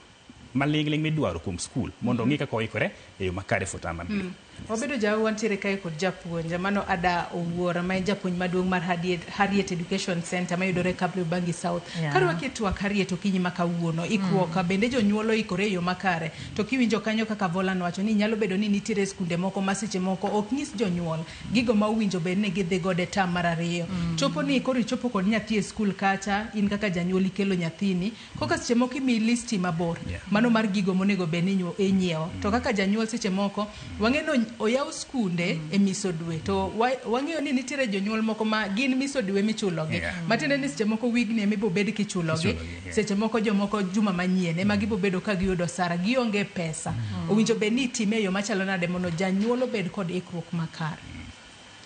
maling'ling' midwaro kuom skul mondo ong'e kaka oikore e yo makare for term mabiro. Wabedo jawu wantiere kae kod japuonj mano Ada Owuor ma en japuonj maduong' mar Harriet Education Center mayudore Kariobangi South. Karwaki e twak Harriet okinyi ma kawuono, ikruok bende jonyuol oikore e yo makare. To kiwinjo kanyo kaka Volan wacho ni nyalo bedo ni nitiere skunde moko ma seche moko ok nyis jonyuol gigo ma owinjo bed ni gidhi godo e term mar ariyo. Chopo ni koro ichopo kod nyathi e skul kacha, in kaka janyuol ikelo nyathini, koka seche moko imiyi listi mabor, mano mar gigo monego bed ni inyiewo. To kaka janyuol seche moko wang'e ni oyaw skunde e miso dwe, to wang'eyo ni nitiere jonyuol moko ma gin miso dwe michulogi. Matiende ni seche moko wigni ema ibiro bed kichulogi, seche moko jomoko juma manyien ema gibiro bedo ka giyudo osara, gionge pesa. Owinjo bed ni itime e yo machalo nade mondo janyuol obed kod ikruok makare?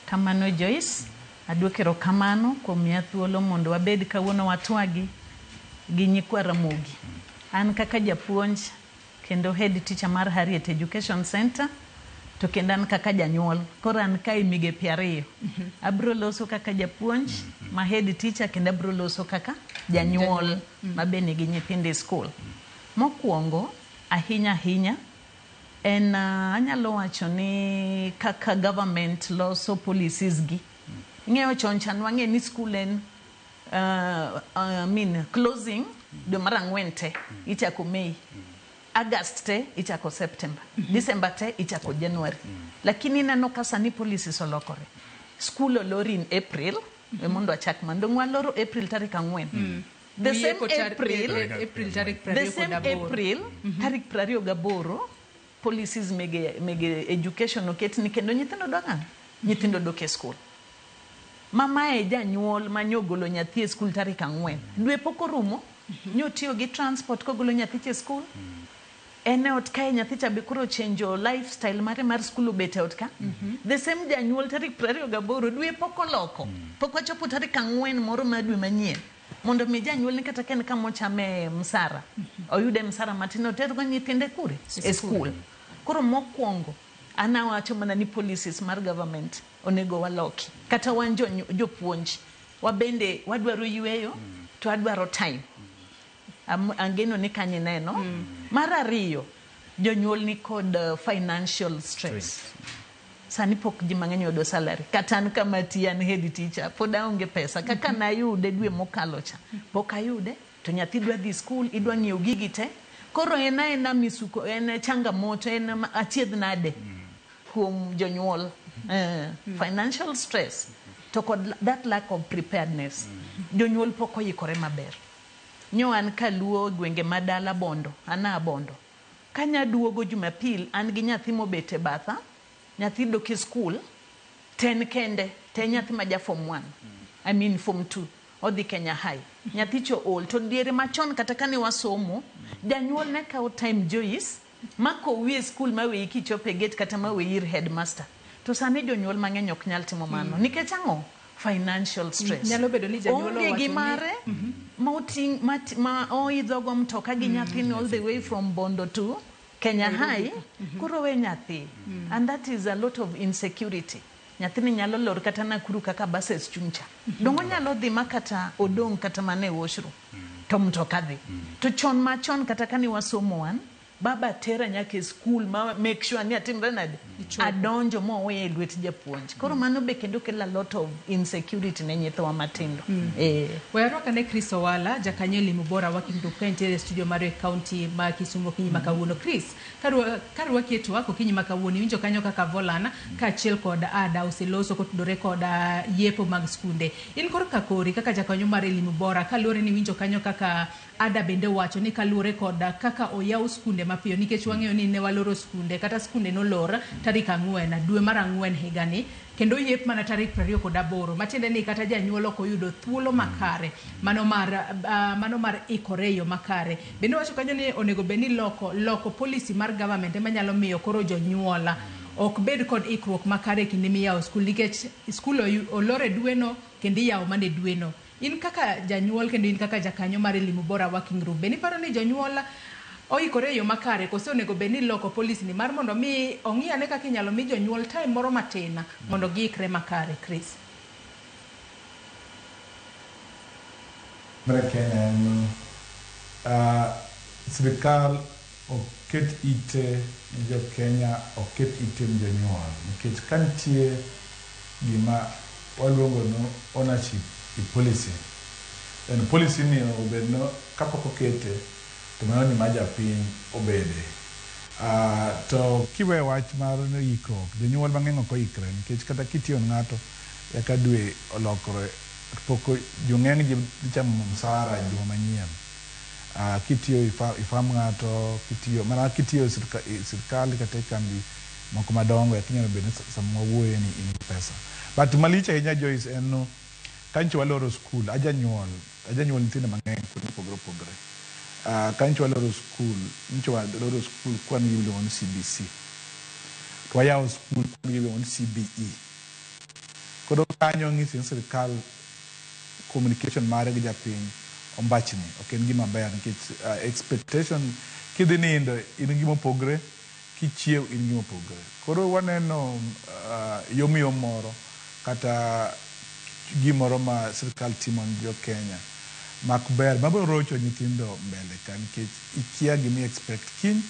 Kamano Joyce, aduoko erokamano kuom miya thuolo mondo wabed kawuono watwagi gi nyikwa Ramogi. An kaka japuonj kendo head teacher mar Harriet Education Center, to kendo an kaka janyuol. Koro an kae e migepe ariyo. Abiro loso kaka japuonj ma head teacher kendo abiro loso kaka janyuol ma be nigi nyithindo e skul. Mokwongo, ahinya ahinya, en anyalo wacho ni kaka government loso policies gi. Ing'eyo chon cha nwang'e ni skul en I mean, closing dwe mar ang'wen te ichako May. August te ichako September. December te ichako January. Lakini ineno ka sani policies olokore. School olor in April, we mondo achak mano. Dong waloro April tarik 4. The same April, April tarik the same 28. April, tarik 28, policies mege education oket ni kendo nyithindo dok ang'o? Nyithindo dok e school. Mama e janyuol manyogolo nyathi e skul tarik 4. Dwe pok orumo, nyotiyo gi transport kogolo nyathi e skul. En e ot kae nyathi cha be koro chenjo lifestyle mare mar skul obet e ot ka. The same janyuol tarik 28 dwe pok oloko. Pok wachopo tarik 4 moro mar dwe manyien. Mondo mi janyuol ni kata ka en kama ochame msara, oyude msara matin otergo nyithinde kure? E skul. Koro mokwongo, an awacho mana ni policies mar government onego waloki. Kata wan jopuonj, wabende wadwaro yweyo, to wadwaro time. Angeno ni kanyo ineno. Mar ariyo, jonyuol ni kod financial stress. Sani pok ji mang'eny oyudo salary. Kata an kama atiye an head teacher, pod aonge pesa. Kaka nayude dwe mokalo cha, pok ayude. To nyathi dwa dhi skul, idwa ng'iewo gigi te. Koro en aena misuko, en changamoto, en achiedh nade kuom jonyuol. Financial stress to kod that lack of preparedness. Jonyuol pok oikore maber. Nyo an kaluo gwenge ma dala Bondo, an a Bondo. Kanya duogo Jumapil, an gi nyathi mobet e batha, nyathi dok e skul, ten kende, te nyathi ma ja form 1, I mean form 2, odhi Kenya High. Nyathi cho ol, to diere machon kata kane wasomo, janyuol ne kawo time Joyce, ma kowi e skul ma weyi kichopo e gate kata ma weyi ir headmaster. To sani jonyuol mang'eny ok nyal timo mano. Nikech ang'o? Financial stress. Nyalo bedo ni janyuol Onge owacho gi ni mare ma oting' ma oidho go mtoka gi nyathini all the way from Bondo to Kenya High, koro we nyathi. And that is a lot of insecurity. Nyathini nyalo lor kata Nakuru kaka buses chung' cha. Dong onyalo dhi ma kata odong' kata mana e washroom. To mtoka dhi. To chon machon kata kane wasomo wan, Baba tera nyaka e skul ma make sure ni atimre nade, adonjo moweya e lwet japuonj. Koro mano be kendo kelo a lot of insecurity ne nyithiwa matindo. We arwakane Chris Owala, jakanyo Elimu Bora Working Group, ka entiere e studio marwa e kaunti ma Kisumu okinyi ma kawuono. Chris, karwaki e twak okinyi ma kawuono, iwinjo kanyo kaka Volan kaachiel kod ADA oseloso kotudore kod yepo mag skunde. In korka kori kaka jakanyo mar Elimu Bora, kaluwore ni iwinjo kanyo kaka ADA bende wacho ni kaluwore kod kaka oyaw skunde mapiyo, nikech wang'eyo ni ne waloro skunde, kata skunde nolor tarik 4 dwe mar 4 higani, kendo yep mana tarik 28, matiende ni kata janyuol ok oyudo thuolo makare mano mar ikore e yo makare. Bende wacho kanyo ni onego bed ni loko policy mar government ema nyalo miyo koro jonyuol ok bed kod ikruok makare e kinde miyawo skul, nikech skul olor e dweno kendo iyawo mana e dweno. In kaka janyuol kendo in kaka jakanyo mar Elimu Bora Working Group, bende iparo ni jonyuol oikore e yo makare, koso onego bed ni loko policy ni mar mondo mi ong'i ane kaka inyalo mi jonyuol time moro matin mondo giikre makare, Chris? Mar Kenya en sirikal ok ket ite ne jo Kenya, ok ket ite ne jonyuol, nikech ka nitie gima waluongo ni ownership i policy, en policy ni onego bed no kapok okete to mano ni ma japiny obede. To kiweyo wach mar ikruok, jonyuol mang'eny ok oikre, nikech kata kitiyo ne ng'ato eka dwe olokore pok jong'eny ji dhi chamo msara juma manyien. Kitiyo i farm ng'ato, kitiyo mana kitiyo e sirikal kata e kambi moko madongo, eka inyalo bedo ni sama wawuoye ni in gi pesa. But malich ahinya, Joyce, en no ka nyocha waloro skul, ajanyuol nyithindo mang'eny kuonde mopogore opogore. Ka nyocha waloro skul, nyocha waloro skul kwan gi gimiluongo ni CBC, to wayawo skul kwan gi gimiluongo ni CBE. Koro kanyo ng'isi ni sirikal communication mare gi japiny ombachni ok en gima ber, nikech expectation kidhi nindo in gima opogre, kichiew in gima opogre. Koro waneno yom yom moro kata gimoro ma sirikal timo ne jo Kenya mak ber mabiro rocho nyithindo mbele ka, nikech ikia gima i expect kiny.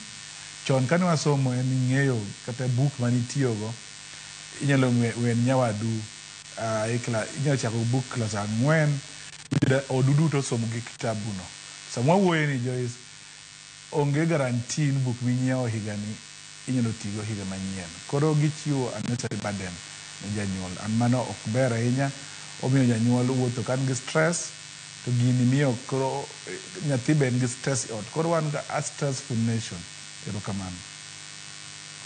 Chon kane wasomo en ing'eyo kata buk manitiyogo inyalo wen nyawadu inyalo chako buk klas 4, odu duto osomo gi kitabu no. Sama wawuoye ni, Joyce, onge guarantee ni buk minyiewo higani inyalo tigo higa manyien. Koro gichiwo unnecessary burden ne janyuol, and mano ok ber ahinya. Omiyo janyuol wuotho ka nigi stress, to gini miyo koro nyathi be nigi stress e ot. Koro wan a stressful nation. Erokamano.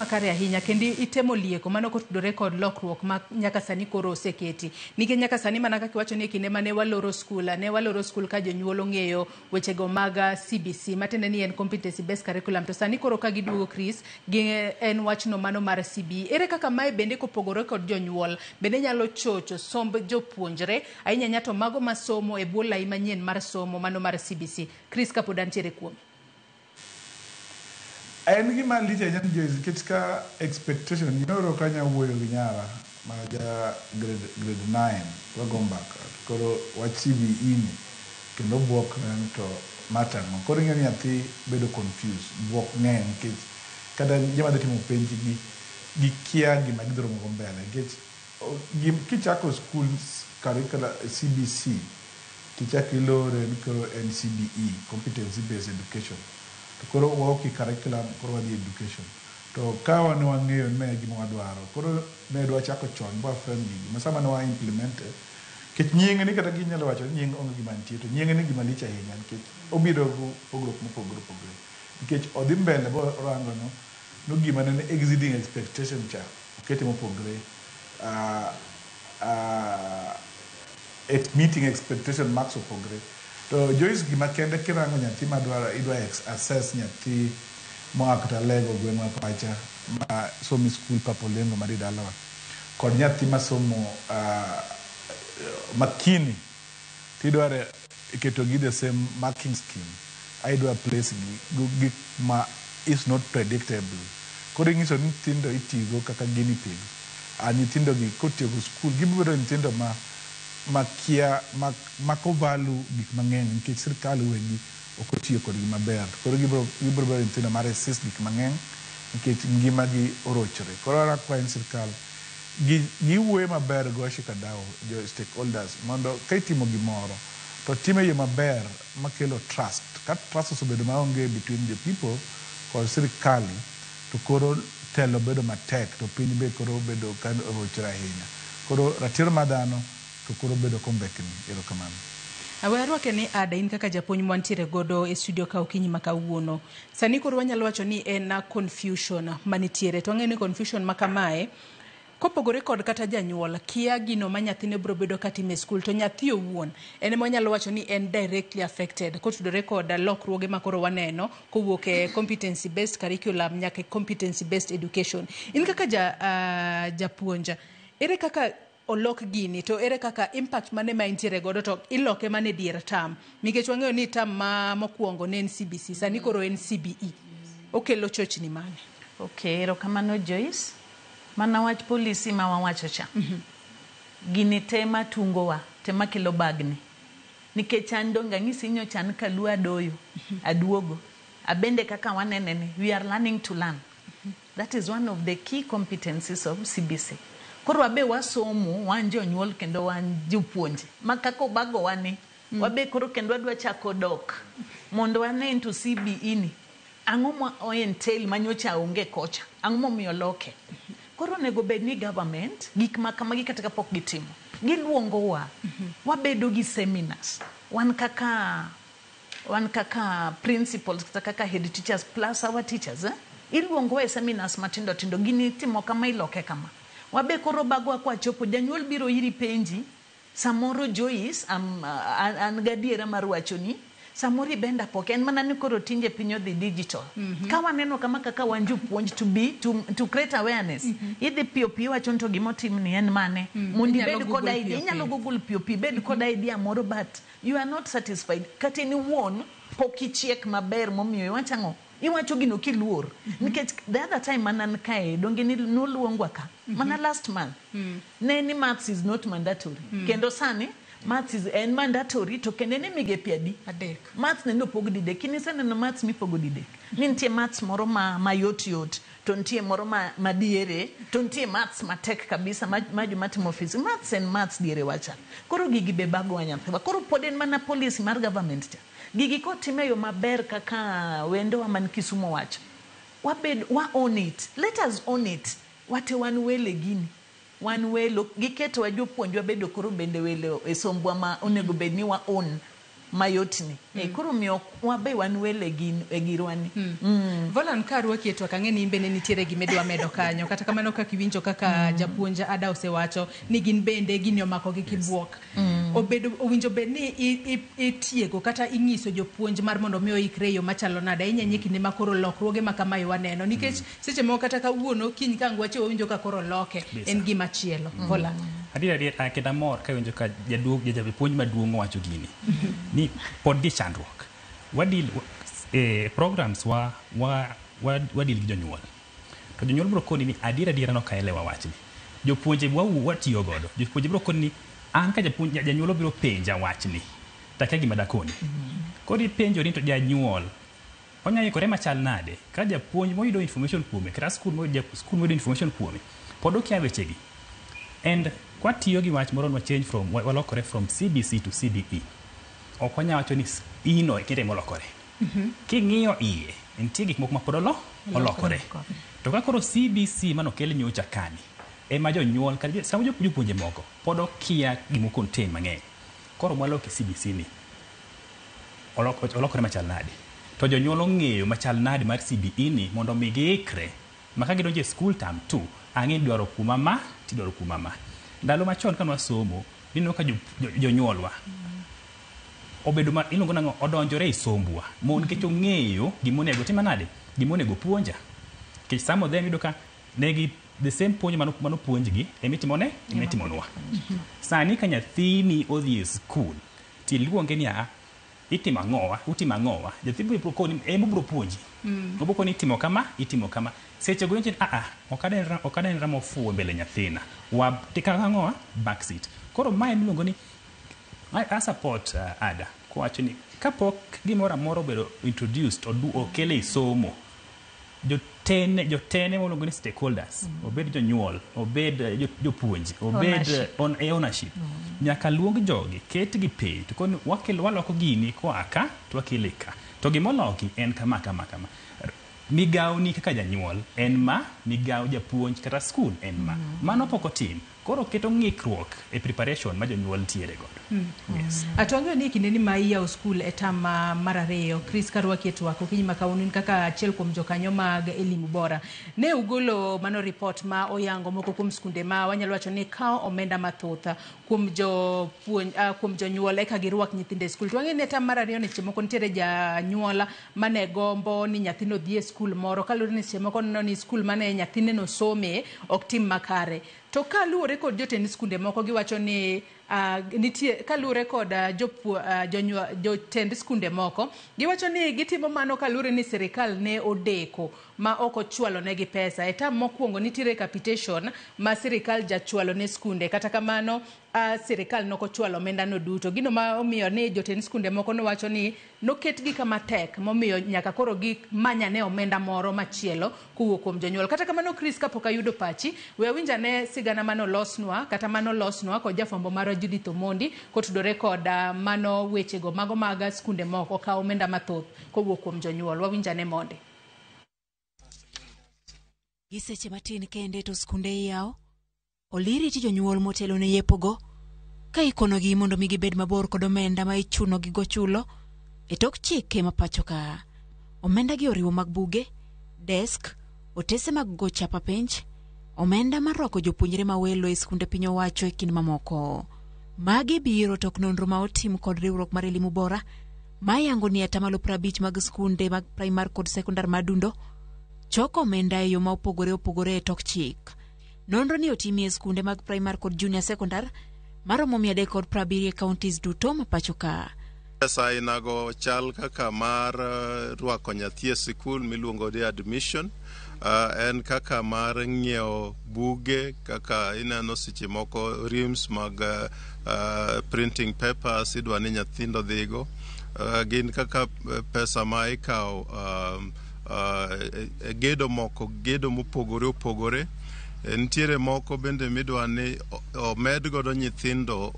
Makare ahinya, kendo itemo lieko mano kotudore kod lokruok ma nyaka sani koro oseketi, nikech nyaka sani mana kaka iwacho ni e kinde mane waloro skul, ne waloro skul ka jonyuol ong'eyo wechego mag CBC, matiende ni en competency based curriculum, to sani koro ka giduogo, Chris, gi en wachno mano mar CBE. Ere kaka mae bende kopogore kod jonyuol bende nyalo chocho somb jopuonjre ahinya ahinya to mago masomo e bwo lai manyien mar somo mano mar CBC, Chris, kapod antiere kuomi? En gima lich ahinya, Joyce, nikech ka expectation nyoro kanya wuoyo gi nyara ma ja grade 9, wago mbaka koro wach CBE ni kendo buok na to matang'o. Koro ing'e ni nyathi bedo confused, buok ng'eny, nikech kata joma dhi timo penj gi gikia gima gidhi romo go mbele, nikech kichako school curricula CBC tichako ilore ni koro en CBE, competency based education, to koro wawuok e curriculum, koro wadhi education, to ka wan wang'eyo ni ma e gima wadwaro, koro ne dwa chako chon ba frame gigi ma sama ne wa implement, nikech nying ni kata ginyalo wacho ni nying onge gima nitie, to nying ni gima lich ahinya, nikech obiro gi pogruok mopogore opogore, nikech odhi mbele bo orango no gima ne exceeding expectation cha okete mopogre, meeting expectation marks opogre. To Joyce, gima kende kirango nyathi madwaro idwa assess nyathi moa kata Lego gweng'wa pacha ma somo e skul Papolengo mari dalawa kod nyathi masomo Makini, tidwaro keto gi the same marking scheme, idwa place gi gik ma is not predictable. Koro ing'iso ni nyithindo itigo kaka guinea pig. Nyithindo gi kotieko skul gibiro bedo nyithindo ma makia mako value gik mang'eny, nikech sirikal wegi Ok otiyo kodgi maber. Koro gibiro gibiro bedo nyithindo ma resist gik mang'eny nikech ngimagi orochore. Koro an akwayo ni sirkal gi giwuoyo maber gi washikadau, jo stakeholders mondo ka itimo gimoro to time e yo maber makelo trust. Ka trust osebedo maonge between the people kod sirkali to koro telo bedo matek to piny be koro bedo ka orochore ahinya. Koro ratiro mar dhano to koro bedo kombekni. Erokamano. We arwake ni Ada, in kaka japuonj mwantiere godo e studio ka okinyi ma kawuono. Sani koro wanyalo wacho ni en confusion manitiere. To wang'eyo ni confusion ma kamae, kopogore kod kata janyuol kia gino ma nyathine biro bedo katimo e skul, to nyathi owuon en ema wanyalo wacho ni en directly affected kotudore kod lokruoge ma koro waneno kowuok e competency based curriculum nyaka e competency based education. In kaka japuonj, ere kaka olok gini to ere kaka impact mane ma entiere godo to iloke mane dier term nikech wang'eyo ni term ma mokwongo ne en CBC sani koro en CBE okelo chochni mane Okay, erokamano Joyce. Mana wach policy ma wawacho cha. Gini te matungowa, te makelo bagni. Nikech an donge ang'isi nyocha an kaluo adoyo, aduogo. Abende kaka wanene ni, we are learning to learn. That is one of the key competencies of CBC. Koro wabe wasomo, wan jonyuol kendo wan jopuonje. Ma kaka obagowa ni, wabe koro kendo wadwa chako dok mondo wane into CBE ni. Ang'o ma o entail ma nyocha onge kocha? Ang'o momiyo loke? Koro onego bed ni government gik ma kamagi kata kapok gitimo, giluongowa, wabedo gi seminars. Wan kaka principals kata kaka head teachers plus our teachers, eh? Iluongowa e seminars matindo tindo, gini itimo kama iloke kama. Wabe koro bagwa kwachopo, janyuol biro iri penji, samoro Joyce, an gadiera mar wachoni, samoro ibenda pok en mana ni koro tinde piny odhi digital. Ka waneno kama kaka wan jopuonj to be to create awareness. Idhi piyo piyo iwacho ni to gimotimni en mane. Mondo Inyalo ibed kod Google idea, piyo inyalo piyo. Google piyo piyo, ibed kod idea moro but you are not satisfied. Kata in iwuon pok ichiek maber momiyo iwacho ang'o? Iwacho gino kiluor. Nikech the other time mana an kae, donge noluongwa ka? Mana last month. Ne ni maths is not mandatory. Kendo sani maths is en mandatory to kendo en e migepe adi? Adek. Maths nende opog didek. In iseneno maths mipogo didek. Ni nitie maths moro ma mayot yot, to nitie moro ma diere, to nitie maths matek kabisa ma joma timo physics. Maths en maths diere wacha. Koro gigi be bagowa nyathiwa. Koro pod en mana policy mar government cha. Gigi kotim e yo maber kaka wendowa man Kisumu wacho. Wabed, wa own it. Let us own it. Wate wan wele gini. Wan welo, giketowa jopuonj wabedo koro bende welo e sombwa ma onego bed ni wa own mayotni. Koro miyo wabe wan wele e girwani. Volan ka arwaki e twak ang'e ni in bende nitiere gima idwa medo kanyo kata kamano kaka iwinjo kaka japuonj Ada osewacho ni gin bende gini omakogi kibuok obedo owinjo bed ni itiego kata ing'iso jopuonj mar mondo mi oikre e yo machalo nade ahinya ahinya e kinde ma koro lokruoge ma kamae waneno nikech seche moko kata kawuono kiny ka ang' wacho wawinjo ka koro loke en gima chielo Volan Adier adier an kendo amor kawinjo ka jaduong' japuonj maduong' owacho gini ni pod nitie chandruok. Wadeal programs wa deal gi jonyuol. To jonyuol biro koni ni adier adiera nok aelewa wachni. Jopuonje watiyo godo. Jopuonje biro koni ni an ka japuonj janyuol obiro penja wachni to akia gima dakoni. Koro ipenjori to janyuol onya ikore machal nade ka japuonj moyudo information kuome kata skul moyudo information kuome pod okia wechegi. And kwatiyo gi wach moro nwa change from walokore from CBC to CBE. Ok wanya wacho ni ino kende molokore. King'iyo iye, nitie gik moko ma pod olokore. To ka koro CBC manokel nyocha kani, ema jonyuol kata sama jopuonje moko pod okia gimo contain mang'eny. Koro mwaloke CBC ni, olokore machal nade? To jonyuol ong'eyo machal nade mar CBE ni mondo mi giikre ma ka gidonjo e school term 2, ang'e ni idwaro kuoma ma, tidwaro kuoma ma. Ndalo machon ka nwasomo, nineno ka jonyuolwa obedo ma iluongo nang'o odonjore e sombwa mon nikech ong'eyo gimonego tim nade gimonego puonja nikech some of them iyudo ka negi the same puonj manopuonjgi emitimone emitimonwa sani ka nyathini odhi e skul tiluonge ni aa itimo ang'owa utimo ang'owa nyathi biro koni ema obiro puonji obiro koni itimo kama itimo kama seche go iwacho ni aa ok adenra mofuwo mbele nyathina wa tika ang'owa back seat koro mae miluongo ni I support Ada. Kowacho ni kapok gimoro amora obedo introduced okel ei somo, jotene waluongo ni stakeholders, obed jonyuol, obed jopuonj, obed ownership, nyaka luong jogi, ketgi piny to koni waloko gini koa ka to wakele ka, to gimoloki en kama kama kama. Migawo ni kaka janyuol en ma, migawo japuonj kata skul en ma. Mano pok otim. Koro keto ng'ikruok e preparation ma jonyuol ntiere godo. Yes. Atwang'eyo ni kinde ni ma iyawo skul e tam mar ariyo, Chris karwaki e twak okinyi ma kawuono in kaka achiel kuom jokanyo mag Elimu Bora. Ne ugolo mano report ma oyango moko kuom skunde ma wanyalo wacho ni kawo omenda mathoth kuom jopuonj, kuom jonyuol eka girwak nyithindo e skul. To wang'eyo ni e tam mar ariyo ni seche moko nitiere janyuol mane gombo ni nyathino odhi e skul moro, kaluwore ni seche moko neno ni skul mane nyathine no some ok tim makare. To kaluwore kod jotend skunde moko giwacho ni nitie kaluwore kod jotend skunde moko giwacho ni gitimo mano kaluwore ni sirikal ne odeko ma ok ochwalo negi pesa. E tam mokwongo nitiere capitation ma sirikal jachwalo ne skunde, kata kamano sirikal nokochwalo omenda no duto. Gino ma omiyo ni jotend skunde moko nowacho ni noketgi kama tek momiyo nyaka koro gimanyane omenda moro machielo kowuok kuom jonyuol. Kata kamano Chris, kapok ayudo pachi, we awinj ane sigana manolosnwa kata manolosnwa kod jafwambo marwa Judith Omondi kotudore kod mano wechego mago mag skunde moko kawo omenda mathoth kowuok kuom jonyuol. Wawinj ane monde. Gi seche matin kende to skunde iyawo, oliri ti jonyuol motelo ne yepogo ka ikonogi mondo mi gibed mabor kod omenda ma ichuno gi go chulo e tok chike ma pacho ka. Omenda gi oriwo mag buge, desk, otese mag go chapa penj, omenda mar rwako jopuonjre ma welo e skunde piny owacho e kind mamoko. Magi biro tok nonro ma otim kod riwruok mar Elimu Bora ma yango ni 50% mag skunde mag primar kod sekondar ma Adundo choko omenda e yo ma opogore opogore e tok chik. Nonro ni otimi e skunde mag primar kod junior secondar maromo 370 e counties duto ma pacho ka. Pesa ainago chal kaka mar rwako nyathi e sikul miluongo ni admission, en kaka mar ng'iewo buge, kaka ineno seche moko reams mag printing papers idwa ni nyithindo dhigo, gin kaka pesa ma ikawo e gedo moko, gedo mopogore opogore. Nitiere moko bende midwa ni omed godo nyithindo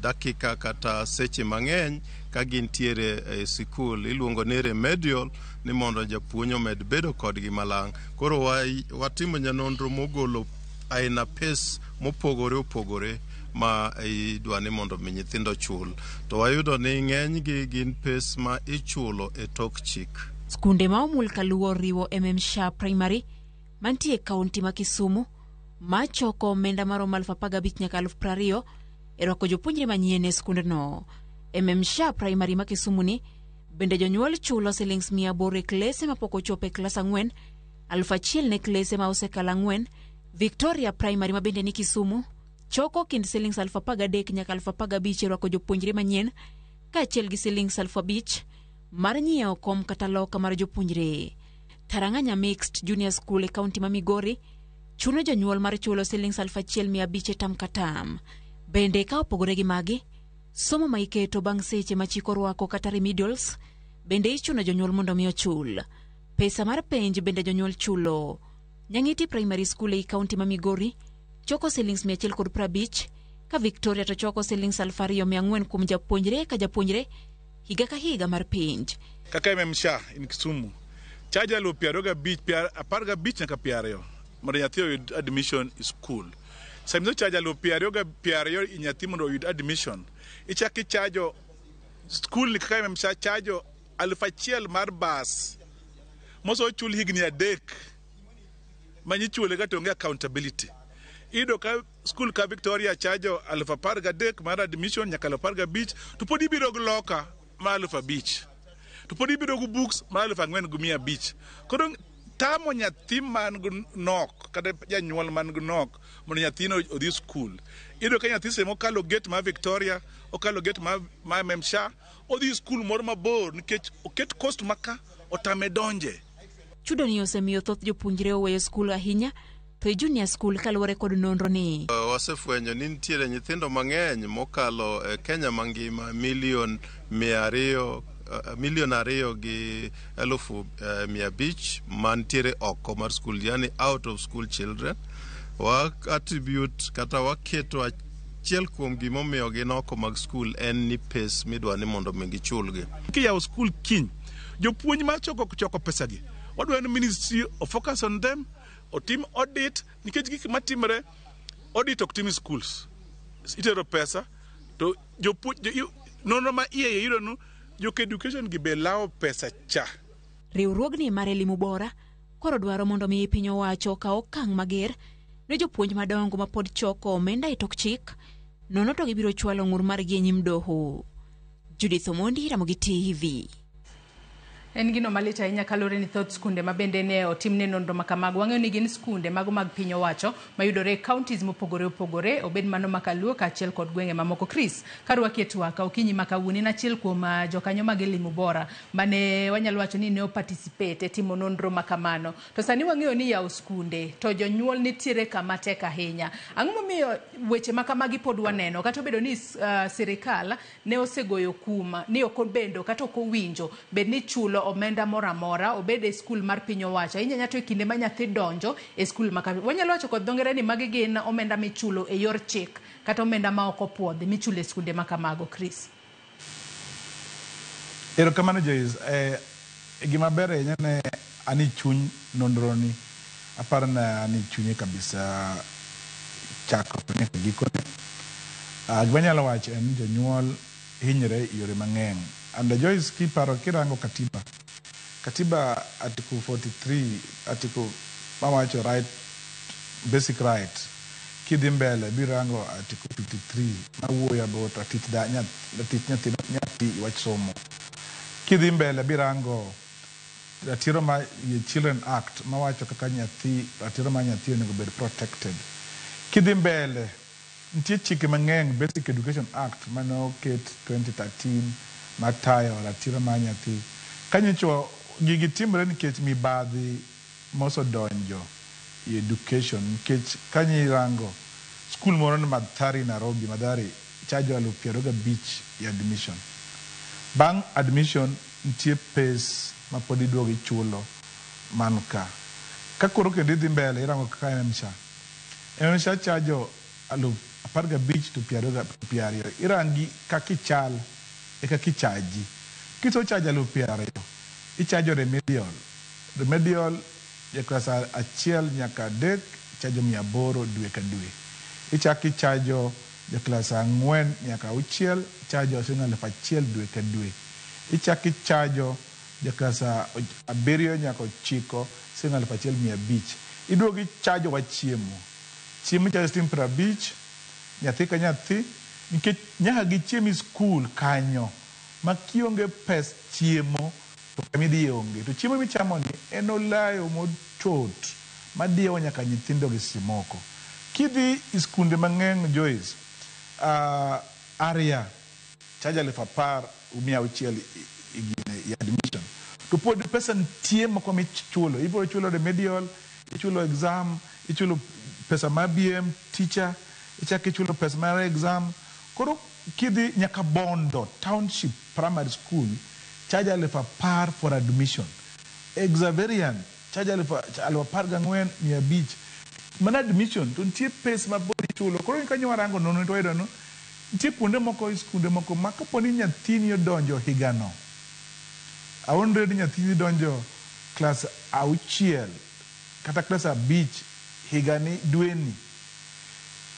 dakika kata seche mang'eny ka gintiere e sikul, iluongo ni remedial, ni mondo japuonj omed bedo kodgi malang'. Koro watimo nyanonro mogolo aina pes mopogore opogore ma idwa ni mondo mi nyithindo chul, to wayudo ni ng'enygi gin pes ma ichulo e tok chik. Skunde ma omul kaluwo oriwo MM Shah Primary mantie e kaunti ma Kisumu ma choko omenda maromo 15,000 nyaka 20,000 e rwako jopuonjre manyien e skundno. MM Shah Primary ma Kisumu ni bende jonyuol chulo silings 800 e klese mapok ochopo e klas 4, 1,000 ne klese ma osekalo 4. Victoria Primary ma bende ni Kisumu choko kind silings 13,000 nyaka 15,000 e rwako jopuonjre manyien, kaachiel gi silings 5,000 mar nyiewo kom kata loka mar jopuonjre. Tarang'anya Mixed Junior School e kaunti ma Migori chuno jonyuol mar chulo silings 1,500 e tam ka tam. Bende ka opogore gi magi, somo ma iketo bang' seche ma chik orwako kata remedials bende ichuno jonyuol mondo mi ochul. Pesa mar penj bende jonyuol chulo. Nyang'iti Primary School ei kaunti ma Migori choko silings 150, ka Victoria to choko silings 2,400 kuom japuonjre ka japuonjre higa ka higa mar penj. Kaka MM Shah in Kisumu, charge 25,000, 15 nyaka 20 mondo nyathi oyud admission e school. Sama charge 20,000 i nyathi mondo oyud admission, ichak ichajo school ni kaka MM Shah chajo 1,000 mar bas mosochul higni 3 manyichule ga to onge accountability. Iyudo ka school ka Victoria chajo 13,000 mar admission nyaka 15,000, to pod ibiro gi loka mar 5,000, to pod ibiro gi books mar 4,500. Koro tamo nyathi man gi nok kata janyuol man gi nok mondo nyathino odhi skul. Iyudo ka nyathi seche okalo gate mar Victoria, okalo gate mar MM Shah, odhi skul moro mabor nikech oket cost maka otame donje. Chudo ni osemiyo thoth jopuonjre oweyo skul ahinya to e junior school kaluwore kod nonro ni. Wasefwenyo ni nitiere nyithindo mang'eny mokalo e Kenya mangima milion 200, 2,500,000 mantiere oko mar skul, yani out of school children. Wa attribute kata waketo achiel kuom gimomiyo gin oko mag skul en ni pes midwa ni mondo mi gichulgi. Kiyawo skul kiny, jopuonj mar choko pesagi, wadwaro ni ministry o focus on them, otim audit, nikech gik matimre, audit ok tim e schools. Itero pesa to jopuonj nonro ma iye yudo nu jok education gi be lawo pesa cha. Riwruogni mar Elimu Bora koro dwaro mondo mi piny owacho okaw okang' mager ne jopuonj madongo ma pod choko omenda e tok chik, nono to gibiro chwalo ng'ur margi e nyim doho. Judith Omondi, Ramogi TV. En gino malit ahinya kaluwore ni thoth skunde ma bende ne otimne nonro ma kamago, wang'eyo ni gin skunde mago mag piny owacho mayudore e counties mopogore opogore, obed mano ma Kaluo kaachiel kod gwenge mamoko. Chris, karwaki e twak okinyi ma kawuono, in achiel kuom jokanyo mag Elimu Bora mane wanyalo wacho ni ne o participate e timo nonro ma kamano. To sani wang'eyo ni yawo skunde to jonyuol nitiere kama tek ahinya. Ang'o momiyo weche ma kamagi pod waneno kata obedo ni sirikal ne osegoyo kuma ni ok obendo kata ok owinjo bed ni chulo omenda moro amora, obed e skul mar piny owacho, ahinya ahinya to e kinde ma nyathi donjo e skul ma kama? Wanyalo wacho kod dho ngere ni magi gin omenda michulo e yor chik kata omenda ma ok opuodhi michulo e skunde ma kamago, Chris. Erokamano, Joyce. Gima ber ahinya ne an e chuny nonro ni, aparo ni an e chunye kabisa chakruok nyaka gikone. Gima anyalo wacho en ni jonyuol hinyre e yore mang'eny. And Joyce, kiparo kirango katiba article 43, article mawacho right, basic right, kidhi mbele birango article 53 mawuoyo about ratich nyathi e wach somo. Kidhi mbele birango ratiro ma Children Act mawacho kaka nyathi, ratiro mar nyathi onego bed protected. Kidhi mbele nitie chike mang'eny, Basic Education Act mane oket 2013 matayo ratiro mar nyathi. Kanyocho gigi timore nikech mibadhi mosedonjo e education, nikech kanyirango skul moro ni Mathari, Nairobi, Mathari chajo 25,000 e admission. Bang' admission nitie pes ma pod iduogo ichulo man ka. Ka koro kendo idhi mbele irango kaka MMSHA. MMSHA chajo 15,000 to 20. Irangi kaka ichal e kaka ichaji. Kisechajo 20,000, ichajo remedial. Remedial e klas 1 nyaka 3 ichajo 800 dwe ka dwe. Ichako ichajo jo klas 4 nyaka 6 ichajo siling 1,000 dwe ka dwe. Ichako ichajo jo klas 7 nyaka 9 siling 1,500. Iduogo ichajo wa chiemo. Chiemo ichajo siling 50 nyathi ka nyathi, nikech nyaka gichiem e skul kanyo ma kionge pes chiemo to kama idhiye onge. To chiemo michamo ni en olayo mochot madiewo nyaka nyithindo gi seche moko. Kidhi e skunde mang'eny, Joyce, Aria chajo 10,600 e admission. To pod pesa nitie moko michulo. Ibiro chulo remedial, ichulo exam, ichulo pesa mar BM teacher, ichako ichulo pesa mar exam. Koro kidhi nyaka Bondo Township Primary School charge 10,000 for admission. Xaverian charge 14,500. Mana admission to nitie pes ma pod ichulo. Koro kanyo warango nono to wayudo no nitie kuonde moko e skunde moko ma kapo ni nyathini odonjo higano, awuondre ni nyathini donjo klas 6 kata klas 5 higani dweni,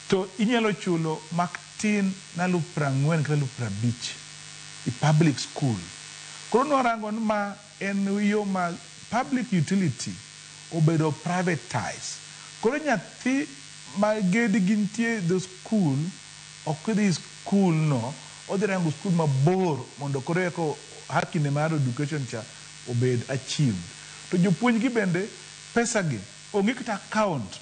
to inyalo chulo matin na 40,000 kata 50,000 e public school. Koro nwarango ni ma en yo ma public utility obedo privatized. Koro nyathi ma gedgi nitie the school ok dhi school no, odhi rango school mabor mondo koro eko haki ne mar education cha obed achieved. To jopuonj gi bende pesa gi onge kata account.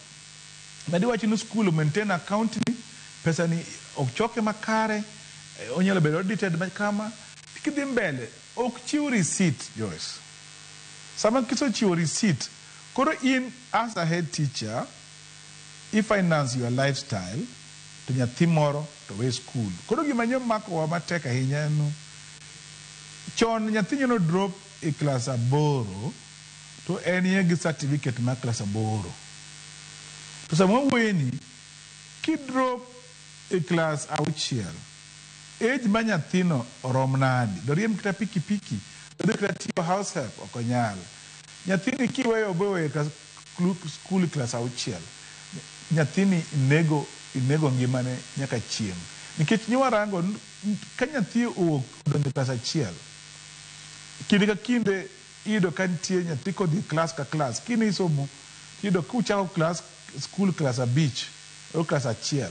Madi wach ni school maintain account ni, pesa ni ok choke makare, onyalo bedo audited kama. Kidhi mbele ok chiw receipt, Joyce. Sama kisechiwo receipt, koro in as a head teacher, i finance your lifestyle. to nyathi moro to we skul. Koro gima nyo makowa matek ahinya en chon nyathi nyalo drop e klas 8 to en ye gi certificate mar klas 8. To sama wawuoyeni, kidrop e klas 6, age ma nyathino orom nadi? Doriemb kata pikipiki, dodhi kata tiyo house help, ok onyal. Nyathini kiweyo oboyo e skul klas 6, nyathini inego ngimane nyaka chieng'. Nikech nyiwarango ka nyathi owuok odonjo klas 1, kinde ka kinde iyudo ka nitie nyathi kodhi klas ka klas, kine isomo, iyudo kuchako klas skul klas 5 o klas 1,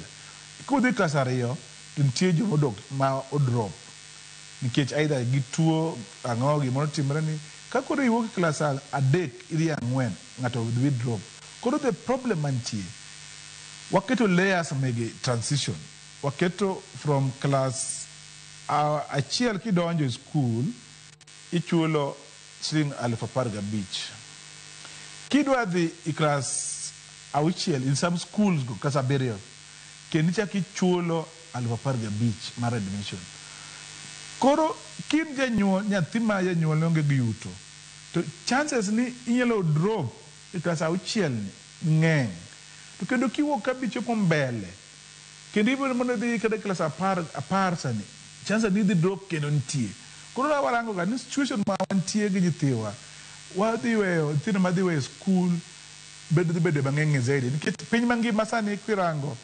kudhi klas 2 to nitie jomodok ma odrop nikech either gituo ang'o gimoro timore ni ka koro iwuok e klas 3 idhi 4 ng'ato dhi drop. Koro the problem mantie, waketo layers mege transition, waketo from class 1 kidonjo e school ichulo siling 15,000. Kidwa dhi e klas 6 in some schools go klas 7 kendo ichako ichulo 15,000 mar admission. Koro kin janyuol nyathi ma janyuol onge gi yuto to chances ni inyalo drop e klas 6 ni ng'eny. To kendo kiwuok ka bichopo mbele kendo ibiro mondo idhi kata klas 10 sani chances ni idhi drop kendo nitie. Koro warango ga ni situation ma wantie gi nyithiwa wadhi weyo nyithindo madhi weyo skul bedo dhi bedo mang'eny zaidi nikech piny mangima sani kirango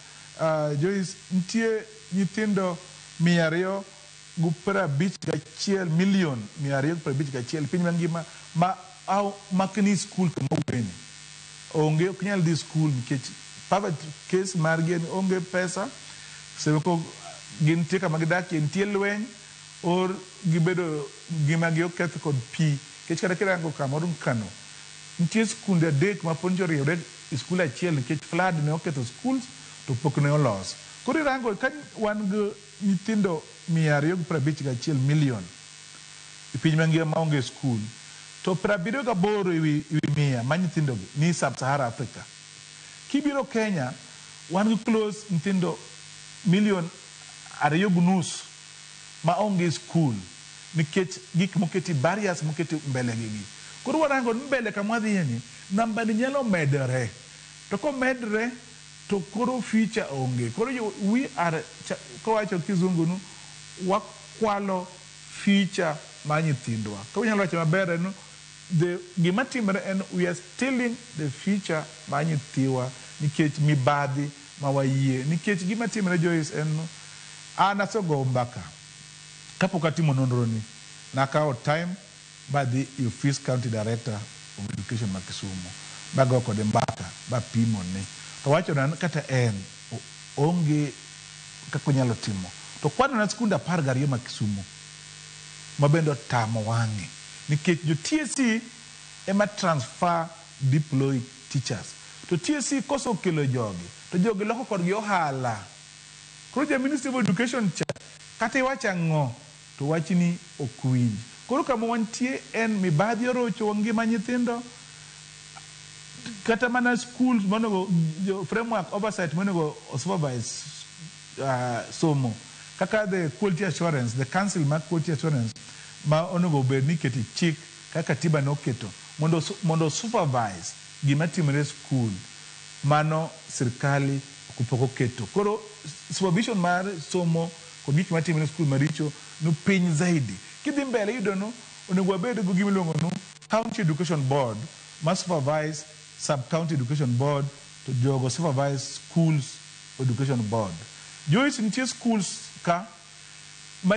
Joyce nitie nyithindo 251 million 251 piny mangima ma au makni skul kama weni onge ok nyal dhi skul nikech poverty case margi en onge pesa seweko gintie kama gidakie nitie lweny or gibedo ngimagi oketh kod pi nikech kata kirango kamoro Kano nitie skunde 3 ma pod nyocha oriewre e skul achiel nikech flood ne oketho schools to pok ne olos. Koro irango ka wan gi nyithindo 251 million e piny mangima maonge skul to 78 ewi 100 ma nyithindogi ni Sub-Sahara Africa. Kibiro Kenya wan gi close nyithindo 2.5 million ma onge skul nikech gik moketi barriers moketi mbele gi. Koro warango ni mbele kama wadhiye ni namba ni nyalo medore to komedre to koro future onge. Koro we are kowacho kizungu nu wakwalo future mar nyithindwa. Ka wanyalo wacho maber en the gima timore en we are stealing the future mar nyithiwa nikech mibadhi ma wayie. Nikech gima timore Joyce en an asego mbaka kapok atimo nonro ni nakawo time badhi e office county director of education ma Kisumu bago kode mbaka bapimo ne to wachona ni kata en onge kaka onyalo timo to kwanona skunde 12 ma Kisumu ma bende otamo wang'e nikech jo TSC ema transfer deploy teachers to TSC koso kelo jogi to jogi loko kodgi ohala. Koro ja Ministry of Education cha kata iwacho ang'o to wachni ok winj. Koro kama wantie en mibadhi orocho ngima nyithindo kata mana schools monego framework oversight monego supervise somo kaka the quality assurance, the council mar quality assurance ma onego bed ni ikete chik kaka katiba noketo mondo supervise gima timore e skul mano sirkali pok oketo. Koro supervision mar somo kod gik matimore e skul maricho no piny zaidi. Kidhi mbele iyudo no onego wabed gi gima iluongo no county education board ma supervise sub county education board to jogo supervise schools education board. Joyce nitie schools ka ma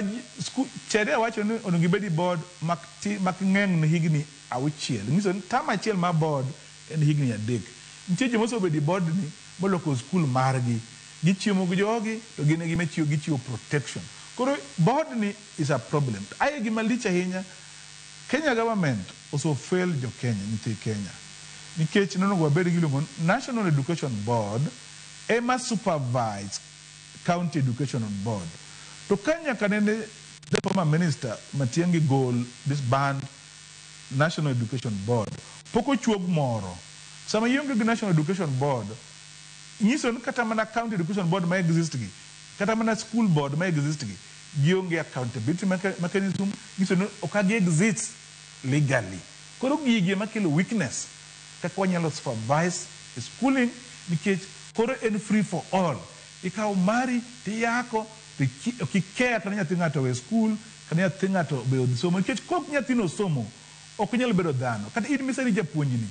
sheria wacho ni onego ibed gi board mak ng'eng ne higni 6. Nyiso ni term achiel mar board en higni 3. Nitie joma osebedo e board ni moloko skul margi. Gichiemo gi jogi to gin e gima gichiwo protection. Koro board ni is a problem. Aye gima lich ahinya, Kenya government also fail jo Kenya, nyithi Kenya. Nikech nonego wabed gi iluongo ni National Education Board ema supervise County Education Board. To ka nyaka nene the former minister Matiang'i gol disband National Education Board, pok ochuog moro. Sama ionge gi National Education Board, Nyiso ni kata mana county education board ma exist gi, kata mana school board ma exist gi, gionge accountability mechanism, nyiso ni ok gi exist legally. Koro gigi ema kelo weakness kaka wanyalo supervise schooling nikech koro en free for all. Ikawo mari tiyako to ok icare kata nyathi ng'ato owe school kata nyathi ng'ato be odhi somo nikech kok nyathino osomo ok onyal bedo dhano. Kata in misani japuonjni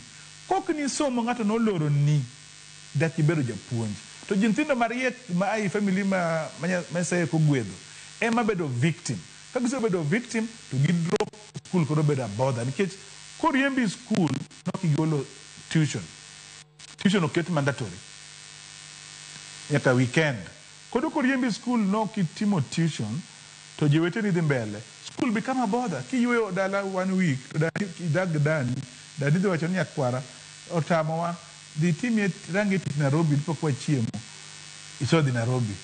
kok nisomo ng'ato noloroni dak ibedo japuonj. To nyithindo mariek ma ai family ma Nyasaye ok ogwedho ema bedo victim. Ka gisebedo victim to gi drop school koro bedo a bother nikech koriembi school nok igolo tuition. Tuition oket mandatory nyaka weekend. Koro koriembi school nok itimo tuition to joweteni dhi mbele. School become a bother. Kiyueyo dala 1 week to dani idag dani, dani dhi wacho ni nyakwara otamowa dhi timie rangi tich Nairobi pok wachiemo. Isodhi Nairobi.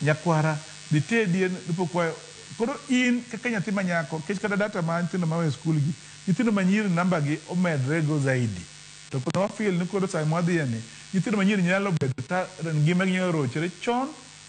Nyakwara dhi tedie pok wa koro in kaka nyathi ma nyako nikech kata data ma nyithindo ma we skul gi nyithindo ma nyiri namba gi omedre go zaidi. To koro wa feel ni koro sama wadhiye ni nyithindo ma nyiri nyalo bedo ta ngima gi nyalo rochore chon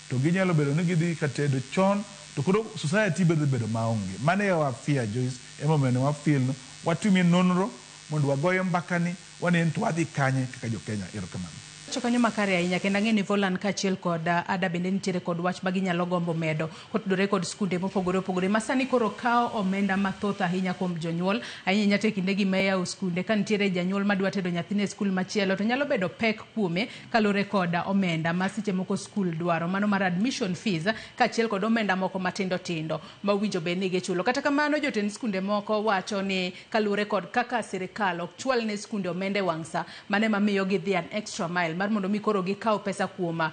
to ginyalo bedo ni gidhi ka tedo chon to koro society be dhi bedo maonge. Mano e wa fear Joyce, emomiyo ne wa feel ni watimie nonro mondo wagoye mbakani wane to wadhi kanye kaka jo Kenya. Erokamano. Wacho kanyo makare ahinya kendo ang'e ni Volan kaachiel kod Ada bende nitiere kod wach ma ginyalo gombo medo kotudore kod skunde mopogore opogore ma sani koro kawo omenda mathoth ahinya kuom jonyuol ahinya to e kindegi ma iyawo skunde ka nitiere janyuol madwa tedo nyathine e skul machielo to nyalo bedo pek kuome kaluwore kod omenda ma seche moko skul dwaro mano mar admission fees kaachiel kod omenda moko matindo tindo ma owinjo bed ni gichulo. Kata kamano jotend skunde moko wacho ni kaluwore kod kaka sirikal ok chwal ne skunde omenda e wang' sa mano ema miyo gidhi an extra mile mar mondo mi koro gikaw pesa kuom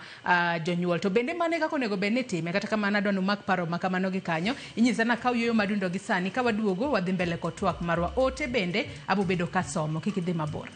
jonyuol. To bende mano e kaka onego bed ni itime. Kata kamano adwa ni umak paro ma kamano gi kanyo. Inyisa ni akaw yueyo madundo gi sani ka waduogo wadhi mbele kod twak marwa. Ote bende abo bedo kasomo kik idhi mabor.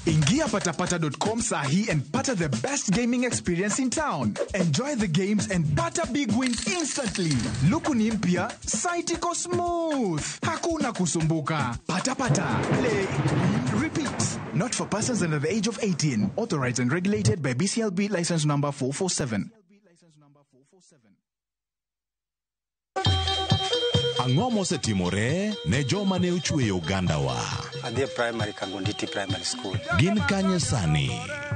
Ingia patapata.com sahi and pata the best gaming experience in town. Enjoy the games and pata big wins instantly. Luku ni mpya, site iko smooth. Hakuna kusumbuka. Patapata. Play, win, repeat. Not for persons under the age of 18. Authorized and regulated by BCLB license number 447. Ang'o mosetimore ne joma ne ochweyo ogandawa? Adhi e primary Kangonditi Primary School. Gin kanye sani?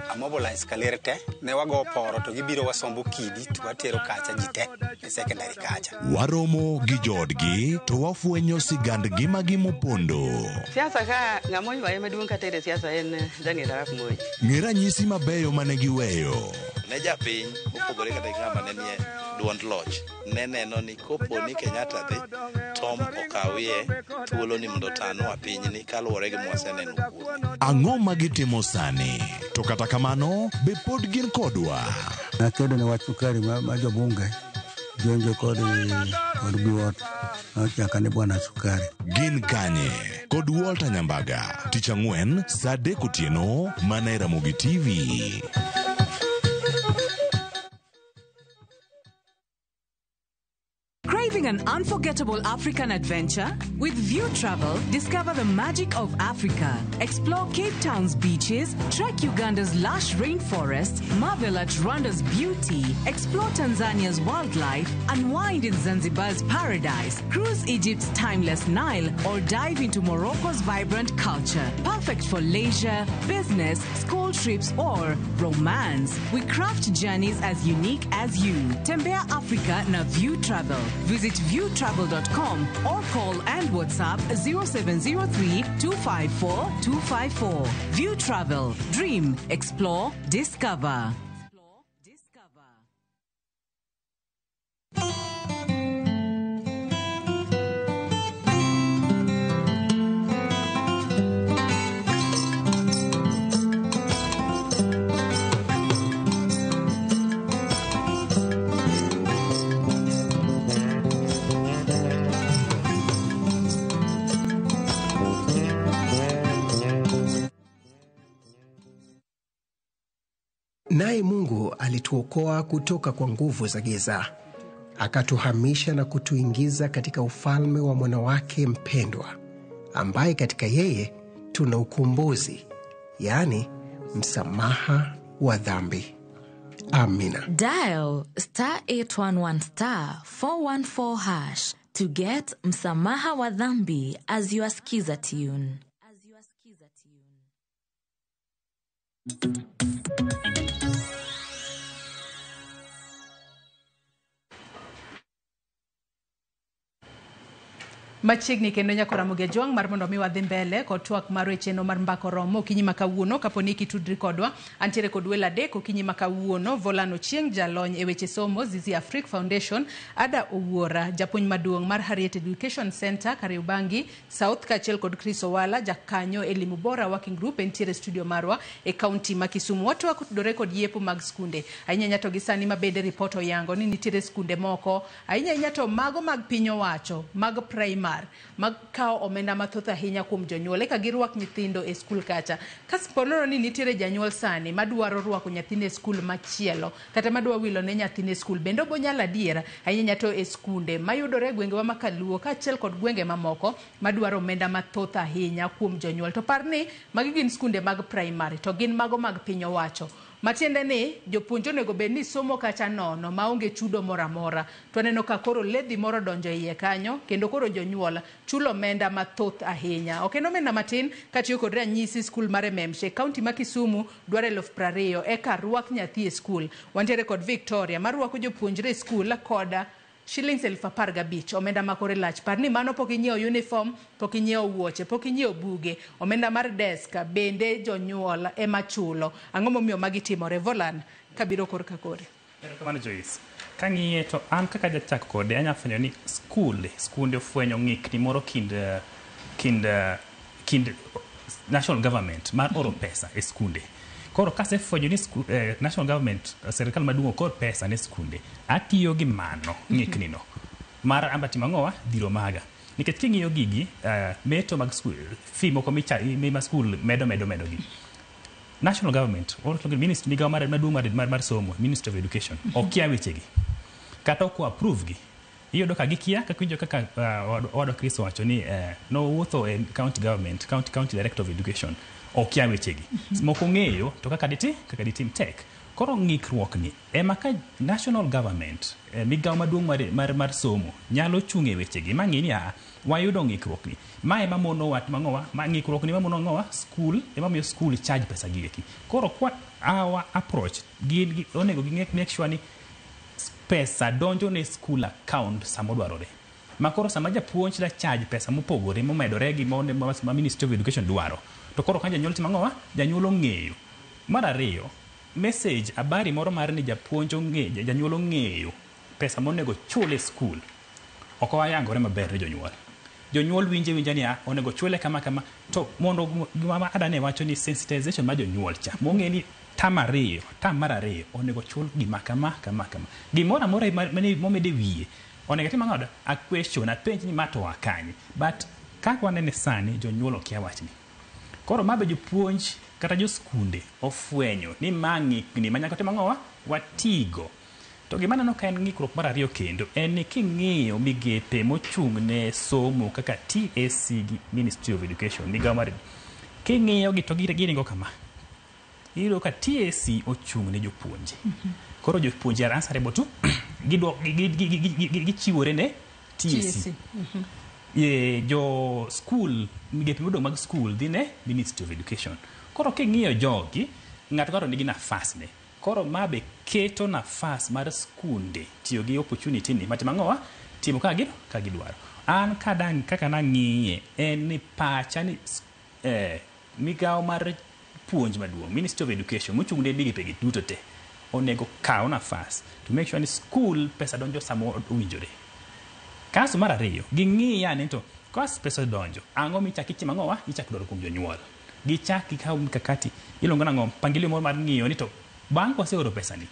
Amobilize kaler te, ne wago poro to gibiro wasombo kidi to watero kacha ji te e secondary kacha. Waromo gi joodgi to wafwenyo sigand ngimagi mopondo. Siasa ka ng'ama oywaye maduong' katere siasa en Daniel Arap Moi. Ng'e ranyisi mabeyo mane giweyo. Ne japiny mopogore kata gi ng'ama ne nie duond loch ne neno ni kopo ni Kenyatta dhi Tom okawie thuolo ni mondo otanwa pinyni kaluwore gi mwaseneno kuome. Ang'o ma gitimo sani? To kata kamano, be pod gin kodwa? Nakedo ne wach sukari ma jobunge jonjo kod Biwott nochaka ni bwana sukari. Gin kanye? Kod Walter Nyambaga, tich ang'wen saa 3 otieno mana e Ramogi TV. Craving an unforgettable African adventure? With View Travel, discover the magic of Africa. Explore Cape Town's beaches, trek Uganda's lush rainforests, marvel at Rwanda's beauty, explore Tanzania's wildlife, unwind in Zanzibar's paradise, cruise Egypt's timeless Nile, or dive into Morocco's vibrant culture. Perfect for leisure, business, school trips, or romance. We craft journeys as unique as you. Tembea Africa na View Travel. Visit viewtravel.com or call and WhatsApp 0703 254 254. View Travel. Dream, explore, discover. Naye Mungu alituokoa kutoka kwa nguvu za giza, akatuhamisha na kutuingiza katika ufalme wa mwana wake mpendwa, ambaye katika yeye tuna ukombozi, yaani msamaha wa dhambi. Amina. Dial star 811 star 414 hash to get Msamaha wa Dhambi as your skiza tune. Machiegni kendo nyako Ramogi Ajwang' mar mondo mi wadhi mbele kod twak mar wecheno mar mbako romo okinyi ma kawuono. Kapo ni kitudri kodwa, antiere kod welo adek okinyi ma kawuono: Volan Ochieng, jalony e weche somo, Zizi Afrique Foundation; Ada Owuora, japuonj maduong' mar Harriet Education Center, Kariobangi South; kaachiel kod Chris Owala, jakanyo Elimu Bora Working Group, entiere studio marwa e kaunti ma Kisumu. Watwak otudore kod yepo mag skunde ahinya ahinya to gi sani ma bende ripot oyango ni nitiere skunde moko ahinya ahinya to mago mag piny owacho mag primary mag kawo omenda mathoth ahinya kuom jonyuol eka girwak nyithindo e skul kacha. Kaponono ni nitiere janyuol sani madwaro rwako nyathine e skul machielo kata madwa wilo ne nyathine e skul, bende obonyalo adiera ahinya to e skunde mayudore e gwengewa ma Kaluo kaachiel kod gwenge mamoko madwaro omenda mathoth ahinya kuom jonyuol. To par ni magi gin skunde mag primary to gin mago mag piny owacho, matiende ni jopuonj onego bed ni somo kacha nono maonge chudo moro amora. To aneno ka koro ledhi moro donjo iye kanyo kendo koro jonyuol chulo omenda mathoth ahinya. Ok en omenda matin. Katiyo kod ranyisi, skul mar MMC kaunti ma Kisumu dwaro 20,000 eka rwak nyathi e skul. Wantiere kod Victoria marwako jopuonjre e skul kod shillings 15,000, omenda ma kore lach. Par ni mano pok inyiewo uniform, pok inyiewo wuoche, pok inyiewo buge, omenda mar desk bende jonyuol ema chulo. Ang'o momiyo magi timore? Volan, kabiro korka kore. Erokamano Joyce. Kang'iye to an kaka jachak kode anya fwenyo ni skunde ofwenyo ng'ikni moro kind national government mar oro pesa e skunde. Koro kasefwenyo ni national government, sirikal maduong' ok or pesa ne skunde, atiyo gi mano ng'ikni no mar amba timo ang'owa dhiro maga. Nikech king'iyo gigi, meto mag skul, fee moko ma skul medo medo medo gi. National government, or ministry, migawo mar maduong' mar somo, Ministry of Education, okia wechegi. Kata ok approve gi. Iyudo ka gikia, kaka winjo kaka owadwa Chris owacho ni nowuotho e county government, county director of education, okia wechegi. Moko ng'eyo to kaka ditim tek. Koro ng'ikruok ni ema ka national government, migawo maduong' mar somo nyalo chung' e wechegi ma ng'i ni a wayudo ng'ikruok ni. Ma ema mono wa timo ang'owa, ma ng'ikruok ni ema mono ang'owa, school, ema miyo school charge pesa gi eki. Koro kwa our approach, gin onego gi make sure ni pesa donjo ne school account sama odwarore. Ma koro sama japuonj da charge pesa mopogore momedore gi ma Ministry of Education dwaro. To koro ka janyuol timo ang'owa, janyuol ong'eyo. Mar ariyo, message habari moro mar ni japuonj ong'eyo, janyuol ong'eyo pesa monego chul e school. Ok oyangore maber ne jonyuol. Jonyuol winje winja ni onego chule kama kama, to mondo gima Ada ne wacho ni sensitization mar jonyuol cha, mong'e ni tam mar ariyo onego chul gima kama kama kama. Gimoro amora momed e wiye onego tim ang'o? A question, apenj ni ma to oa kanye. But kaka wanene sani jonyuol okia wachni. Koro ma be jopuonj kata joskunde ofwenyo ni ma ng'ikni ma nyaka tim ang'owa watigo. To gima aneno ka en ng'ikruok mar ariyo kendo en ni king'iyo migepe mochung' ne somo kaka TSC gi Ministry of Education, migawo mar king'iyo gi to giringo kama. Iyudo ka TSC ochung' ne jopuonje. Koro jopuonje are answerable to gichiwore ne TSC. Jo school, migepe modong' mag school dhi ne Ministry of Education. Koro king'iyo jogi, ng'ato ka ng'ato nigi nafas ne. Koro ma be keto nafas mar skunde tiyo gi opportunity ni matimo ang'owa timo kaka gidwaro. An kaka nang'iye en ni pacha ni migawo mar puonj maduong', Ministry of Education mochung' ne migepe gi duto te onego kaw nafas to make sure ni school pesa donjo sama owinjore. Kasto mar ariyo, ging'i ane to kas pesa donjo, ang'o michak itimo ang'owa ichak dwaro kuom jonyuol. Gichak gikaw mikakati iluongo nang'o mpangilio moro mar ng'iyo ni to bang' kwaseoro pesa ni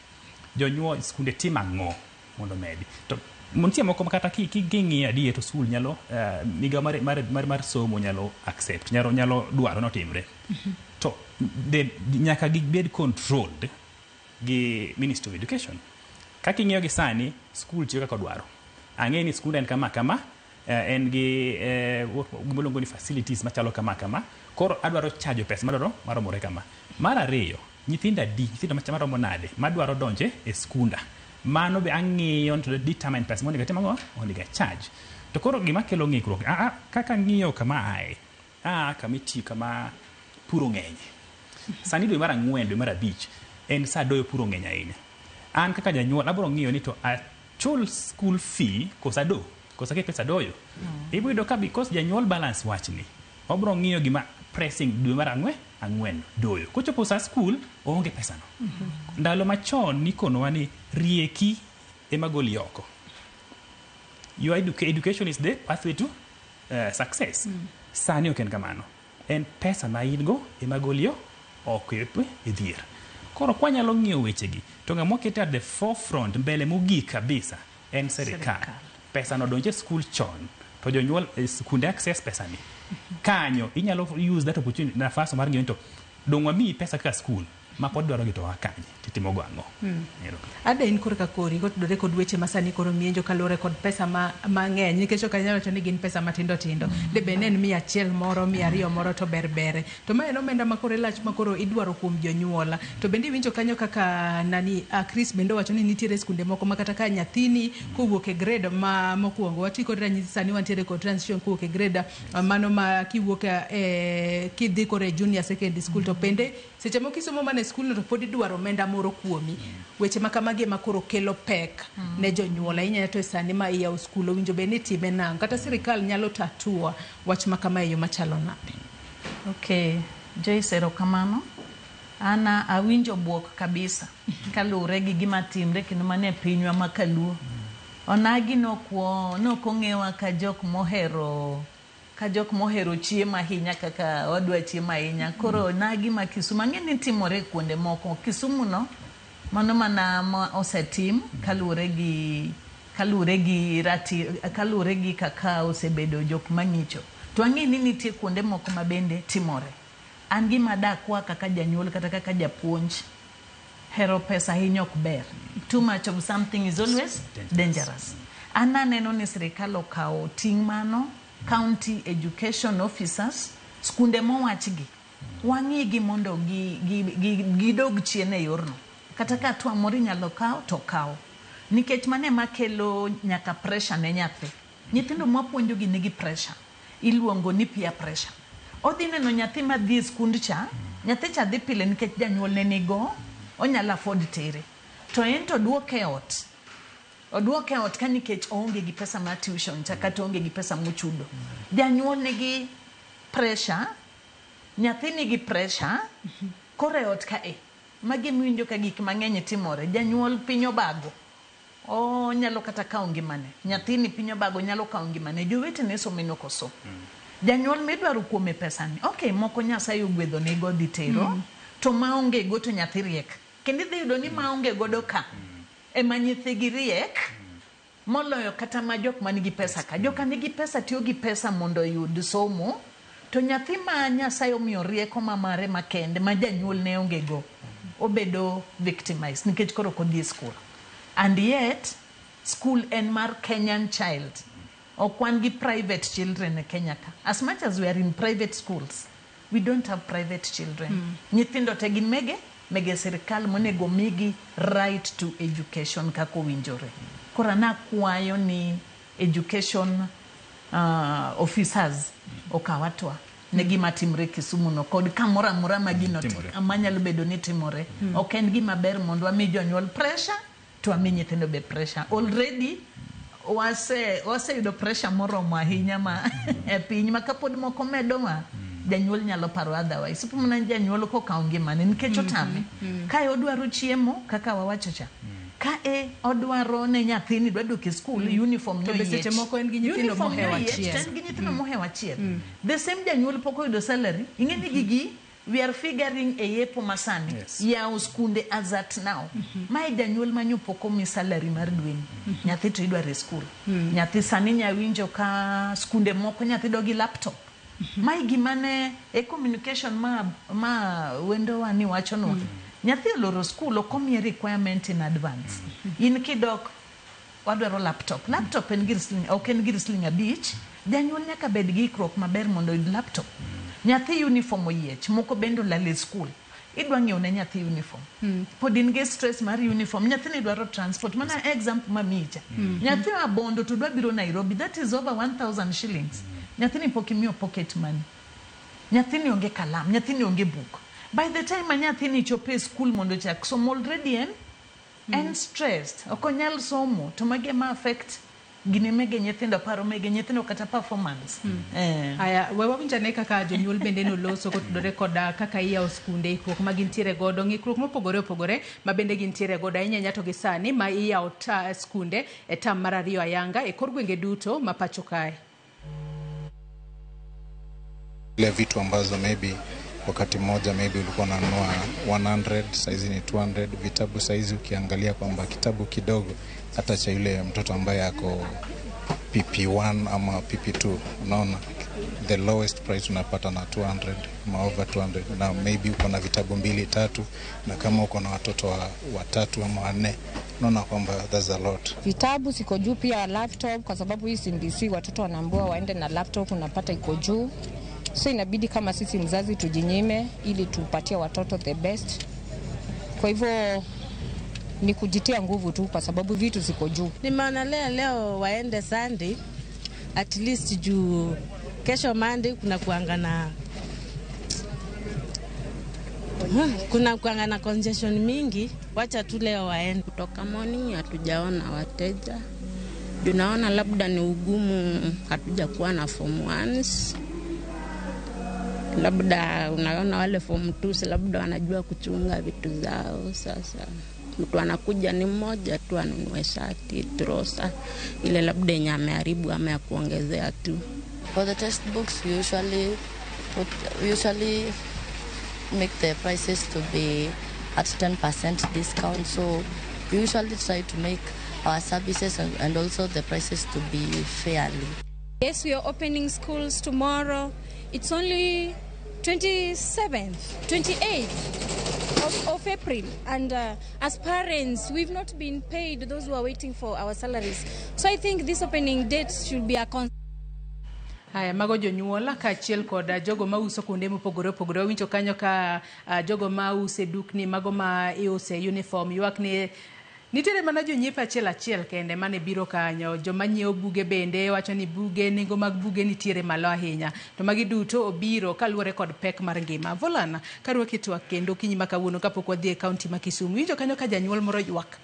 jonyuol skunde timo ang'o mondo omedi. To nitie moko kata king'iyo adier to skul nyalo migawo mar somo nyalo accept, nyalo dwaro notimre. To nyaka gibed controlled gi Ministry of Education. Kaka ing'iyo gi sani, skul tiyo kaka odwaro. Ang'e ni skul en kama kama, en gi gima iluongo ni facilities machalo kama kama, koro adwaro chajo pesa madwaro maromore kama. Mar ariyo, nyithindo adi, nyithindo maromo nade madwaro donje e skunda. Mano be ang'iyo to determine pesa monego atim ang'o, onego charge. To koro gima kelo ng'ikruok, kaka ang'iyo kama ae, kama itiyo, kama puro ng'eny. Sani dwe mar 4, dwe mar 5, en sa doyo puro ng'eny ahinya. An kaka janyuol abiro ng'iyo ni to achul school fee kosa do, kosa ket pesa doyo. Ibiro yudo ka because janyuol balance wachni, obiro ng'iyo gima pressing dwe mar 4 doyo. Kochopo sa school, oonge pesano. Ndalo machon nikonowa ni rieki ema goli oko. Your education is the pathway to success. Sani ok en kamano. En pesa ma in go ema goli oko e dhier. Koro kwanyalo ng'iyo wechegi, to ng'ama okete at the forefront, mbele mogik kabisa, en serikal. Pesa no donje school chon, to jonyuol skunde access pesa ni. Kanyo inyalo use that opportunity, nafas mar ng'iyo to dong' wamiyi pesa kaka school ma pod dwaro gi to wakanye titimo go ang'o. Ade in korka kori kotudore kod weche ma sani koro mienjo kaluwore kod pesa mang'eny, nikech ok anyal wacho ni gin pesa matindo tindo. De bed ni en 100 moro, 200 moro to ber bere. To ma en omenda ma koro ilach ma koro idwaro kuom jonyuol. To bende iwinjo kanyo kaka nani Chris bende owacho ni nitiere skunde moko ma kata ka nyathini kowuok e grade ma mokwongo, wati kod ranyisi sani wantiere kod transition kowuok e grade mano ma kiwuok kidhi koro e junior secondary school, to bende seche moko isomo mana e skul to pod idwaro omenda moro kuomi. Weche ma kamagi ema koro kelo pek ne jonyuol ahinya to e sani ma iyawo skul owinjo bed ni itime nang'o, kata sirikal nyalo tatua wach ma kama e yo machalo nade? Okay, Joyce, erokamano. An awinjo buok kabisa kaluwore gi gima timre kendo mane pinywa ma kaluo. Onagi nok ong'ewa ka jok mohero chiemo ahinya kaka wadwa chiemo ahinya. Koro onagi ma Kisumu ang'e ni timore kuonde moko. Kisumu no mano mana ma osetim kaluwore gi kaka osebedo jok mang'icho. To ang'e ni nitie kuonde moko ma bende timore. An gima dakwa kaka janyuol kata kaka japuonj, hero pesa ahinya ok ber. Too much of something is always dangerous. An aneno ni sirikal okawo ting' mano, county education officers, skunde mowachgi, wang'igi mondo gidog chien e yorno. Kata ka hatua moro inyalo kaw to kaw. Nikech mano ema kelo nyaka pressure ne nyathi. Nyithindo mwapuonjogi nigi pressure. Iluongo ni peer pressure. Odhi neno nyathi madhi e skund cha, nyathi cha dhi pile nikech janyuolne nigo, onyalo afford tere. To en to duoke e ot. Oduoke e ot ka nikech oonge gi pesa mar tuition cha kata oonge gi pesa mochudo. Janyuol nigi pressure, nyathi nigi pressure, koro e ot ka e. Magi miwinjo ka gik mang'eny timore. Janyuol piny obago, onyalo kata kawo ngimane. Nyathini piny obago nyalo kawo ngimane. Jowetene somo no koso. Janyuol midwaro kuome pesani. Okay, moko Nyasaye ogwedho nego dhi tero, to maonge go to nyathi riek. Kendo idhi yudo ni maonge godo ka ema nyithigi riek moloyo kata ma jok manigi pesa ka. Joka nigi pesa tiyo gi pesa mondo oyud somo, to nyathi ma Nyasaye omiyo rieko ma mare makende ma janyuol ne onge go, obedo victimized nikech koro ok odhi e school. And yet, school en mar Kenyan child. Ok wan gi private children e Kenya ka. As much as we are in private schools, we don't have private children. Nyithindo te gin mege sirikal monego migi right to education kaka owinjore. Koro an akwayo ni education officers okaw hatua ne gima timre Kisumu no kod kamoro amora ma gino manyalo bedo ni timore. Ok en gima ber mondo wami jonyuol pressure to wami nyithindo be pressure. Already waseyudo pressure moromo ahinya ma e piny ma kapod moko medowa, janyuol nyalo paro otherwise. Ipo mana janyuol kokawo ngimane nikech otame. Kae odwaro chiemo kaka wawacho cha. Kae odwaro ne nyathini dwa dok e school, uniform To be seche moko en gi nyithindo mohewo achiel. En gi nyithindo mohewo achiel. The same janyuol pok oyudo salary. Ing'e ni gigi we are figuring e yepo masani. Yawo skunde as at now. Mae janyuol manyo pok omi salary mar dweni. Nyathi to idwaro e school. Nyathi sani nyawinjo ka skunde moko nyathi dok gi laptop. Mae gima ne e communication ma wendowa ni wachonwa. Nyathi oloro skul ok omiye requirement in advance. In kidok wadwaro laptop. Laptop en gir siling, ok en gir siling 5. Janyuol nyaka bed gi ikruok maber mondo oyud laptop. Nyathi uniform oyiech, moko bende olal e skul. Idwa ng'iewo ne nyathi uniform. Pod in gi stress mar uniform. Nyathini dwaro transport. Mana example mamiyi cha. Nyathi oa Bondo to dwa biro Nairobi. That is over 1000 shillings. Nyathini pok imiyo pocket money. Nyathini onge kalam, nyathini onge buk. By the time ma nyathini chopo e skul mondo ochak somo already en stressed. Ok onyal somo. To magi ema affect gine mege nyithindo, paro mege nyithindo kata performance. Aya, we wawinj ane kaka jonyuol bende noloso kotudore koda kaka iyawo skunde, ikruok ma gintiere godo, ng'ikruok mopogore opogore ma bende gintiere godo ahinya ahinya to gi sani ma iyawo skunde e tam mar 2 ayanga e kor gwenge duto ma pacho kae. Ile vitu ambazo maybe wakati mmoja maybe ulikuwa unanunua 100, saizi ni 200. Vitabu saizi ukiangalia kwamba kitabu kidogo hata cha yule mtoto ambaye ako PP1 ama PP2, unaona the lowest price unapata na 200 ama over 200, na maybe uko na vitabu 2 3, na kama uko na watoto 3 ama 4, unaona kwamba that's a lot. Vitabu siko juu, pia laptop, kwa sababu hii CBC watoto wanaambiwa waende na laptop, unapata iko juu. So inabidi kama sisi mzazi tujinyime ili tupatie watoto the best. Kwa hivyo ni kujitia nguvu tu kwa sababu vitu ziko juu. Nimeonelea leo waende Sunday at least juu kesho Monday kuna kuanga na congestion mingi, wacha tu leo waende. Kutoka morning hatujaona wateja. Tunaona labda ni ugumu, hatujakuwa na form 1s. Labda unaona wale form 2 labda wanajua kuchunga vitu zao. Sasa mtu anakuja ni mmoja tu anunue shati, trosa ile labda yenye ameharibu ama ya kuongezea tu. For the textbooks we usually make the prices to be at 10% discount, so we usually try to make our services and also the prices to be fairly. Yes, we are opening schools tomorrow. It's only 27th, 28th of April. And as parents, we've not been paid, those who are waiting for our salaries. So I think this opening date should be a concern. Haya, mago jonyuol kaachiel kod jogo mauso kuonde mopogore opogore. Wawinjo kanyo ka jogo mause dukni, mago ma iuse uniform, ywak ni nitiere mana jonyiepo achiel achiel kende mane biro kanyo. Joma nyiewo buge bende wacho ni buge, nengo mag buge nitiere malo ahinya. To magi duto obiro kaluwore kod pek mar ngima. Volana, karwaki twak kendo okinyi ma kawuono kapok wadhi e kaunti ma Kisumu. Iwinjo kanyo ka janyuol moro ywak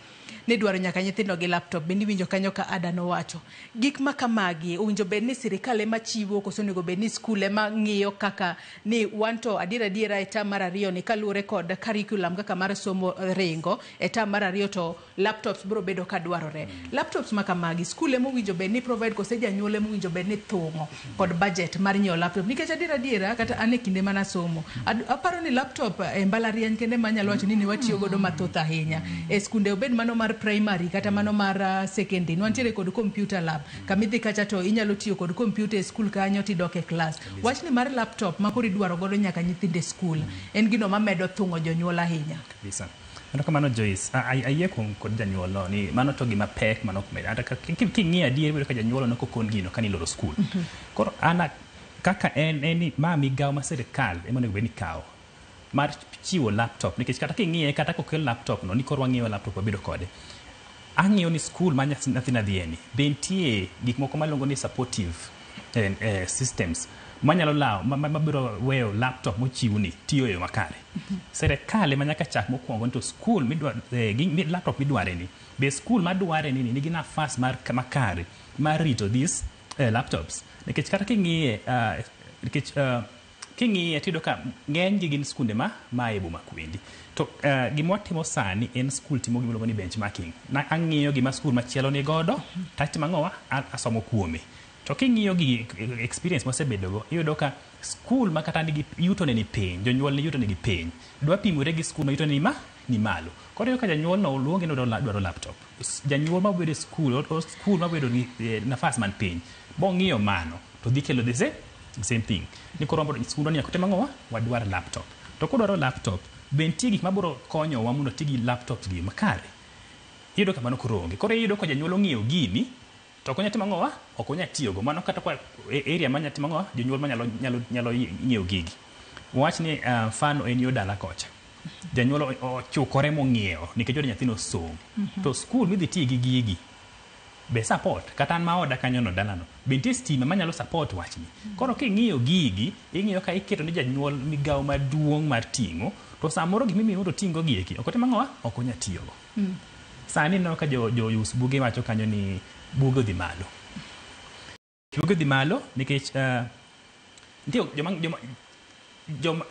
ni dwaro nyaka nyithindo gi laptop. Bende iwinjo kanyo ka Ada nowacho gik ma kamagi owinjo bed ni sirikal ema chiwo koso onego bed ni skul ema ng'iyo kaka ni wanto adiera adiera e tam mar 2 ni kaluwore kod curriculum kaka mar somo ringo e tam mar 2 to laptops biro bedo ka dwarore. Laptops ma kamagi skul ema owinjo bed ni provide kose janyuol ema owinjo bed ni thung'o kod budget mar nyiewo laptop, nikech adiera adiera kata an e kinde mana somo aparo ni laptop e mbalariany kende manyalo wacho ni ne watiyo godo mathoth ahinya e skunde, obed mano mar primary kata mano mar secondary. Nwantiere kod computer lab kamidhi kacha to inyalo tiyo kod computer e skul kanyo tidok e class. Wachni mar laptop ma koro idwaro godo nyaka nyithindo e skul en gino mamedo thung'o jonyuol ahinya. Kabisa. Erokamano Joyce. Ayie kuom kod janyuol no ni mano to gima pek mano ok med. Ata king'iyo adier iyudo ka janyuol no kokon gino kaniloro skul. Koro ana kaka en ni ma migawo ma sirikal ema onego bed ni kawo mar chiwo laptop, nikech kata king'iye kata kokel laptop no ni koro wang'iyo laptop wabedo kode. Ang'iyo ni skul ma nyathina dhiye ni be nitie gik moko maluongo ni supportive systems manyalo lawo mabiro weyo laptop mochiwni tiyo e yo makare. Sirikal ema nyaka chak mokwongo ni to skul midwa laptop midware ni be skul madware ni nigi nafas mar makare mar rito these laptops, nikech kata king'iye nikech king'iye tiyudo ka ng'eny gi gin skunde ma e boma kwendi. To gima watimo sani en skul timo gima iluongo ni benchmarking. Na ang'iyo gima skul machielo ni godo tatimo ang'owa asomo kuome. To king'iyo gi experience mosebedogo iyudo ka skul ma kata nigi yuto ne ni piny, jonyuol ne yuto nigi piny, dwa pimore gi skul ma yuto ne ni malo. Koro iyudo ka janyuol no luonge ni dwaro laptop. Janyuol mabedo e skul o skul mabedo gi nafas man piny bong'iyo mano to dhi kelo the same thing. Ni koro skundwa ni nyaka tim ang'owa wadwar laptop. To kodwaro laptop Be nitie gik mabiro konyowa mondo ti gi laptops gi makare? Iyudo ka mano koro onge. Koro iyudo ka janyuol ong'iewo gini to ok onyal timo ang'owa? Ok onyal tiyogo. Mano kata kwa area manya timo ang'owa? Jonyuol manyalo nyalo nyalo nyiewo gigi. Wach ni mfano en yo dala kocha. Janyuol ochukore mong'iewo nikech odwa nyathino osom. To skul midhi tiye gi gigi be support kata an ma oda kanyo no dalano be nitie stima manyalo support wachni. Koro king'iyo gigi, ing'iyo ka iketo ne janyuol migawo maduong' mar ting'o, to samoro gima imiyo mondo oting'go gi eki ok otim ang'owa? Ok onya tiyogo. Sani ineno ka jo us buge wacho kanyo ni buge odhi malo. Buge odhi malo nikech nitie joma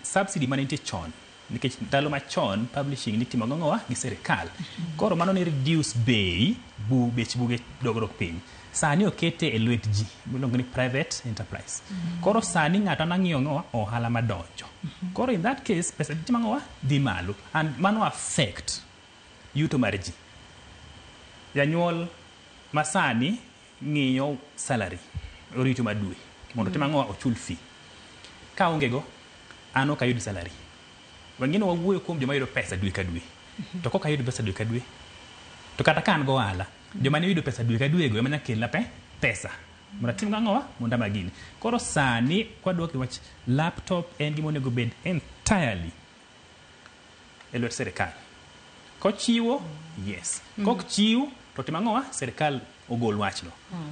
subsidy mane nitie chon, nikech ndalo machon publishing nitimo gang'owa gi sirikal. Koro mano ne reduce bei bech buge dogruok piny. Sani okete e lwet ji miluongo ni private enterprise. Koro sani ng'ato ang'iyo ng'owa ohala madonjo. Koro in that case pesa timo ang'owa dhi malo and mano affect yuto mar ji. Janyuol masani ng'iyo salary orito mar dwe mondo otim ang'owa ochul fee. Ka onge go, an ok ayud salary. Wengine wawuoyo kuom joma yudo pesa dwe ka dwe. To kok ayudo pesa dwe ka dwe, to kata ka an go ohala, joma ne yudo pesa dwe ka dwe go ema nyaka kelna pesa. Mondo atim ang'owa? Mondo ama gini. Koro sani kwadok e wach laptop en gima onego bed entirely e lwet sirikal. Kochiwo, yes. Kok chiw, to tim ang'owa? Sirikal ogol wachno.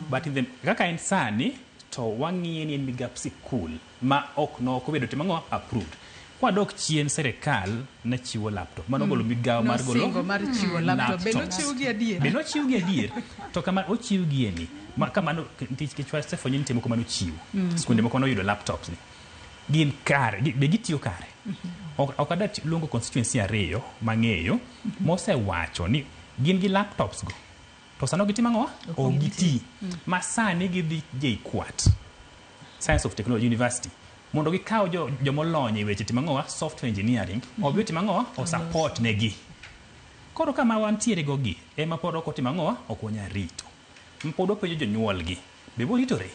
But in the, kaka en sani, to wang'iye ni en migap sikul ma ok nokobedo tim ang'owa? Approved. Kwadok chien sirikal ne chiwo laptop. Mano golo migawo mar golo Nosingo mar chiwo laptop. Be nochiwgi adier? Be nochiwgi adier? To kama ochiwgie ni, kamano nikech wasefwenyo ni nitie moko manochiwo. Skunde moko noyudo laptops ni. Gin kare, be gitiyo kare? Ok adwa luongo constituency ariyo mang'eyo mosewacho ni gin gi laptops go. To sano gitimo ang'owa? Ok giti. Ma sani gidhi JKUAT, Science of Technology University, mondo gikaw jomolony e weche timo ang'owa? Software engineering, obi otim ang'owa? O support negi. Koro kama wantiere go gi, ema pod ok otimo ang'owa? Ok wanyal rito. Pod wapenjo jonyuolgi, be boritore?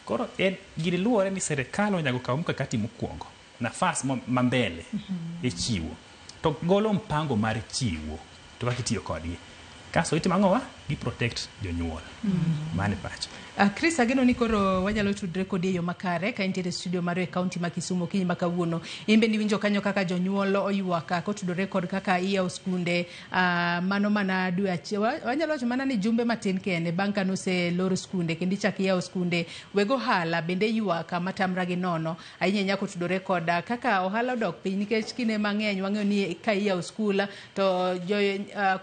Koro en gini luwore ni sirikal onego kaw mkakati mokwongo, nafas ma mbele e chiwo. To golo mpango mar chiwo, to kaka itiyo kodgi. Kasto itimo ang'owa? Gi protect jonyuol. Mano e pacha. Chris, ageno ni koro wanyalo tudre kodi e yo makare ka intiere e studio marwa e kaunti ma Kisumu okinyi ma kawuono. In bende iwinjo kanyo kaka jonyuol oywak kotudore kod kaka iyawo skunde mano mana dwe achiel. Wanyalo wacho mana ni jumbe matin kende bang' ka noselor skunde kendo ichak iyawo skunde. Weg ohala bende ywak matamra gi nono ahinya ahinya kotudore kod kaka ohala odok piny nikech kinde mang'eny wang'eyo ni ka iyawo skul to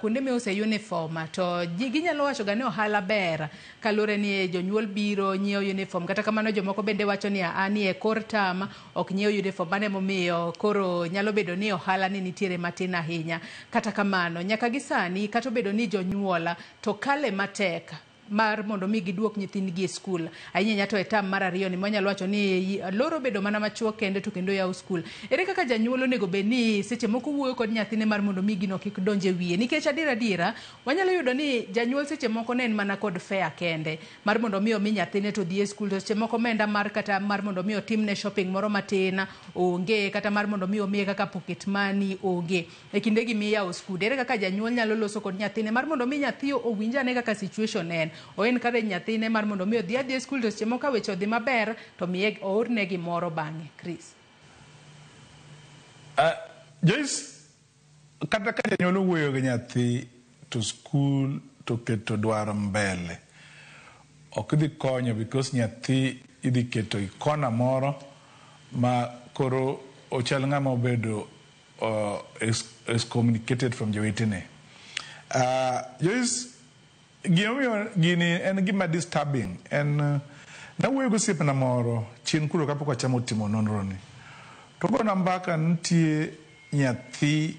kuonde miuse uniform to ginyalo wacho ga ni ohala ber kaluwore ni jonyuol biro nyiewo uniform. Kata kamano jomoko bende wacho ni ni e kor term ok nyiew uniform, mano emomiyo koro nyalo bedo ni ohala ni nitiere matin ahinya. Kata kamano nyaka gi sani kata obedo ni jonyuol to kale matek mar mondo mi giduok nyithindgi e skul ahinya ahinya to e term mar ariyo ni mwanyalo wacho ni loro bedo mana machuok kende to kendo yawo skul. Ere kaka janyuol onego bed ni seche moko wuoyo kod nyathine mar mondo mi gino kik donj e wiye? Nikech adier adiera wanyalo yudo ni janyuol seche moko ne en mana kod fare kende mar mondo mi omi nyathine to odhi e skul, to seche moko omenda mar kata mar mondo mi otimne shopping moro matin onge, kata mar mondo mi omiye kaka pocket money onge. E kindegi miyawo skul, ere kaka janyuol nyalo loso kod nyathine mar mondo mi nyathi owinj ane kaka situation en? O encourage nyathine mar mondo mi odhi adhiya e skul, to seche moko ka weche odhi maber to miye oorne gimoro bang'e. Chris. Joyce, kata ka janyuol owuoyo gi nyathi to skul to keto dwaro mbele, ok dhi konyo because nyathi idhi keto e kona moro ma koro ochal ng'ama obedo excommunicated from jowetene. Joyce, gimomiyo gini en gima disturbing en nawuoyo gi osiepna moro chien kuro kapok wachamo timo nonro ni. To gona mbaka nitie nyathi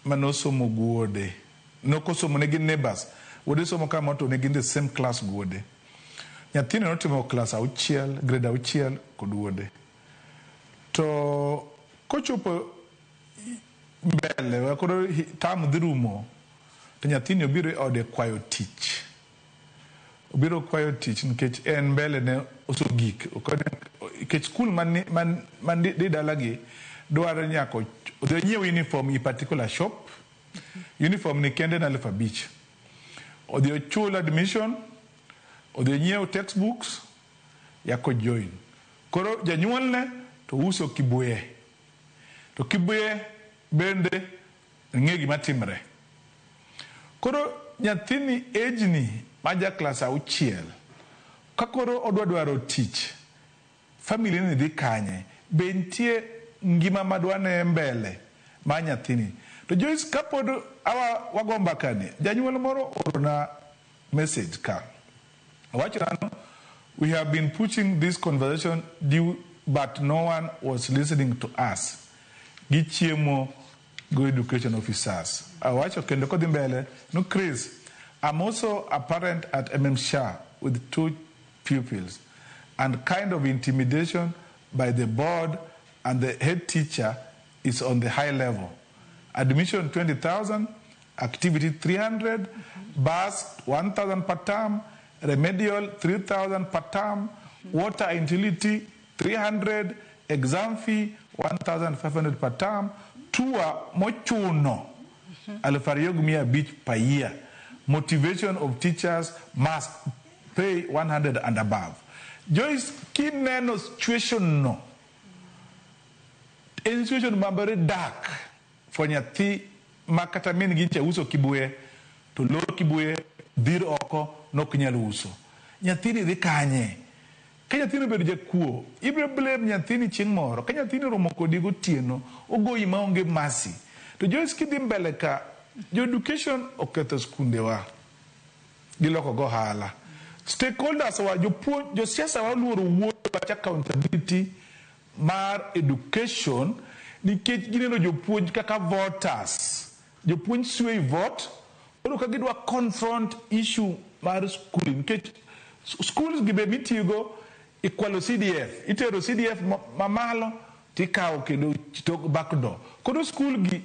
manosomo gi wuode. Nokosomo ne gin neighbors. Wuode somo kama to ne gin the same class gi wuode. Nyathino notimo class auchiel, grade auchiel kod wuode. To kochopo mbele, koro term dhi rumo, to nyathini obiro e ode kwayo tich. Obiro kwayo tich nikech en mbele ne osegik. Nikech skul man di dalagi dwaro nyaka Odhi onyiew uniform i particular shop. Uniform ni kende en 5,000. Odhi ochul admission, odhi onyiew textbooks, yako join. Koro janyuolne to uso kibuye. To kibuye bende ng'e gima timre. Koro nyathini age ni ma ja klas 6, ka koro odwa dwaro tich, family ni dhi kanye? Be nitie ngima madwane mbele ma nyathini? To Joyce, kapod awa wago mbakani, janyuol moro orona message ka. Owacho nano, we have been pushing this conversation due, but no one was listening to us. Gichiemo go education officers. Awacho kendo kodhi mbele, no Chris, I'm also a parent at Shah with 2 pupils, and kind of intimidation by the board and the head teacher is on the high level. Admission 20,000, activity 300, bus 1,000 per term, remedial 3,000 per term, water and utility 300, exam fee 1,500 per term, tour mochuno 2,500 per year. Motivation of teachers must pay 100 and above. Joyce, kineno situation no. En situation mabere dark for nyathi ma kata min gi cha uso kibuye to lor kibuye dhir oko nok nyal uso. Nyathini dhi kanye? Ka nyathini obedo jakuo, ibiro blame nyathini chieng' moro. Ka nyathini oromo kodi gotieno, ogoyi maonge mercy. To Joyce, kidhi mbele ka, jo education oketho skundewa. Giloko go ohala. Stakeholders wa jopuonj, josiasa wa oluoro wuoyo wach accountability mar education nikech gineno jopuonj kaka voters. Jopuonj sway vote, koro ka gidwa confront issue mar school nikech schools gi be mitiyogo ikwalo CDF, itero CDF mamalo tikawo kendo tok back door. Koro school gi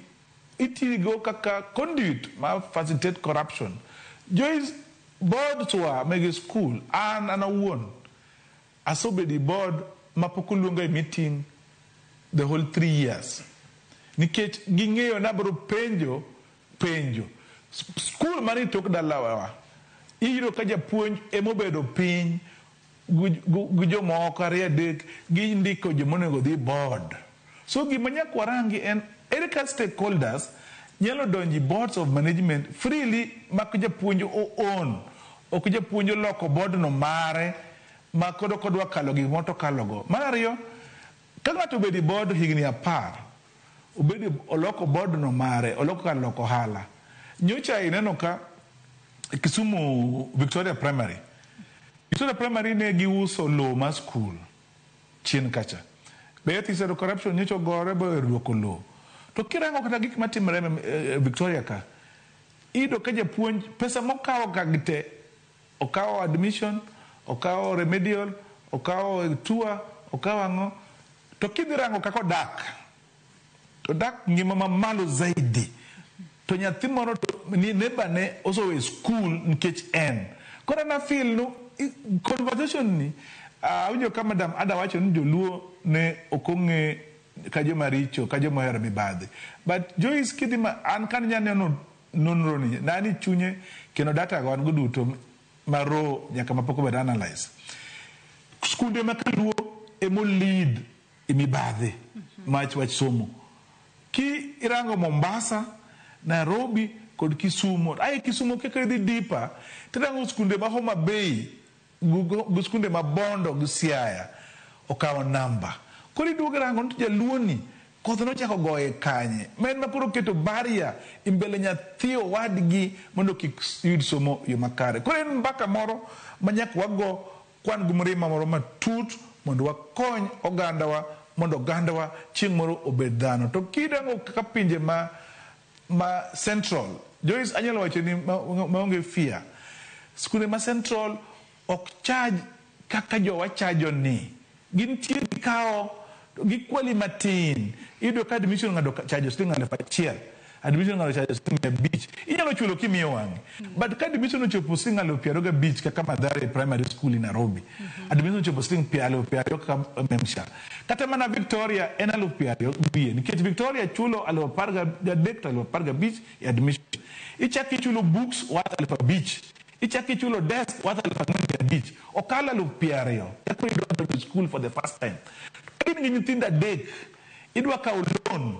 itiyogo kaka conduit ma facilitate corruption. Joyce, boards wa mege school, an awuon asebedo e board mapok oluonga e meeting the whole 3 years. Nikech ging'eyo ni abiro penjo. School mani tok dalawa, iyudo ka japuonj emobedo piny gi jomoko 2 3 gindiko jomonego dhi board. So gima nyaka warangi en ere ka stakeholders nyalo donji boards of management freely mak japuonj o own, ok japuonj oloko board no mare ma koro kodwa kalo gik to kalogo. Mar ariyo, ka ng'ato obedo e board higni 10, obedo oloko board no mare, oloko kar loko ohala. Nyocha ineno ka Kisumu Victoria Primary. Victoria Primary ne giuso lowo mar school chien kacha. Be ethics and corruption nyocha ogore bo oduoko lowo. To kirango kata gik matimore Victoria ka, iyudo ka japuonj pesa mokawo ka te, okawo admission, okawo remedial, okawo tour, okawo ang'o, to kidhi rango kaka odak, to odak ngima mamalo zaidi. To nyathi moro ni neighbor ne osowe school nikech en. Koro na feel no conversation ni awinjo ka madam Ada wacho ni joluo ne ok ong'e ka joma richo, ka joma ohero mibadhi. But Joyce, kidhi ma an kan nyaneno nonro ni, nani chunye kendo data go an go duto maro nyaka mapok obed analyze. Skunde ma kaluo emo lead e mibadhi mach wach somo. Ki irango Mombasa, Nairobi kod Kisumu. Ai Kisumu kaka idhi deeper, tirango skunde ma Homa Bay, gi skunde ma Bondo gi Siaya okawo namba. Koro iduogo irango ni to jaluo ni koth nochako goye kanye. Ma en ma koro keto barrier e mbele nyathi owadgi mondo kik yud somo e yo makare. Koro en mbaka moro ma nyaka wago kwan gi mirima moro matut mondo wakony ogandawa mondo ogandawa chieng' moro obed dhano. To kirango kaka pinje ma central, Joyce anyalo wacho ni maonge fear. Skunde ma central ok charge kaka jowa chajo ni. Gintie gikawo gikwali matin. Iyudo ka admission ng'ado chajo siling 1,000. Admission ng'ato chajo siling 500. Inyalo chulo kimiyo wang'i. But ka admission ochopo siling 25,000 kaka Mathare Primary School in Nairobi. Admission ochopo siling 20,000 kaka Memsha. Kata mana Victoria en 20,000 wiye. Nikech Victoria chulo 13,000 to 15,000 e admission. Ichako ichulo books worth 5,000. Ichako ichulo desk worth 4,500. Okalo 20,000. Eka idwa donjo e school for the first time. Ka in gi nyithindo 3, idwa kawo loan.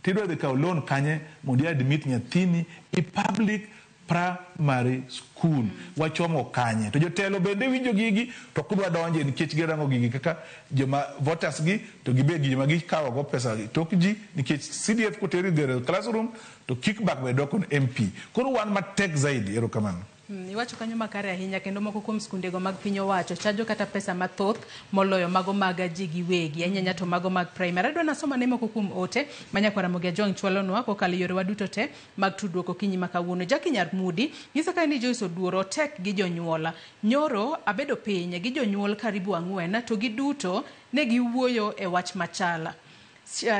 Tidwa dhi kawo loan kanye mondo i admit nyathini i public primary school. Wachomo kanye? To jotelo bende winjo gigi to ok dwa donje nikech girango gigi kaka joma voters gi to gibed gi joma gikawo go pesa tok ji nikech CDF koteri the classroom to kickback be dok on MP. Koro wan matek zaidi. Erokamano. Iwacho kanyo makare ahinya kendo moko kuom skundego mag piny owacho chajo kata pesa mathoth moloyo mago mag ji giwegi ahinya to mago mag primary. Adwa nasoma ne moko kuom ote ma nyakwar Ramogi Ajwang' chwalonwa kokalo e yorewa duto te mag tudruok okinyi ma kawuono. Jackie Nyar Mudi nyisa kae ni Joyce Oduor tek gi jonyuol. Nyoro abedo piny gi jonyuol karibu 4 to giduto ne giwuoyo e wach machala.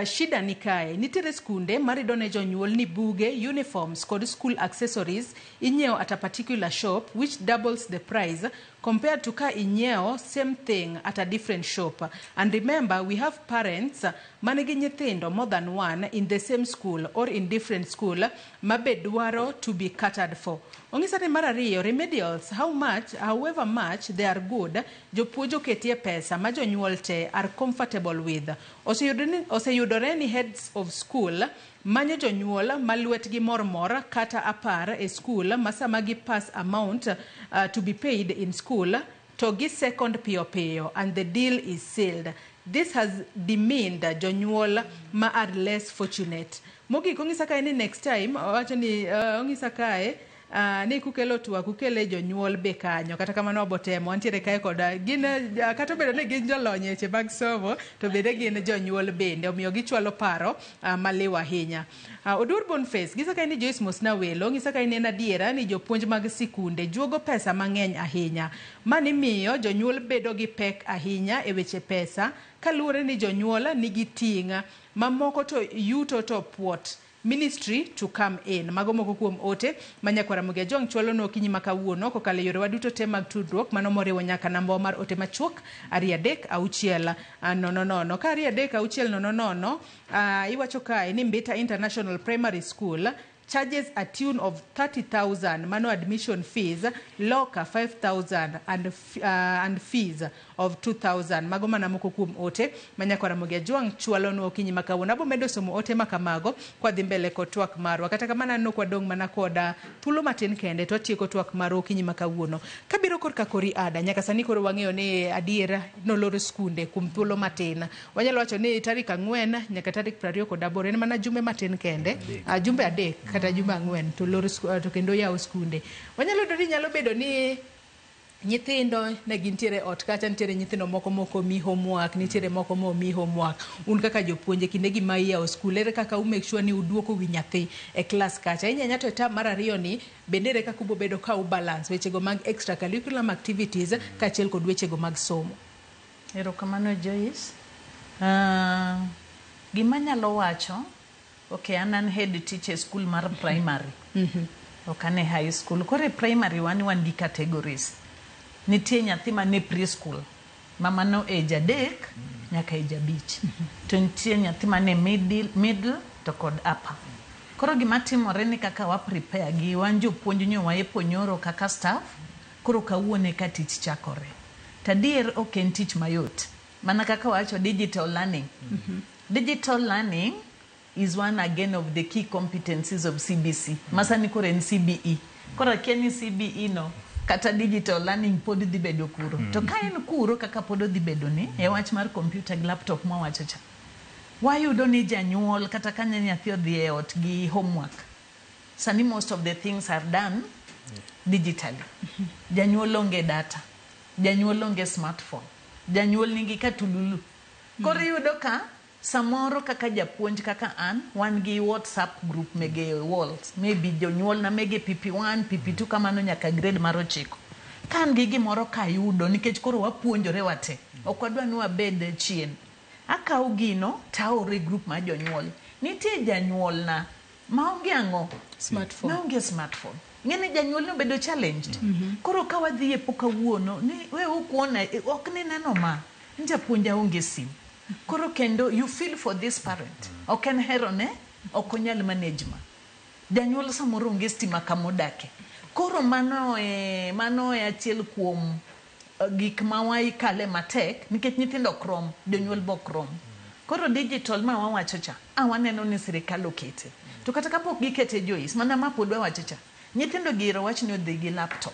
Shida ni kae, nitiere skunde marido ne jonyuol ni buge, uniforms kod school accessories inyiewo at a particular shop which doubles the price compared to ka inyiewo same thing at a different shop. And remember, we have parents manigi nyithindo more than one in the same school or in different school mabe dwaro to be catered for. Ong'isa ni mar ariyo, remedials, however much they are good, jopuonj oketie pesa ma jonyuol te are comfortable with. Oseyudore ni heads of school manyo jonyuol ma lwetgi mormor kata 10 e school ma sama gi pass amount to be paid in school to gi second piyo piyo and the deal is sealed. This has demeaned jonyuol ma are less fortunate. Mogik ong'isa kae ni next time, owacho ni ong'isa kae ni kukelo twak ukele jonyuol be kanyo. Kata kamano wabotemo wantiere kae koda gin kata obedo ni gin jolony e weche mag somo to bende gin jonyuol bende omiyo gichwalo paro maliw ahinya. Odur Boniface ng'isa kae ni Joyce Mosna welo ng'isa kae ni en adiera ni jopuonj mag sikunde juogo pesa mang'eny ahinya. Mani miyo jonyuol bedo gi pek ahinya e weche pesa kaluwore ni jonyuol nigi ting' mamoko to yuto to puot. Ministry to come in. Mago moko kuom ote ma nyakwar Ramogi Ajwang' chwalonwa okinyi ma kawuono kokalo e yorewa duto te mag tudruok mano moriwo nyaka namba mar ote machuok 2 3 6 0 0. Ka 2 3 6 0 0 iwacho kae ni Mbita International Primary School charges a tune of 30,000 mano admission fees, locker 5,000 and fees of 2,000. Mago mana moko kuom ote ma nyakwar Ramogi Ajwang' chwalonwa okinyi ma kawuono. Abo medo somo ote ma kamago kwa dhi mbele kod twak marwa. Kata kamano aneno kwa dong' mana koda thuolo matin kende to watieko twak marwa okinyi ma kawuono. Kabiro korka kori ada, nyaka sani koro wang'eyo ni adiera nolor skunde kuom thuolo matin. Wanyalo wacho ni tarik 4 nyaka tarik 28 en mana jumbe matin kende, jumbe 3 kata jumbe 4 to lor to kendo yawo skunde. Wanyalo yudo ni nyalo bedo ni nyithindo ne gintiere ot kacha, nitiere nyithindo moko moko mi homework, nitiere moko mo mi homework. Un kaka jopuonje kinde gi ma iyawo skul, ere kaka u make sure ni uduoko wi nyathi e klas kacha. Inyanya to e term mar 2 ni bende ere kaka ubo bedo ka u balance wechego mag extracurriculum activities kaachiel kod wechego mag somo. Erokamano Joyce. Gima anyalo wacho, okay, an head teacher e school mar primary. Ok an e high school. Koro e primary wan gi categories. Nitie nyathi mane preschool ma mano age 3 nyaka age 5. To nitie nyathi mane middle to kod upper. Koro gima timore ni kaka wa prepare gi wan jopuonj nyo waepo nyoro kaka staff, koro kawuono eka tich chakore. To adier ok en tich mayot. Mana kaka wacho digital learning. Digital learning is one again of the key competencies of CBC. Masani koro en CBE. Koro akia ni CBE no kata digital learning pod dhi bedo kuro. To ka en kuro kaka pod odhi bedo ni e wach mar computer gi laptop mwawacho cha. Wayudo ni janyuol kata ka nyathi odhi e ot gi homework. Sani most of the things are done digitally. Janyuol onge data. Janyuol onge smartphone. Janyuol nigi katululu. Koro iyudo ka samoro kaka japuonj kaka an, wan gi WhatsApp group mege walls. Maybe jonyuol na mege PP1, PP2 kamano nyaka grade mar 9. Ka an gi gimoro kayudo nikech koro wapuonjore wate. Ok wadwa ni wabed chien. Akawo gino taoro e group mar jonyuol. Nitie janyuol na Maonge ang'o? Smartphone. Maonge smartphone. Ng'eni janyuol ni obedo challenged. Koro ka wadhi e po kawuono ni we ukuona ok ni neno ma ni japuonj aonge sim. Koro kendo you feel for this parent. Ok en hero ne, ok onyal manage ma. Janyuol samoro onge stima kamodake. Koro mano e achiel kuom gik ma waikale matek nikech nyithindo ok rom, jonyuol be ok rom. Koro digital ma wawacho cha, waneno ni sirikal okete. To kata kapok gikete Joyce, mana ma pod wawacho cha, nyithindo gi ero wach ni odhi gi laptop.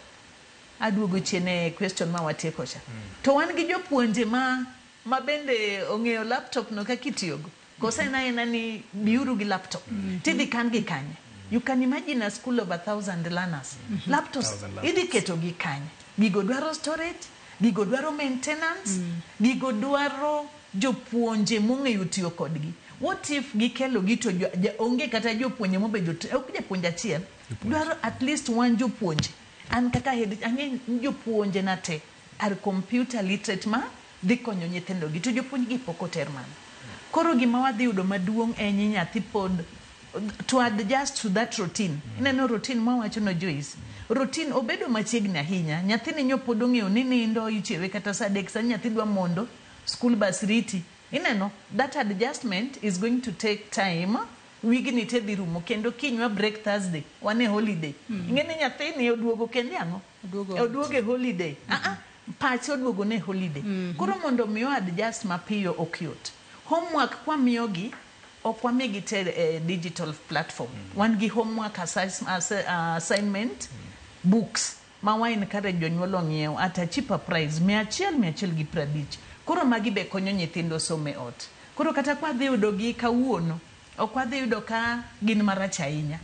Aduogo chien e question ma watieko cha. To wan gi jopuonje ma bende ong'eyo laptop no kaka itiyogo. Koso en aena ni biuru gi laptop. Tidhi kan gi kanye. You can imagine a school of 1,000 learners. Laptops, idhi keto gi kanye. Gigo dwaro storage, gigo dwaro maintenance, gigo dwaro jopuonje mong'eyo tiyo kodgi. What if gikelo gi to onge kata jopuonje mobedo, ok japuonj achiel, dwaro at least one jopuonje. An kaka head, ang'e jopuonje na te are computer literate ma dhi konyo nyithindo gi, to jopuonj gi pok oter mano. Koro gima wadhi yudo maduong' en ni nyathi pod to adjust to that routine. Ineno routine mawacho no Joyce. Routine obedo machiegni ahinya. Nyathini nyo pod ong'eyo ni nindo ichiewe kata saa 3, sani nyathi dwa mondo school bus riti. Ineno, that adjustment is going to take time. Wigni te dhi rumo kendo kinywa break Thursday, wan e holiday. Ing'e ni nyathini oduogo kendo ang'o? Oduogo e holiday. Pache oduogo ne holiday. Koro mondo mi adjust mapiyo ok yot. Homework kwa miyogi ok wamigi te digital platform. Wan gi homework assignment books ma wa encourage jonyuol ong'iew at a cheaper price 100 150. Koro magi be konyo nyithindo somo e ot. Koro kata kwa dhi yudo gi kawuono, ok wadhi yudo ka gin marach ahinya.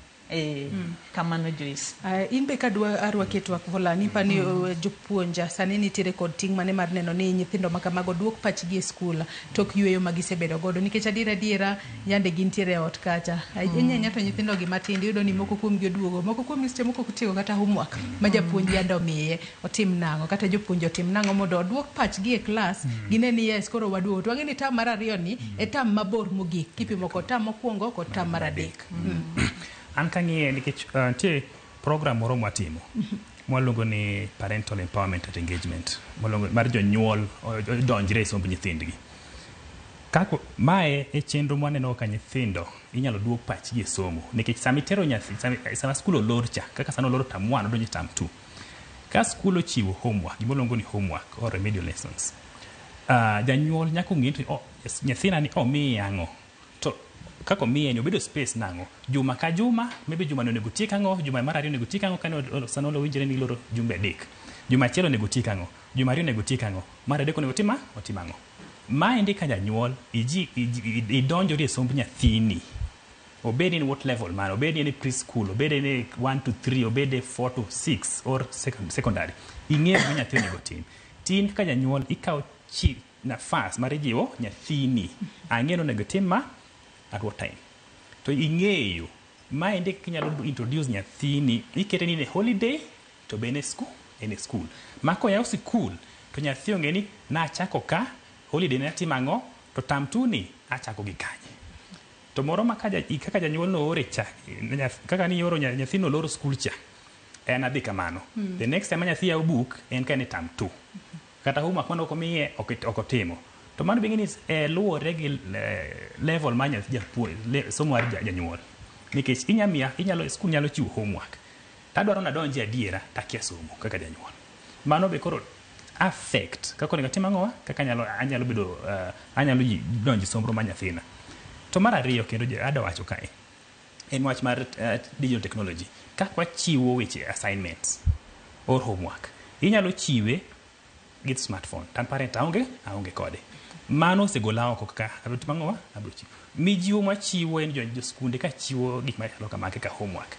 Kamano Joyce. In be kadwa arwaki e twak Volani, pani jopuonja sani nitiere kod ting' mane mar neno ni nyithindo ma kamago duok pachgi e skul tok yueyo ma gisebedo godo, nikech adiera yande gintiere e ot kacha. Ahinya to nyithindo gi matindo iyudo ni moko kuom gi oduogo, moko kuom gi seche moko ok otieko kata homework ma japuonj yande omiye otim nang'o, kata jopuonj otim nang'o mondo oduok pachgi e klas, gine ni yes koro waduogo. To wang'e ni tam mar ariyo ni e tam mabor mogik kipimo kod tam mokwongo kod tam mar adek. An kang'iye nikech nitie program moro mwatimo mwaluongo ni parental empowerment and engagement, mwaluongo mar jonyuol odonjre e somb nyithindgi. Kako mae e chenro mwaneno ka nyithindo inyalo duok pachgi e somo, nikech sama itero nyathi, sama skul olor cha, kaka sani olor term 1 odonjo e term 2. Ka skul ochiwo homework, gima ni homework or remedial lessons, janyuol nyaka ong'e ni nyathina ni omiye ang'o. To kaka omiye ni obedo space nang'o, juma ka juma, maybe juma ni onego tiek ang'o, juma mar ariyo onego tiek ang'o, kane sano owinjore ni iloro jumbe 3. Juma achiel onego tiek ang'o, juma ariyo onego tiek ang'o, mar adek onego tim otim ang'o. Maendi ka janyuol idonjori e somb nyathini, obed in what level man, obed in preschool, obed in 1 to 3, obed 4 to 6 or secondary, ing'eyo gima nyathi onego tim. Tin kaka janyuol ikawo nafas mar jiwo nyathini, ang'eyo ni onego tim ma at what time. To ing'eyo maendi kaka inyalo introduce nyathini, ikete ni e holiday to be en e school. Ma koyaw sikul to nyathi ong'e ni nachako ka holiday ne atimo ang'o, to term 2 ni achako gi kanye. To moro ma kaka janyuol no ore cha, kaka ni oro nyathino oloro skul cha, en adhi kamano. The next time nyathi yawo book en ka en e term 2. Kata homework mane ok omiye ok otimo. To mano be ing'e ni luwore gi level mar japuonj, somo mar janyuol. Nikech inyalo skul nyalo chiwo homework. Tadwaro nadonji adiera takia somo kaka janyuol. Mano be koro affect kaka onego atim ang'o, kaka anyalo bedo anyalo donjo somo mar nyathina. To mar ariyo kendo adwa wacho kae en wach mar digital technology. Kaka wachiwo weche assignments or homework, inyalo chiwe gi smartphone. Tan parent aonge kode. Mano osegola oko kaka abiro timo ang'o, abiro chiwo. Mijiwo mwachiwo en jo skunde ka chiwo gik machalo kama kaka homework.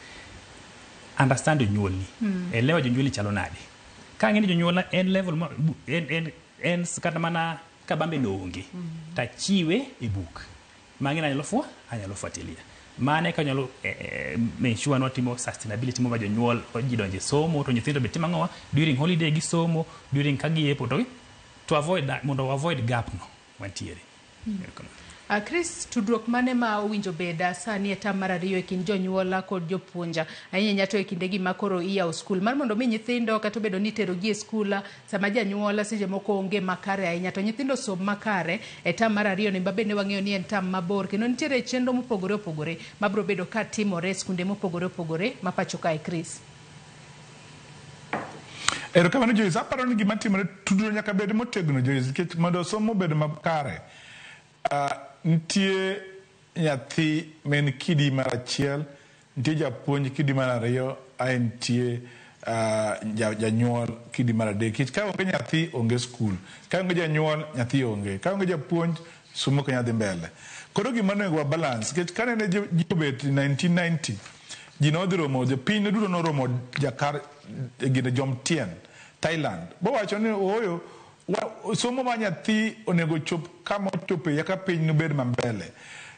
Understand jonyuolni. Elewa jonyuolni chalo nade. Ka ang'e ni jonyuolna en level ma en kata mana kabambe no onge, tachiwe e buk. Mang'e anyalo fuatilia. Mane ka anyalo ensure ni watimo sustainability ma jonyuol ji donje somo to nyithindo be timo ang'o during holiday gi somo, during ka giepo to avoid that, mondo avoid gap no mantiere. Chris, tudruok mane ma owinjo beda sani e tam mar ariyo e kind jonyuol kod jopuonj, ahinya ahinya to e kindegi ma koro iyawo skul, mar mondo mi nyithindo kata obedo ni iterogi e skul sama janyuol seche moko onge makare ahinya, to nyithindo som makare e tam mar ariyo ni, ma bende wang'eyo ni en tam mabor kendo nitiere chenro mopogore opogore mabiro bedo ka timore e skunde mopogore opogore ma pacho kae, Chris? Erokamano, Joyce. Aparo ni gima timore, tudruok nyaka bed motegno, Joyce, nikech mondo somo obed makare, nitie nyathi ma en kidi mar achiel, nitie japuonj kidi mar ariyo, ae nitie janyuol kidi mar adek. Nikech ka onge nyathi, onge skul. Ka onge janyuol, nyathi onge. Ka onge japuonj, somo ok nyal dhi mbele. Koro gima onego wa balance, nikech kanene ji obet 1990, ji nodhi romo, jopiny duto noromo Jakar gine Jomtien, Thailand. Bowacho ni ooyo, somo ma nyathi onego chop kama ochope yaka piny nobed mambele.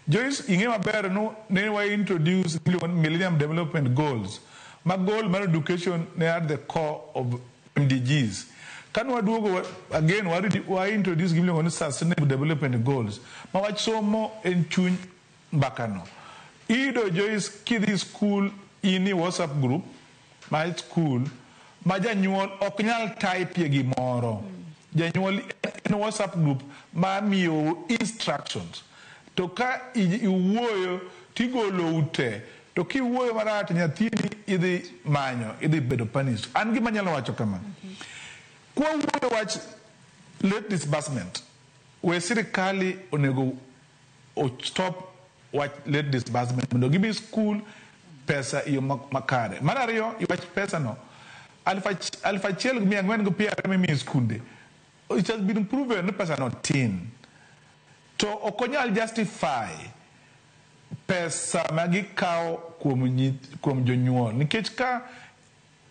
Joyce, ing'e maber no ne wa introduce gimiluongo ni Millennium Development Goals, ma goal mar education ne at the core of MDGs. Kane waduogo again wa introduce gimiluongo ni Sustainable Development Goals, ma wach somo en chuny mbakano. Iyudo, Joyce, kidhi school in i WhatsApp group mar school ma janyuol ok nyal type gimoro. Janyuol en WhatsApp group ma miyo instructions. To ka iwuoyo tigolo te, to kiwuoyo marach to nyathini idhi manyo, idhi bedo punished. An gima anyalo wacho kama. Kwawuoyo wach late disbursement, we sirikali onego o stop wach late disbursement mondo gimi school pesa e yo makare. Mar ariyo, wach pesa no, 1,420 mimiyo skunde, it has been proven ni pesa no tin. To ok onyal justify pesa ma gikawo kuom jonyuol, nikech ka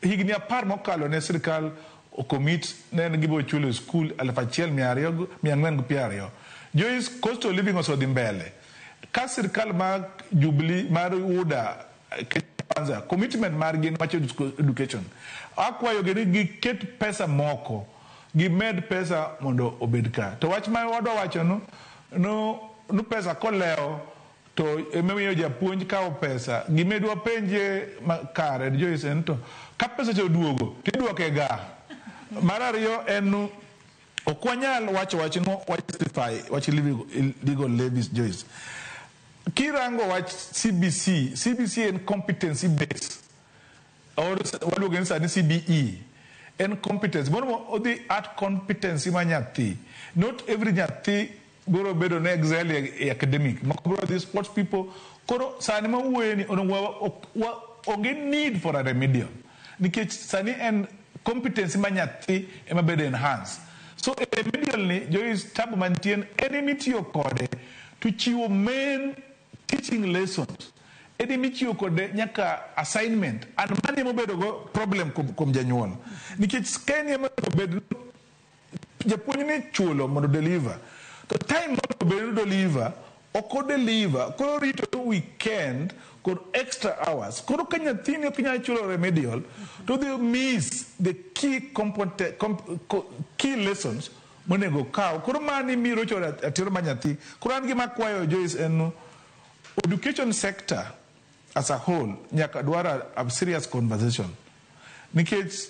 higni 10 mokalo ne sirikal ocommit ne en gibiro chulo e skul 1,204,20. Joyce, cost of living osedhi mbele. Ka sirikal mar Jubilee, mar UDA, Kenya Kwanza, commitment margi en wach education. Akwayogi ni giket pesa moko, gimed pesa mondo obed ka. To wach ma wadwa wacho no pesa kolewo to emamiyo japuonj kawo pesa. Gimed wapenje kare, Joyce, en to ka pesa cha oduogo tiduoke ga. Mar ariyo en no ok wanyal wacho wach no wa justify wach legal levies, Joyce. Kirango wach CBC, CBC en competency based. Or waluonge ni sani CBE. En competence. Mondo odhi at competency ma nyathi. Not every nyathi biro bedo ne excel e academic. Moko biro dhi sports people. Koro sani ma wuoye ni onego onge need for a remedial. Nikech sani en competency ma nyathi ema bedo enhanced. So e remedial ni, Joyce, tabu mantie en emitiyo kode to chiwo main teaching lessons. En emichiwo kode nyaka assignment. And mani emobedo go problem kuom janyuol. Nikech ka en ema onego bed japuonj ni chulo mondo deliver. To time monego bed ni deliver, ok o deliver. Koro rito weekend kod extra hours. Koro ka nyathini ok nyal chulo remedial, to they miss the key component, key lessons monego kaw. Koro mani miro rocho ratiro mar nyathi. Koro an gima akwayo, Joyce, en no, education sector as a whole nyaka dwar a serious conversation. Nikech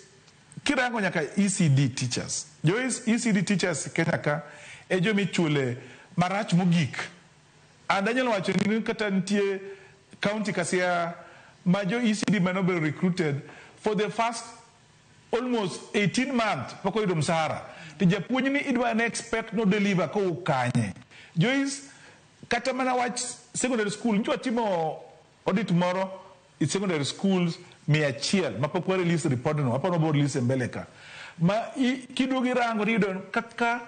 kirango nyaka ECD teachers. Joyce, ECD teachers Kenya ka e jomichule marach mogik. And anyalo wacho ni kata nitie county Kasia ma jo ECD mane obedo recruited for the first almost 18 months pok oyudo msahara. To japuonj ni idwa ne expect no deliver kowuok kanye. Joyce, kata mana wach secondary school, nyocha watimo audit moro e secondary schools 100 mapok wa release report no, aparo wabiro release e mbele ka. Ma kiduogo irango tiyudo kaka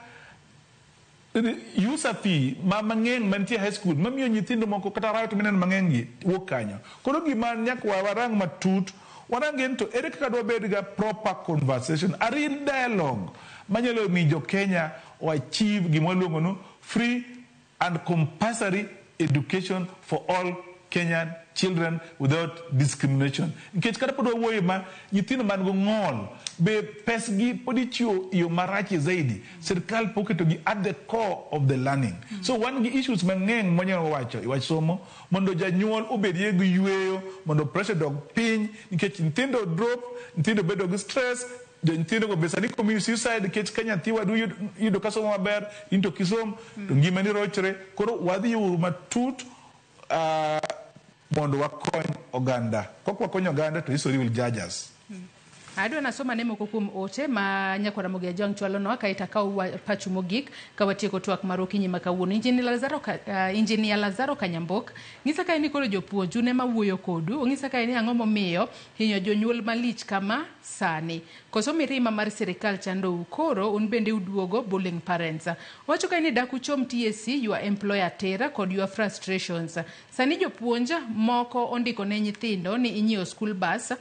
user fee ma mang'eny mantie high school mamiyo nyithindo moko kata riot mineno mang'eny gi wuok kanyo. Koro gima nyaka warang matut, warang en to ere kaka dwabed ga proper conversation, a real dialogue manyalo miyo jo Kenya o achieve gima waluongo no free and compulsory education for all. Kenyan children without discrimination. Nikech kata pod wawuoye ma nyithindo man go ng'ol be pesgi pod ichiwo e yo marach zaidi. Sirkal pok oketogi at the core of the learning. So wan gi issues mang'eny mwanyalo wacho e wach somo mondo janyuol obedie gi yueyo mondo pressure dog piny nikech nyithindo drop, nyithindo bedo gi stress, jo nyithindo go be sani commit suicide nikech ka nyathi wadu yudo ka somo maber in to kisom to ngimani rochre. Koro wadhi uru matut mondo wakony oganda. Kok wakonyo oganda to history will judge us. Adwa nasoma ne moko kuom ote ma nyakwar Ramogi Ajwang' chwalonwa kaeto akaw pachu mogik ka watieko twak mar okinyi ma kawuono. Engineer Lazaro Kanyambok ng'isa kae ni koro jopuonju ne mawuoyo kodu. Ong'isa kae ni ang'o momiyo hinyo jonyuol malich kama sani. Koso mirima mar sirikal chandou koro un bende uduogo bullying parents. Wacho kae ni dak uchom TSC your employer tera kod your frustrations. Sani jopuonj moko ondiko ne nyithindo ni inyiewo school bus.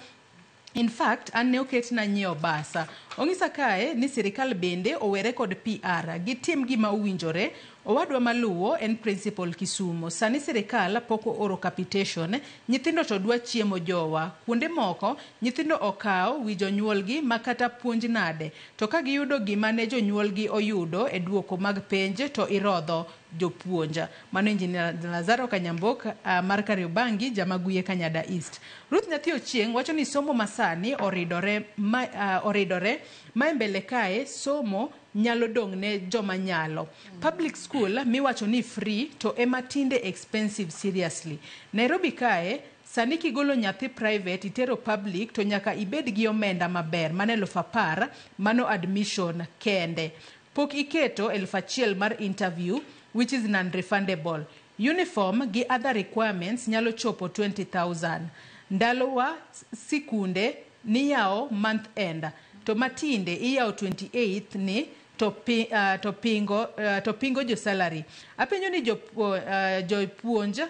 In fact, an ne oketna nyiewo basa. Ong'isa kae ni sirikal bende owere kod PR, gitim gima owinjore. Owadwa maluwo en principal Kisumu. Sani sirikal pok ooro capitation, nyithindo to dwa chiemo jowa. Kuonde moko, nyithindo okawo wi jonyuolgi ma kata puonj nade. To ka giyudo gima ne jonyuolgi oyudo e duoko mag penj to irodho jopuonj. Mano Engineer Lazaro Kanyambok mar Kariobangi, Jamaguye Kanyada East. Ruth Nyathi Ochieng' wacho ni somo masani oridore ma e mbele kae somo nyalo dong' ne joma nyalo. Public school miwacho ni free to ema tinde expensive seriously. Nairobi kae sani kigolo nyathi private itero public to nyaka ibed gi omenda maber mano 10,000 mano admission kende. Pok iketo 1,000 mar interview which is non-refundable. Uniform gi other requirements nyalo chopo 20,000. Ndalowa sikunde niyawo month end to matinde iyawo 28th ni to, to pingo jo salary. Apenjo ni jopuonj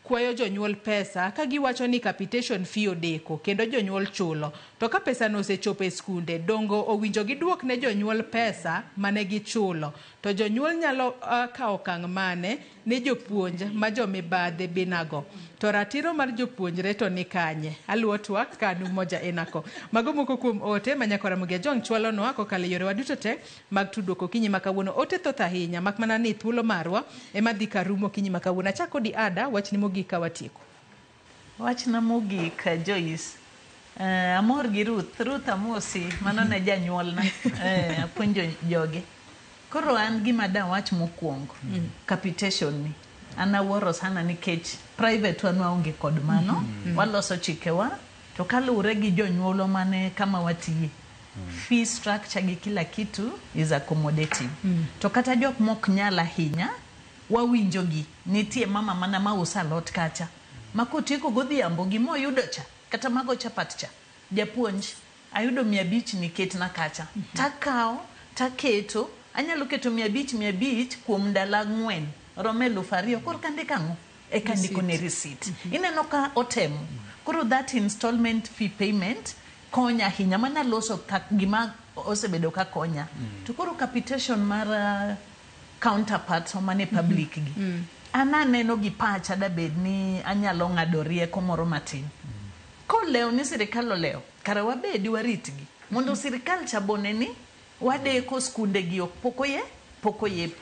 kwayo jonyuol pesa ka giwacho ni capitation fee odeko kendo jonyuol chulo. To ka pesa no osechopo e skunde, dongo owinjo giduok ne jonyuol pesa mane gichulo. To jonyuol nyalo kawo okang' mane ne jopuonj ma jomibadhi binago. To ratiro mar jopuonjre to ni kanye? Aluwo twak kanu moja enako. Mago moko kuom ote ma nyakwar Ramogi Ajwang' chwalonwa kokalo e yorewa duto te mag tudruok okinyi ma kawuono. Ote thoth ahinya mak mana ni thuolo marwa ema dhi karumo okinyi ma kawuono. Achako kodi Ada, wachni mogik ka watieko. Wachna mogik Joyce. Amor gi Ruth. Ruth amosi, mano ne janyuolna. Apuonjo jogi. Koro an gima dawach mokwongo, capitation ni. An awuoro sana nikech private wan waonge kod mano. Waloso chikewa to kaluwore gi jonyuolwa mane kama watiye. Fee structure gi kila kitu is accommodative. To kata jok mok nyal ahinya, wawinjo gi. Nitie mama mana mauso alot kacha. Ma kotieko godhiambo gimoyudo cha, kata mago chapat cha. Japuonj, ayudo 500 ni ketna kacha. Takawo, taketo, anyalo keto 500 500 kuom ndalo 4. Romo 2,000. Koro kandiko ang'o? Eka ndiko ne receipt. Ineno ka otemo. Koro that installment fee payment konya ahinya. Mana loso gima osebedo ka konya. To koro capitation mar counterparts mane public gi. An aneno gi pacha dabed ni anyalo ng'ado rieko moro matin. Kolewo ni sirikal olewo, kara wabedi waritgi. Mondo sirikal cha bone ni wadeko skunde gi ok pok oyepo.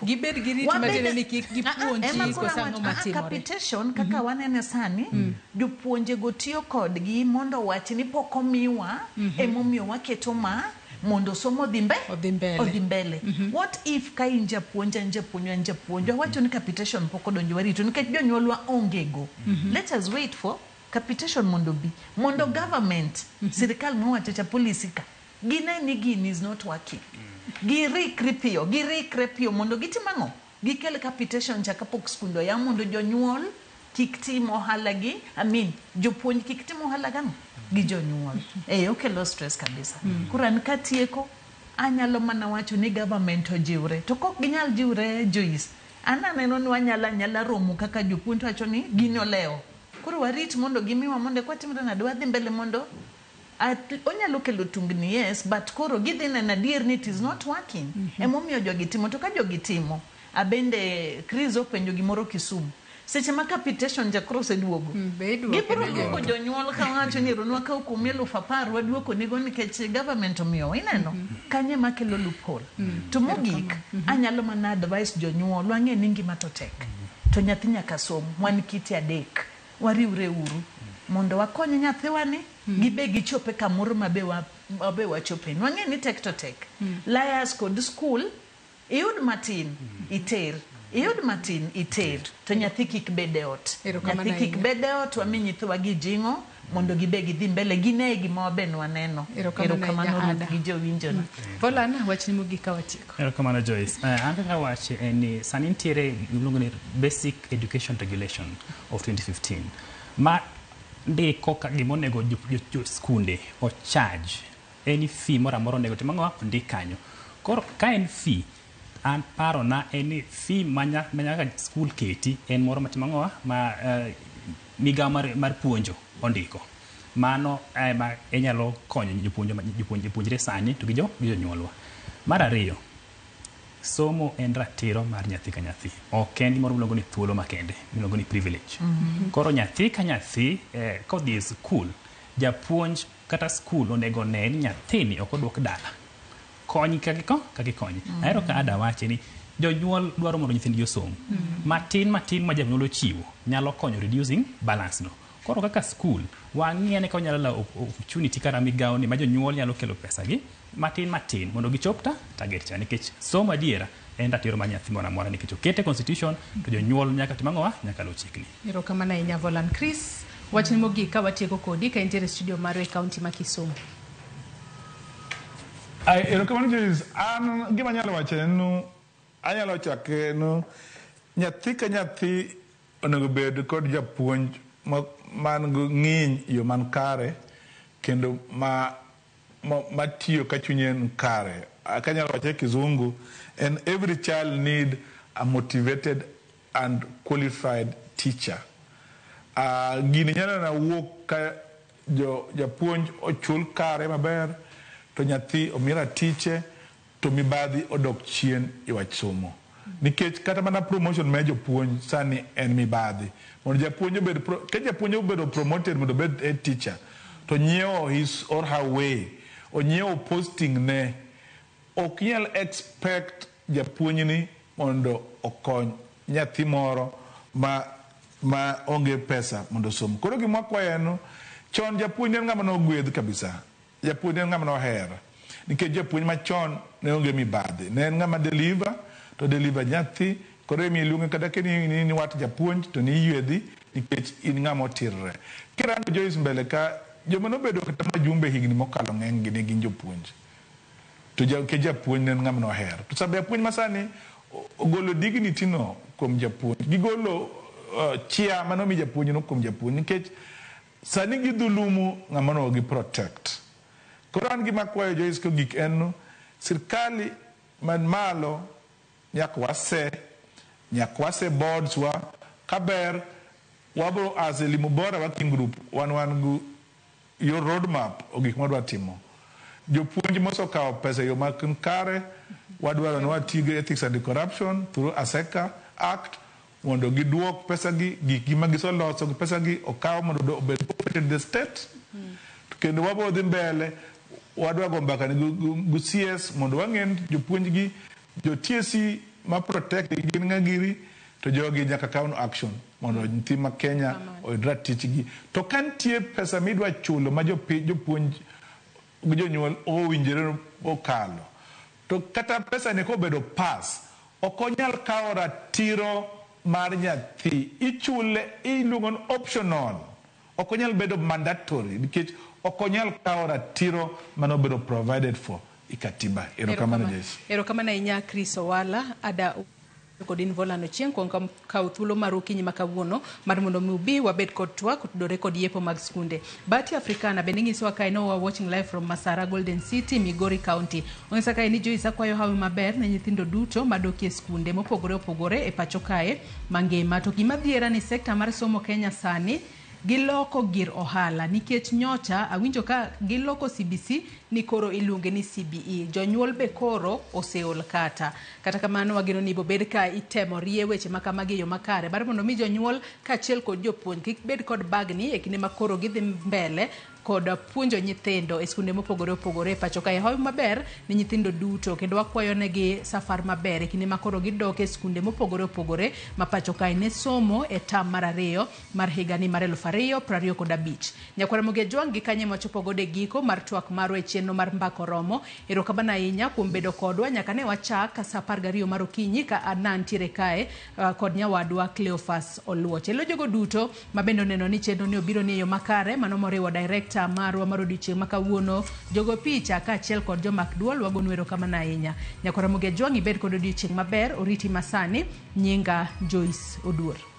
Gibed gi rit matiende ni kik gipuonji koso ang'o matimore. Capitation kaka wanene sani, jopuonje go tiyo kodgi mondo owach ni pok omiwa, emomiyo waketo ma mondo somo odhi mbele. What if ka in japuonj, an japuonj, an japuonj, wawacho ni capitation pok odonjo warito nikech jonyuolwa onge go. Let us wait for capitation mondo bi. Mondo government, sirikal mowacho cha policy ka, gine ni gini is not working. Girikre piyo mondo gitim ang'o? Gikel capitation cha kapok skunde oyaw mondo jonyuol kik tim ohala gi, I mean, jopuonj kik tim ohala gang'o? Gi jonyuol. Okelo stress kabisa. Koro an katieko, anyalo mana wacho ni government ojiwre. To kok ginyal jiwre, Joyce, an aneno ni wanyalo anyala romo kaka jopuonj to wacho ni gini olewo. Koro warit mondo gimiwa mondo eka watimre nade, wadhi mbele mondo onyalo kelo tungni, yes, but koro gidhi neno adier ni it is not working. Emomiyo jogi timo. To ka jogi timo, abende Chris openjo gimoro Kisumu. Seche ma capitation ja koro oseduogo. Gibiro duogo jonyuol ka wacho ni ronwa kaw kuom 10,000 waduoko nigo nikech government omiyowa. Ineno? Kanyo ema kelo loophole. To mogik, anyalo mana advice jonyuol wang'e ni ngima to tek. To nyathi nyaka som. Wan kite adek. Wariwre uru mondo wakony nyathiwa ni gibe gichope kamoro mabe wabe wachope. Wang'e ni tek to tek. Liars kod school iyud matin iter. Iyud matin iter to nyathi kik bed e ot. Erokamano Nyathi kik ahinya. bed e ot wami nyithiwa gi jing'o mondo gibe gidhi mbele gine gima wabe nwaneno. Erokamano ahinya, Erokamano Ruth Ada. gi jowinjona. Volan, wachni mogik ka watieko. Erokamano Joyce. An kaka wache en ni sani nitiere gimiluongo ni Basic Education Regulation of 2015 ma ndiko ka gimonego jo skunde o charge any fee moro amora onego tim ang'o ondik kanyo. Koro ka en fee an parona en ni fee ma nyaka skul keti en moro matimo ang'o ma migawo mar puonjo ondiko. Mano ema inyalo konyo jopuonjre sani to gi jonyuolwa. Mar ariyo, somo en ratiro mar nyathi ka nyathi. Ok en gimoro miluongo ni thuolo makende, miluongo ni privilege. Koro nyathi ka nyathi kodhi e skul, japuonj kata skul onego one ni nyathini ok oduok dala. Kony kaka ikonye. Ahero ka Ada wache ni jonyuol dwaro mondo nyithindgi osom. Matin matin ma janyuol ochiwo nyalo konyo reducing balance no. Koro kaka skul, wang'i ane ka wanyalo lawo opportunity kata migawo ni ma jonyuol nyalo kelo pesa gi matin matin mondo gichop target cha nikech somo adiera en ratiro mar nyathi moro amora nikech okete e constitution to jonyuol nyaka tim ang'owa nyaka luw chikni. Erokamano ahinya Volan. Chris, wachni mogik ka watieko kodi ka intiere e studio marwa e kaunti ma Kisumu. Erokamano Joyce, an gima anyalo wacho en ni anyalo chake ni nyathi ka nyathi onego bed kod japuonj man gi ng'iny yo man kare kendo ma tiyo ka chunye ni kare. Kanyalo wache e kizungu en every child need a motivated and qualified teacher. Gini nyalo na wuok ka jo japuonj ochul kare maber to nyathi omi ratiche to mibadhi odok chien e wach somo. Nikech kata mana promotion mar jopuonj sani en mibadhi. Mondo japuonj obed ka japuonj obedo promoted mondo obed head teacher to nyiewo his or her way, onyiewo posting ne, ok inyal expect japuonjni mondo okony nyathi moro ma onge pesa mondo osom. Koro gima wakwayo en ni chon japuonj ne en ng'ama nogwedh kabisa. Japuonj ne en ng'ama noher. Nikech japuonj machon ne onge mibadhi. Ne en ng'ama deliver to deliver nyathi koro emi iluonge kata ka ni wat japuonj to niyiedhi nikech in ng'ama otirre. Kirango Joyce mbele ka joma nobedo kata majumbe higni mokalo ng'eny gi ne gin jopuonj. To nikech japuonj ne en ng'ama noher. To sababu japuonj masani ogolo dignity no kuom japuonj. Gigolo chia manomi japuonj no kuom japuonj nikech sani gidhulumo ng'ama onego gi protect. Koro an gima akwayo Joyce kogik en ni sirkali man malo nyaka wase boards wa kaber wabro as Elimu Bora Working Group wan gi yo roadmap o gik mwadwa timo. Jopuonj mosekawo pesa e yo mak kare wadwaro ni wati gi Ethics and Corruption through ASECA Act mondo giduok pesa gi gikgi ma giseloso gi pesa gi okaw mondo obed forfeited the state. Kendo wabro dhi mbele wadwa go mbaka ni gi CS mondo wang'e ni jopuonj gi jo TSC ma protect gi gin ng'a giri to jogi nyaka kaw no action mondo nyithi ma Kenya oyud ratichgi. To ka nitie pesa midwa chulo ma jopuonj gi jonyuol owinjore okalo to kata pesa ni kobedo pass ok onyal kawo ratiro mar nyathi ichule iluongo ni optional ok onyal bedo mandatory nikech ok onyal kawo ratiro manobedo provided for i katiba. Erokamano Joyce. Erokamano ahinya Chris Owala, Ada kod in Volan Ochieng kuom kawo thuolo mar okinyi ma kawuono mar mondo mi ubi wabed kod twak otudore kod yepo mag skunde. Bati Africana bende nyisowa kae no wa watching live from Masara Golden City, Migori County. Onyisa kae ni Joyce akwayo hawi maber ne nyithindo duto madokie skunde mopogore opogore e pacho kae mangima. To gima dhiera ni sekta mar somo Kenya sani Giloko gir ohala nikech nyocha awinjo ka giloko CBC ni koro iluonge ni CBE. Jonyuol be koro oseol kata. Kata kamano wageno ni bobed ka itemo rie weche ma kamagi e yo makare mar mondo mi jonyuol kaachiel kod jopuonj kik bed kod bagni e kinde ma koro gidhi mbele kod puonjo nyithindo e skunde mopogore opogore e pacho kae. Hawi maber ni nyithindo duto kendo wakwayo negi safar maber e kinde ma koro gidok e skunde mopogore opogore ma pacho kae ne somo e tam mar ariyo mar higani mar 2025. Nyakwar Ramogi Ajwang' gi kanye mwachopo godo e giko mar twak marwa e chenro mar Mbaka Oromo. Erokamano ahinya kuom bedo kodwa nyaka ne wachak sa 12 mar okinyi ka anantiere kae kod nyawadwa Cleophas Oluoch. Elo jogo duto ma bende oneno ni chenro ni obiro ni e yo makare, mano moriwo director marwa mar odiochieng' ma kawuono, jogo picha kaachiel kod jomak duol, wagonu erokamano ahinya. Nyakwar Ramogi Ajwang' ibed kod odiochieng' maber, oriti masani, nyinga Joyce Oduor.